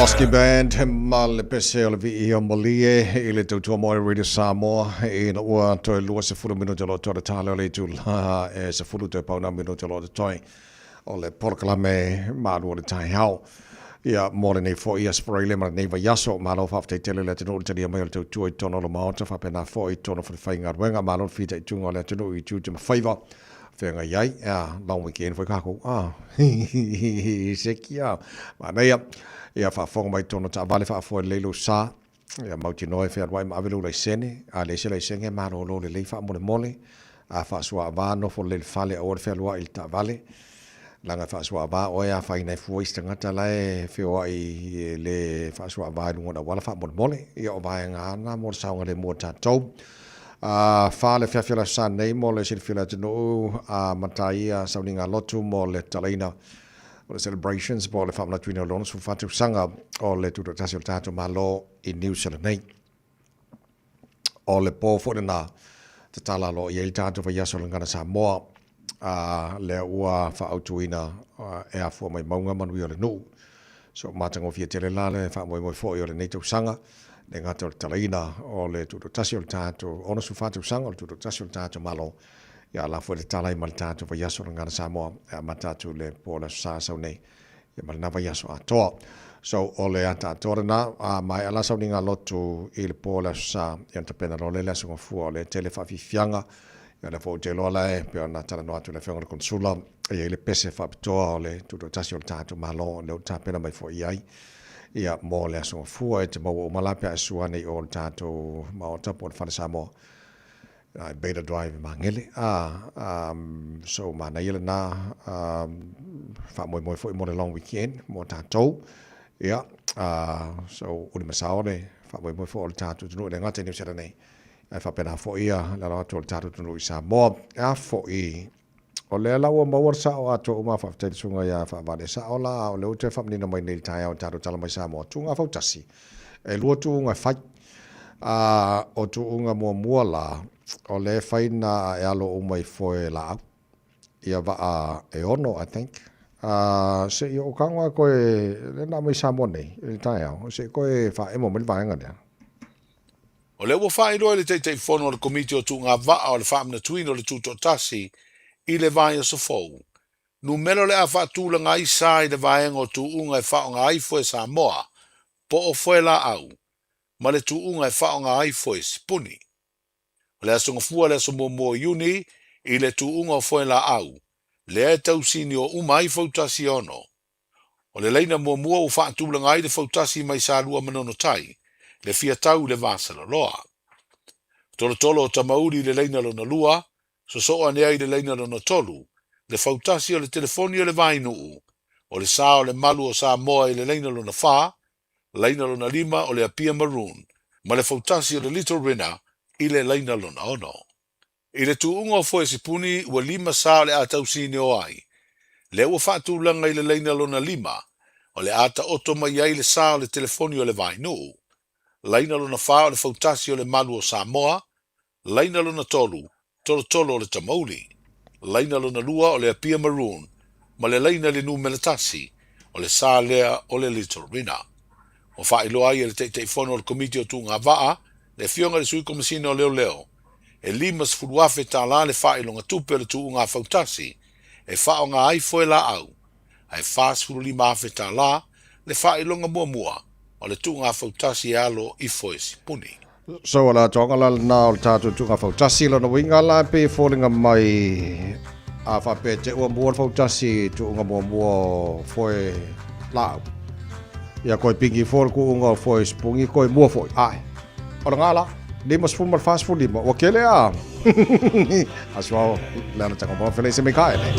Speaker 2: Oski Band ma le pese o le vii o malie i le tautua mo e Radio Samoa ina ua toe 20 minute o lo toe tale o le itula e 10 toe pauna minute o lo toe o le polokalame malu o le taeao. Ia, mo lenei foi aso Faraile ma lenei vaiaso, malo faafetai tele i le atunuu i le talia mai o le tautua i totonu o le Maota, faapena foi i totonu o falefaigaluega, malo le fitaituga o le atunuu i tiute ma faiva feagai ai, a, long weekend foi kākou, a, seki a, manaia, ia faafofoga mai i totonu o taavale, faafoe lelei lou sa, ia mautinoa e fealuai ma ave lou laisene, a leai se laisene, malolo lelei faamolemole, a faasuaava nofo lelei i le fale aua le fealuai i le taavale, leaga e faasuaava oe a afaina ai fua isi tagata la e feoai e le faasuaava i luga o le auala faamolemole. Ia o vaega lava na mo le saogalemu o tatou. A fa le afiafi o le aso Sa nei mo le silafia o le atunuu a mataia sauniga lotu mo le tatalaina o le celebrations po o le faamanatuina o le 64 tausaga o le tutoatasi o le tatou Malo i Niu Sila nei. O le po foi lena tatala aloaia i ai le tatou vaiaso o le Gagana Samoa, a lea ua faaautuina e afua mai mauga manuia o le nuu. So matagofie tele la le faamoemoe foi o lenei tausaga, le gata o le talaina o le tutoatasi o le tatou 64 tausaga o le tutoatasi o le tatou Malo, ia a la foi le tala ai ma le tatou vaiaso o le Gagana Samoa e amata atu le po o le Aso Sa sau nei, ia ma lena vaiaso atoa. So o le ata atoa lena, a maea la sauniga lotu i le po o le Aso Sa, ia ona tapena loa lea i le Aso Gafua o le tele faafiafiaga, ia o lea foi ou te iloa la e pei ona talanoa atu i le Afioga i le Konesula, e i ai le pese faapitoa o le Tutoatasi o le tatou Malo lea ua tapena mai foi i ai ia mo le Aso Gafua. E te maua uma la pe a e sua ane i o le tatou Maota po o le Fale Samoa i Beta Drive i Magele. A, um, so manaia lena um, faamoemoe foi mo le long weekend mo tatou. Ia, so uli masao le faamoemoe foi o le tatou atunuu e le gata i Niu Sila nei, ae faapena foi ia le alo atu o le tatou atunuu i Samoa. E a foi, o lea la ua maua le sao atoa uma, faafetai i le susuga ia Faavale. E sao la, o lea ua toe faamanino mai nei i le taeao i le tatou tala mai Samoa, tuuga fautasi, e lua tuuga e fai. A o tuuga muamua la, o lea e fai na e alo uma i foe laau, ia vaa e ono, I think. A se i ou kago a koe, lea na aumai i Samoa nei i le taeao, se i koe faaemo mai le vaega lea.
Speaker 4: O lea ua faailoa e le Taitaifono o le Komiti o Tuuga Vaa o le Faamanatuina o le Tutoatasi i le vaiaso fou, numera o le a faatulaga ai sa i le vaega o tuuga e faaaoga ai foe Samoa po o foe laau ma le tuuga e faaaoga ai foe sipuni. O le Aso Gafua le aso muamua o Iuni i le tuuga o foe laau, lea e tausinio uma ai fautasi e ono. O le laina muamua ua faatulaga ai le fautasi mai Salua Manono Tai, le fiatau i le Vasaloloa. Tolotolo o Tamauli i le laina lona lua, sosoo ane ai i le laina lona tolu, le fautasi o le telefoni o le Vainuu, o le sa o le malu o Samoa i le laina lona fa, laina lona lima o le Apia Maroon, ma le fautasi o le Little Rinner i le laina lona ono. I le tuuga o foe sipuni ua lima sa o le a tausinio ai, lea ua faatulaga i le laina lona lima, o le a taoto mai ai le sa o le telefoni o le Vainuu, laina lona fa o le fautasi o le malu o Samoa, laina lona tolu, tolotolo o le Tamauli, laina lona lua o le Apia Maroon, ma le laina i le numera tasi, o le sa lea o le Little Rina. Ua faailoa ai e le Taitaifono o le Komiti o Tuuga Vaa, le Afioga i le Sui Komesina o Leoleo, e $50,000 le faailoga tupe o le tuuga fautasi e faaaoga ai foe laau, ae $45,000 le faailoga muamua o le tuuga fautasi e alo i foe sipuni.
Speaker 2: So o le atoaga la lena o le tatou tuuga fautasi, lona uiga la e pei e foliga mai a faapea te ua mua le fautasi tuuga muamua o foe laau, ia koe pingi fo le kuuga o foe sipungi koe mua foi. Ae, o le ngā la, 50 ma le 45, ua kele a. Aso le ana tanga mo fele se me kae nei.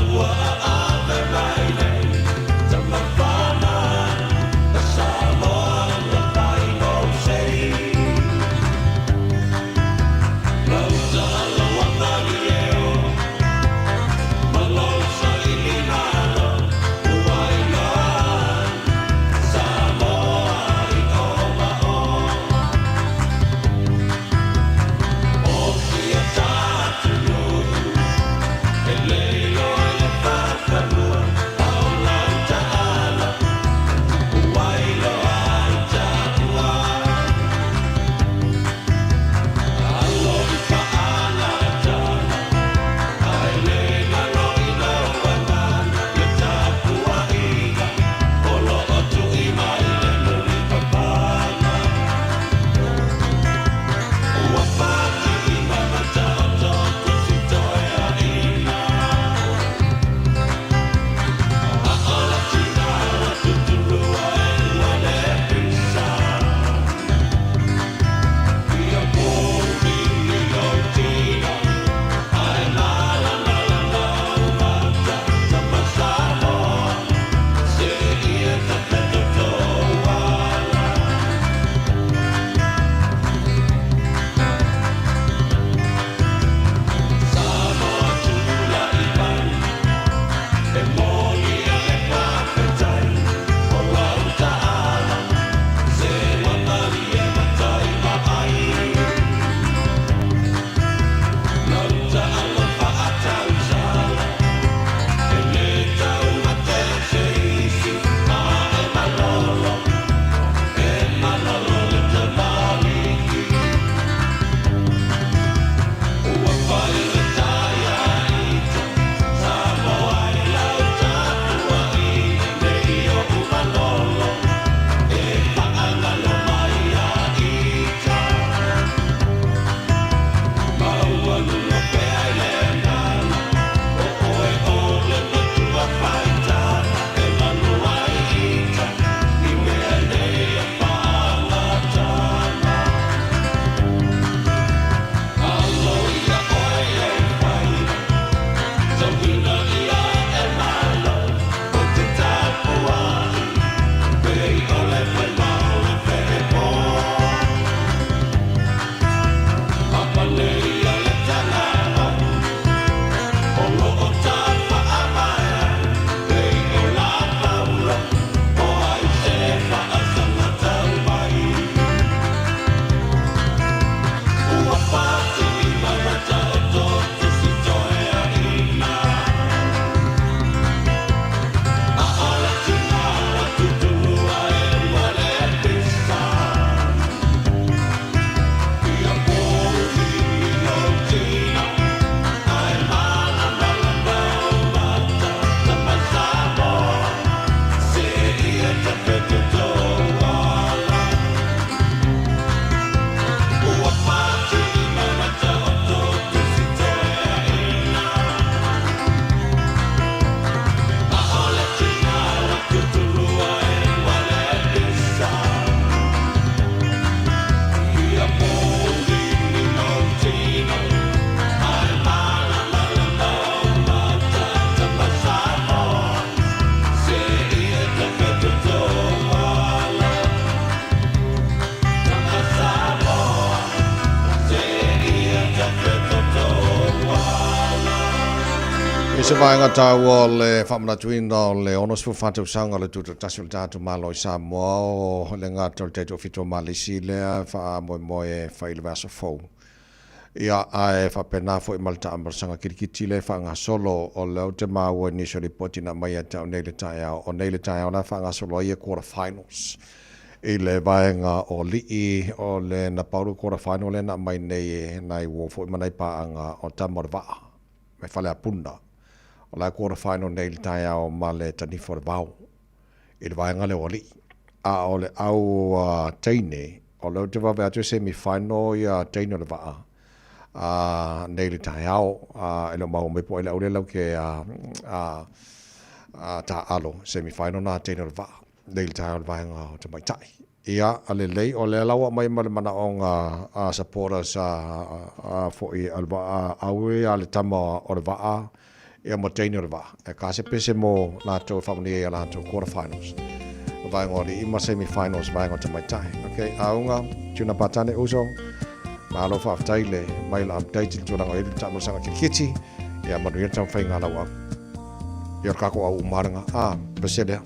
Speaker 2: I se vaega taua o le faamanatuina o le 64 tausaga o le Tutoatasi o le tatou Malo i Samoa, o le gata o le taitoafitu o Malisi lea e faamoemoe e fai i le vaiaso fou. Ia, ae faapena foi ma le taamalosaga kilikiti lea e faagasolo, o lea ou te maua i nisi o lipoti na aumai ia te au nei i le taeao, o nei le taeao la e faagasolo ai quarter finals i le vaega o alii, o le na pau le quarter final lea na aumai nei e nai uo foi ma nai paaga o tama o le vaa mai Faleapuna. O la e quarter final nei i le taeao ma le tanifa o le vao i le vaega lea o alii. A o le au teine, o lea ou te vave atu e semi final ia teine o le vaa a nei i le taeao, a e le o maua mai po o ai le au lea lau ke a taaalo semi final na teine o le vaa nei i le taeao i le vaega o tamaitai. Ia, a lelei, o lea la ua aumai ma le manaoga a supporters a foi a le vaa aue a le tama o le vaa ia ma teine o le vaa. E ka se pese mo latou e faamanuia ia latou quarter finals. Vaega o alii ma semi finals vaega o tamaitai. Okay, auga, tuna patane uso. Malo faafetai le mai la update i le tulaga o i ai le taamalosaga kirikiti. Ia manuia le taumafaiga a lau au. Ia o le kako au umalenga. Ah, pese lea.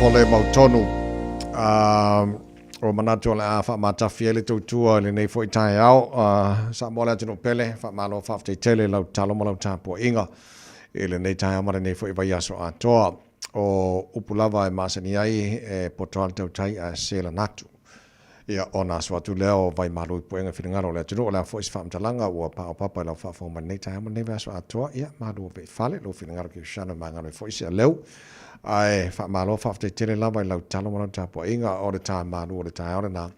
Speaker 2: lafo le mautonu. Ua manatu o le a faamatafi ai le tautua i lenei foi taeao. Samoa le atunuu pele, faamalo faafetai tele i lau tatalo ma lau tapuaiga i lenei taeao ma lenei foi vaiaso atoa. O upu lava e masani ai e poto lava le tautai ae se lana atu. Ia, ona aso atu lea o vaimalu i puega i finagalo o le atunuu. O le a foi se faamatalaga ua paopapa i lau faafofoga mai lenei taeao ma lenei vaiaso atoa. Ia, malu ave i fale lou finagalo kerisiano e magalo ai foi se aleu. Ae faamalo faafetai tele lava i lau tatalo ma lau tapuaiga. O le ta malu o le taeao lena.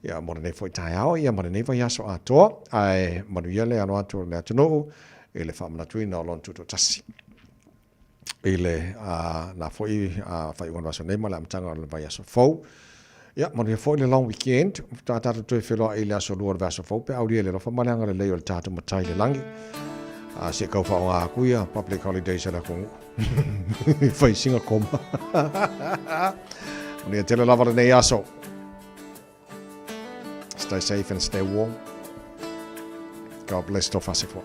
Speaker 2: Ia, mo lenei foi taeao, ia ma lenei vaiaso atoa. Ae manuia le alo atu o le atunuu i le faamanatuina o Lona Tutoatasi. I le na foi faaiuga o le vaiaso nei ma le amataga o le vaiaso fou. Ia, manuia foi le long weekend. Faatoa tatou toe feiloai i le aso Lua o le vaiaso fou pe a aulia i le alofa ma le agalelei o le tatou Matai i le lagi. A se i tau faaaoga atu ia public holidays a le atunuu. Fai sina koma. Manuia tele lava lenei aso. Stay safe and stay warm. God bless Tofa Sefoa.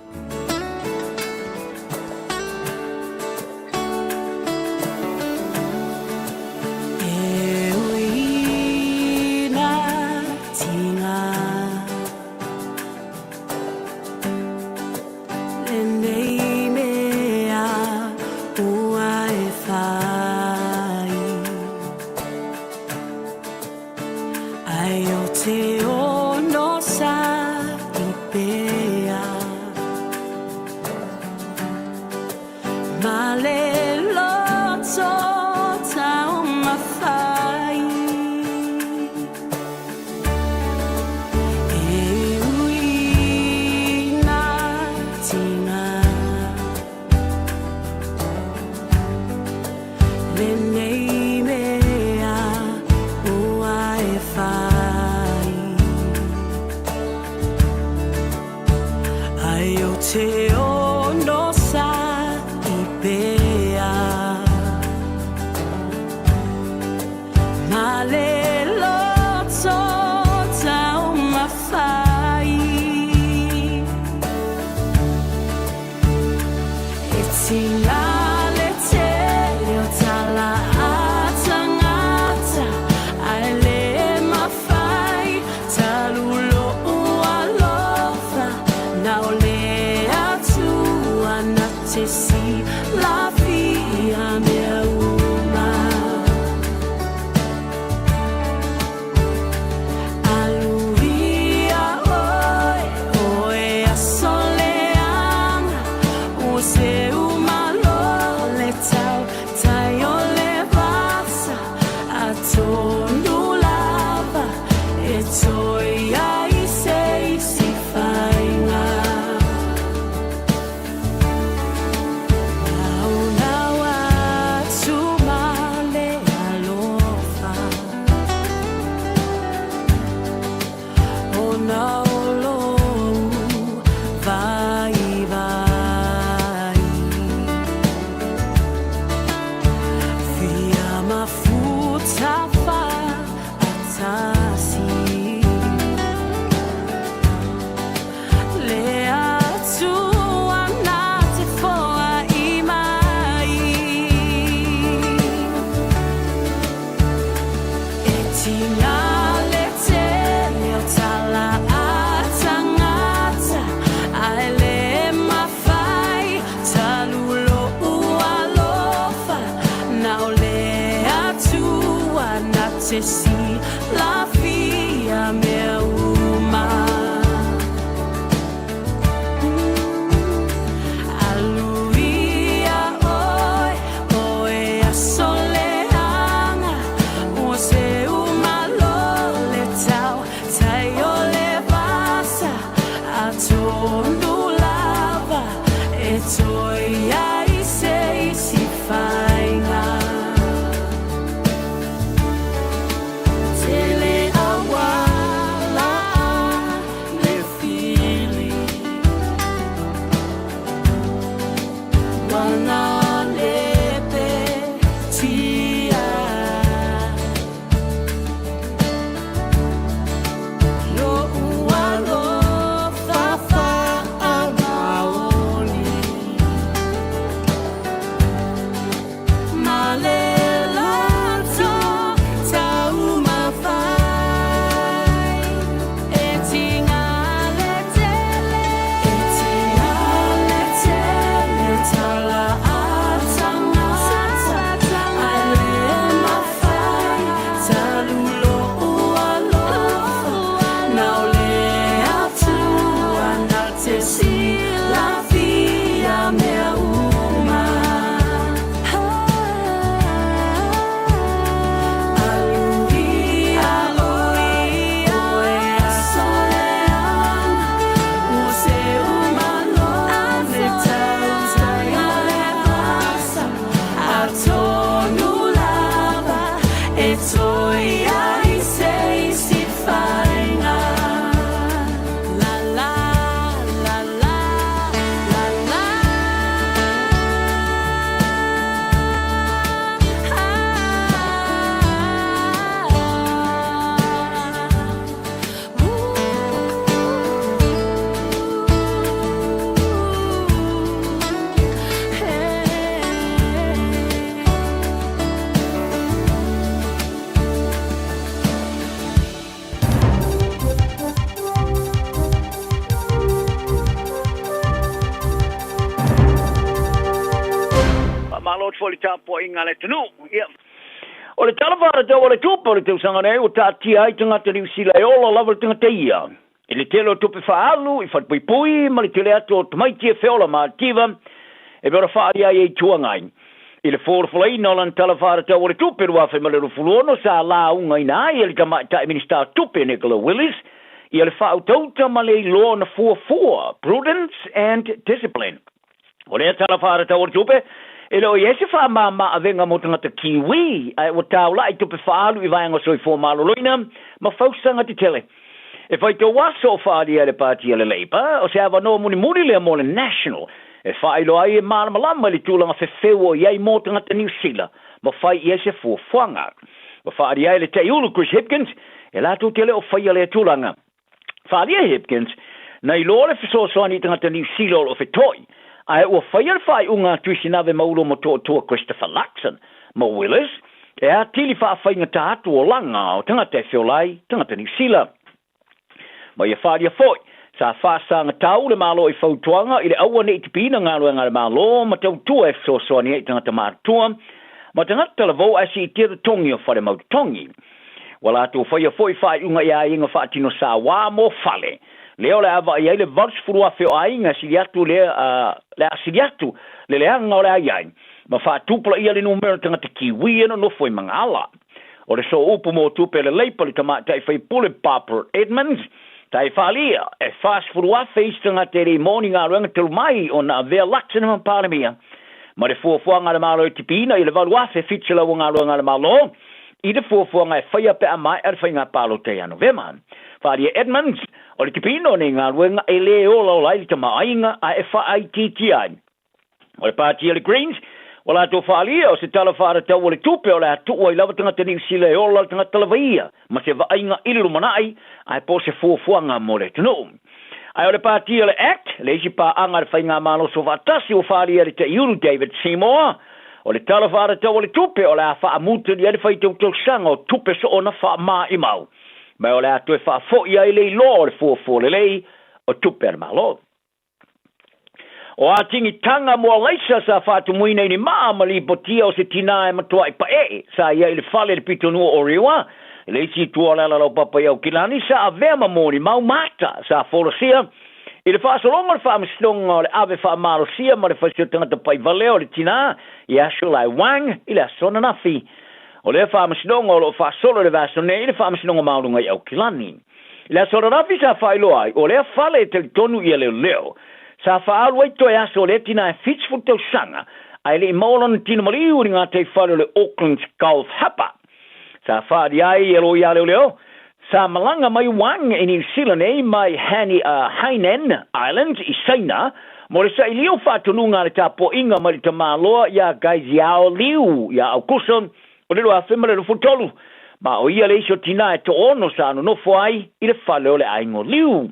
Speaker 10: Ai o te ono sa i pea Ma le loto taumafai E ui nā tinga Lenei mea ua e whai Ai o te ono sa i pea Ma le loto taumafai E tina le tele o tala a tangata Ae le mafai talu lou alofa Na o le Atua na te silafia mea uma Aluia oe, oe aso leaga Ua seu malo le tau tai o le vasa Atonu lava e toe ai se isi faiga Naunau atu ma le alofa Ona o lou vaivai Fia mafuta faatasi Le Atua na te foai mai E tina le tele o tala a tangata Ae le mafai talu lou alofa Na o le Atua na te silafia mea uma Aluia oe, oe aso leaga Ua seu malo le tau tai o le vasa Atonu lava e toe ai se isi faiga Tele auala le fili Wana le petia Lo'u alofa faamaoni.
Speaker 13: atu foi i le tapuaiga a le atunuu. Ia. O le Tala Faatatau o le Tupe o le tausaga nei ua taatia ai tagata Niu Sila e ola lava le tagata ia i le tele o tupe faaalu i falepuipui ma le tele atu o tamaiti e feola mativa e pei ona faaalia ai e Itu Agai i le folafolaina o lana Tala Faatatau o le Tupe 2026 sa laugaina ai e le Tamaitai Minisita o Tupe Nicola Willis ia le faautauta ma le iloa ona fuafua, prudence and discipline. O lea Tala Faatatau o le Tupe, e le o i ai se faamama-avega mo tagata Kiwi, ae ua taulai tupe faaalu i vaega o soifua maloloina ma fausaga tetele. E faitau aso o faaalia e le Pati a le Labour, o se avanoa mulimuli lea mo le National e faailoa ai e malamalama i le tulaga fefeu o i ai mo tagata Niu Sila ma fai i ai se fuafuaga. Ua faaalia ai le Taiulu Chris Hipkins e latou te le o faia lea tulaga. Faaalia Hipkins, na iloa le fesoasoani i tagata Niu Sila o lo o feto'i, ae ua faia le faaiuga a Tuisinave Maulo ma Toatua Christopher Luxon ma Willis e atili faafaigata atu olaga o tagata e feola ai tagata Niu Sila. Ma ia faaalia foi, sa faasagatau le Malo i fautuaga i le aua ne i tipiina galuega a le Malo ma tautua e fesoasoani ai i tagata matutua ma tagata talavou ae siitia totogi o fale mau totogi. Ua latou faia foi faaiuga i aiga faatino sauā mo fale, lea o le a vaai ai le 80,000 o aiga e sili atu le le a sili atu le leaga o le ai ai, ma faatupulaia le numera o tagata Kiwi e nonofo i Magaala. O le sooupu mo tupe a le Leipa le tamaitai faipule Barbara Edmonds, tai faaalia e 40,000 isi tagata e le i maua ni galuega talu mai ona avea Luxon ma Palemia ma le fuafuaga a le Malo e tipiina i le 8,700 o galuega a le Malo i le fuafuaga e faia pe a maea le faiga palota ia Novema. Faaalia Edmonds, o le tipiina o nei galuega e lē olaola ai le tamaoaiga ae e faaitiitia ai. O le Pati a le Greens, ua latou faaalia o se tala faatatau o le tupe o le a tuu ai lava tagata Niu Sila e ola le tagata lava ia ma se vaaiga i le lumanai ae po o se fuafuaga mo le atunuu. Ae o le Pati a le act, le isi paaga a le Faigamalo Soofaatasi ua faaalia e le Taiulu David Seymour, o le Tala Faatatau o le Tupe o le a faamutalia ai le faitau tausaga o tupe soona faamaimau, ma o le a toe faafoi ai le iloa o le fuafua lelei o tupe a le Malo. O atigitaga mo Alaisa sa faatumuina i ni maa ma lipotia o se tinā e matuai paee sa ia i le fale i le pitonua o Rewa, i le isi itu o le alalaupapa i Aukilani sa avea ma molimau mata sa folasia i le faasologa o le faamasinoga o le ave faamalosia ma le fasi o tagata pai valea o le tinā ia Shulai Wang i le aso ananafi. O lea faamasinoga o lo o faasolo i le vaiaso nei i le Faamasinoga Maualuga i Aukilani. I le aso ananafi sa faailoa ai, o lea fale e talitonu ia leoleo sa faaalu ai toe aso o lea tinā e 70 tausaga ae le i maua lona tino maliu i le gataifale o le Auckland's Gulf Harbour. Sa faaalia ai e loia leoleo sa malaga mai Wang i Niu Sila nei mai Hani, Hainan Islands i Saina mo le sailia o faatonuga a le tapuaiga mai le tamaloa iā Gaixiao Liu iā Aukuso o le 2023, ma o ia le isi o tinā e toaono sa nonofo ai i le fale o le aiga o Liu.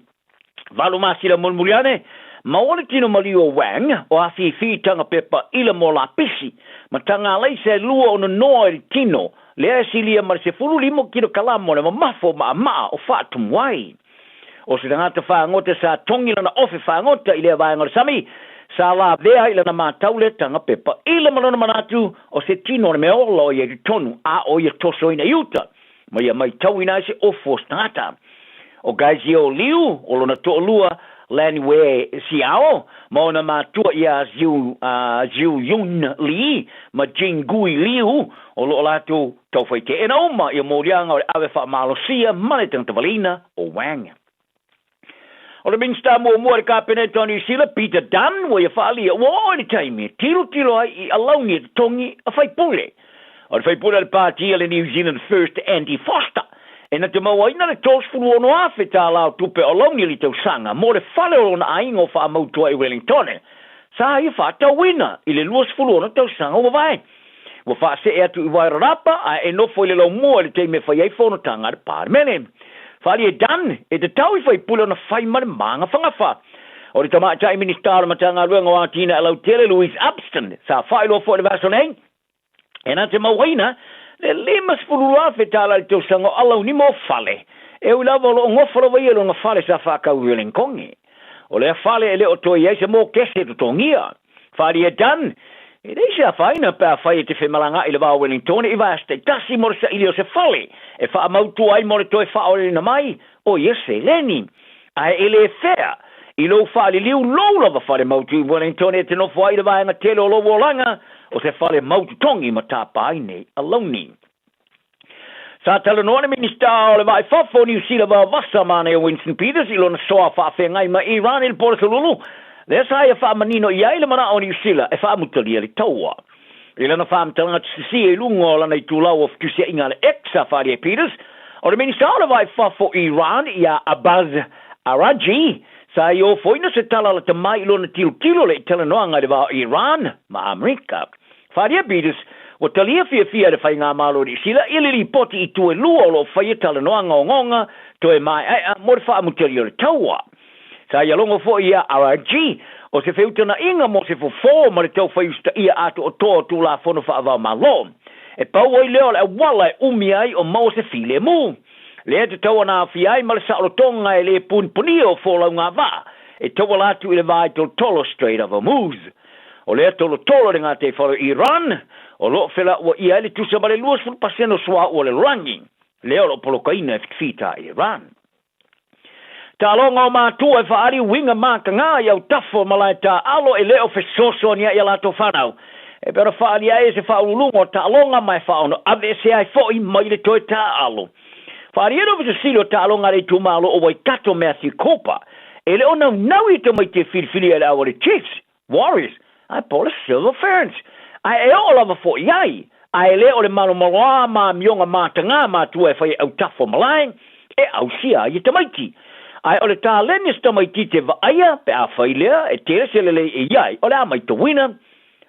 Speaker 13: Valu masina mulimuli ane, maua le tino maliu o Wang o afifi i taga pepa ila mo lapisi ma taga alaisa e lua o nonoa i le tino lea e silia ma le 15 kilokalama o le mamafo o maamaa o faatumu ai. O se tagata fagota sa togi lana ofe fagota i lea vaega o le sami, sa lavea i lana matau lea taga pepa ila ma lona manatu o se tino o le mea ola o ia i totonu a o ia tosoina i uta ma ia matauina ai se ofu o se tagata. O Gaizio Liu, o lona toalua Lan Wei Xiao, ma ona matua iā Ziu, Ziu Yun Li ma Jing Gui Liu, o lo o latou taufai teena uma i moliaga o le ave faamalosia ma le tagata valeina o Wang. O le Minisita muamua i le Kapeneta o Niu Sila, Peter Dunne, ua ia faaalia ua oo i le taimi e tilotilo ai i alauni e totogi a faipule. O le faipule a le Pati a le New Zealand First Andy Foster, e na te mauaina le $36,000 tālā o tupe o alauni i le tausaga mo le fale o lona aiga o faamautua i Wellingtone, sa ia faatauina i le 26 tausaga ua mavae. Ua faasee atu i Wairarapa ae e nofo i le laumua i le taimi e fai ai fonotaga a le Palemene. Faaalia e Dunn, e tatau i faipule ona fai ma le magafagafa. O le Tamaitai Minisita o le Matagaluega o Atinae Lautele, Louise Upston, sa faailoa foi i le vaiaso nei, e na te mauaina le $52,000 tala i le tausaga o alaunima o fale, e ui lava o lo o gofa lava ia i lona fale sa faatau i Wellington. O lea fale e le o toe i ai se mokese e totogia. Faaalia e Dunn, E leai se afaina pe afai e te femalagaai i le va o Wellington i vaiaso taitasi mo le saili o se fale e faamautu ai mo le toe faaoleina mai o ia seleni. Ae e le fea i lou faaliliu lou lava fale mautu i Wellington e te nofo ai i le vaega tele o lou olaga o se fale mau totogi ma tapa ai nei alauni. Sa talanoa le Minisita o le Vaa i Fafo o Niu Sila Vavasa Manaia Winston Peters i lona soa faafeagai ma Iran i le po o le Solulu, lea sa ia faamanino i ai le manao o Niu Sila e faamutalia le taua. I lana faamatalaga tusitusia i luga o lana itulau o fetusiaiga a le X sa faaalia e Peters, o le Minisita o le Vaa i Fafo o Iran ia Abbas Araghchi sa i ofoina se tala lata mai i lona tilotilo le i talanoaga i le va o Iran ma Amerika. Faaalia Peters, ua talia fiafia e le Faigamalo o Niu Sila ia le lipoti i tu e lua o lo o faia talanoaga ogaoga toe maeaea mo le faamutalia o le taua. Sa ia logo foi ia RRG o se feutagaiga mo se fofo ma le taufai usitaia atoatoa o Tulafono Faavaomalo. E pau ai lea o le auala e umi ai o maua se filemu. Lea e tatau ona aofia ai ma le saolotoga e le punipunia o folauga vaa e tauala atu i le va i tolotolo Strait of Hormuz. O lea tolotolo le gataifale o Iran, o lo o felauaia ai le tusa ma le 20 pasene o suauu o le lalolagi, lea o lo o polokaina e fitafita a Iran. Taaloga o matua e faaali uiga matagā i autafa o malae taaalo e le o fesoasoani ai i a latou fanau, e pei ona faaalia ai e se faauluuluga o taaloga ma e faaono aveesea ai foi mai le toe taaalo. Faaalia le Ofisa Sili o Taaloga a le itumalo o Waikato Matthew Cooper, e le o naunau ia tamaiti e filifilia e le au a le Chiefs, Warriors, ae po o le Silver Ferns. Ae e oo lava foi i ai, ae le o le malomaloa ma amioga matagā matua e fai e autafa o malae, e ausia ai e tamaiti. Ae o le taleni o se tamaititi e vaaia, pe afai lea, e tele se lelei e i ai, o le a maitauina,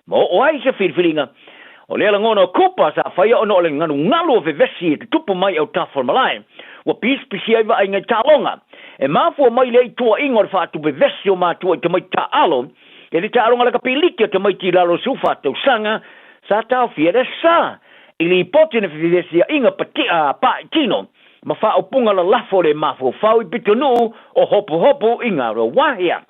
Speaker 13: ma oo ai se filifiliga. O lea lagona o Cooper sa faia ona o le galugalu o vevesi e tutupu mai i autafa o le malae, ua pisipisi ai vaaiga i taaloga. E mafua mai lea i tuuaiga o le faatuvevesi o matua i tamaiti taaalo, e le taaloga lakapi liki a tamaiti i lalo o le 14 tausaga sa taofia le sa i lipoti na fevevesiaiga patia pa'i tino ma faaupuga lalafo le mafaufau i pitonuu o Hopuhopu i Ngāruawāhia.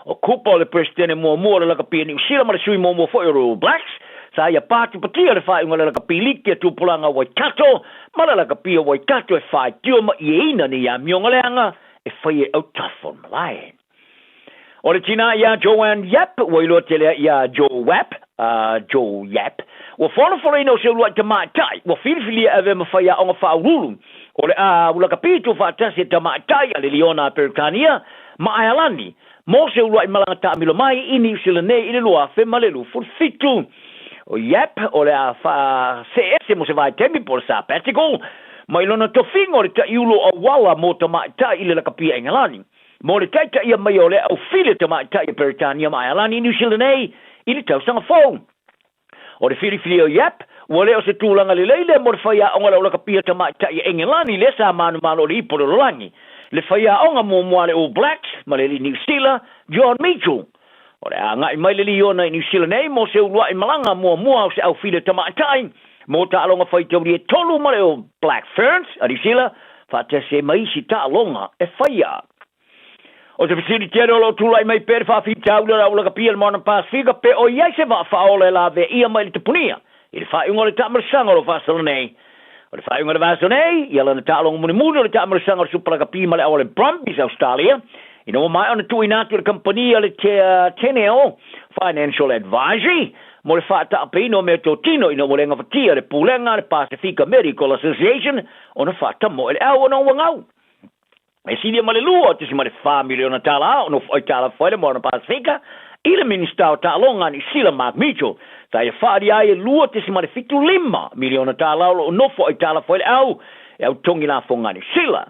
Speaker 13: O Cooper o le Peresetene muamua o le lakapi a Niu Sila ma le sui muamua foi o le All Blacks, sa ia patupatia le faaiuga o le lakapi liki a tupulaga o Waikato ma le lakapi o Waikato e faitio ma ieina nei amioga leaga e fai e autafa o le malae. O le tinā iā Joanne Yap, ua iloa tele ai iā Joe Wap, Joe Yap, ua folafolaina o se uluai tamaitai ua filifilia e avea ma faiaoga faauluulu o le a ulakapi tuufaatasi e tamaitai a le Liona a Peretania ma Aealani mo se uluai malaga taamilo mai i Niu Sila nei i le 2027. O Yap o le a faaseese mo se vaitaimi po o le sabbatical mai lona tofiga o le taiulu o auala mo tamaitai i le lakapi a Engelani mo le taitaia mai o le aufili tamaitai a Peretania ma Aealani i Niu Sila nei i le tausaga fou. O le filifili o Yap, ua le o se tulaga lelei lea mo le faiaoga o le aulakapia tamaitai a Engelani lea sa manumalo o le ipu o le lalolagi. Le faiaoga muamua a le All Blacks ma le alii Niu Sila, John Mitchell. O le a agai mai le liona i Niu Sila nei mo se uluai malaga muamua o se aufili tamaitai mo taaloga faitaulia e tolu ma le All Black Ferns a Niu Sila faatasi ai ma isi taaloga e faia. O se fesili tele o lo o tulai mai pea le faafitauli o le aulakapia i le Moana Pasefika pe o i ai se vaa faaola e lavea ʻia mai le tapunia i le faaiuga o le taamalosaga o lo o faasolo nei. O le faaiuga o le vaiaso nei, ia lana taaloga mulimuli o le taamalosaga o le Supa Lakapi ma le au a le Brumbies Australia ina ua maea ona tuuina atu e le kamupani a le Teneo Financial Advisory mo le faataapeina o meatotino ina ua le gafatia le Pulega a le Pasefika Medical Association ona faatamoe le au ona ua gau. E silia ma le $2.4 miliona tala o nofo aitalafu ai le Moana Pasefika i le Minisita o Taaloga a Niu Sila Mark Mitchell, sa ia faalia ai e $2.75 miliona tala o lo o nofo aitalafu ai le au e au togi lafoga a Niu Sila.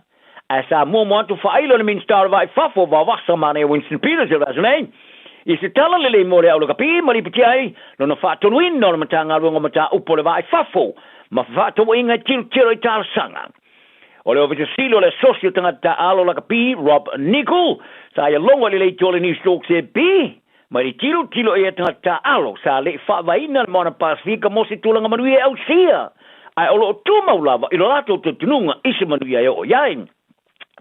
Speaker 13: Ae sa muamua atu faailo le Minisita o le Vaa i Fafo o Vaovasa Manaia Winston Peters i le vaiaso nei i se tala lelei mo le au lakapi ma lipotia ai lona faatonuina o le Matagaluega o Mataupu o le Vaa i Fafo ma Fefaatauaiga e tilotilo i talosaga. O le Ofisa Sili o le Asosi o Tagata Taaalo Lakapi, Rob Nicol, sa ia logo i le leitio o le Newstalk ZB, mai le tilotilo i ia tagata taaalo sa le i faavaeina le Moana Pasefika mo se tulaga manuia e ausia, ae o lo o tumau lava i lo latou talitonuga i se manuia e oo i ai.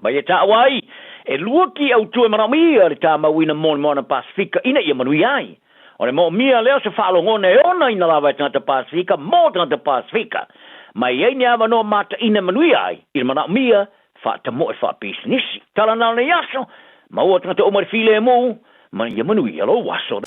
Speaker 13: Mai e taua ai, e lua ki autu e manaomia le tamauina mo le Moana Pasefika ina ia manuia ai. O le moomia lea o se faalogona e onaina lava e tagata Pasefika mo tagata Pasefika, ma e i ai ni avanoa mataina e manuia ai i le manaomia faatamoe faapisinisi. Tala na o lenei aso, maua tagata uma i le filemu, ma ia manuia lou aso.